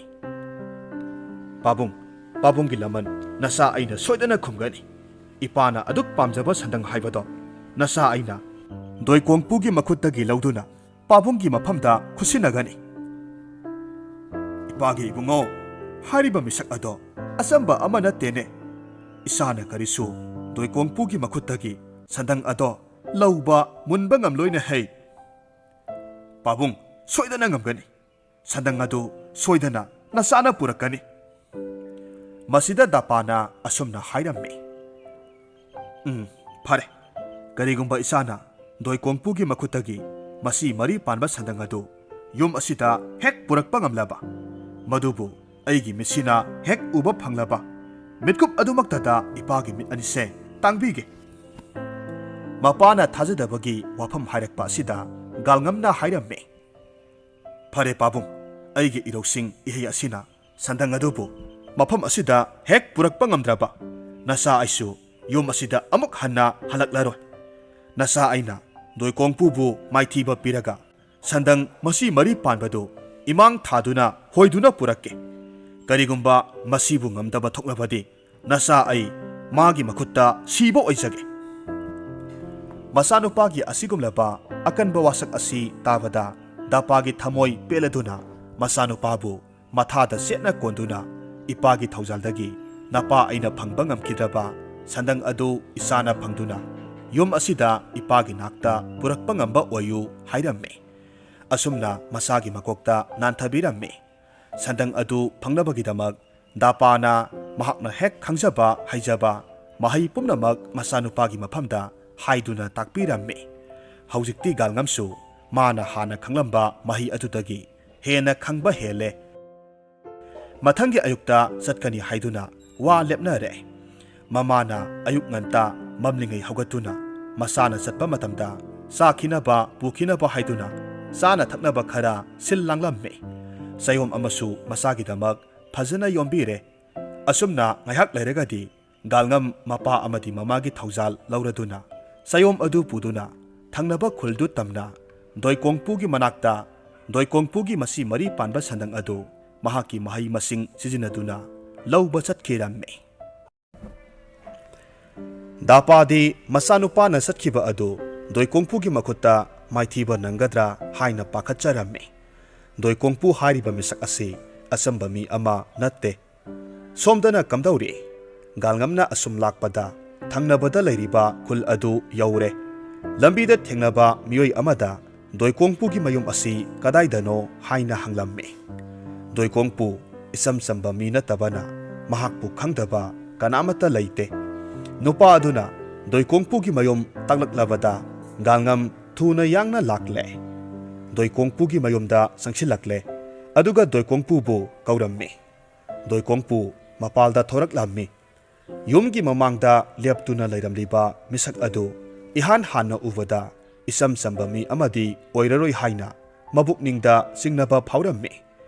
"ꯄꯥꯕꯨꯡ, ꯄꯥꯕꯨꯡꯒꯤ ꯂꯃꯟ ꯅꯆꯥ ꯑꯩꯅ ꯁꯣꯏꯗꯅ ꯈꯨꯝꯒꯅꯤ꯫ ꯏꯄꯥꯅ ꯑꯗꯨꯛ ꯄꯥꯝꯖꯕ ꯁꯟꯗꯪ ꯍꯥꯏꯕꯗꯣ ꯅꯆꯥ ꯑꯩꯅ ꯗꯣꯏꯀꯣꯡꯄꯨꯒꯤ ꯃꯈꯨꯠꯇꯒꯤ ꯂꯧꯗꯨꯅ ꯄꯥꯕꯨꯡꯒꯤ ꯃꯐꯝꯗ ꯈꯨꯠꯁꯤꯟꯅꯒꯅꯤ꯫" "ꯏꯄꯥꯒꯤ ꯏꯕꯨꯡꯉꯣ, ꯍꯥꯏꯔꯤꯕ ꯃꯤꯁꯛ ꯑꯗꯣ ꯑꯆꯝꯕ ꯑꯃ ꯅꯠꯇꯦꯅꯦ꯫ ꯏꯁꯥꯅ ꯀꯔꯤꯁꯨ ꯗꯣꯏꯀꯣꯡꯄꯨꯒꯤ ꯃꯈꯨꯠꯇꯒꯤ ꯁꯟꯗꯪ ꯑꯗꯣ ꯂꯧꯕ ꯃꯨꯟꯕ ꯉꯝꯂꯣꯏꯅꯦ ꯍꯩ꯫ ꯄꯥꯕꯨꯡ, ꯁꯣꯏꯗꯅ ꯉꯝꯒꯅꯤ꯫ ꯁꯟꯗꯪ ꯑꯗꯨ ꯁꯣꯏꯗꯅ ꯅꯆꯥꯅ ꯄꯨꯔꯛꯀꯅꯤ꯫ ꯃꯁꯤꯗ ꯗꯥꯄꯥꯅ ꯑꯁꯨꯝꯅ ꯍꯥꯏꯔꯝꯃꯤ, "ꯎꯝ, ꯐꯔꯦ꯫ ꯀꯔꯤꯒꯨꯝꯕ ꯏꯆꯥꯅ ꯗꯣꯏꯀꯣꯡꯄꯨꯒꯤ ꯃꯈꯨꯠꯇꯒꯤ ꯃꯁꯤ ꯃꯔꯤ ꯄꯥꯟꯕ ꯁꯟꯗꯪ ꯑꯗꯨ ꯌꯨꯝ ꯑꯁꯤꯗ ꯍꯦꯛ ꯄꯨꯔꯛꯄ ꯉꯝꯂꯕ, ꯃꯗꯨꯕꯨ ꯑꯩꯒꯤ ꯃꯤꯠꯁꯤꯅ ꯍꯦꯛ ꯎꯕ ꯐꯪꯂꯕ, ꯃꯤꯠꯀꯨꯞ ꯑꯗꯨꯃꯛꯇꯗ ꯏꯄꯥꯒꯤ ꯃꯤꯠ ꯑꯅꯤꯁꯦ ꯇꯥꯡꯕꯤꯒꯦ꯫" ꯃꯄꯥꯅ ꯊꯥꯖꯗꯕꯒꯤ ꯋꯥꯐꯝ ꯍꯥꯏꯔꯛꯄ ꯑꯁꯤꯗ ꯒꯥꯜꯉꯝꯅ ꯍꯥꯏꯔꯝꯃꯤ, "ꯐꯔꯦ ꯄꯥꯕꯨꯡ, ꯑꯩꯒꯤ ꯏꯔꯧꯁꯤꯡ ꯏꯍꯩ ꯑꯁꯤꯅ ꯁꯟꯗꯪ ꯑꯗꯨꯕꯨ ꯃꯐꯝ ꯑꯁꯤꯗ ꯍꯦꯛ ꯄꯨꯔꯛꯄ ꯉꯝꯗ꯭ꯔꯕ, ꯅꯆꯥ ꯑꯩꯁꯨ ꯌꯨꯝ ꯑꯁꯤꯗ ꯑꯃꯨꯛ ꯍꯟꯅ ꯍꯜꯂꯛꯂꯔꯣꯏ꯫ ꯅꯆꯥ ꯑꯩꯅ ꯗꯣꯏꯀꯣꯡꯄꯨꯕꯨ ꯃꯥꯏꯊꯤꯕ ꯄꯤꯔꯒ ꯁꯟꯗꯪ ꯃꯁꯤ ꯃꯔꯤ ꯄꯥꯟꯕꯗꯨ ꯏꯃꯥꯡ ꯊꯥꯗꯨꯅ ꯍꯣꯏꯗꯨꯅ ꯄꯨꯔꯛꯀꯦ꯫ ꯀꯔꯤꯒꯨꯝꯕ ꯃꯁꯤꯕꯨ ꯉꯝꯗꯕ ꯊꯣꯛꯂꯕꯗꯤ ꯅꯆꯥ ꯑꯩ ꯃꯥꯒꯤ ꯃꯈꯨꯠꯇ ꯁꯤꯕ ꯑꯣꯏꯖꯒꯦ꯫" ꯃꯆꯥꯅꯨꯄꯥꯒꯤ ꯑꯁꯤꯒꯨꯝꯂꯕ ꯑꯀꯟꯕ ꯋꯥꯁꯛ ꯑꯁꯤ ꯇꯥꯕꯗ ꯗꯥꯄꯥꯒꯤ ꯊꯃꯣꯏ ꯄꯦꯜꯂꯗꯨꯅ ꯃꯆꯥꯅꯨꯄꯥꯕꯨ ꯃꯊꯥꯗ ꯆꯦꯠꯅ ꯀꯣꯟꯗꯨꯅ, "ꯏꯄꯥꯒꯤ ꯊꯧꯖꯥꯜꯗꯒꯤ ꯅꯄꯥ ꯑꯩꯅ ꯐꯪꯕ ꯉꯝꯈꯤꯗ꯭ꯔꯕ ꯁꯟꯗꯪ ꯑꯗꯨ ꯏꯆꯥꯅ ꯐꯪꯗꯨꯅ ꯌꯨꯝ ꯑꯁꯤꯗ ꯏꯄꯥꯒꯤ ꯅꯥꯛꯇ ꯄꯨꯔꯛꯄ ꯉꯝꯕ ꯑꯣꯏꯌꯨ" ꯍꯥꯏꯔꯝꯃꯤ꯫ ꯑꯁꯨꯝꯅ ꯃꯆꯥꯒꯤ ꯃꯀꯣꯛꯇ ꯅꯥꯟꯊꯕꯤꯔꯝꯃꯤ꯫ ꯁꯟꯗꯪ ꯑꯗꯨ ꯐꯪꯅꯕꯒꯤꯗꯃꯛ ꯗꯥꯄꯥꯅ ꯃꯍꯥꯛꯅ ꯍꯦꯛ ꯈꯪꯖꯕ ꯍꯩꯖꯕ ꯃꯍꯩ ꯄꯨꯝꯅꯃꯛ ꯃꯆꯥꯅꯨꯄꯥꯒꯤ ꯃꯐꯝꯗ ꯍꯥꯏꯗꯨꯅ ꯇꯥꯛꯄꯤꯔꯝꯃꯤ꯫ ꯍꯧꯖꯤꯛꯇꯤ ꯒꯥꯜꯉꯝꯁꯨ ꯃꯥꯅ ꯍꯥꯟꯅ ꯈꯪꯂꯝꯕ ꯃꯍꯩ ꯑꯗꯨꯗꯒꯤ ꯍꯦꯟꯅ ꯈꯪꯕ ꯍꯦꯜꯂꯦ꯫ ꯃꯊꯪꯒꯤ ꯑꯌꯨꯛꯇ ꯆꯠꯀꯅꯤ ꯍꯥꯏꯗꯨꯅ ꯋꯥ ꯂꯦꯞꯅꯔꯦ꯫ ꯃꯃꯥꯅ ꯑꯌꯨꯛ ꯉꯟꯇꯥ ꯃꯝꯂꯤꯉꯩ ꯍꯧꯒꯠꯇꯨꯅ ꯃꯆꯥꯅ ꯆꯠꯄ ꯃꯇꯝꯗ ꯆꯥꯈꯤꯅꯕ ꯄꯨꯈꯤꯅꯕ ꯍꯥꯏꯗꯨꯅ ꯆꯥꯅ ꯊꯛꯅꯕ ꯈꯔ ꯁꯤꯜ ꯂꯥꯡꯂꯝꯃꯤ꯫ ꯆꯌꯣꯝ ꯑꯃꯁꯨ ꯃꯆꯥꯒꯤꯗꯃꯛ ꯐꯖꯅ ꯌꯣꯝꯕꯤꯔꯦ꯫ ꯑꯁꯨꯝꯅ ꯉꯥꯏꯍꯥꯛ ꯂꯩꯔꯒꯗꯤ ꯒꯥꯜꯉꯝ ꯃꯄꯥ ꯑꯃꯗꯤ ꯃꯃꯥꯒꯤ ꯊꯧꯖꯥꯜ ꯂꯧꯔꯗꯨꯅ ꯆꯌꯣꯝ ꯑꯗꯨ ꯄꯨꯗꯨꯅ ꯊꯪꯅꯕ ꯈꯨꯜꯗꯨ ꯇꯝꯅ ꯗꯣꯏꯀꯣꯡꯄꯨꯒꯤ ꯃꯅꯥꯛꯇ ꯗꯣꯏꯀꯣꯡꯄꯨꯒꯤ ꯃꯁꯤ ꯃꯔꯤ ꯄꯥꯟꯕ ꯁꯟꯗꯪ ꯑꯗꯨ ꯃꯍꯥꯛꯀꯤ ꯃꯍꯩ ꯃꯁꯤꯡ ꯁꯤꯖꯤꯟꯅꯗꯨꯅ ꯂꯧꯕ ꯆꯠꯈꯤꯔꯝꯃꯤ꯫ ꯗꯥꯄꯥꯗꯤ ꯃꯆꯥꯅꯨꯄꯥꯅ ꯆꯠꯈꯤꯕ ꯑꯗꯨ ꯗꯣꯏꯀꯣꯡꯄꯨꯒꯤ ꯃꯈꯨꯠꯇ ꯃꯥꯏꯊꯤꯕ ꯅꯪꯒꯗ꯭ꯔꯥ ꯍꯥꯏꯅ ꯄꯥꯈꯠꯆꯔꯝꯃꯤ꯫ ꯗꯣꯏꯀꯣꯡꯄꯨ ꯍꯥꯏꯔꯤꯕ ꯃꯤꯁꯛ ꯑꯁꯤ ꯑꯆꯝꯕ ꯃꯤ ꯑꯃ ꯅꯠꯇꯦ꯫ ꯁꯣꯝꯗꯅ ꯀꯝꯗꯧꯔꯤ? ꯒꯥꯜꯉꯝꯅ ꯑꯁꯨꯝ ꯂꯥꯛꯄꯗ ꯊꯪꯅꯕꯗ ꯂꯩꯔꯤꯕ ꯈꯨꯜ ꯑꯗꯨ ꯌꯧꯔꯦ꯫ ꯂꯝꯕꯤꯗ ꯊꯦꯡꯅꯕ ꯃꯤꯑꯣꯏ ꯑꯃꯗ ꯗꯣꯏꯀꯣꯡꯄꯨꯒꯤ ꯃꯌꯨꯝ ꯑꯁꯤ ꯀꯗꯥꯏꯗꯅꯣ ꯍꯥꯏꯅ ꯍꯪꯂꯝꯃꯤ꯫ ꯗꯣꯏꯀꯣꯡꯄꯨ ꯏꯆꯝ ꯆꯝꯕ ꯃꯤ ꯅꯠꯇꯕꯅ ꯃꯍꯥꯛꯄꯨ ꯈꯪꯗꯕ ꯀꯅꯥꯃꯠꯇ ꯂꯩꯇꯦ꯫ ꯅꯨꯄꯥ ꯑꯗꯨꯅ ꯗꯣꯏꯀꯣꯡꯄꯨꯒꯤ ꯃꯌꯨꯝ ꯇꯥꯛꯂꯛꯂꯕꯗ ꯒꯥꯜꯉꯝ ꯊꯨꯅ ꯌꯥꯡꯅ ꯂꯥꯛꯂꯦ꯫ ꯗꯣꯏꯀꯣꯡꯄꯨꯒꯤ ꯃꯌꯨꯝꯗ ꯆꯪꯁꯤꯜꯂꯛꯂꯦ꯫ ꯑꯗꯨꯒ ꯗꯣꯏꯀꯣꯡꯄꯨꯕꯨ ꯀꯧꯔꯝꯃꯤ꯫ ꯗꯣꯏꯀꯣꯡꯄꯨ ꯃꯄꯥꯜꯗ ꯊꯣꯔꯛꯂꯝꯃꯤ꯫ ꯌꯨꯝꯒꯤ ꯃꯃꯥꯡꯗ ꯂꯦꯞꯇꯨꯅ ꯂꯩꯔꯝꯂꯤꯕ ꯃꯤꯁꯛ ꯑꯗꯨ ꯏꯍꯥꯟ ꯍꯥꯟꯅ ꯎꯕꯗ ꯏꯆꯝ ꯆꯝꯕ ꯃꯤ ꯑꯃꯗꯤ ꯑꯣꯏꯔꯔꯣꯏ ꯍꯥꯏꯅ ꯃꯕꯨꯛꯅꯤꯡꯗ ꯆꯤꯡꯅꯕ ꯐꯥꯎꯔꯝꯃꯤ꯫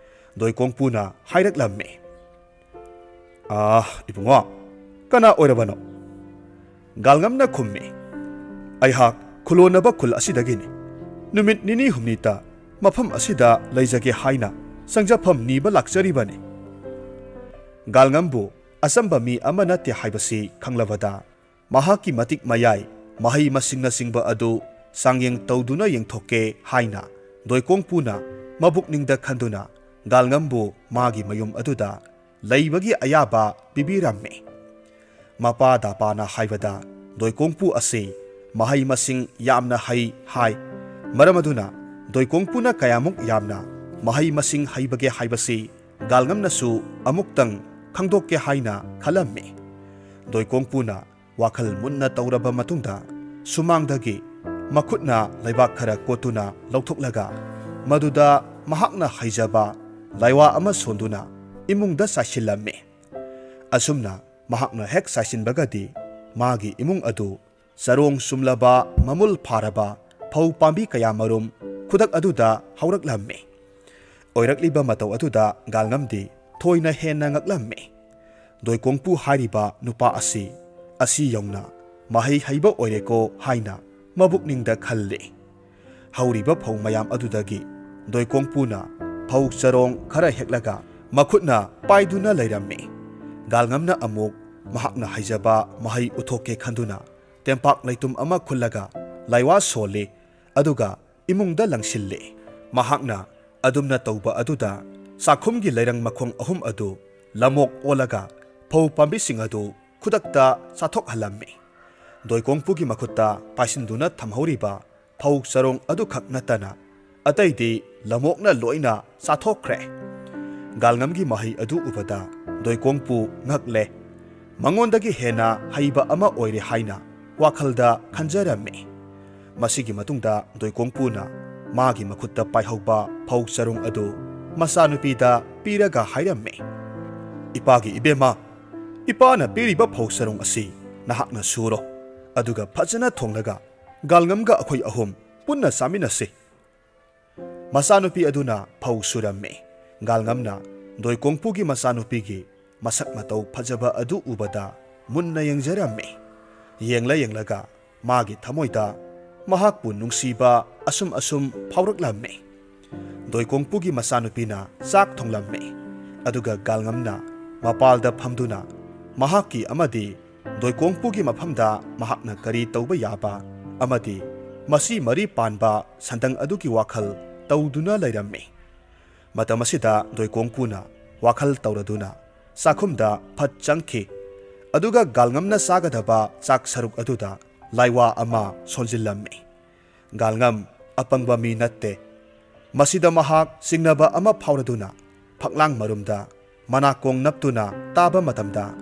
ꯗꯣꯏꯀꯣꯡꯄꯨꯅ ꯍꯥꯏꯔꯛꯂꯝꯃꯤ, "ꯑꯥ, ꯏꯕꯨꯡꯉꯣ, ꯀꯅꯥ ꯑꯣꯏꯔꯕꯅꯣ?" ꯒꯥꯜꯉꯝꯅ ꯈꯨꯝꯃꯤ, "ꯑꯩꯍꯥꯛ ꯈꯨꯂꯣꯟꯅꯕ ꯈꯨꯜ ꯑꯁꯤꯗꯒꯤꯅꯤ꯫ ꯅꯨꯃꯤꯠ ꯅꯤꯅꯤ ꯍꯨꯝꯅꯤꯇ ꯃꯐꯝ ꯑꯁꯤꯗ ꯂꯩꯖꯒꯦ ꯍꯥꯏꯅ ꯆꯪꯖꯐꯝ ꯅꯤꯕ ꯂꯥꯛꯆꯔꯤꯕꯅꯤ꯫" ꯒꯥꯜꯉꯝꯕꯨ ꯑꯆꯝꯕ ꯃꯤ ꯑꯃ ꯅꯠꯇꯦ ꯍꯥꯏꯕꯁꯤ ꯈꯪꯂꯕꯗ, ꯃꯍꯥꯛꯀꯤ ꯃꯇꯤꯛ ꯃꯌꯥꯏ, ꯃꯍꯩ ꯃꯁꯤꯡꯅꯆꯤꯡꯕ ꯑꯗꯨ ꯆꯥꯡꯌꯦꯡ ꯇꯧꯗꯨꯅ ꯌꯦꯡꯊꯣꯛꯀꯦ ꯍꯥꯏꯅ ꯗꯣꯏꯀꯣꯡꯄꯨꯅ ꯃꯕꯨꯛꯅꯤꯡꯗ ꯈꯟꯗꯨꯅ ꯒꯥꯜꯉꯝꯕꯨ ꯃꯥꯒꯤ ꯃꯌꯨꯝ ꯑꯗꯨꯗ ꯂꯩꯕꯒꯤ ꯑꯌꯥꯕ ꯄꯤꯕꯤꯔꯝꯃꯤ꯫ ꯃꯄꯥ ꯗꯥꯄꯥꯅ ꯍꯥꯏꯕꯗ ꯗꯣꯏꯀꯣꯡꯄꯨ ꯑꯁꯤ ꯃꯍꯩ ꯃꯁꯤꯡ ꯌꯥꯝꯅ ꯍꯩ ꯍꯥꯏ꯫ ꯃꯔꯝ ꯑꯗꯨꯅ ꯗꯣꯏꯀꯣꯡꯄꯨꯅ ꯀꯌꯥꯃꯨꯛ ꯌꯥꯝꯅ ꯃꯍꯩ ꯃꯁꯤꯡ ꯍꯩꯕꯒꯦ ꯍꯥꯏꯕꯁꯤ ꯒꯥꯜꯉꯝꯅꯁꯨ ꯑꯃꯨꯛꯇꯪ ꯈꯪꯗꯣꯛꯀꯦ ꯍꯥꯏꯅ ꯈꯜꯂꯝꯃꯤ꯫ ꯗꯣꯏꯀꯣꯡꯄꯨꯅ ꯋꯥꯈꯜ ꯃꯨꯟꯅ ꯇꯧꯔꯕ ꯃꯇꯨꯡꯗ ꯁꯨꯃꯥꯡꯗꯒꯤ ꯃꯈꯨꯠꯅ ꯂꯩꯕꯥꯛ ꯈꯔ ꯀꯣꯠꯇꯨꯅ ꯂꯧꯊꯣꯛꯂꯒ ꯃꯗꯨꯗ ꯃꯍꯥꯛꯅ ꯍꯩꯖꯕ ꯂꯥꯏꯋꯥ ꯑꯃ ꯁꯣꯟꯗꯨꯅ ꯏꯃꯨꯡꯗ ꯆꯥꯏꯁꯤꯜꯂꯝꯃꯤ꯫ ꯑꯁꯨꯝꯅ ꯃꯍꯥꯛꯅ ꯍꯦꯛ ꯆꯥꯏꯁꯤꯟꯕꯒꯗꯤ ꯃꯥꯒꯤ ꯏꯃꯨꯡ ꯑꯗꯨ ꯆꯔꯣꯡ ꯆꯨꯝꯂꯕ, ꯃꯃꯨꯜ ꯐꯥꯔꯕ ꯐꯧ ꯄꯥꯝꯕꯤ ꯀꯌꯥꯃꯔꯨꯝ ꯈꯨꯗꯛ ꯑꯗꯨꯗ ꯍꯧꯔꯛꯂꯝꯃꯤ꯫ ꯑꯣꯏꯔꯛꯂꯤꯕ ꯃꯇꯧ ꯑꯗꯨꯗ ꯒꯥꯜꯉꯝꯗꯤ ꯊꯣꯏꯅ ꯍꯦꯟꯅ ꯉꯛꯂꯝꯃꯤ꯫ ꯗꯣꯏꯀꯣꯡꯄꯨ ꯍꯥꯏꯔꯤꯕ ꯅꯨꯄꯥ ꯑꯁꯤ ꯑꯁꯤ ꯌꯧꯅ ꯃꯍꯩ ꯍꯩꯕ ꯑꯣꯏꯔꯦꯀꯣ ꯍꯥꯏꯅ ꯃꯕꯨꯛꯅꯤꯡꯗ ꯈꯜꯂꯤ꯫ ꯍꯧꯔꯤꯕ ꯐꯧ ꯃꯌꯥꯝ ꯑꯗꯨꯗꯒꯤ ꯗꯣꯏꯀꯣꯡꯄꯨꯅ ꯐꯧ ꯆꯔꯣꯡ ꯈꯔ ꯍꯦꯛꯂꯒ ꯃꯈꯨꯠꯅ ꯄꯥꯏꯗꯨꯅ ꯂꯩꯔꯝꯃꯤ꯫ ꯒꯥꯜꯉꯝꯅ ꯑꯃꯨꯛ ꯃꯍꯥꯛꯅ ꯍꯩꯖꯕ ꯃꯍꯩ ꯎꯠꯊꯣꯛꯀꯦ ꯈꯟꯗꯨꯅ ꯇꯦꯝꯄꯥꯛ ꯂꯩꯇꯨꯝ ꯑꯃ ꯈꯨꯜꯂꯒ ꯂꯥꯏꯋꯥ ꯁꯣꯜꯂꯤ, ꯑꯗꯨꯒ ꯏꯃꯨꯡꯗ ꯂꯪꯁꯤꯜꯂꯤ꯫ ꯃꯍꯥꯛꯅ ꯑꯗꯨꯝꯅ ꯇꯧꯕ ꯑꯗꯨꯗ ꯆꯥꯛꯈꯨꯝꯒꯤ ꯂꯩꯔꯪ ꯃꯈꯣꯡ ꯑꯍꯨꯝ ꯑꯗꯨ ꯂꯃꯣꯛ ꯑꯣꯜꯂꯒ ꯐꯧ ꯄꯥꯝꯕꯤꯁꯤꯡ ꯑꯗꯨ ꯈꯨꯗꯛꯇ ꯆꯥꯊꯣꯛꯍꯜꯂꯝꯃꯤ꯫ ꯗꯣꯏꯀꯣꯡꯄꯨꯒꯤ ꯃꯈꯨꯠꯇ ꯄꯥꯏꯁꯤꯟꯗꯨꯅ ꯊꯝꯍꯧꯔꯤꯕ ꯐꯧ ꯆꯔꯣꯡ ꯑꯗꯨꯈꯛ ꯅꯠꯇꯅ ꯑꯇꯩꯗꯤ ꯂꯝꯑꯣꯛꯅ ꯂꯣꯏꯅ ꯆꯥꯊꯣꯛꯈ꯭ꯔꯦ꯫ ꯒꯥꯜꯉꯝꯒꯤ ꯃꯍꯩ ꯑꯗꯨ ꯎꯕꯗ ꯗꯣꯏꯀꯣꯡꯄꯨ ꯉꯛꯂꯦ꯫ ꯃꯉꯣꯟꯗꯒꯤ ꯍꯦꯟꯅ ꯍꯩꯕ ꯑꯃ ꯑꯣꯏꯔꯦ ꯍꯥꯏꯅ ꯋꯥꯈꯜꯗ ꯈꯟꯖꯔꯝꯃꯤ꯫ ꯃꯁꯤꯒꯤ ꯃꯇꯨꯡꯗ ꯗꯣꯏꯀꯣꯡꯄꯨꯅ ꯃꯥꯒꯤ ꯃꯈꯨꯠꯇ ꯄꯥꯏꯍꯧꯕ ꯐꯧ ꯆꯔꯣꯡ ꯑꯗꯨ ꯃꯆꯥꯅꯨꯄꯤꯗ ꯄꯤꯔꯒ ꯍꯥꯏꯔꯝꯃꯤ, "ꯏꯄꯥꯒꯤ ꯏꯕꯦꯝꯃ, ꯏꯄꯥꯅ ꯄꯤꯔꯤꯕ ꯐꯧ ꯆꯔꯣꯡ ꯑꯁꯤ ꯅꯍꯥꯛꯅ ꯁꯨꯔꯣ, ꯑꯗꯨꯒ ꯐꯖꯅ ꯊꯣꯡꯂꯒ ꯒꯥꯜꯉꯝꯒ ꯑꯩꯈꯣꯏ ꯑꯍꯨꯝ ꯄꯨꯟꯅ ꯆꯥꯃꯤꯟꯅꯁꯤ꯫" ꯃꯆꯥꯅꯨꯄꯤ ꯑꯗꯨꯅ ꯐꯧ ꯁꯨꯔꯝꯃꯤ꯫ ꯒꯥꯜꯉꯝꯅ ꯗꯣꯏꯀꯣꯡꯄꯨꯒꯤ ꯃꯆꯥꯅꯨꯄꯤꯒꯤ ꯃꯁꯛ ꯃꯇꯧ ꯐꯖꯕ ꯑꯗꯨ ꯎꯕꯗ ꯃꯨꯟꯅ ꯌꯦꯡꯖꯔꯝꯃꯤ꯫ ꯌꯦꯡꯂ ꯌꯦꯡꯂꯒ ꯃꯥꯒꯤ ꯊꯃꯣꯏꯗ ꯃꯍꯥꯛꯄꯨ ꯅꯨꯡꯁꯤꯕ ꯑꯁꯨꯝ ꯑꯁꯨꯝ ꯐꯥꯎꯔꯛꯂꯝꯃꯤ꯫ ꯗꯣꯏꯀꯣꯡꯄꯨꯒꯤ ꯃꯆꯥꯅꯨꯄꯤꯅ ꯆꯥꯛ ꯊꯣꯡꯂꯝꯃꯤ꯫ ꯑꯗꯨꯒ ꯒꯥꯜꯉꯝꯅ ꯃꯄꯥꯜꯗ ꯐꯝꯗꯨꯅ ꯃꯍꯥꯛꯀꯤ ꯑꯃꯗꯤ ꯗꯣꯏꯀꯣꯡꯄꯨꯒꯤ ꯃꯐꯝꯗ ꯃꯍꯥꯛꯅ ꯀꯔꯤ ꯇꯧꯕ ꯌꯥꯕ ꯑꯃꯗꯤ ꯃꯁꯤ ꯃꯔꯤ ꯄꯥꯟꯕ ꯁꯟꯗꯪ ꯑꯗꯨꯒꯤ ꯋꯥꯈꯜ ꯇꯧꯗꯨꯅ ꯂꯩꯔꯝꯃꯤ꯫ ꯃꯇꯝ ꯑꯁꯤꯗ ꯗꯣꯏꯀꯣꯡꯄꯨꯅ ꯋꯥꯈꯜ ꯇꯧꯔꯗꯨꯅ ꯆꯥꯛꯈꯨꯝꯗ ꯐꯠ ꯆꯪꯈꯤ꯫ ꯑꯗꯨꯒ ꯒꯥꯜꯉꯝꯅ ꯆꯥꯒꯗꯕ ꯆꯥꯛ ꯁꯔꯨꯛ ꯑꯗꯨꯗ ꯂꯥꯏꯋꯥ ꯑꯃ ꯁꯣꯟꯖꯤꯜꯂꯝꯃꯤ꯫ ꯒꯥꯜꯉꯝ ꯑꯄꯪꯕ ꯃꯤ ꯅꯠꯇꯦ꯫ ꯃꯁꯤꯗ ꯃꯍꯥꯛ ꯆꯤꯡꯅꯕ ꯑꯃ ꯐꯥꯎꯔꯗꯨꯅ ꯐꯛꯂꯥꯡ ꯃꯔꯨꯝꯗ ꯃꯅꯥꯀꯣꯡ ꯅꯞꯇꯨꯅ ꯇꯥꯕ ꯃꯇꯝꯗ,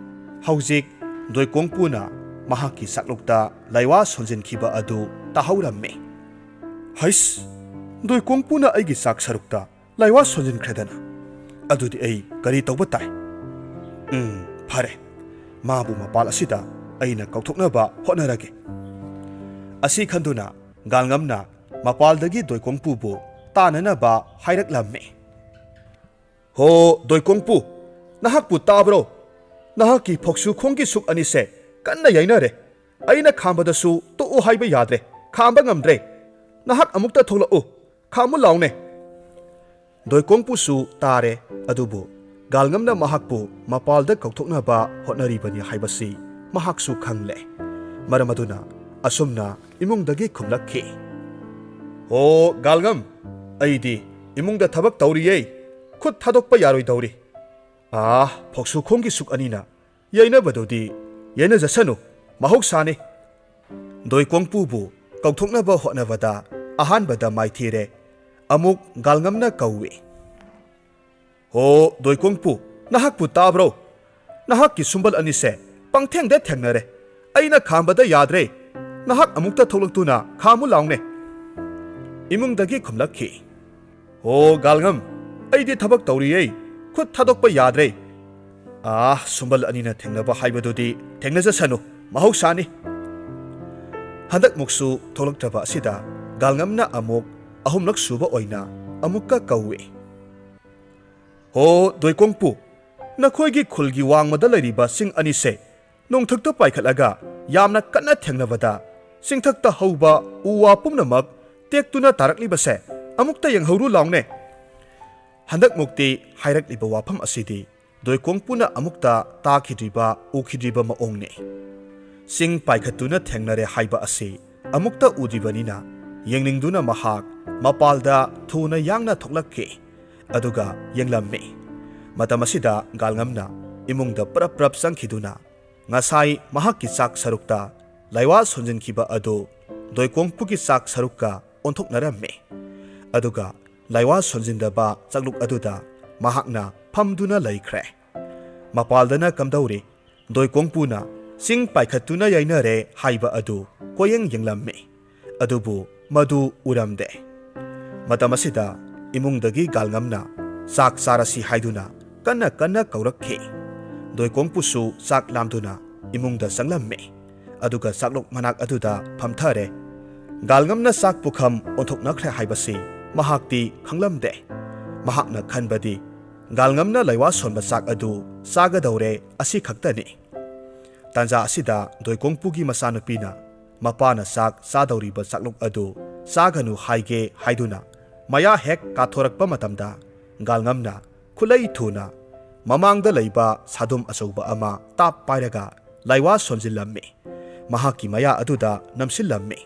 ꯍꯧꯖꯤꯛ ꯗꯣꯏꯀꯣꯡꯄꯨꯅ ꯃꯍꯥꯛꯀꯤ ꯆꯥꯛꯂꯨꯛꯇ ꯂꯥꯏꯋꯥ ꯁꯣꯟꯖꯤꯟꯈꯤꯕ ꯑꯗꯨ ꯇꯥꯍꯧꯔꯝꯃꯤ꯫ "ꯍꯩꯁ! ꯗꯣꯏꯀꯣꯡꯄꯨꯅ ꯑꯩꯒꯤ ꯆꯥꯛ ꯁꯔꯨꯛꯇ ꯂꯥꯏꯋꯥ ꯁꯣꯟꯖꯤꯟꯈ꯭ꯔꯦꯗꯅ꯫ ꯑꯗꯨꯗꯤ ꯑꯩ ꯀꯔꯤ ꯇꯧꯕ ꯇꯥꯏ? ꯎꯝ, ꯐꯔꯦ꯫ ꯃꯥꯕꯨ ꯃꯄꯥꯜ ꯑꯁꯤꯗ ꯑꯩꯅ ꯀꯧꯊꯣꯛꯅꯕ ꯍꯣꯠꯅꯔꯒꯦ꯫" ꯑꯁꯤ ꯈꯟꯗꯨꯅ ꯒꯥꯜꯉꯝꯅ ꯃꯄꯥꯜꯗꯒꯤ ꯗꯣꯏꯀꯣꯡꯄꯨꯕꯨ ꯇꯥꯅꯅꯕ ꯍꯥꯏꯔꯛꯂꯝꯃꯤ꯫ "ꯍꯣ, ꯗꯣꯏꯀꯣꯡꯄꯨ, ꯅꯍꯥꯛꯄꯨ ꯇꯥꯕ꯭ꯔꯣ? ꯅꯍꯥꯛꯀꯤ ꯐꯧꯁꯨ ꯈꯣꯡꯒꯤ ꯁꯨꯛ ꯑꯅꯤꯁꯦ ꯀꯟꯅ ꯌꯩꯅꯔꯦ꯫ ꯑꯩꯅ ꯈꯥꯝꯕꯗꯁꯨ ꯇꯣꯛꯎ ꯍꯥꯏꯕ ꯌꯥꯗ꯭ꯔꯦ, ꯈꯥꯝꯕ ꯉꯝꯗ꯭ꯔꯦ꯫ ꯅꯍꯥꯛ ꯑꯃꯨꯛꯇ ꯊꯣꯛꯂꯛꯎ, ꯈꯥꯝꯃꯨ ꯂꯥꯎꯅꯦ꯫" ꯗꯣꯏꯀꯣꯡꯄꯨꯁꯨ ꯇꯥꯔꯦ, ꯑꯗꯨꯕꯨ ꯒꯥꯜꯉꯝꯅ ꯃꯍꯥꯛꯄꯨ ꯃꯄꯥꯜꯗ ꯀꯧꯊꯣꯛꯅꯕ ꯍꯣꯠꯅꯔꯤꯕꯅꯤ ꯍꯥꯏꯕꯁꯤ ꯃꯍꯥꯛꯁꯨ ꯈꯪꯂꯦ꯫ ꯃꯔꯝ ꯑꯗꯨꯅ ꯑꯁꯨꯝꯅ ꯏꯃꯨꯡꯗꯒꯤ ꯈꯨꯝꯂꯛꯈꯤ, "ꯑꯣ ꯒꯥꯜꯉꯝ, ꯑꯩꯗꯤ ꯏꯃꯨꯡꯗ ꯊꯕꯛ ꯇꯧꯔꯤꯌꯦ, ꯈꯨꯠ ꯊꯥꯗꯣꯛꯄ ꯌꯥꯔꯣꯏꯗꯧꯔꯤ꯫ ꯑꯥ, ꯐꯧꯁꯨ ꯈꯣꯡꯒꯤ ꯁꯨꯛ ꯑꯅꯤꯅ ꯌꯩꯅꯕꯗꯨꯗꯤ ꯌꯩꯅꯖꯁꯅꯨ, ꯃꯍꯧꯁꯥꯅꯤ꯫ ꯗꯣꯏꯀꯣꯡꯄꯨꯕꯨ ꯀꯧꯊꯣꯛꯅꯕ ꯍꯣꯠꯅꯕꯗ ꯑꯍꯥꯟꯕꯗ ꯃꯥꯏꯊꯤꯔꯦ꯫ ꯑꯃꯨꯛ ꯒꯥꯜꯉꯝꯅ ꯀꯧꯏ꯫ "ꯍꯣ, ꯗꯣꯏꯀꯣꯡꯄꯨ, ꯅꯍꯥꯛꯄꯨ ꯇꯥꯕ꯭ꯔꯣ? ꯅꯍꯥꯛꯀꯤ ꯁꯨꯝꯕꯜ ꯑꯅꯤꯁꯦ ꯄꯪꯊꯦꯡꯗ ꯊꯦꯡꯅꯔꯦ꯫ ꯑꯩꯅ ꯈꯥꯝꯕꯗ ꯌꯥꯗ꯭ꯔꯦ꯫ ꯅꯍꯥꯛ ꯑꯃꯨꯛꯇ ꯊꯣꯛꯂꯛꯇꯨꯅ ꯈꯥꯝꯃꯨ ꯂꯥꯎꯅꯦ꯫" ꯏꯃꯨꯡꯗꯒꯤ ꯈꯨꯝꯂꯛꯈꯤ꯫ "ꯍꯣ, ꯒꯥꯜꯉꯝ, ꯑꯩꯗꯤ ꯊꯕꯛ ꯇꯧꯔꯤꯌꯦ, ꯈꯨꯠ ꯊꯥꯗꯣꯛꯄ ꯌꯥꯗ꯭ꯔꯦ꯫ ꯑꯥ, ꯁꯨꯝꯕꯜ ꯑꯅꯤꯅ ꯊꯦꯡꯅꯕ ꯍꯥꯏꯕꯗꯨꯗꯤ ꯊꯦꯡꯅꯖꯁꯅꯨ, ꯃꯍꯧꯁꯥꯅꯤ꯫" ꯍꯟꯗꯛꯃꯨꯛꯁꯨ ꯊꯣꯛꯂꯛꯇ꯭ꯔꯕ ꯑꯁꯤꯗ ꯒꯥꯜꯉꯝꯅ ꯑꯃꯨꯛ ꯑꯍꯨꯝꯂꯛ ꯁꯨꯕ ꯑꯣꯏꯅ ꯑꯃꯨꯛꯀ ꯀꯧꯏ꯫ "ꯍꯣ, ꯗꯣꯏꯀꯣꯡꯄꯨ, ꯅꯈꯣꯏꯒꯤ ꯈꯨꯜꯒꯤ ꯋꯥꯡꯃꯗ ꯂꯩꯔꯤꯕ ꯆꯤꯡ ꯑꯅꯤꯁꯦ ꯅꯣꯡꯊꯛꯇ ꯄꯥꯏꯈꯠꯂꯒ ꯌꯥꯝꯅ ꯀꯟꯅ ꯊꯦꯡꯅꯕꯗ ꯆꯤꯡꯊꯛꯇ ꯍꯧꯕ ꯎ ꯋꯥ ꯄꯨꯝꯅꯃꯛ ꯇꯦꯛꯇꯨꯅ ꯇꯥꯔꯛꯂꯤꯕꯁꯦ ꯑꯃꯨꯛꯇ ꯌꯦꯡꯍꯧꯔꯨ ꯂꯥꯎꯅꯦ꯫" ꯍꯟꯗꯛꯃꯨꯛꯇꯤ ꯍꯥꯏꯔꯛꯂꯤꯕ ꯋꯥꯐꯝ ꯑꯁꯤꯗꯤ ꯗꯣꯏꯀꯣꯡꯄꯨꯅ ꯑꯃꯨꯛꯇ ꯇꯥꯈꯤꯗ꯭ꯔꯤꯕ, ꯎꯈꯤꯗ꯭ꯔꯤꯕ ꯃꯑꯣꯡꯅꯤ꯫ ꯆꯤꯡ ꯄꯥꯏꯈꯠꯇꯨꯅ ꯊꯦꯡꯅꯔꯦ ꯍꯥꯏꯕ ꯑꯁꯤ ꯑꯃꯨꯛꯇ ꯎꯗ꯭ꯔꯤꯕꯅꯤꯅ ꯌꯦꯡꯅꯤꯡꯗꯨꯅ ꯃꯍꯥꯛ ꯃꯄꯥꯜꯗ ꯊꯨꯅ ꯌꯥꯡꯅ ꯊꯣꯛꯂꯛꯈꯤ꯫ ꯑꯗꯨꯒ ꯌꯦꯡꯂꯝꯃꯤ꯫ ꯃꯇꯝ ꯑꯁꯤꯗ ꯒꯥꯜꯉꯝꯅ ꯏꯃꯨꯡꯗ ꯄ꯭ꯔꯞ ꯄ꯭ꯔꯞ ꯆꯪꯈꯤꯗꯨꯅ ꯉꯁꯥꯏ ꯃꯍꯥꯛꯀꯤ ꯆꯥꯛ ꯁꯔꯨꯛꯇ ꯂꯥꯏꯋꯥ ꯁꯣꯟꯖꯤꯟꯈꯤꯕ ꯑꯗꯨ ꯗꯣꯏꯀꯣꯡꯄꯨꯒꯤ ꯆꯥꯛ ꯁꯔꯨꯛꯀ ꯑꯣꯟꯊꯣꯛꯅꯔꯝꯃꯤ꯫ ꯑꯗꯨꯒ ꯂꯥꯏꯋꯥ ꯁꯣꯟꯖꯤꯟꯗꯕ ꯆꯥꯛꯂꯨꯛ ꯑꯗꯨꯗ ꯃꯍꯥꯛꯅ ꯐꯝꯗꯨꯅ ꯂꯩꯈ꯭ꯔꯦ꯫ ꯃꯄꯥꯜꯗꯅ ꯀꯝꯗꯧꯔꯤ? ꯗꯣꯏꯀꯣꯡꯄꯨꯅ ꯆꯤꯡ ꯄꯥꯏꯈꯠꯇꯨꯅ ꯌꯩꯅꯔꯦ ꯍꯥꯏꯕ ꯑꯗꯨ ꯀꯣꯌꯦꯡ ꯌꯦꯡꯂꯝꯃꯤ꯫ ꯑꯗꯨꯕꯨ ꯃꯗꯨ ꯎꯔꯝꯗꯦ꯫ ꯃꯇꯝ ꯑꯁꯤꯗ ꯏꯃꯨꯡꯗꯒꯤ ꯒꯥꯜꯉꯝꯅ ꯆꯥꯛ ꯆꯥꯔꯁꯤ ꯍꯥꯏꯗꯨꯅ ꯀꯟꯅ ꯀꯟꯅ ꯀꯧꯔꯛꯈꯤ꯫ ꯗꯣꯏꯀꯣꯡꯄꯨꯁꯨ ꯆꯥꯛ ꯂꯥꯝꯗꯨꯅ ꯏꯃꯨꯡꯗ ꯆꯪꯂꯝꯃꯤ꯫ ꯑꯗꯨꯒ ꯆꯥꯛꯂꯨꯛ ꯃꯅꯥꯛ ꯑꯗꯨꯗ ꯐꯝꯊꯔꯦ꯫ ꯒꯥꯜꯉꯝꯅ ꯆꯥꯛ ꯄꯨꯈꯝ ꯑꯣꯟꯊꯣꯛꯅꯈ꯭ꯔꯦ ꯍꯥꯏꯕꯁꯤ ꯃꯍꯥꯛꯇꯤ ꯈꯪꯂꯝꯗꯦ꯫ ꯃꯍꯥꯛꯅ ꯈꯟꯕꯗꯤ ꯒꯥꯜꯉꯝꯅ ꯂꯩꯋꯥ ꯁꯣꯟꯕ ꯆꯥꯛ ꯑꯗꯨ ꯆꯥꯒꯗꯧꯔꯦ, ꯑꯁꯤ ꯈꯛꯇꯅꯤ꯫ ꯇꯥꯟꯖꯥ ꯑꯁꯤꯗ ꯗꯣꯏꯀꯣꯡꯄꯨꯒꯤ ꯃꯆꯥꯅꯨꯄꯤꯅ ꯃꯄꯥꯅ ꯆꯥꯛ ꯆꯥꯗꯧꯔꯤꯕ ꯆꯥꯛꯂꯨꯛ ꯑꯗꯨ ꯆꯥꯒꯅꯨ ꯍꯥꯏꯒꯦ ꯍꯥꯏꯗꯨꯅ ꯃꯌꯥ ꯍꯦꯛ ꯀꯥꯊꯣꯔꯛꯄ ꯃꯇꯝꯗ ꯒꯥꯜꯉꯝꯅ ꯈꯨꯠꯂꯩ ꯊꯨꯅ ꯃꯃꯥꯡꯗ ꯂꯩꯕ ꯁꯥꯗꯨꯝ ꯑꯆꯧꯕ ꯑꯃ ꯇꯥꯞ ꯄꯥꯏꯔꯒ ꯂꯥꯏꯋꯥ ꯁꯣꯟꯖꯤꯜꯂꯝꯃꯤ꯫ ꯃꯍꯥꯛꯀꯤ ꯃꯌꯥ ꯑꯗꯨꯗ ꯅꯝꯁꯤꯜꯂꯝꯃꯤ꯫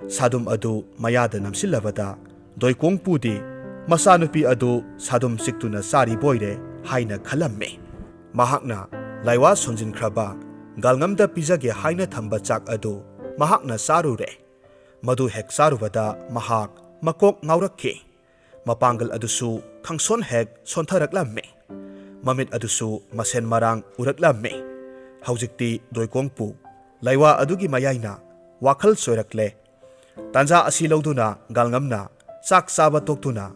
ꯁꯥꯗꯨꯝ ꯑꯗꯨ ꯃꯌꯥꯗ ꯅꯝꯁꯤꯜꯂꯕꯗ ꯗꯣꯏꯀꯣꯡꯄꯨꯗꯤ ꯃꯆꯥꯅꯨꯄꯤ ꯑꯗꯨ ꯁꯥꯗꯨꯝ ꯆꯤꯛꯇꯨꯅ ꯆꯥꯔꯤꯕꯣꯏꯔꯦ ꯍꯥꯏꯅ ꯈꯜꯂꯝꯃꯤ꯫ ꯃꯍꯥꯛꯅ ꯂꯥꯏꯋꯥ ꯁꯣꯟꯖꯤꯟꯈ꯭ꯔꯕ ꯒꯥꯜꯉꯝꯗ ꯄꯤꯖꯒꯦ ꯍꯥꯏꯅ ꯊꯝꯕ ꯆꯥꯛ ꯑꯗꯨ ꯃꯍꯥꯛꯅ ꯆꯥꯔꯨꯔꯦ꯫ ꯃꯗꯨ ꯍꯦꯛ ꯆꯥꯔꯨꯕꯗ ꯃꯍꯥꯛ ꯃꯀꯣꯛ ꯉꯥꯎꯔꯛꯈꯤ꯫ ꯃꯄꯥꯡꯒꯜ ꯑꯗꯨꯁꯨ ꯈꯪꯁꯣꯟ ꯍꯦꯛ ꯁꯣꯟꯊꯔꯛꯂꯝꯃꯤ꯫ ꯃꯃꯤꯠ ꯑꯗꯨꯁꯨ ꯃꯁꯦꯟ ꯃꯔꯥꯡ ꯎꯔꯛꯂꯝꯃꯤ꯫ ꯍꯧꯖꯤꯛꯇꯤ ꯗꯣꯏꯀꯣꯡꯄꯨ ꯂꯥꯏꯋꯥ ꯑꯗꯨꯒꯤ ꯃꯌꯥꯏꯅ ꯋꯥꯈꯜ ꯆꯣꯏꯔꯛꯂꯦ꯫ ꯇꯥꯟꯖꯥ ꯑꯁꯤ ꯂꯧꯗꯨꯅ ꯒꯥꯜꯉꯝꯅ ꯆꯥꯛ ꯆꯥꯕ ꯇꯣꯛꯇꯨꯅ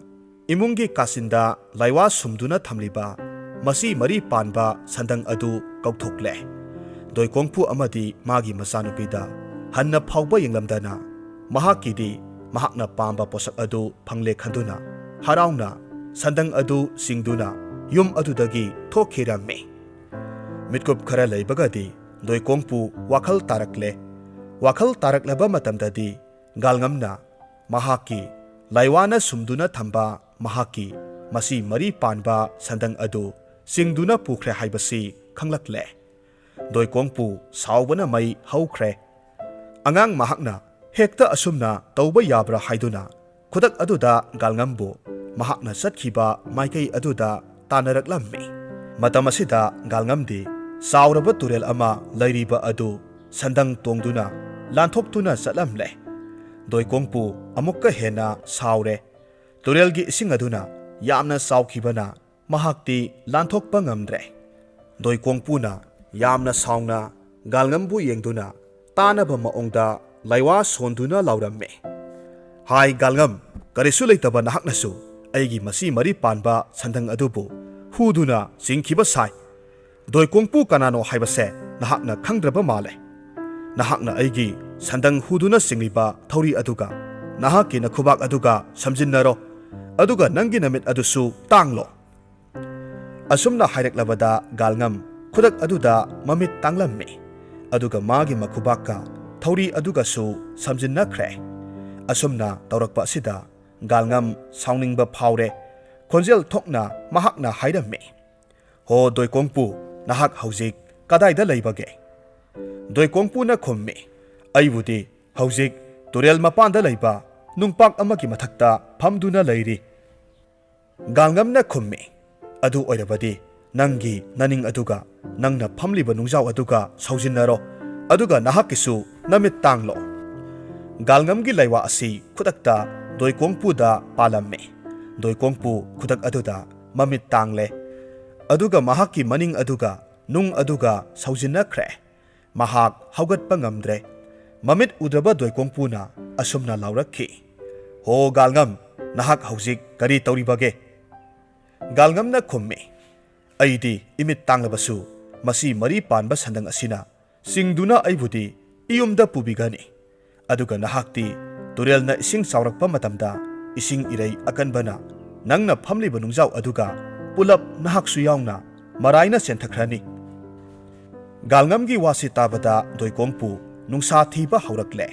ꯏꯃꯨꯡꯒꯤ ꯀꯥꯆꯤꯟꯗ ꯂꯥꯏꯋꯥ ꯁꯨꯝꯗꯨꯅ ꯊꯝꯂꯤꯕ ꯃꯁꯤ ꯃꯔꯤ ꯄꯥꯟꯕ ꯁꯟꯗꯪ ꯑꯗꯨ ꯀꯧꯊꯣꯛꯂꯦ꯫ ꯗꯣꯏꯀꯣꯡꯄꯨ ꯑꯃꯗꯤ ꯃꯥꯒꯤ ꯃꯆꯥꯅꯨꯄꯤꯗ ꯍꯟꯅ ꯐꯥꯎꯕ ꯌꯦꯡꯂꯝꯗꯅ ꯃꯍꯥꯛꯀꯤꯗꯤ ꯃꯍꯥꯛꯅ ꯄꯥꯝꯕ ꯄꯣꯠꯁꯛ ꯑꯗꯨ ꯐꯪꯂꯦ ꯈꯟꯗꯨꯅ ꯍꯔꯥꯎꯅ ꯁꯟꯗꯪ ꯑꯗꯨ ꯆꯤꯡꯗꯨꯅ ꯌꯨꯝ ꯑꯗꯨꯗꯒꯤ ꯊꯣꯛꯈꯤꯔꯝꯃꯤ꯫ ꯃꯤꯠꯀꯨꯞ ꯈꯔ ꯂꯩꯕꯒꯗꯤ ꯗꯣꯏꯀꯣꯡꯄꯨ ꯋꯥꯈꯜ ꯇꯥꯔꯛꯂꯦ꯫ ꯋꯥꯈꯜ ꯇꯥꯔꯛꯂꯕ ꯃꯇꯝꯗꯗꯤ ꯒꯥꯜꯉꯝꯅ ꯃꯍꯥꯛꯀꯤ ꯂꯥꯏꯋꯥꯅ ꯁꯨꯝꯗꯨꯅ ꯊꯝꯕ ꯃꯍꯥꯛꯀꯤ ꯃꯁꯤ ꯃꯔꯤ ꯄꯥꯟꯕ ꯁꯟꯗꯪ ꯑꯗꯨ ꯆꯤꯡꯗꯨꯅ ꯄꯨꯈ꯭ꯔꯦ ꯍꯥꯏꯕꯁꯤ ꯈꯪꯂꯛꯂꯦ꯫ ꯗꯣꯏꯀꯣꯡꯄꯨ ꯁꯥꯎꯕꯅ ꯃꯩ ꯍꯧꯈ꯭ꯔꯦ꯫ ꯑꯉꯥꯡ ꯃꯍꯥꯛꯅ ꯍꯦꯛꯇ ꯑꯁꯨꯝꯅ ꯇꯧꯕ ꯌꯥꯕ꯭ꯔꯥ ꯍꯥꯏꯗꯨꯅ ꯈꯨꯗꯛ ꯑꯗꯨꯗ ꯒꯥꯜꯉꯝꯕꯨ ꯃꯍꯥꯛꯅ ꯆꯠꯈꯤꯕ ꯃꯥꯏꯀꯩ ꯑꯗꯨꯗ ꯇꯥꯟꯅꯔꯛꯂꯝꯃꯤ꯫ ꯃꯇꯝ ꯑꯁꯤꯗ ꯒꯥꯜꯉꯝꯗꯤ ꯆꯥꯎꯔꯕ ꯇꯨꯔꯦꯜ ꯑꯃ ꯂꯩꯔꯤꯕ ꯑꯗꯨ ꯁꯟꯗꯪ ꯇꯣꯡꯗꯨꯅ ꯂꯥꯟꯊꯣꯛꯇꯨꯅ ꯆꯠꯂꯝꯂꯦ꯫ ꯗꯣꯏꯀꯣꯡꯄꯨ ꯑꯃꯨꯛꯀ ꯍꯦꯟꯅ ꯁꯥꯎꯔꯦ꯫ ꯇꯨꯔꯦꯜꯒꯤ ꯏꯁꯤꯡ ꯑꯗꯨꯅ ꯌꯥꯝꯅ ꯆꯥꯎꯈꯤꯕꯅ ꯃꯍꯥꯛꯇꯤ ꯂꯥꯟꯊꯣꯛꯄ ꯉꯝꯗ꯭ꯔꯦ꯫ ꯗꯣꯏꯀꯣꯡꯄꯨꯅ ꯌꯥꯝꯅ ꯁꯥꯎꯅ ꯒꯥꯜꯉꯝꯕꯨ ꯌꯦꯡꯗꯨꯅ ꯇꯥꯅꯕ ꯃꯑꯣꯡꯗ ꯂꯥꯏꯋꯥ ꯁꯣꯟꯗꯨꯅ ꯂꯥꯎꯔꯝꯃꯤ, "ꯍꯥꯏ ꯒꯥꯜꯉꯝ, ꯀꯔꯤꯁꯨ ꯂꯩꯇꯕ ꯅꯍꯥꯛꯅꯁꯨ ꯑꯩꯒꯤ ꯃꯁꯤ ꯃꯔꯤ ꯄꯥꯟꯕ ꯁꯟꯗꯪ ꯑꯗꯨꯕꯨ ꯍꯨꯗꯨꯅ ꯆꯤꯡꯈꯤꯕ ꯁꯥꯏ꯫ ꯗꯣꯏꯀꯣꯡꯄꯨ ꯀꯅꯥꯅꯣ ꯍꯥꯏꯕꯁꯦ ꯅꯍꯥꯛꯅ ꯈꯪꯗ꯭ꯔꯕ ꯃꯥꯜꯂꯦ꯫ ꯅꯍꯥꯛꯅ ꯑꯩꯒꯤ ꯁꯟꯗꯪ ꯍꯨꯗꯨꯅ ꯆꯤꯡꯂꯤꯕ ꯊꯧꯔꯤ ꯑꯗꯨꯒ ꯅꯍꯥꯛꯀꯤ ꯅꯈꯨꯕꯥꯛ ꯑꯗꯨꯒ ꯁꯝꯖꯤꯟꯅꯔꯣ, ꯑꯗꯨꯒ ꯅꯪꯒꯤ ꯅꯃꯤꯠ ꯑꯗꯨꯁꯨ ꯇꯥꯡꯂꯣ"꯫ ꯑꯁꯨꯝꯅ ꯍꯥꯏꯔꯛꯂꯕꯗ ꯒꯥꯜꯉꯝ ꯈꯨꯗꯛ ꯑꯗꯨꯗ ꯃꯃꯤꯠ ꯇꯥꯡꯂꯝꯃꯤ꯫ ꯑꯗꯨꯒ ꯃꯥꯒꯤ ꯃꯈꯨꯕꯥꯛꯀ ꯊꯧꯔꯤ ꯑꯗꯨꯒꯁꯨ ꯁꯝꯖꯤꯟꯅꯈ꯭ꯔꯦ꯫ ꯑꯁꯨꯝꯅ ꯇꯧꯔꯛꯄ ꯑꯁꯤꯗ ꯒꯥꯜꯉꯝ ꯁꯥꯎꯅꯤꯡꯕ ꯐꯥꯎꯔꯦ꯫ ꯈꯣꯟꯖꯦꯜ ꯊꯣꯛꯅ ꯃꯍꯥꯛꯅ ꯍꯥꯏꯔꯝꯃꯤ, "ꯍꯣ ꯗꯣꯏꯀꯣꯡꯄꯨ, ꯅꯍꯥꯛ ꯍꯧꯖꯤꯛ ꯀꯗꯥꯏꯗ ꯂꯩꯕꯒꯦ?" ꯗꯣꯏꯀꯣꯡꯄꯨꯅ ꯈꯨꯝꯃꯤ, "ꯑꯩꯕꯨꯗꯤ ꯍꯧꯖꯤꯛ ꯇꯨꯔꯦꯜ ꯃꯄꯥꯟꯗ ꯂꯩꯕ ꯅꯨꯡꯄꯥꯛ ꯑꯃꯒꯤ ꯃꯊꯛꯇ ꯐꯝꯗꯨꯅ ꯂꯩꯔꯤ"꯫ ꯒꯥꯜꯉꯝꯅ ꯈꯨꯝꯃꯤ, "ꯑꯗꯨ ꯑꯣꯏꯔꯕꯗꯤ ꯅꯪꯒꯤ ꯅꯅꯤꯡ ꯑꯗꯨꯒ ꯅꯪꯅ ꯐꯝꯂꯤꯕ ꯅꯨꯡꯖꯥꯎ ꯑꯗꯨꯒ ꯁꯧꯖꯤꯟꯅꯔꯣ, ꯑꯗꯨꯒ ꯅꯍꯥꯛꯀꯤꯁꯨ ꯅꯃꯤꯠ ꯇꯥꯡꯂꯣ꯫ ꯒꯥꯜꯉꯝꯒꯤ ꯂꯥꯏꯋꯥ ꯑꯁꯤ ꯈꯨꯗꯛꯇ ꯗꯣꯏꯀꯣꯡꯄꯨꯗ ꯄꯥꯜꯂꯝꯃꯤ꯫ ꯗꯣꯏꯀꯣꯡꯄꯨ ꯈꯨꯗꯛ ꯑꯗꯨꯗ ꯃꯃꯤꯠ ꯇꯥꯡꯂꯦ, ꯑꯗꯨꯒ ꯃꯍꯥꯛꯀꯤ ꯃꯅꯤꯡ ꯑꯗꯨꯒ ꯅꯨꯡ ꯑꯗꯨꯒ ꯁꯧꯖꯤꯟꯅꯈ꯭ꯔꯦ꯫ ꯃꯍꯥꯛ ꯍꯧꯒꯠꯄ ꯉꯝꯗ꯭ꯔꯦ꯫ ꯃꯃꯤꯠ ꯎꯗ꯭ꯔꯕ ꯗꯣꯏꯀꯣꯡꯄꯨꯅ ꯑꯁꯨꯝꯅ ꯂꯥꯎꯔꯛꯈꯤ, "ꯍꯣ ꯒꯥꯜꯉꯝ, ꯅꯍꯥꯛ ꯍꯧꯖꯤꯛ ꯀꯔꯤ ꯇꯧꯔꯤꯕꯒꯦ?" ꯒꯥꯜꯉꯝꯅ ꯈꯨꯝꯃꯤ, "ꯑꯩꯗꯤ ꯏꯃꯤꯠ ꯇꯥꯡꯂꯕꯁꯨ ꯃꯁꯤ ꯃꯔꯤ ꯄꯥꯟꯕ ꯁꯟꯗꯪ ꯑꯁꯤꯅ ꯆꯤꯡꯗꯨꯅ ꯑꯩꯕꯨꯗꯤ ꯏꯌꯨꯝꯗ ꯄꯨꯕꯤꯒꯅꯤ꯫ ꯑꯗꯨꯒ ꯅꯍꯥꯛꯇꯤ ꯇꯨꯔꯦꯜꯅ ꯏꯁꯤꯡ ꯆꯥꯎꯔꯛꯄ ꯃꯇꯝꯗ ꯏꯁꯤꯡ ꯏꯔꯩ ꯑꯀꯟꯕꯅ ꯅꯪꯅ ꯐꯝꯂꯤꯕ ꯅꯨꯡꯖꯥꯎ ꯑꯗꯨꯒ ꯄꯨꯂꯞ ꯅꯍꯥꯛꯁꯨ ꯌꯥꯎꯅ ꯃꯔꯥꯏꯅ ꯆꯦꯟꯊꯈ꯭ꯔꯅꯤ꯫" ꯒꯥꯜꯉꯝꯒꯤ ꯋꯥꯁꯤ ꯇꯥꯕꯗ ꯗꯣꯏꯀꯣꯡꯄꯨ ꯅꯨꯡꯁꯥ ꯊꯤꯕ ꯍꯧꯔꯛꯂꯦ꯫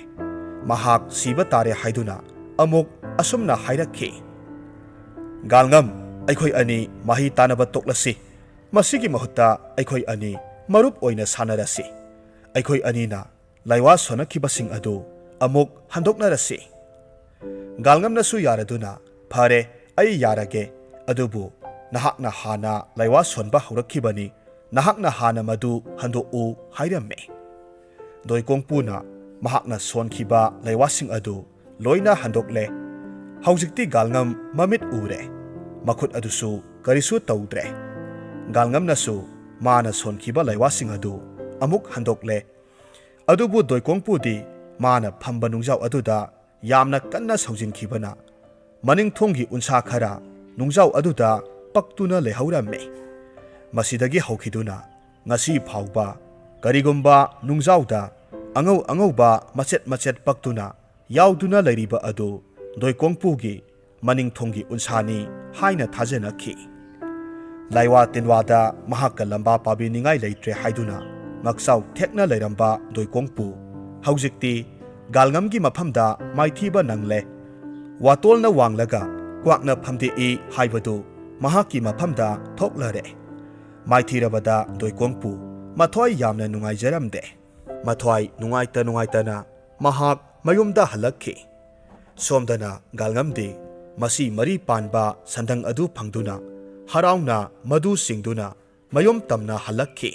ꯃꯍꯥꯛ ꯁꯤꯕ ꯇꯥꯔꯦ ꯍꯥꯏꯗꯨꯅ ꯑꯃꯨꯛ ꯑꯁꯨꯝꯅ ꯍꯥꯏꯔꯛꯈꯤ, "ꯒꯥꯜꯉꯝ, ꯑꯩꯈꯣꯏ ꯑꯅꯤ ꯃꯍꯩ ꯇꯥꯟꯅꯕ ꯇꯣꯛꯂꯁꯤ꯫ ꯃꯁꯤꯒꯤ ꯃꯍꯨꯠꯇ ꯑꯩꯈꯣꯏ ꯑꯅꯤ ꯃꯔꯨꯞ ꯑꯣꯏꯅ ꯁꯥꯟꯅꯔꯁꯤ꯫ ꯑꯩꯈꯣꯏ ꯑꯅꯤꯅ ꯂꯥꯏꯋꯥ ꯁꯣꯟꯅꯈꯤꯕꯁꯤꯡ ꯑꯗꯨ ꯑꯃꯨꯛ ꯍꯟꯗꯣꯛꯅꯔꯁꯤ꯫" ꯒꯥꯜꯉꯝꯅꯁꯨ ꯌꯥꯔꯗꯨꯅ, "ꯐꯔꯦ, ꯑꯩ ꯌꯥꯔꯒꯦ, ꯑꯗꯨꯕꯨ ꯅꯍꯥꯛꯅ ꯍꯥꯟꯅ ꯂꯥꯏꯋꯥ ꯁꯣꯟꯕ ꯍꯧꯔꯛꯈꯤꯕꯅꯤ, ꯅꯍꯥꯛꯅ ꯍꯥꯟꯅ ꯃꯗꯨ ꯍꯟꯗꯣꯛꯎ" ꯍꯥꯏꯔꯝꯃꯤ꯫ ꯗꯣꯏꯀꯣꯡꯄꯨꯅ ꯃꯍꯥꯛꯅ ꯁꯣꯟꯈꯤꯕ ꯂꯥꯏꯋꯥꯁꯤꯡ ꯑꯗꯨ ꯂꯣꯏꯅ ꯍꯟꯗꯣꯛꯂꯦ꯫ ꯍꯧꯖꯤꯛꯇꯤ ꯒꯥꯜꯉꯝ ꯃꯃꯤꯠ ꯎꯔꯦ, ꯃꯈꯨꯠ ꯑꯗꯨꯁꯨ ꯀꯔꯤꯁꯨ ꯇꯧꯗ꯭ꯔꯦ꯫ ꯒꯥꯜꯉꯝꯅꯁꯨ ꯃꯥꯅ ꯁꯣꯟꯈꯤꯕ ꯂꯥꯏꯋꯥꯁꯤꯡ ꯑꯗꯨ ꯑꯃꯨꯛ ꯍꯟꯗꯣꯛꯂꯦ꯫ ꯑꯗꯨꯕꯨ ꯗꯣꯏꯀꯣꯡꯄꯨꯗꯤ ꯃꯥꯅ ꯐꯝꯕ ꯅꯨꯡꯖꯥꯎ ꯑꯗꯨꯗ ꯌꯥꯝꯅ ꯀꯟꯅ ꯁꯧꯖꯤꯟꯈꯤꯕꯅ ꯃꯅꯤꯡꯊꯣꯡꯒꯤ ꯎꯟꯁꯥ ꯈꯔ ꯅꯨꯡꯖꯥꯎ ꯑꯗꯨꯗ ꯄꯛꯇꯨꯅ ꯂꯩꯍꯧꯔꯝꯃꯤ꯫ ꯃꯁꯤꯗꯒꯤ ꯍꯧꯈꯤꯗꯨꯅ ꯉꯁꯤ ꯐꯥꯎꯕ ꯀꯔꯤꯒꯨꯝꯕ ꯅꯨꯡꯖꯥꯎꯗ ꯑꯉꯧ ꯑꯉꯧꯕ ꯃꯆꯦꯠ ꯃꯆꯦꯠ ꯄꯛꯇꯨꯅ ꯌꯥꯎꯗꯨꯅ ꯂꯩꯔꯤꯕ ꯑꯗꯨ ꯗꯣꯏꯀꯣꯡꯄꯨꯒꯤ ꯃꯅꯤꯡꯊꯣꯡꯒꯤ ꯎꯟꯁꯥꯅꯤ ꯍꯥꯏꯅ ꯊꯥꯖꯅꯈꯤ꯫ ꯂꯥꯏꯋꯥ ꯇꯤꯟꯋꯥꯗ ꯃꯍꯥꯛꯀ ꯂꯝꯕꯥ ꯄꯥꯕꯤꯅꯤꯡꯉꯥꯏ ꯂꯩꯇ꯭ꯔꯦ ꯍꯥꯏꯗꯨꯅ ꯉꯛꯆꯥꯎ ꯊꯦꯛꯅ ꯂꯩꯔꯝꯕ ꯗꯣꯏꯀꯣꯡꯄꯨ ꯍꯧꯖꯤꯛꯇꯤ ꯒꯥꯜꯉꯝꯒꯤ ꯃꯐꯝꯗ ꯃꯥꯏꯊꯤꯕ ꯅꯪꯂꯦ꯫ ꯋꯥꯇꯣꯜꯅ ꯋꯥꯡꯂꯒ ꯀ꯭ꯋꯥꯛꯅ ꯐꯝꯗꯦꯛꯏ ꯍꯥꯏꯕꯗꯨ ꯃꯍꯥꯛꯀꯤ ꯃꯐꯝꯗ ꯊꯣꯛꯂꯔꯦ꯫ ꯃꯥꯏꯊꯤꯔꯕꯗ ꯗꯣꯏꯀꯣꯡꯄꯨ ꯃꯊ꯭ꯋꯥꯏ ꯌꯥꯝꯅ ꯅꯨꯡꯉꯥꯏꯖꯔꯝꯗꯦ꯫ ꯃꯊ꯭ꯋꯥꯏ ꯅꯨꯡꯉꯥꯏꯇ ꯅꯨꯡꯉꯥꯏꯇꯅ ꯃꯍꯥꯛ ꯃꯌꯨꯝꯗ ꯍꯜꯂꯛꯈꯤ꯫ ꯁꯣꯝꯗꯅ ꯒꯥꯜꯉꯝꯗꯤ ꯃꯁꯤ ꯃꯔꯤ ꯄꯥꯟꯕ ꯁꯟꯗꯪ ꯑꯗꯨ ꯐꯪꯗꯨꯅ ꯍꯔꯥꯎꯅ ꯃꯗꯨ ꯆꯤꯡꯗꯨꯅ ꯃꯌꯨꯝ ꯇꯝꯅ ꯍꯜꯂꯛꯈꯤ꯫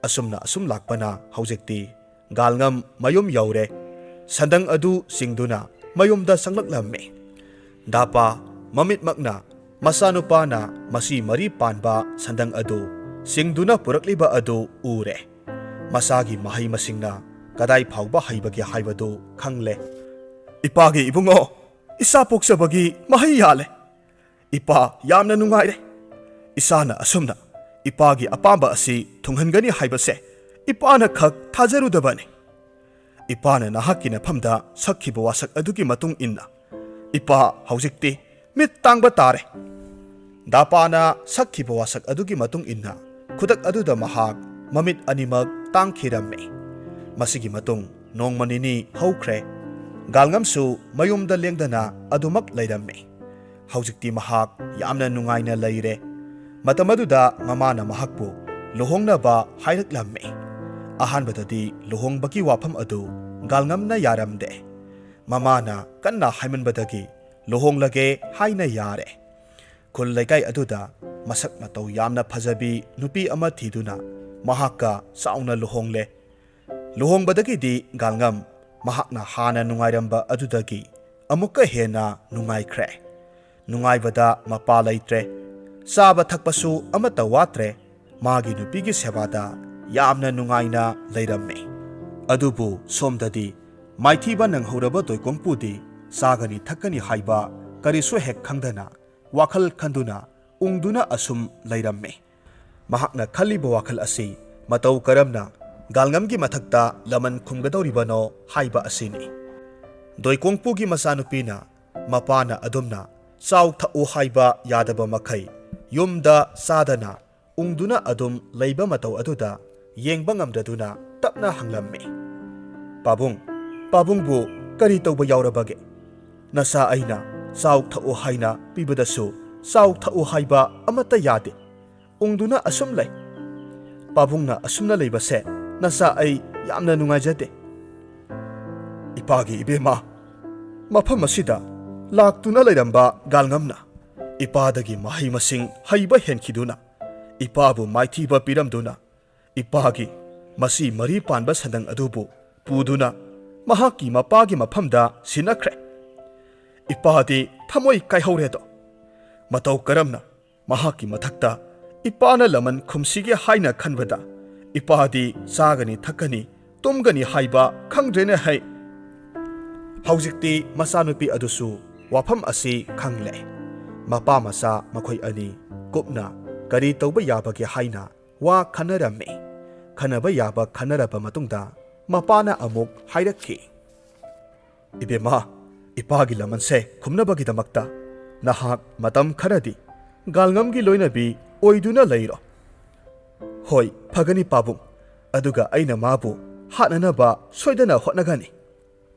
ꯑꯁꯨꯝꯅ ꯑꯁꯨꯝ ꯂꯥꯛꯄꯅ ꯍꯧꯖꯤꯛꯇꯤ ꯒꯥꯜꯉꯝ ꯃꯌꯨꯝ ꯌꯧꯔꯦ꯫ ꯁꯟꯗꯪ ꯑꯗꯨ ꯆꯤꯡꯗꯨꯅ ꯃꯌꯨꯝꯗ ꯆꯪꯂꯛꯂꯝꯃꯤ꯫ ꯗꯥꯄꯥ ꯃꯃꯤꯠꯃꯛꯅ ꯃꯆꯥꯅꯨꯄꯥꯅ ꯃꯁꯤ ꯃꯔꯤ ꯄꯥꯟꯕ ꯁꯟꯗꯪ ꯑꯗꯨ ꯆꯤꯡꯗꯨꯅ ꯄꯨꯔꯛꯂꯤꯕ ꯑꯗꯨ ꯎꯔꯦ꯫ ꯃꯆꯥꯒꯤ ꯃꯍꯩ ꯃꯁꯤꯡꯅ ꯀꯗꯥꯏ ꯐꯥꯎꯕ ꯍꯩꯕꯒꯦ ꯍꯥꯏꯕꯗꯨ ꯈꯪꯂꯦ꯫ "ꯏꯄꯥꯒꯤ ꯏꯕꯨꯡꯉꯣ, ꯏꯆꯥ ꯄꯣꯛꯆꯕꯒꯤ ꯃꯍꯩ ꯌꯥꯜꯂꯦ꯫ ꯏꯄꯥ ꯌꯥꯝꯅ ꯅꯨꯡꯉꯥꯏꯔꯦ꯫ ꯏꯆꯥꯅ ꯑꯁꯨꯝꯅ ꯏꯄꯥꯒꯤ ꯑꯄꯥꯝꯕ ꯑꯁꯤ ꯊꯨꯡꯍꯟꯒꯅꯤ ꯍꯥꯏꯕꯁꯦ ꯏꯄꯥꯅ ꯈꯛ ꯊꯥꯖꯔꯨꯗꯕꯅꯤ꯫ ꯏꯄꯥꯅ ꯅꯍꯥꯛꯀꯤ ꯅꯐꯝꯗ ꯁꯛꯈꯤꯕ ꯋꯥꯁꯛ ꯑꯗꯨꯒꯤ ꯃꯇꯨꯡ ꯏꯟꯅ ꯏꯄꯥ ꯍꯧꯖꯤꯛꯇꯤ ꯃꯤꯠ ꯇꯥꯡꯕ ꯇꯥꯔꯦ꯫" ꯗꯥꯄꯥꯅ ꯁꯛꯈꯤꯕ ꯋꯥꯁꯛ ꯑꯗꯨꯒꯤ ꯃꯇꯨꯡ ꯏꯟꯅ ꯈꯨꯗꯛ ꯑꯗꯨꯗ ꯃꯍꯥꯛ ꯃꯃꯤꯠ ꯑꯅꯤꯃꯛ ꯇꯥꯡꯈꯤꯔꯝꯃꯤ꯫ ꯃꯁꯤꯒꯤ ꯃꯇꯨꯡ ꯅꯣꯡꯃ ꯅꯤꯅꯤ ꯍꯧꯈ꯭ꯔꯦ꯫ ꯒꯥꯜꯉꯝꯁꯨ ꯃꯌꯨꯝꯗ ꯂꯦꯡꯗꯅ ꯑꯗꯨꯃꯛ ꯂꯩꯔꯝꯃꯤ꯫ ꯍꯧꯖꯤꯛꯇꯤ ꯃꯍꯥꯛ ꯌꯥꯝꯅ ꯅꯨꯡꯉꯥꯏꯅ ꯂꯩꯔꯦ꯫ ꯃꯇꯝ ꯑꯗꯨꯗ ꯃꯃꯥꯅ ꯃꯍꯥꯛꯄꯨ ꯂꯨꯍꯣꯡꯅꯕ ꯍꯥꯏꯔꯛꯂꯝꯃꯤ꯫ ꯑꯍꯥꯟꯕꯗꯗꯤ ꯂꯨꯍꯣꯡꯕꯒꯤ ꯋꯥꯐꯝ ꯑꯗꯨ ꯒꯥꯜꯉꯝꯅ ꯌꯥꯔꯝꯗꯦ꯫ ꯃꯃꯥꯅ ꯀꯟꯅ ꯍꯥꯏꯃꯟꯕꯗꯒꯤ ꯂꯨꯍꯣꯡꯂꯒꯦ ꯍꯥꯏꯅ ꯌꯥꯔꯦ꯫ ꯈꯨꯜ ꯂꯩꯀꯥꯏ ꯑꯗꯨꯗ ꯃꯁꯛ ꯃꯇꯧ ꯌꯥꯝꯅ ꯐꯖꯕꯤ ꯅꯨꯄꯤ ꯑꯃ ꯊꯤꯗꯨꯅ ꯃꯍꯥꯛꯀ ꯆꯥꯎꯅ ꯂꯨꯍꯣꯡꯂꯦ꯫ ꯂꯨꯍꯣꯡꯕꯗꯒꯤꯗꯤ ꯒꯥꯜꯉꯝ ꯃꯍꯥꯛꯅ ꯍꯥꯟꯅ ꯅꯨꯡꯉꯥꯏꯔꯝꯕ ꯑꯗꯨꯗꯒꯤ ꯑꯃꯨꯛꯀ ꯍꯦꯟꯅ ꯅꯨꯡꯉꯥꯏꯈ꯭ꯔꯦ꯫ ꯅꯨꯡꯉꯥꯏꯕꯗ ꯃꯄꯥ ꯂꯩꯇ꯭ꯔꯦ꯫ ꯆꯥꯕ ꯊꯛꯄꯁꯨ ꯑꯃꯠꯇ ꯋꯥꯠꯇ꯭ꯔꯦ꯫ ꯃꯥꯒꯤ ꯅꯨꯄꯤꯒꯤ ꯁꯦꯕꯥꯗ ꯌꯥꯝꯅ ꯅꯨꯡꯉꯥꯏꯅ ꯂꯩꯔꯝꯃꯤ꯫ ꯑꯗꯨꯕꯨ ꯁꯣꯝꯗꯗꯤ ꯃꯥꯏꯊꯤꯕ ꯅꯪꯍꯧꯔꯕ ꯗꯣꯏꯀꯣꯡꯄꯨꯗꯤ ꯆꯥꯒꯅꯤ ꯊꯛꯀꯅꯤ ꯍꯥꯏꯕ ꯀꯔꯤꯁꯨ ꯍꯦꯛ ꯈꯪꯗꯅ ꯋꯥꯈꯜ ꯈꯟꯗꯨꯅ ꯎꯪꯗꯨꯅ ꯑꯁꯨꯝ ꯂꯩꯔꯝꯃꯤ꯫ ꯃꯍꯥꯛꯅ ꯈꯜꯂꯤꯕ ꯋꯥꯈꯜ ꯑꯁꯤ ꯃꯇꯧ ꯀꯔꯝꯅ ꯒꯥꯜꯉꯝꯒꯤ ꯃꯊꯛꯇ ꯂꯃꯟ ꯈꯨꯝꯒꯗꯧꯔꯤꯕꯅꯣ ꯍꯥꯏꯕ ꯑꯁꯤꯅꯤ꯫ ꯗꯣꯏꯀꯣꯡꯄꯨꯒꯤ ꯃꯆꯥꯅꯨꯄꯤꯅ ꯃꯄꯥꯅ ꯑꯗꯨꯝꯅ ꯆꯥꯎ ꯊꯛꯎ ꯍꯥꯏꯕ ꯌꯥꯗꯕ ꯃꯈꯩ ꯌꯨꯝꯗ ꯆꯥꯗꯅ ꯎꯪꯗꯨꯅ ꯑꯗꯨꯝ ꯂꯩꯕ ꯃꯇꯧ ꯑꯗꯨꯗ ꯌꯦꯡꯕ ꯉꯝꯗꯗꯨꯅ ꯇꯞꯅ ꯍꯪꯂꯝꯃꯤ, "ꯄꯥꯕꯨꯡ, ꯄꯥꯕꯨꯡꯕꯨ ꯀꯔꯤ ꯇꯧꯕ ꯌꯥꯎꯔꯕꯒꯦ? ꯅꯆꯥ ꯑꯩꯅ ꯆꯥꯎ ꯊꯛꯎ ꯍꯥꯏꯅ ꯄꯤꯕꯗꯁꯨ ꯆꯥꯎ ꯊꯛꯎ ꯍꯥꯏꯕ ꯑꯃꯠꯇ ꯌꯥꯗꯦ꯫ ꯎꯪꯗꯨꯅ ꯑꯁꯨꯝ ꯂꯩ꯫ ꯄꯥꯕꯨꯡꯅ ꯑꯁꯨꯝꯅ ꯂꯩꯕꯁꯦ ꯅꯆꯥ ꯑꯩ ꯌꯥꯝꯅ ꯅꯨꯡꯉꯥꯏꯖꯗꯦ꯫" ꯏꯄꯥꯒꯤ ꯏꯕꯦꯝꯃ, ꯃꯐꯝ ꯑꯁꯤꯗ ꯂꯥꯛꯇꯨꯅ ꯂꯩꯔꯝꯕ ꯒꯥꯜꯉꯝꯅ ꯏꯄꯥꯗꯒꯤ ꯃꯍꯩ ꯃꯁꯤꯡ ꯍꯩꯕ ꯍꯦꯟꯈꯤꯗꯨꯅ, ꯏꯄꯥꯕꯨ ꯃꯥꯏꯊꯤꯕ ꯄꯤꯔꯝꯗꯨꯅ, ꯏꯄꯥꯒꯤ ꯃꯁꯤ ꯃꯔꯤ ꯄꯥꯟꯕ ꯁꯟꯗꯪ ꯑꯗꯨꯕꯨ ꯄꯨꯗꯨꯅ ꯃꯍꯥꯛꯀꯤ ꯃꯄꯥꯒꯤ ꯃꯐꯝꯗ ꯁꯤꯟꯅꯈ꯭ꯔꯦ꯫ ꯏꯄꯥꯗꯤ ꯊꯃꯣꯏ ꯀꯥꯏꯍꯧꯔꯦꯗꯣ꯫ ꯃꯇꯧ ꯀꯔꯝꯅ ꯃꯍꯥꯛꯀꯤ ꯃꯊꯛꯇ ꯏꯄꯥꯅ ꯂꯃꯟ ꯈꯨꯝꯁꯤꯒꯦ ꯍꯥꯏꯅ ꯈꯟꯕꯗ, ꯏꯄꯥꯗꯤ ꯆꯥꯒꯅꯤ ꯊꯛꯀꯅꯤ ꯇꯨꯝꯒꯅꯤ ꯍꯥꯏꯕ ꯈꯪꯗ꯭ꯔꯦꯅꯦ ꯍꯩ꯫ ꯍꯧꯖꯤꯛꯇꯤ ꯃꯆꯥꯅꯨꯄꯤ ꯑꯗꯨꯁꯨ ꯋꯥꯐꯝ ꯑꯁꯤ ꯈꯪꯂꯦ꯫ ꯃꯄꯥ ꯃꯆꯥ ꯃꯈꯣꯏ ꯑꯅꯤ ꯀꯨꯞꯅ ꯀꯔꯤ ꯇꯧꯕ ꯌꯥꯕꯒꯦ ꯍꯥꯏꯅ ꯋꯥ ꯈꯟꯅꯔꯝꯃꯤ꯫ ꯈꯟꯅꯕ ꯌꯥꯕ ꯈꯟꯅꯔꯕ ꯃꯇꯨꯡꯗ ꯃꯄꯥꯅ ꯑꯃꯨꯛ ꯍꯥꯏꯔꯛꯈꯤ, "ꯏꯕꯦꯝꯃ, ꯏꯄꯥꯒꯤ ꯂꯃꯟꯁꯦ ꯈꯨꯝꯅꯕꯒꯤꯗꯃꯛꯇ ꯅꯍꯥꯛ ꯃꯇꯝ ꯈꯔꯗꯤ ꯒꯥꯜꯉꯝꯒꯤ ꯂꯣꯏꯅꯕꯤ ꯑꯣꯏꯗꯨꯅ ꯂꯩꯔꯣ꯫ ꯍꯣꯏ, ꯐꯒꯅꯤ ꯄꯥꯕꯨꯡ, ꯑꯗꯨꯒ ꯑꯩꯅ ꯃꯥꯕꯨ ꯍꯥꯠꯅꯅꯕ ꯁꯣꯏꯗꯅ ꯍꯣꯠꯅꯒꯅꯤ"꯫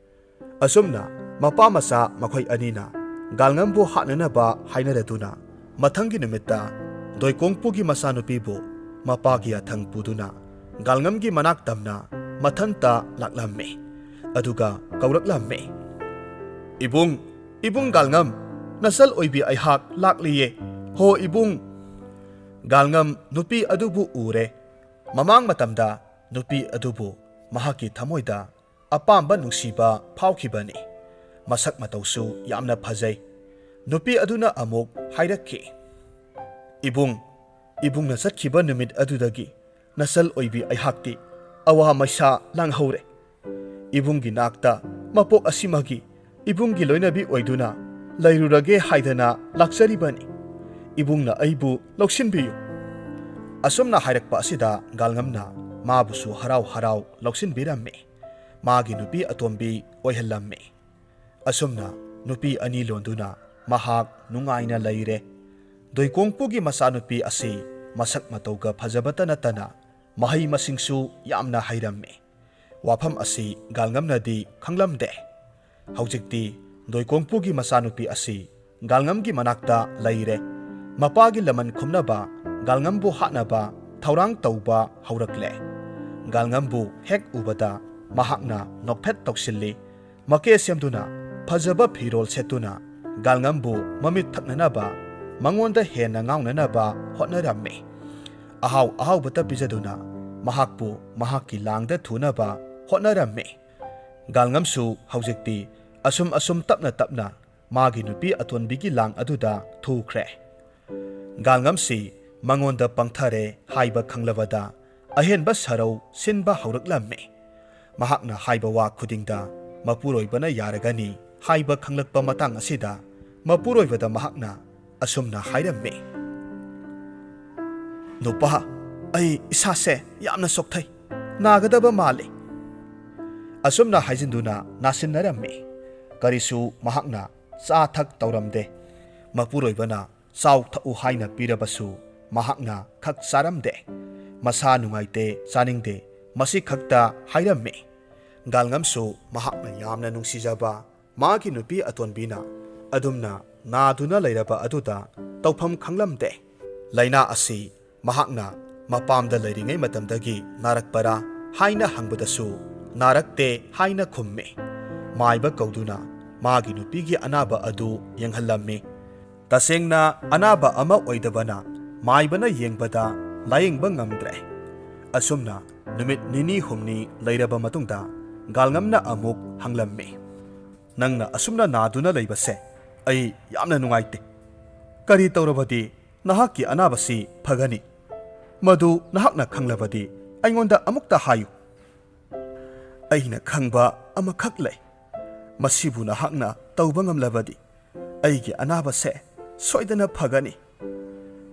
ꯑꯁꯨꯝꯅ ꯃꯄꯥ ꯃꯆꯥ ꯃꯈꯣꯏ ꯑꯅꯤꯅ ꯒꯥꯜꯉꯝꯕꯨ ꯍꯥꯠꯅꯅꯕ ꯍꯥꯏꯅꯔꯗꯨꯅ, ꯃꯊꯪꯒꯤ ꯅꯨꯃꯤꯠꯇ ꯗꯣꯏꯀꯣꯡꯄꯨꯒꯤ ꯃꯆꯥꯅꯨꯄꯤꯕꯨ ꯃꯄꯥꯒꯤ ꯑꯊꯪ ꯄꯨꯗꯨꯅ ꯒꯥꯜꯉꯝꯒꯤ ꯃꯅꯥꯛ ꯇꯝꯅ ꯃꯊꯟꯇ ꯂꯥꯛꯂꯝꯃꯤ꯫ ꯑꯗꯨꯒ ꯀꯧꯔꯛꯂꯝꯃꯤ, "ꯏꯕꯨꯡ, ꯏꯕꯨꯡ ꯒꯥꯜꯉꯝ, ꯅꯆꯜ ꯑꯣꯏꯕꯤ ꯑꯩꯍꯥꯛ ꯂꯥꯛꯂꯤꯌꯦ꯫ ꯍꯣ ꯏꯕꯨꯡ!" ꯒꯥꯜꯉꯝ ꯅꯨꯄꯤ ꯑꯗꯨꯕꯨ ꯎꯔꯦ꯫ ꯃꯃꯥꯡ ꯃꯇꯝꯗ ꯅꯨꯄꯤ ꯑꯗꯨꯕꯨ ꯃꯍꯥꯛꯀꯤ ꯊꯃꯣꯏꯗ ꯑꯄꯥꯝꯕ ꯅꯨꯡꯁꯤꯕ ꯐꯥꯎꯈꯤꯕꯅꯤ꯫ ꯃꯁꯛ ꯃꯇꯧꯁꯨ ꯌꯥꯝꯅ ꯐꯖꯩ꯫ ꯅꯨꯄꯤ ꯑꯗꯨꯅ ꯑꯃꯨꯛ ꯍꯥꯏꯔꯛꯈꯤ, "ꯏꯕꯨꯡ, ꯏꯕꯨꯡꯅ ꯆꯠꯈꯤꯕ ꯅꯨꯃꯤꯠ ꯑꯗꯨꯗꯒꯤ ꯅꯆꯜ ꯑꯣꯏꯕꯤ ꯑꯩꯍꯥꯛꯇꯤ ꯑꯋꯥ ꯃꯩꯁꯥ ꯂꯥꯡꯍꯧꯔꯦ꯫ ꯏꯕꯨꯡꯒꯤ ꯅꯥꯛꯇ ꯃꯄꯣꯛ ꯑꯁꯤꯃꯒꯤ ꯏꯕꯨꯡꯒꯤ ꯂꯣꯏꯅꯕꯤ ꯑꯣꯏꯗꯨꯅ ꯂꯩꯔꯨꯔꯒꯦ ꯍꯥꯏꯗꯅ ꯂꯥꯛꯆꯔꯤꯕꯅꯤ꯫ ꯏꯕꯨꯡꯅ ꯑꯩꯕꯨ ꯂꯧꯁꯤꯟꯕꯤꯌꯨ"꯫ ꯑꯁꯨꯝꯅ ꯍꯥꯏꯔꯛꯄ ꯑꯁꯤꯗ ꯒꯥꯜꯉꯝꯅ ꯃꯥꯕꯨꯁꯨ ꯍꯔꯥꯎ ꯍꯔꯥꯎ ꯂꯧꯁꯤꯟꯕꯤꯔꯝꯃꯤ꯫ ꯃꯥꯒꯤ ꯅꯨꯄꯤ ꯑꯇꯣꯝꯕꯤ ꯑꯣꯏꯍꯜꯂꯝꯃꯤ꯫ ꯑꯁꯨꯝꯅ ꯅꯨꯄꯤ ꯑꯅꯤ ꯂꯣꯟꯗꯨꯅ ꯃꯍꯥꯛ ꯅꯨꯡꯉꯥꯏꯅ ꯂꯩꯔꯦ꯫ ꯗꯣꯏꯀꯣꯡꯄꯨꯒꯤ ꯃꯆꯥꯅꯨꯄꯤ ꯑꯁꯤ ꯃꯁꯛ ꯃꯇꯧꯒ ꯐꯖꯕꯇ ꯅꯠꯇꯅ ꯃꯍꯩ ꯃꯁꯤꯡꯁꯨ ꯌꯥꯝꯅ ꯍꯩꯔꯝꯃꯤ꯫ ꯋꯥꯐꯝ ꯑꯁꯤ ꯒꯥꯜꯉꯝꯅꯗꯤ ꯈꯪꯂꯝꯗꯦ꯫ ꯍꯧꯖꯤꯛꯇꯤ ꯗꯣꯏꯀꯣꯡꯄꯨꯒꯤ ꯃꯆꯥꯅꯨꯄꯤ ꯑꯁꯤ ꯒꯥꯜꯉꯝꯒꯤ ꯃꯅꯥꯛꯇ ꯂꯩꯔꯦ꯫ ꯃꯄꯥꯒꯤ ꯂꯃꯟ ꯈꯨꯝꯅꯕ, ꯒꯥꯜꯉꯝꯕꯨ ꯍꯥꯠꯅꯕ ꯊꯧꯔꯥꯡ ꯇꯧꯕ ꯍꯧꯔꯛꯂꯦ꯫ ꯒꯥꯜꯉꯝꯕꯨ ꯍꯦꯛ ꯎꯕꯗ ꯃꯍꯥꯛꯅ ꯅꯣꯛꯐꯦꯠ ꯇꯧꯁꯤꯜꯂꯤ꯫ ꯃꯀꯦ ꯁꯦꯝꯗꯨꯅ, ꯐꯖꯕ ꯐꯤꯔꯣꯜ ꯁꯦꯠꯇꯨꯅ, ꯒꯥꯜꯉꯝꯕꯨ ꯃꯃꯤꯠ ꯊꯛꯅꯅꯕ ꯃꯉꯣꯟꯗ ꯍꯦꯟꯅ ꯉꯥꯎꯅꯅꯕ ꯍꯣꯠꯅꯔꯝꯃꯤ꯫ ꯑꯍꯥꯎ ꯑꯍꯥꯎꯕꯇ ꯄꯤꯖꯗꯨꯅ ꯃꯍꯥꯛꯄꯨ ꯃꯍꯥꯛꯀꯤ ꯂꯥꯡꯗ ꯊꯨꯅꯕ ꯍꯣꯠꯅꯔꯝꯃꯤ꯫ ꯒꯥꯜꯉꯝꯁꯨ ꯍꯧꯖꯤꯛꯇꯤ ꯑꯁꯨꯝ ꯑꯁꯨꯝ ꯇꯞꯅ ꯇꯞꯅ ꯃꯥꯒꯤ ꯅꯨꯄꯤ ꯑꯇꯣꯟꯕꯤꯒꯤ ꯂꯥꯡ ꯑꯗꯨꯗ ꯊꯨꯈ꯭ꯔꯦ꯫ ꯒꯥꯜꯉꯝꯁꯤ ꯃꯉꯣꯟꯗ ꯄꯪꯊꯔꯦ ꯍꯥꯏꯕ ꯈꯪꯂꯕꯗ ꯑꯍꯦꯟꯕ ꯁꯔꯧ ꯁꯤꯟꯕ ꯍꯧꯔꯛꯂꯝꯃꯤ꯫ ꯃꯍꯥꯛꯅ ꯍꯥꯏꯕ ꯋꯥ ꯈꯨꯗꯤꯡꯗ ꯃꯄꯨꯔꯣꯏꯕꯅ ꯌꯥꯔꯒꯅꯤ ꯍꯥꯏꯕ ꯈꯪꯂꯛꯄ ꯃꯇꯥꯡ ꯑꯁꯤꯗ ꯃꯄꯨꯔꯣꯏꯕꯗ ꯃꯍꯥꯛꯅ ꯑꯁꯨꯝꯅ ꯍꯥꯏꯔꯝꯃꯤ, "ꯅꯨꯄꯥ, ꯑꯩ ꯏꯁꯥꯁꯦ ꯌꯥꯝꯅ ꯆꯣꯛꯊꯩ, ꯅꯥꯒꯗꯕ ꯃꯥꯜꯂꯤ꯫" ꯑꯁꯨꯝꯅ ꯍꯥꯏꯖꯤꯟꯗꯨꯅ ꯅꯥꯁꯤꯟꯅꯔꯝꯃꯤ꯫ ꯀꯔꯤꯁꯨ ꯃꯍꯥꯛꯅ ꯆꯥ ꯊꯛ ꯇꯧꯔꯝꯗꯦ꯫ ꯃꯄꯨꯔꯣꯏꯕꯅ ꯆꯥꯎ ꯊꯛꯎ ꯍꯥꯏꯅ ꯄꯤꯔꯕꯁꯨ ꯃꯍꯥꯛꯅ ꯈꯛ ꯆꯥꯔꯝꯗꯦ꯫ ꯃꯁꯥ ꯅꯨꯡꯉꯥꯏꯇꯦ, ꯆꯥꯅꯤꯡꯗꯦ, ꯃꯁꯤ ꯈꯛꯇ ꯍꯥꯏꯔꯝꯃꯤ꯫ ꯒꯥꯜꯉꯝꯁꯨ ꯃꯍꯥꯛꯅ ꯌꯥꯝꯅ ꯅꯨꯡꯁꯤꯖꯕ ꯃꯥꯒꯤ ꯅꯨꯄꯤ ꯑꯇꯣꯟꯕꯤꯅ ꯑꯗꯨꯝꯅ ꯅꯥꯗꯨꯅ ꯂꯩꯔꯕ ꯑꯗꯨꯗ ꯇꯧꯐꯝ ꯈꯪꯂꯝꯗꯦ꯫ ꯂꯥꯏꯅꯥ ꯑꯁꯤ ꯃꯍꯥꯛꯅ ꯃꯄꯥꯝꯗ ꯂꯩꯔꯤꯉꯩ ꯃꯇꯝꯗꯒꯤ ꯅꯥꯔꯛꯄꯔꯥ ꯍꯥꯏꯅ ꯍꯪꯕꯗꯁꯨ ꯅꯥꯔꯛꯇꯦ ꯍꯥꯏꯅ ꯈꯨꯝꯃꯤ꯫ ꯃꯥꯏꯕ ꯀꯧꯗꯨꯅ ꯃꯥꯒꯤ ꯅꯨꯄꯤꯒꯤ ꯑꯅꯥꯕ ꯑꯗꯨ ꯌꯦꯡꯍꯜꯂꯝꯃꯤ꯫ ꯇꯁꯦꯡꯅ ꯑꯅꯥꯕ ꯑꯃ ꯑꯣꯏꯗꯕꯅ ꯃꯥꯏꯕꯅ ꯌꯦꯡꯕꯗ ꯂꯥꯌꯦꯡꯕ ꯉꯝꯗ꯭ꯔꯦ꯫ ꯑꯁꯨꯝꯅ ꯅꯨꯃꯤꯠ ꯅꯤꯅꯤ ꯍꯨꯝꯅꯤ ꯂꯩꯔꯕ ꯃꯇꯨꯡꯗ ꯒꯥꯜꯉꯝꯅ ꯑꯃꯨꯛ ꯍꯪꯂꯝꯃꯤ, "ꯅꯪꯅ ꯑꯁꯨꯝꯅ ꯅꯥꯗꯨꯅ ꯂꯩꯕꯁꯦ ꯑꯩ ꯌꯥꯝꯅ ꯅꯨꯡꯉꯥꯏꯇꯦ꯫ ꯀꯔꯤ ꯇꯧꯔꯕꯗꯤ ꯅꯍꯥꯛꯀꯤ ꯑꯅꯥꯕꯁꯤ ꯐꯒꯅꯤ? ꯃꯗꯨ ꯅꯍꯥꯛꯅ ꯈꯪꯂꯕꯗꯤ ꯑꯩꯉꯣꯟꯗ ꯑꯃꯨꯛꯇ ꯍꯥꯏꯌꯨ꯫" "ꯑꯩꯅ ꯈꯪꯕ ꯑꯃꯈꯛ ꯂꯩ꯫ ꯃꯁꯤꯕꯨ ꯅꯍꯥꯛꯅ ꯇꯧꯕ ꯉꯝꯂꯕꯗꯤ ꯑꯩꯒꯤ ꯑꯅꯥꯕꯁꯦ ꯁꯣꯏꯗꯅ ꯐꯒꯅꯤ꯫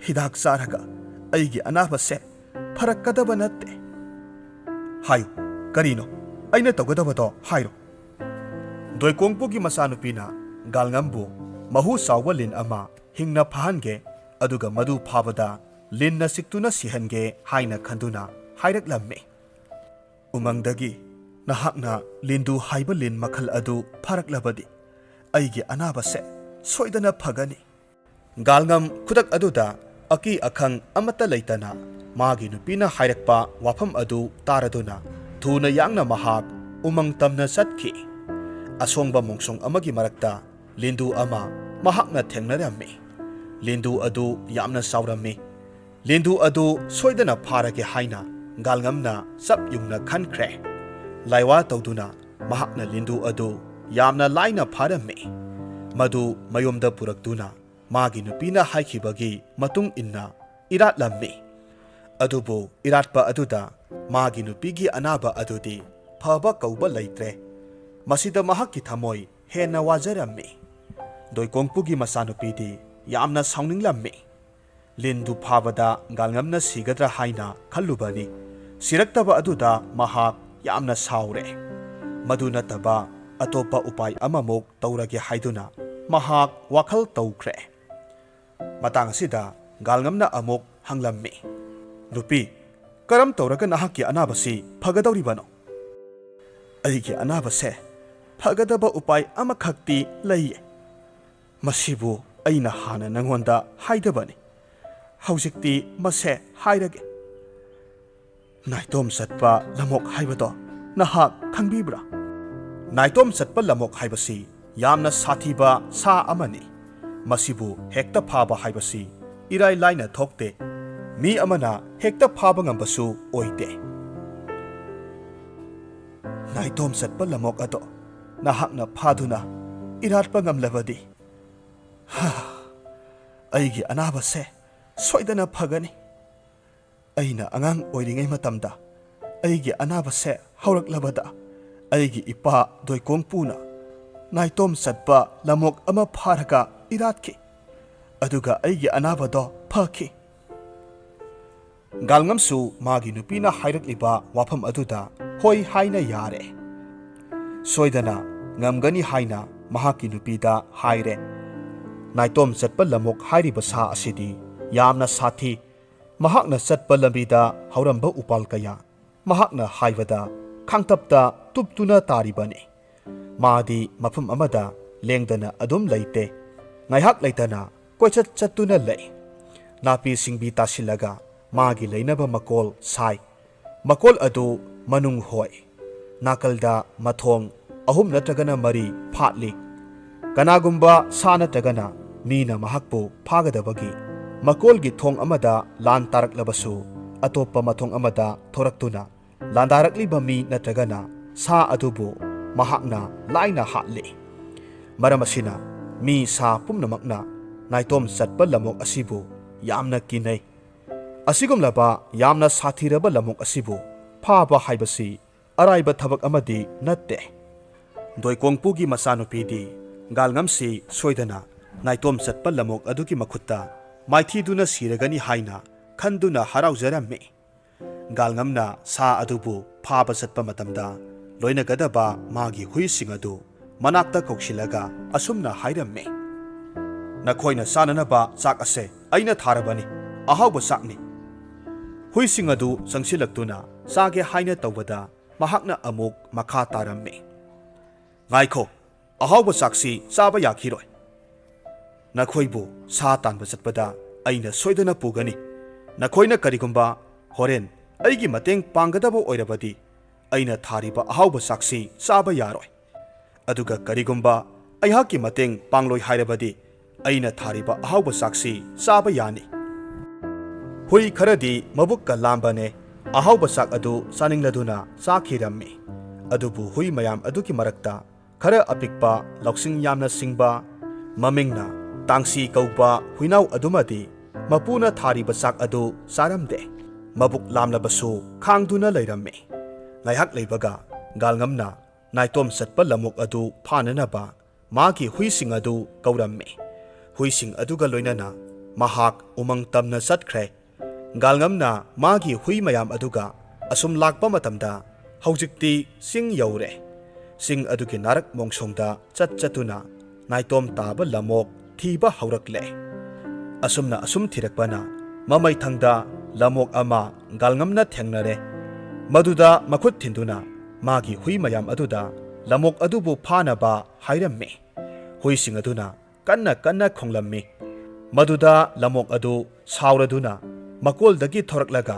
ꯍꯤꯗꯥꯛ ꯆꯥꯔꯒ ꯑꯩꯒꯤ ꯑꯅꯥꯕꯁꯦ ꯐꯔꯛꯀꯗꯕ ꯅꯠꯇꯦ꯫" "ꯍꯥꯏꯌꯨ, ꯀꯔꯤꯅꯣ? ꯑꯩꯅ ꯇꯧꯒꯗꯕꯗꯣ ꯍꯥꯏꯔꯣ꯫" ꯗꯣꯏꯀꯣꯡꯄꯨꯒꯤ ꯃꯆꯥꯅꯨꯄꯤꯅ ꯒꯥꯜꯉꯝꯕꯨ ꯃꯍꯨ ꯆꯥꯎꯕ ꯂꯤꯟ ꯑꯃ ꯍꯤꯡꯅ ꯐꯥꯍꯟꯒꯦ, ꯑꯗꯨꯒ ꯃꯗꯨ ꯐꯥꯕꯗ ꯂꯤꯟꯅ ꯆꯤꯛꯇꯨꯅ ꯁꯤꯍꯟꯒꯦ ꯍꯥꯏꯅ ꯈꯟꯗꯨꯅ ꯍꯥꯏꯔꯛꯂꯝꯃꯤ꯫ "ꯎꯃꯪꯗꯒꯤ ꯅꯍꯥꯛꯅ ꯂꯤꯟꯗꯨ ꯍꯥꯏꯕ ꯂꯤꯟ ꯃꯈꯜ ꯑꯗꯨ ꯐꯥꯔꯛꯂꯕꯗꯤ ꯑꯩꯒꯤ ꯑꯅꯥꯕꯁꯦ ꯁꯣꯏꯗꯅ ꯐꯒꯅꯤ꯫" ꯒꯥꯜꯉꯝ ꯈꯨꯗꯛ ꯑꯗꯨꯗ ꯑꯀꯤ ꯑꯈꯪ ꯑꯃꯠꯇ ꯂꯩꯇꯅ ꯃꯥꯒꯤ ꯅꯨꯄꯤꯅ ꯍꯥꯏꯔꯛꯄ ꯋꯥꯐꯝ ꯑꯗꯨ ꯇꯥꯔꯗꯨꯅ ꯊꯨꯅ ꯌꯥꯡꯅ ꯃꯍꯥꯛ ꯎꯃꯪ ꯇꯝꯅ ꯆꯠꯈꯤ꯫ ꯑꯁꯣꯡꯕ ꯃꯣꯡꯁꯣꯡ ꯑꯃꯒꯤ ꯃꯔꯛꯇ ꯂꯤꯟꯗꯨ ꯑꯃ ꯃꯍꯥꯛꯅ ꯊꯦꯡꯅꯔꯝꯃꯤ꯫ ꯂꯤꯟꯗꯨ ꯑꯗꯨ ꯌꯥꯝꯅ ꯆꯥꯎꯔꯝꯃꯤ꯫ ꯂꯤꯟꯗꯨ ꯑꯗꯨ ꯁꯣꯏꯗꯅ ꯐꯥꯔꯒꯦ ꯍꯥꯏꯅ ꯒꯥꯜꯉꯝꯅ ꯆꯞ ꯌꯨꯡꯅ ꯈꯟꯈ꯭ꯔꯦ꯫ ꯂꯥꯏꯋꯥ ꯇꯧꯗꯨꯅ ꯃꯍꯥꯛꯅ ꯂꯤꯟꯗꯨ ꯑꯗꯨ ꯌꯥꯝꯅ ꯂꯥꯏꯅ ꯐꯥꯔꯝꯃꯤ꯫ ꯃꯗꯨ ꯃꯌꯨꯝꯗ ꯄꯨꯔꯛꯇꯨꯅ ꯃꯥꯒꯤ ꯅꯨꯄꯤꯅ ꯍꯥꯏꯈꯤꯕꯒꯤ ꯃꯇꯨꯡ ꯏꯟꯅ ꯏꯔꯥꯠꯂꯝꯃꯤ꯫ ꯑꯗꯨꯕꯨ ꯏꯔꯥꯠꯄ ꯑꯗꯨꯗ ꯃꯥꯒꯤ ꯅꯨꯄꯤꯒꯤ ꯑꯅꯥꯕ ꯑꯗꯨꯗꯤ ꯐꯕ ꯀꯧꯕ ꯂꯩꯇ꯭ꯔꯦ꯫ ꯃꯁꯤꯗ ꯃꯍꯥꯛꯀꯤ ꯊꯃꯣꯏ ꯍꯦꯟꯅ ꯋꯥꯖꯔꯝꯃꯤ꯫ ꯗꯣꯏꯀꯣꯡꯄꯨꯒꯤ ꯃꯆꯥꯅꯨꯄꯤꯗꯤ ꯌꯥꯝꯅ ꯁꯥꯎꯅꯤꯡꯂꯝꯃꯤ꯫ ꯂꯤꯟꯗꯨ ꯐꯥꯕꯗ ꯒꯥꯜꯉꯝꯅ ꯁꯤꯒꯗ꯭ꯔꯥ ꯍꯥꯏꯅ ꯈꯜꯂꯨꯕꯅꯤ꯫ ꯁꯤꯔꯛꯇꯕ ꯑꯗꯨꯗ ꯃꯍꯥꯛ ꯌꯥꯝꯅ ꯁꯥꯎꯔꯦ꯫ ꯃꯗꯨ ꯅꯠꯇꯕ ꯑꯇꯣꯞꯄ ꯎꯄꯥꯏ ꯑꯃꯃꯨꯛ ꯇꯧꯔꯒꯦ ꯍꯥꯏꯗꯨꯅ ꯃꯍꯥꯛ ꯋꯥꯈꯜ ꯇꯧꯈ꯭ꯔꯦ꯫ ꯃꯇꯥꯡ ꯑꯁꯤꯗ ꯒꯥꯜꯉꯝꯅ ꯑꯃꯨꯛ ꯍꯪꯂꯝꯃꯤ, "ꯅꯨꯄꯤ, ꯀꯔꯝ ꯇꯧꯔꯒ ꯅꯍꯥꯛꯀꯤ ꯑꯅꯥꯕꯁꯤ ꯐꯒꯗꯧꯔꯤꯕꯅꯣ?" "ꯑꯩꯒꯤ ꯑꯅꯥꯕꯁꯦ ꯐꯒꯗꯕ ꯎꯄꯥꯏ ꯑꯃꯈꯛꯇꯤ ꯂꯩꯌꯦ꯫ ꯃꯁꯤꯕꯨ ꯑꯩꯅ ꯍꯥꯟꯅ ꯅꯉꯣꯟꯗ ꯍꯥꯏꯗꯕꯅꯤ꯫ ꯍꯧꯖꯤꯛꯇꯤ ꯃꯁꯦ ꯍꯥꯏꯔꯒꯦ꯫ ꯅꯥꯏꯇꯣꯝ ꯆꯠꯄ ꯂꯃꯣꯛ ꯍꯥꯏꯕꯗꯣ ꯅꯍꯥꯛ ꯈꯪꯕꯤꯕ꯭ꯔꯥ?" ꯅꯥꯏꯇꯣꯝ ꯆꯠꯄ ꯂꯃꯣꯛ ꯍꯥꯏꯕꯁꯤ ꯌꯥꯝꯅ ꯁꯥꯊꯤꯕ ꯁꯥ ꯑꯃꯅꯤ꯫ ꯃꯁꯤꯕꯨ ꯍꯦꯛꯇ ꯐꯥꯕ ꯍꯥꯏꯕꯁꯤ ꯏꯔꯥꯏ ꯂꯥꯏꯅ ꯊꯣꯛꯇꯦ꯫ ꯃꯤ ꯑꯃꯅ ꯍꯦꯛꯇ ꯐꯥꯕ ꯉꯝꯕꯁꯨ ꯑꯣꯏꯗꯦ꯫ ꯅꯥꯏꯇꯣꯝ ꯆꯠꯄ ꯂꯃꯣꯛ ꯑꯗꯣ ꯅꯍꯥꯛꯅ ꯐꯥꯗꯨꯅ ꯏꯔꯥꯠꯄ ꯉꯝꯂꯕꯗꯤ, ꯍꯥ, ꯑꯩꯒꯤ ꯑꯅꯥꯕꯁꯦ ꯁꯣꯏꯗꯅ ꯐꯒꯅꯤ꯫ ꯑꯩꯅ ꯑꯉꯥꯡ ꯑꯣꯏꯔꯤꯉꯩ ꯃꯇꯝꯗ ꯑꯩꯒꯤ ꯑꯅꯥꯕꯁꯦ ꯍꯧꯔꯛꯂꯕꯗ ꯑꯩꯒꯤ ꯏꯄꯥ ꯗꯣꯏꯀꯣꯡꯄꯨꯅ ꯅꯥꯏꯇꯣꯝ ꯆꯠꯄ ꯂꯃꯣꯛ ꯑꯃ ꯐꯥꯔꯒ ꯏꯔꯥꯠꯈꯤ꯫ ꯑꯗꯨꯒ ꯑꯩꯒꯤ ꯑꯅꯥꯕꯗꯣ ꯐꯈꯤ꯫ ꯒꯥꯜꯉꯝꯁꯨ ꯃꯥꯒꯤ ꯅꯨꯄꯤꯅ ꯍꯥꯏꯔꯛꯂꯤꯕ ꯋꯥꯐꯝ ꯑꯗꯨꯗ ꯍꯣꯏ ꯍꯥꯏꯅ ꯌꯥꯔꯦ꯫ ꯁꯣꯏꯗꯅ ꯉꯝꯒꯅꯤ ꯍꯥꯏꯅ ꯃꯍꯥꯛꯀꯤ ꯅꯨꯄꯤꯗ ꯍꯥꯏꯔꯦ꯫ ꯅꯥꯏꯇꯣꯝ ꯆꯠꯄ ꯂꯃꯣꯛ ꯍꯥꯏꯔꯤꯕ ꯁꯥ ꯑꯁꯤꯗꯤ ꯌꯥꯝꯅ ꯁꯥꯊꯤ꯫ ꯃꯍꯥꯛꯅ ꯆꯠꯄ ꯂꯝꯕꯤꯗ ꯍꯧꯔꯝꯕ ꯎꯄꯥꯜ ꯀꯌꯥ ꯃꯍꯥꯛꯅ ꯍꯥꯏꯕꯗ ꯈꯥꯡꯇꯞꯇ ꯇꯨꯞꯇꯨꯅ ꯇꯥꯔꯤꯕꯅꯤ꯫ ꯃꯥꯗꯤ ꯃꯐꯝ ꯑꯃꯗ ꯂꯦꯡꯗꯅ ꯑꯗꯨꯝ ꯂꯩꯇꯦ꯫ ꯉꯥꯏꯍꯥꯛ ꯂꯩꯇꯅ ꯀꯣꯏꯆꯠ ꯆꯠꯇꯨꯅ ꯂꯩ꯫ ꯅꯥꯄꯤ ꯁꯤꯡꯕꯤ ꯇꯥꯁꯤꯜꯂꯒ ꯃꯥꯒꯤ ꯂꯩꯅꯕ ꯃꯀꯣꯜ ꯁꯥꯏ꯫ ꯃꯀꯣꯜ ꯑꯗꯨ ꯃꯅꯨꯡ ꯍꯣꯏ꯫ ꯅꯥꯀꯜꯗ ꯃꯊꯣꯡ ꯑꯍꯨꯝ ꯅꯠꯇ꯭ꯔꯒꯅ ꯃꯔꯤ ꯐꯥꯠꯂꯤ꯫ ꯀꯅꯥꯒꯨꯝꯕ ꯁꯥ ꯅꯠꯇ꯭ꯔꯒꯅ ꯃꯤꯅ ꯃꯍꯥꯛꯄꯨ ꯐꯥꯒꯗꯕꯒꯤ ꯃꯀꯣꯜꯒꯤ ꯊꯣꯡ ꯑꯃꯗ ꯂꯥꯟ ꯇꯥꯔꯛꯂꯕꯁꯨ, ꯑꯇꯣꯞꯄ ꯃꯊꯣꯡ ꯑꯃꯗ ꯊꯣꯔꯛꯇꯨꯅ ꯂꯥꯟꯗꯥꯔꯛꯂꯤꯕ ꯃꯤ ꯅꯠꯇ꯭ꯔꯒꯅ ꯁꯥ ꯑꯗꯨꯕꯨ ꯃꯍꯥꯛꯅ ꯂꯥꯏꯅ ꯍꯥꯠꯂꯤ꯫ ꯃꯔꯝ ꯑꯁꯤꯅ ꯃꯤ ꯁꯥ ꯄꯨꯝꯅꯃꯛꯅ ꯅꯥꯏꯇꯣꯝ ꯆꯠꯄ ꯂꯝꯑꯣꯛ ꯑꯁꯤꯕꯨ ꯌꯥꯝꯅ ꯀꯤꯅꯩ꯫ ꯑꯁꯤꯒꯨꯝꯂꯕ ꯌꯥꯝꯅ ꯁꯥꯊꯤꯔꯕ ꯂꯝꯑꯣꯛ ꯑꯁꯤꯕꯨ ꯐꯥꯕ ꯍꯥꯏꯕꯁꯤ ꯑꯔꯥꯏꯕ ꯊꯕꯛ ꯑꯃꯗꯤ ꯅꯠꯇꯦ꯫ ꯗꯣꯏꯀꯣꯡꯄꯨꯒꯤ ꯃꯆꯥꯅꯨꯄꯤꯗꯤ ꯒꯥꯜꯉꯝꯁꯤ ꯁꯣꯏꯗꯅ ꯅꯥꯏꯇꯣꯝ ꯆꯠꯄ ꯂꯝꯑꯣꯛ ꯑꯗꯨꯒꯤ ꯃꯈꯨꯠꯇ ꯃꯥꯏꯊꯤꯗꯨꯅ ꯁꯤꯔꯒꯅꯤ ꯍꯥꯏꯅ ꯈꯟꯗꯨꯅ ꯍꯔꯥꯎꯖꯔꯝꯃꯤ꯫ ꯒꯥꯜꯉꯝꯅ ꯁꯥ ꯑꯗꯨꯕꯨ ꯐꯥꯕ ꯆꯠꯄ ꯃꯇꯝꯗ ꯂꯣꯏꯅꯒꯗꯕ ꯃꯥꯒꯤ ꯍꯨꯏꯁꯤꯡ ꯑꯗꯨ ꯃꯅꯥꯛꯇ ꯀꯧꯁꯤꯜꯂꯒ ꯑꯁꯨꯝꯅ ꯍꯥꯏꯔꯝꯃꯤ, "ꯅꯈꯣꯏꯅ ꯆꯥꯅꯅꯕ ꯆꯥꯛ ꯑꯁꯦ ꯑꯩꯅ ꯊꯥꯔꯕꯅꯤ, ꯑꯍꯥꯎꯕ ꯆꯥꯛꯅꯤ꯫ ꯍꯨꯏꯁꯤꯡ ꯑꯗꯨ ꯆꯪꯁꯤꯜꯂꯛꯇꯨꯅ ꯆꯥꯒꯦ ꯍꯥꯏꯅ ꯇꯧꯕꯗ ꯃꯍꯥꯛꯅ ꯑꯃꯨꯛ ꯃꯈꯥ ꯇꯥꯔꯝꯃꯤ, "ꯉꯥꯏꯈꯣ, ꯑꯍꯥꯎꯕ ꯆꯥꯛꯁꯤ ꯆꯥꯕ ꯌꯥꯈꯤꯔꯣꯏ꯫ ꯅꯈꯣꯏꯕꯨ ꯁꯥ ꯇꯥꯟꯕ ꯆꯠꯄꯗ ꯑꯩꯅ ꯁꯣꯏꯗꯅ ꯄꯨꯒꯅꯤ꯫ ꯅꯈꯣꯏꯅ ꯀꯔꯤꯒꯨꯝꯕ ꯍꯣꯔꯦꯟ ꯑꯩꯒꯤ ꯃꯇꯦꯡ ꯄꯥꯡꯒꯗꯕ ꯑꯣꯏꯔꯕꯗꯤ ꯑꯩꯅ ꯊꯥꯔꯤꯕ ꯑꯍꯥꯎꯕ ꯆꯥꯛꯁꯤ ꯆꯥꯕ ꯌꯥꯔꯣꯏ꯫ ꯑꯗꯨꯒ ꯀꯔꯤꯒꯨꯝꯕ ꯑꯩꯍꯥꯛꯀꯤ ꯃꯇꯦꯡ ꯄꯥꯡꯂꯣꯏ ꯍꯥꯏꯔꯕꯗꯤ ꯑꯩꯅ ꯊꯥꯔꯤꯕ ꯑꯍꯥꯎꯕ ꯆꯥꯛꯁꯤ ꯆꯥꯕ ꯌꯥꯅꯤ꯫" ꯍꯨꯏ ꯈꯔꯗꯤ ꯃꯕꯨꯛꯀ ꯂꯥꯝꯕꯅꯦ, ꯑꯍꯥꯎꯕ ꯆꯥꯛ ꯑꯗꯨ ꯆꯥꯅꯤꯡꯂꯗꯨꯅ ꯆꯥꯈꯤꯔꯝꯃꯤ꯫ ꯑꯗꯨꯕꯨ ꯍꯨꯏ ꯃꯌꯥꯝ ꯑꯗꯨꯒꯤ ꯃꯔꯛꯇ ꯈꯔ ꯑꯄꯤꯛꯄ, ꯂꯧꯁꯤꯡ ꯌꯥꯝꯅ ꯁꯤꯡꯕ, ꯃꯃꯤꯡꯅ ꯇꯥꯡꯁꯤ ꯀꯧꯕ ꯍꯨꯏꯅꯥꯎ ꯑꯗꯨꯃꯗꯤ ꯃꯄꯨꯅ ꯊꯥꯔꯤꯕ ꯆꯥꯛ ꯑꯗꯨ ꯆꯥꯔꯝꯗꯦ꯫ ꯃꯕꯨꯛ ꯂꯥꯝꯂꯕꯁꯨ ꯈꯥꯡꯗꯨꯅ ꯂꯩꯔꯝꯃꯤ꯫ ꯉꯥꯏꯍꯥꯛ ꯂꯩꯕꯒ ꯒꯥꯜꯉꯝꯅ ꯅꯥꯏꯇꯣꯝ ꯆꯠꯄ ꯂꯝꯑꯣꯛ ꯑꯗꯨ ꯐꯥꯅꯅꯕ ꯃꯥꯒꯤ ꯍꯨꯏꯁꯤꯡ ꯑꯗꯨ ꯀꯧꯔꯝꯃꯤ꯫ ꯍꯨꯏꯁꯤꯡ ꯑꯗꯨꯒ ꯂꯣꯏꯅꯅ ꯃꯍꯥꯛ ꯎꯃꯪ ꯇꯝꯅ ꯆꯠꯈ꯭ꯔꯦ꯫ ꯒꯥꯜꯉꯝꯅ ꯃꯥꯒꯤ ꯍꯨꯏ ꯃꯌꯥꯝ ꯑꯗꯨꯒ ꯑꯁꯨꯝ ꯂꯥꯛꯄ ꯃꯇꯝꯗ ꯍꯧꯖꯤꯛꯇꯤ ꯆꯤꯡ ꯌꯧꯔꯦ꯫ ꯆꯤꯡ ꯑꯗꯨꯒꯤ ꯅꯥꯔꯛ ꯃꯣꯡꯁꯣꯡꯗ ꯆꯠ ꯆꯠꯇꯨꯅ ꯅꯥꯏꯇꯣꯝ ꯇꯥꯕ ꯂꯝꯑꯣꯛ ꯊꯤꯕ ꯍꯧꯔꯛꯂꯦ꯫ ꯑꯁꯨꯝꯅ ꯑꯁꯨꯝ ꯊꯤꯔꯛꯄꯅ ꯃꯃꯩꯊꯪꯗ ꯂꯝꯑꯣꯛ ꯑꯃ ꯒꯥꯜꯉꯝꯅ ꯊꯦꯡꯅꯔꯦ꯫ ꯃꯗꯨꯗ ꯃꯈꯨꯠ ꯊꯤꯟꯗꯨꯅ ꯃꯥꯒꯤ ꯍꯨꯏ ꯃꯌꯥꯝ ꯑꯗꯨꯗ ꯂꯝꯑꯣꯛ ꯑꯗꯨꯕꯨ ꯐꯥꯅꯕ ꯍꯥꯏꯔꯝꯃꯤ꯫ ꯍꯨꯏꯁꯤꯡ ꯑꯗꯨꯅ ꯀꯟꯅ ꯀꯟꯅ ꯈꯣꯡꯂꯝꯃꯤ꯫ ꯃꯗꯨꯗ ꯂꯝꯑꯣꯛ ꯑꯗꯨ ꯁꯥꯎꯔꯗꯨꯅ ꯃꯀꯣꯜꯗꯒꯤ ꯊꯣꯔꯛꯂꯒ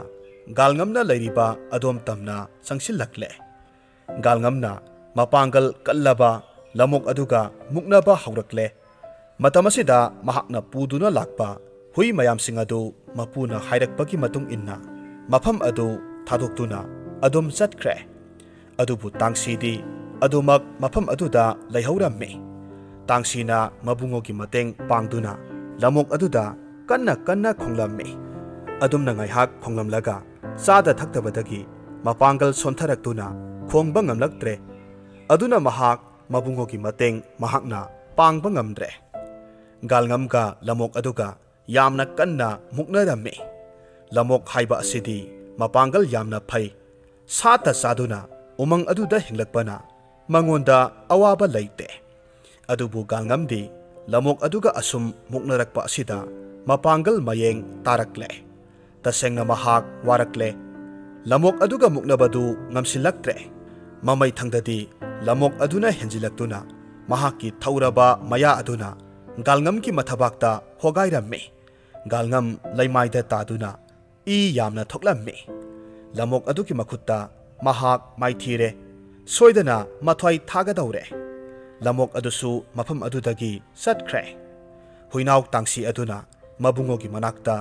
ꯒꯥꯜꯉꯝꯅ ꯂꯩꯔꯤꯕ ꯑꯗꯣꯝ ꯇꯝꯅ ꯆꯪꯁꯤꯜꯂꯛꯂꯦ꯫ ꯒꯥꯜꯉꯝꯅ ꯃꯄꯥꯡꯒꯜ ꯀꯜꯂꯕ ꯂꯝꯑꯣꯛ ꯑꯗꯨꯒ ꯃꯨꯛꯅꯕ ꯍꯧꯔꯛꯂꯦ꯫ ꯃꯇꯝ ꯑꯁꯤꯗ ꯃꯍꯥꯛꯅ ꯄꯨꯗꯨꯅ ꯂꯥꯛꯄ ꯍꯨꯏ ꯃꯌꯥꯝꯁꯤꯡ ꯑꯗꯨ ꯃꯄꯨꯅ ꯍꯥꯏꯔꯛꯄꯒꯤ ꯃꯇꯨꯡ ꯏꯟꯅ ꯃꯐꯝ ꯑꯗꯨ ꯊꯥꯗꯣꯛꯇꯨꯅ ꯑꯗꯨꯝ ꯆꯠꯈ꯭ꯔꯦ꯫ ꯑꯗꯨꯕꯨ ꯇꯥꯡꯁꯤꯗꯤ ꯑꯗꯨꯃꯛ ꯃꯐꯝ ꯑꯗꯨꯗ ꯂꯩꯍꯧꯔꯝꯃꯤ꯫ ꯇꯥꯡꯁꯤꯅ ꯃꯕꯨꯡꯉꯣꯒꯤ ꯃꯇꯦꯡ ꯄꯥꯡꯗꯨꯅ ꯂꯝꯑꯣꯛ ꯑꯗꯨꯗ ꯀꯟꯅ ꯀꯟꯅ ꯈꯣꯡꯂꯝꯃꯤ꯫ ꯑꯗꯨꯝꯅ ꯉꯥꯏꯍꯥꯛ ꯈꯣꯡꯂꯝꯂꯒ ꯆꯥꯗ ꯊꯛꯇꯕꯗꯒꯤ ꯃꯄꯥꯡꯒꯜ ꯁꯣꯟꯊꯔꯛꯇꯨꯅ ꯈꯣꯡꯕ ꯉꯝꯂꯛꯇ꯭ꯔꯦ꯫ ꯑꯗꯨꯅ ꯃꯍꯥꯛ ꯃꯕꯨꯡꯉꯣꯒꯤ ꯃꯇꯦꯡ ꯃꯍꯥꯛꯅ ꯄꯥꯡꯕ ꯉꯝꯗ꯭ꯔꯦ꯫ ꯒꯥꯜꯉꯝꯒ ꯂꯝꯑꯣꯛ ꯑꯗꯨꯒ ꯌꯥꯝꯅ ꯀꯟꯅ ꯃꯨꯛꯅꯔꯝꯃꯤ꯫ ꯂꯝꯑꯣꯛ ꯍꯥꯏꯕ ꯑꯁꯤꯗꯤ ꯃꯄꯥꯡꯒꯜ ꯌꯥꯝꯅ ꯐꯩ꯫ ꯁꯥꯠꯇ ꯆꯥꯗꯨꯅ ꯎꯃꯪ ꯑꯗꯨꯗ ꯍꯤꯡꯂꯛꯄꯅ ꯃꯉꯣꯟꯗ ꯑꯋꯥꯕ ꯂꯩꯇꯦ꯫ ꯑꯗꯨꯕꯨ ꯒꯥꯜꯉꯝꯗꯤ ꯂꯝꯑꯣꯛ ꯑꯗꯨꯒ ꯑꯁꯨꯝ ꯃꯨꯛꯅꯔꯛꯄ ꯑꯁꯤꯗ ꯃꯄꯥꯡꯒꯜ ꯃꯌꯦꯡ ꯇꯥꯔꯛꯂꯦ꯫ ꯇꯁꯦꯡꯅ ꯃꯍꯥꯛ ꯋꯥꯔꯛꯂꯦ꯫ ꯂꯝꯑꯣꯛ ꯑꯗꯨꯒ ꯃꯨꯛꯅꯕꯗꯨ ꯉꯝꯁꯤꯜꯂꯛꯇ꯭ꯔꯦ꯫ ꯃꯃꯩꯊꯪꯗꯗꯤ ꯂꯝꯑꯣꯛ ꯑꯗꯨꯅ ꯍꯦꯟꯖꯤꯜꯂꯛꯇꯨꯅ ꯃꯍꯥꯛꯀꯤ ꯊꯧꯔꯕ ꯃꯌꯥ ꯑꯗꯨꯅ ꯒꯥꯜꯉꯝꯒꯤ ꯃꯊꯕꯥꯛꯇ ꯍꯣꯒꯥꯏꯔꯝꯃꯤ꯫ ꯒꯥꯜꯉꯝ ꯂꯩꯃꯥꯏꯗ ꯇꯥꯗꯨꯅ ꯏ ꯌꯥꯝꯅ ꯊꯣꯛꯂꯝꯃꯤ꯫ ꯂꯝꯑꯣꯛ ꯑꯗꯨꯒꯤ ꯃꯈꯨꯠꯇ ꯃꯍꯥꯛ ꯃꯥꯏꯊꯤꯔꯦ꯫ ꯁꯣꯏꯗꯅ ꯃꯊ꯭ꯋꯥꯏ ꯊꯥꯒꯗꯧꯔꯦ꯫ ꯂꯝꯑꯣꯛ ꯑꯗꯨꯁꯨ ꯃꯐꯝ ꯑꯗꯨꯗꯒꯤ ꯆꯠꯈ꯭ꯔꯦ꯫ ꯍꯨꯏꯅꯥꯎ ꯇꯥꯡꯁꯤ ꯑꯗꯨꯅ ꯃꯕꯨꯡꯉꯣꯒꯤ ꯃꯅꯥꯛꯇ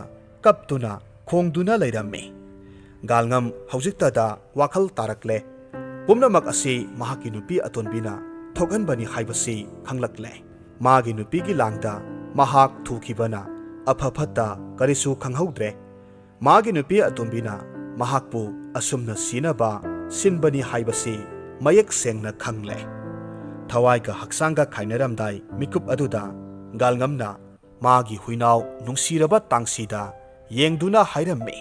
ꯀꯞꯇꯨꯅ ꯈꯣꯡꯗꯨꯅ ꯂꯩꯔꯝꯃꯤ꯫ ꯒꯥꯜꯉꯝ ꯍꯧꯖꯤꯛꯇꯗ ꯋꯥꯈꯜ ꯇꯥꯔꯛꯂꯦ꯫ ꯄꯨꯝꯅꯃꯛ ꯑꯁꯤ ꯃꯍꯥꯛꯀꯤ ꯅꯨꯄꯤ ꯑꯇꯣꯟꯕꯤꯅ ꯊꯣꯛꯍꯟꯕꯅꯤ ꯍꯥꯏꯕꯁꯤ ꯈꯪꯂꯛꯂꯦ꯫ ꯃꯥꯒꯤ ꯅꯨꯄꯤꯒꯤ ꯂꯥꯡꯗ ꯃꯍꯥꯛ ꯊꯨꯈꯤꯕꯅ ꯑꯐ ꯐꯠꯇ ꯀꯔꯤꯁꯨ ꯈꯪꯍꯧꯗ꯭ꯔꯦ꯫ ꯃꯥꯒꯤ ꯅꯨꯄꯤ ꯑꯇꯣꯝꯕꯤꯅ ꯃꯍꯥꯛꯄꯨ ꯑꯁꯨꯝꯅ ꯁꯤꯅꯕ ꯁꯤꯟꯕꯅꯤ ꯍꯥꯏꯕꯁꯤ ꯃꯌꯦꯛ ꯁꯦꯡꯅ ꯈꯪꯂꯦ꯫ ꯊꯋꯥꯏꯒ ꯍꯛꯆꯥꯡꯒ ꯈꯥꯏꯅꯔꯝꯗꯥꯏ ꯃꯤꯀꯨꯞ ꯑꯗꯨꯗ ꯒꯥꯜꯉꯝꯅ ꯃꯥꯒꯤ ꯍꯨꯏꯅꯥꯎ ꯅꯨꯡꯁꯤꯔꯕ ꯇꯥꯡꯁꯤꯗ ꯌꯦꯡꯗꯨꯅ ꯍꯥꯏꯔꯝꯃꯤ,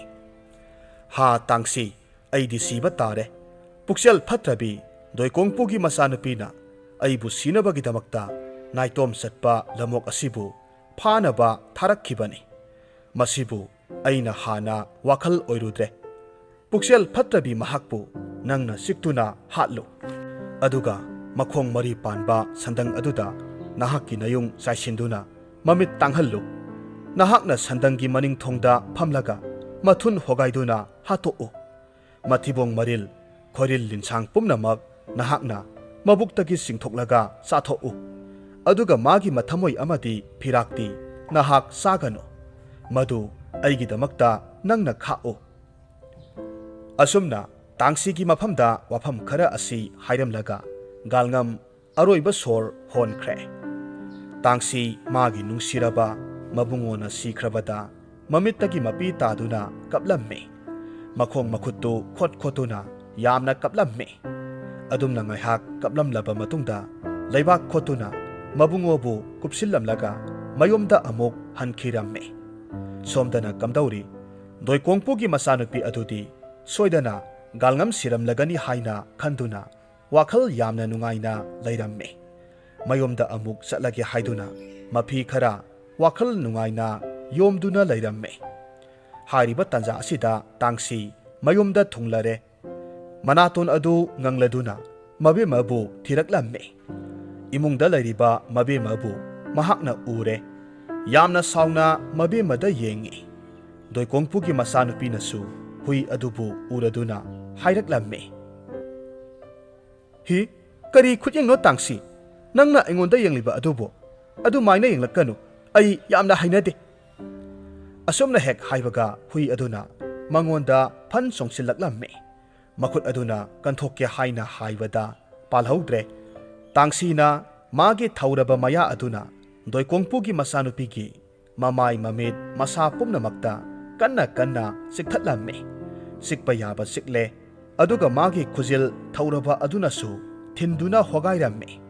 "ꯍꯥ ꯇꯥꯡꯁꯤ, ꯑꯩꯗꯤ ꯁꯤꯕ ꯇꯥꯔꯦ꯫ ꯄꯨꯛꯆꯦꯜ ꯐꯠꯇ꯭ꯔꯕꯤ ꯗꯣꯏꯀꯣꯡꯄꯨꯒꯤ ꯃꯆꯥꯅꯨꯄꯤꯅ ꯑꯩꯕꯨ ꯁꯤꯅꯕꯒꯤꯗꯃꯛꯇ ꯅꯥꯏꯇꯣꯝ ꯆꯠꯄ ꯂꯝꯑꯣꯛ ꯑꯁꯤꯕꯨ ꯐꯥꯅꯕ ꯊꯥꯔꯛꯈꯤꯕꯅꯤ꯫ ꯃꯁꯤꯕꯨ ꯑꯩꯅ ꯍꯥꯟꯅ ꯋꯥꯈꯜ ꯑꯣꯏꯔꯨꯗ꯭ꯔꯦ꯫ ꯄꯨꯛꯆꯦꯜ ꯐꯠꯇ꯭ꯔꯕꯤ ꯃꯍꯥꯛꯄꯨ ꯅꯪꯅ ꯆꯤꯛꯇꯨꯅ ꯍꯥꯠꯂꯨ꯫ ꯑꯗꯨꯒ ꯃꯈꯣꯡ ꯃꯔꯤ ꯄꯥꯟꯕ ꯁꯟꯗꯪ ꯑꯗꯨꯗ ꯅꯍꯥꯛꯀꯤ ꯅꯌꯨꯡ ꯆꯥꯏꯁꯤꯟꯗꯨꯅ ꯃꯃꯤꯠ ꯇꯥꯡꯍꯜꯂꯨ꯫ ꯅꯍꯥꯛꯅ ꯁꯟꯗꯪꯒꯤ ꯃꯅꯤꯡ ꯊꯣꯡꯗ ꯐꯝꯂꯒ ꯃꯊꯨꯟ ꯍꯣꯒꯥꯏꯗꯨꯅ ꯍꯥꯠꯇꯣꯛꯎ꯫ ꯃꯊꯤꯕꯣꯡ ꯃꯔꯤꯜ, ꯈꯣꯏꯔꯤꯜ ꯂꯤꯟꯁꯥꯡ ꯄꯨꯝꯅꯃꯛ ꯅꯍꯥꯛꯅ ꯃꯕꯨꯛꯇꯒꯤ ꯆꯤꯡꯊꯣꯛꯂꯒ ꯆꯥꯊꯣꯛꯎ꯫ ꯑꯗꯨꯒ ꯃꯥꯒꯤ ꯃꯊꯃꯣꯏ ꯑꯃꯗꯤ ꯐꯤꯔꯥꯛꯇꯤ ꯅꯍꯥꯛ ꯆꯥꯒꯅꯨ꯫ ꯃꯗꯨ ꯑꯩꯒꯤꯗꯃꯛꯇ ꯅꯪꯅ ꯈꯥꯛꯎ꯫" ꯑꯁꯨꯝꯅ ꯇꯥꯡꯁꯤꯒꯤ ꯃꯐꯝꯗ ꯋꯥꯐꯝ ꯈꯔ ꯑꯁꯤ ꯍꯥꯏꯔꯝꯂꯒ ꯒꯥꯜꯉꯝ ꯑꯔꯣꯏꯕ ꯁꯣꯔ ꯍꯣꯟꯈ꯭ꯔꯦ꯫ ꯇꯥꯡꯁꯤ ꯃꯥꯒꯤ ꯅꯨꯡꯁꯤꯔꯕ ꯃꯕꯨꯡꯉꯣꯅ ꯁꯤꯈ꯭ꯔꯕꯗ ꯃꯃꯤꯠꯇꯒꯤ ꯃꯄꯤ ꯇꯥꯗꯨꯅ ꯀꯞꯂꯝꯃꯤ꯫ ꯃꯈꯣꯡ ꯃꯈꯨꯠꯇꯨ ꯈꯣꯠ ꯈꯣꯠꯇꯨꯅ ꯌꯥꯝꯅ ꯀꯞꯂꯝꯃꯤ꯫ ꯑꯗꯨꯝꯅ ꯉꯥꯏꯍꯥꯛ ꯀꯞꯂꯝꯂꯕ ꯃꯇꯨꯡꯗ ꯂꯩꯕꯥꯛ ꯈꯣꯠꯇꯨꯅ ꯃꯕꯨꯡꯉꯣꯕꯨ ꯀꯨꯞꯁꯤꯜꯂꯝꯂꯒ ꯃꯌꯨꯝꯗ ꯑꯃꯨꯛ ꯍꯟꯈꯤꯔꯝꯃꯤ꯫ ꯁꯣꯝꯗꯅ ꯀꯝꯗꯧꯔꯤ? ꯗꯣꯏꯀꯣꯡꯄꯨꯒꯤ ꯃꯆꯥꯅꯨꯄꯤ ꯑꯗꯨꯗꯤ ꯁꯣꯏꯗꯅ ꯒꯥꯜꯉꯝ ꯁꯤꯔꯝꯂꯒꯅꯤ ꯍꯥꯏꯅ ꯈꯟꯗꯨꯅ ꯋꯥꯈꯜ ꯌꯥꯝꯅ ꯅꯨꯡꯉꯥꯏꯅ ꯂꯩꯔꯝꯃꯤ꯫ ꯃꯌꯨꯝꯗ ꯑꯃꯨꯛ ꯆꯠꯂꯒꯦ ꯍꯥꯏꯗꯨꯅ ꯃꯐꯤ ꯈꯔ ꯋꯥꯈꯜ ꯅꯨꯡꯉꯥꯏꯅ ꯌꯣꯝꯗꯨꯅ ꯂꯩꯔꯝꯃꯤ꯫ ꯍꯥꯏꯔꯤꯕ ꯇꯥꯟꯖꯥ ꯑꯁꯤꯗ ꯇꯥꯡꯁꯤ ꯃꯌꯨꯝꯗ ꯊꯨꯡꯂꯔꯦ꯫ ꯃꯅꯥꯇꯣꯟ ꯑꯗꯨ ꯉꯪꯂꯗꯨꯅ ꯃꯕꯦꯝꯃꯕꯨ ꯊꯤꯔꯛꯂꯝꯃꯤ꯫ ꯏꯃꯨꯡꯗ ꯂꯩꯔꯤꯕ ꯃꯕꯦꯝꯃꯕꯨ ꯃꯍꯥꯛꯅ ꯎꯔꯦ꯫ ꯌꯥꯝꯅ ꯁꯥꯎꯅ ꯃꯕꯦꯝꯃꯗ ꯌꯦꯡꯉꯤ꯫ ꯗꯣꯏꯀꯣꯡꯄꯨꯒꯤ ꯃꯆꯥꯅꯨꯄꯤꯅꯁꯨ ꯍꯨꯏ ꯑꯗꯨꯕꯨ ꯎꯔꯗꯨꯅ ꯍꯥꯏꯔꯛꯂꯝꯃꯤ, "ꯍꯤ, ꯀꯔꯤ ꯈꯨꯠꯌꯦꯡꯅꯣ ꯇꯥꯡꯁꯤ? ꯅꯪꯅ ꯑꯩꯉꯣꯟꯗ ꯌꯦꯡꯂꯤꯕ ꯑꯗꯨꯕꯨ ꯑꯗꯨꯃꯥꯏꯅ ꯌꯦꯡꯂꯛꯀꯅꯨ꯫ ꯑꯩ ꯌꯥꯝꯅ ꯍꯩꯅꯗꯦ꯫" ꯑꯁꯨꯝꯅ ꯍꯦꯛ ꯍꯥꯏꯕꯒ ꯍꯨꯏ ꯑꯗꯨꯅ ꯃꯉꯣꯟꯗ ꯐꯟ ꯆꯣꯡꯁꯤꯜꯂꯛꯂꯝꯃꯤ꯫ ꯃꯈꯨꯠ ꯑꯗꯨꯅ ꯀꯟꯊꯣꯛꯀꯦ ꯍꯥꯏꯅ ꯍꯥꯏꯕꯗ ꯄꯥꯜꯍꯧꯗ꯭ꯔꯦ꯫ ꯇꯥꯡꯁꯤꯅ ꯃꯥꯒꯤ ꯊꯧꯔꯕ ꯃꯌꯥ ꯑꯗꯨꯅ ꯗꯣꯏꯀꯣꯡꯄꯨꯒꯤ ꯃꯆꯥꯅꯨꯄꯤꯒꯤ ꯃꯃꯥꯏ, ꯃꯃꯤꯠ, ꯃꯁꯥ ꯄꯨꯝꯅꯃꯛꯇ ꯀꯟꯅ ꯀꯟꯅ ꯆꯤꯛꯊꯠꯂꯝꯃꯤ꯫ ꯆꯤꯛꯄ ꯌꯥꯕ ꯆꯤꯛꯂꯦ, ꯑꯗꯨꯒ ꯃꯥꯒꯤ ꯈꯨꯖꯤꯜ ꯊꯧꯔꯕ ꯑꯗꯨꯅꯁꯨ ꯊꯤꯟꯗꯨꯅ ꯍꯣꯒꯥꯏꯔꯝꯃꯤ꯫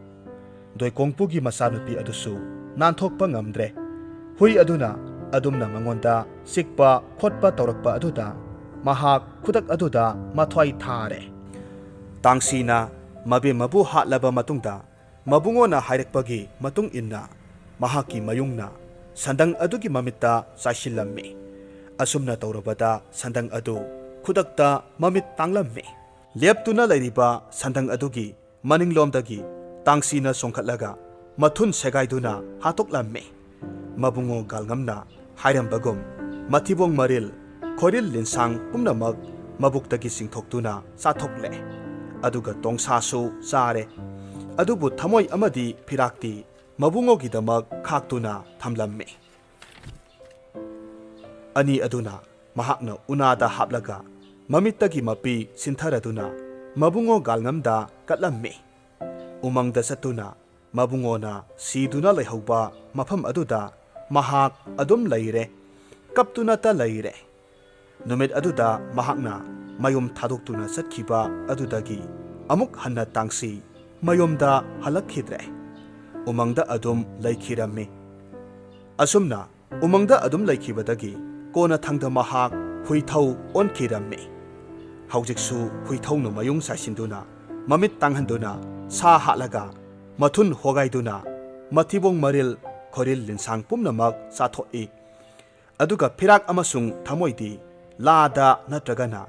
ꯗꯣꯏꯀꯣꯡꯄꯨꯒꯤ ꯃꯆꯥꯅꯨꯄꯤ ꯑꯗꯨꯁꯨ ꯅꯥꯟꯊꯣꯛꯄ ꯉꯝꯗ꯭ꯔꯦ꯫ ꯍꯨꯏ ꯑꯗꯨꯅ ꯑꯗꯨꯝꯅ ꯃꯉꯣꯟꯗ ꯆꯤꯛꯄ ꯈꯣꯠꯄ ꯇꯧꯔꯛꯄ ꯑꯗꯨꯗ ꯃꯍꯥꯛ ꯈꯨꯗꯛ ꯑꯗꯨꯗ ꯃꯊ꯭ꯋꯥꯏ ꯊꯥꯔꯦ꯫ ꯇꯥꯡꯁꯤꯅ ꯃꯕꯦꯝꯃꯕꯨ ꯍꯥꯠꯂꯕ ꯃꯇꯨꯡꯗ, ꯃꯕꯨꯡꯉꯣꯅ ꯍꯥꯏꯔꯛꯄꯒꯤ ꯃꯇꯨꯡ ꯏꯟꯅ, ꯃꯍꯥꯛꯀꯤ ꯃꯌꯨꯡꯅ ꯁꯟꯗꯪ ꯑꯗꯨꯒꯤ ꯃꯃꯤꯠꯇ ꯆꯥꯏꯁꯤꯜꯂꯝꯃꯤ꯫ ꯑꯁꯨꯝꯅ ꯇꯧꯔꯕꯗ ꯁꯟꯗꯪ ꯑꯗꯨ ꯈꯨꯗꯛꯇ ꯃꯃꯤꯠ ꯇꯥꯡꯂꯝꯃꯤ꯫ ꯂꯦꯞꯇꯨꯅ ꯂꯩꯔꯤꯕ ꯁꯟꯗꯪ ꯑꯗꯨꯒꯤ ꯃꯅꯤꯡꯂꯣꯝꯗꯒꯤ ꯇꯥꯡꯁꯤꯅ ꯆꯣꯡꯈꯠꯂꯒ ꯃꯊꯨꯟ ꯁꯦꯒꯥꯏꯗꯨꯅ ꯍꯥꯠꯇꯣꯛꯂꯝꯃꯤ꯫ ꯃꯕꯨꯡꯉꯣ ꯒꯥꯜꯉꯝꯅ ꯍꯥꯏꯔꯝꯕꯒꯨꯝ, ꯃꯊꯤꯕꯣꯡ ꯃꯔꯤꯜ, ꯈꯣꯏꯔꯤꯜ ꯂꯤꯟꯁꯥꯡ ꯄꯨꯝꯅꯃꯛ ꯃꯕꯨꯛꯇꯒꯤ ꯆꯤꯡꯊꯣꯛꯇꯨꯅ ꯆꯥꯊꯣꯛꯂꯦ꯫ ꯑꯗꯨꯒ ꯇꯣꯡꯁꯥꯁꯨ ꯆꯥꯔꯦ꯫ ꯑꯗꯨꯕꯨ ꯊꯃꯣꯏ ꯑꯃꯗꯤ ꯐꯤꯔꯥꯛꯇꯤ ꯃꯕꯨꯡꯉꯣꯒꯤꯗꯃꯛ ꯈꯥꯛꯇꯨꯅ ꯊꯝꯂꯝꯃꯤ꯫ ꯑꯅꯤ ꯑꯗꯨꯅ ꯃꯍꯥꯛꯅ ꯎꯅꯥꯗ ꯍꯥꯞꯂꯒ ꯃꯃꯤꯠꯇꯒꯤ ꯃꯄꯤ ꯁꯤꯟꯊꯔꯗꯨꯅ ꯃꯕꯨꯡꯉꯣ ꯒꯥꯜꯉꯝꯗ ꯀꯠꯂꯝꯃꯤ꯫ ꯎꯃꯪꯗ ꯆꯠꯇꯨꯅ ꯃꯕꯨꯡꯉꯣꯅ ꯁꯤꯗꯨꯅ ꯂꯩꯍꯧꯕ ꯃꯐꯝ ꯑꯗꯨꯗ ꯃꯍꯥꯛ ꯑꯗꯨꯝ ꯂꯩꯔꯦ, ꯀꯞꯇꯨꯅꯇ ꯂꯩꯔꯦ꯫ ꯅꯨꯃꯤꯠ ꯑꯗꯨꯗ ꯃꯍꯥꯛꯅ ꯃꯌꯨꯝ ꯊꯥꯗꯣꯛꯇꯨꯅ ꯆꯠꯈꯤꯕ ꯑꯗꯨꯗꯒꯤ ꯑꯃꯨꯛ ꯍꯟꯅ ꯇꯥꯡꯁꯤ ꯃꯌꯨꯝꯗ ꯍꯜꯂꯛꯈꯤꯗ꯭ꯔꯦ꯫ ꯎꯃꯪꯗ ꯑꯗꯨꯝ ꯂꯩꯈꯤꯔꯝꯃꯤ꯫ ꯑꯁꯨꯝꯅ ꯎꯃꯪꯗ ꯑꯗꯨꯝ ꯂꯩꯈꯤꯕꯗꯒꯤ ꯀꯣꯟꯅꯊꯪꯗ ꯃꯍꯥꯛ ꯍꯨꯏꯊꯧ ꯑꯣꯟꯈꯤꯔꯝꯃꯤ꯫ ꯍꯧꯖꯤꯛꯁꯨ ꯍꯨꯏꯊꯧꯅ ꯃꯌꯨꯡ ꯆꯥꯏꯁꯤꯟꯗꯨꯅ, ꯃꯃꯤꯠ ꯇꯥꯡꯍꯟꯗꯨꯅ, ꯁꯥ ꯍꯥꯠꯂꯒ, ꯃꯊꯨꯟ ꯍꯣꯒꯥꯏꯗꯨꯅ, ꯃꯊꯤꯕꯣꯡ ꯃꯔꯤꯜ, ꯈꯣꯏꯔꯤꯜ ꯂꯤꯟꯁꯥꯡ ꯄꯨꯝꯅꯃꯛ ꯆꯥꯊꯣꯛꯏ꯫ ꯑꯗꯨꯒ ꯐꯤꯔꯥꯛ ꯑꯃꯁꯨꯡ ꯊꯃꯣꯏꯗꯤ ꯂꯥꯗ ꯅꯠꯇ꯭ꯔꯒꯅ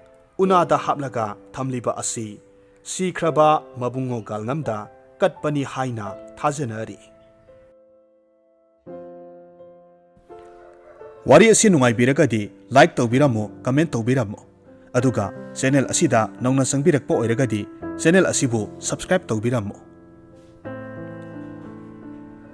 ꯎꯅꯥꯗ ꯍꯥꯞꯂꯒ ꯊꯝꯂꯤꯕ ꯑꯁꯤ ꯁꯤꯈ꯭ꯔꯕ ꯃꯕꯨꯡꯉꯣ ꯒꯥꯜꯉꯝꯗ ꯀꯠꯄꯅꯤ ꯍꯥꯏꯅ ꯊꯥꯖꯅꯔꯤ꯫ ꯋꯥꯔꯤ ꯑꯁꯤ ꯅꯨꯡꯉꯥꯏꯕꯤꯔꯒꯗꯤ like ꯇꯧꯕꯤꯔꯝꯃꯨ, comment ꯇꯧꯕꯤꯔꯝꯃꯨ꯫ ꯑꯗꯨꯒ channel ꯑꯁꯤꯗ ꯅꯧꯅ ꯆꯪꯕꯤꯔꯛꯄ ꯑꯣꯏꯔꯒꯗꯤ channel ꯑꯁꯤꯕꯨ subscribe ꯇꯧꯕꯤꯔꯝꯃꯨ꯫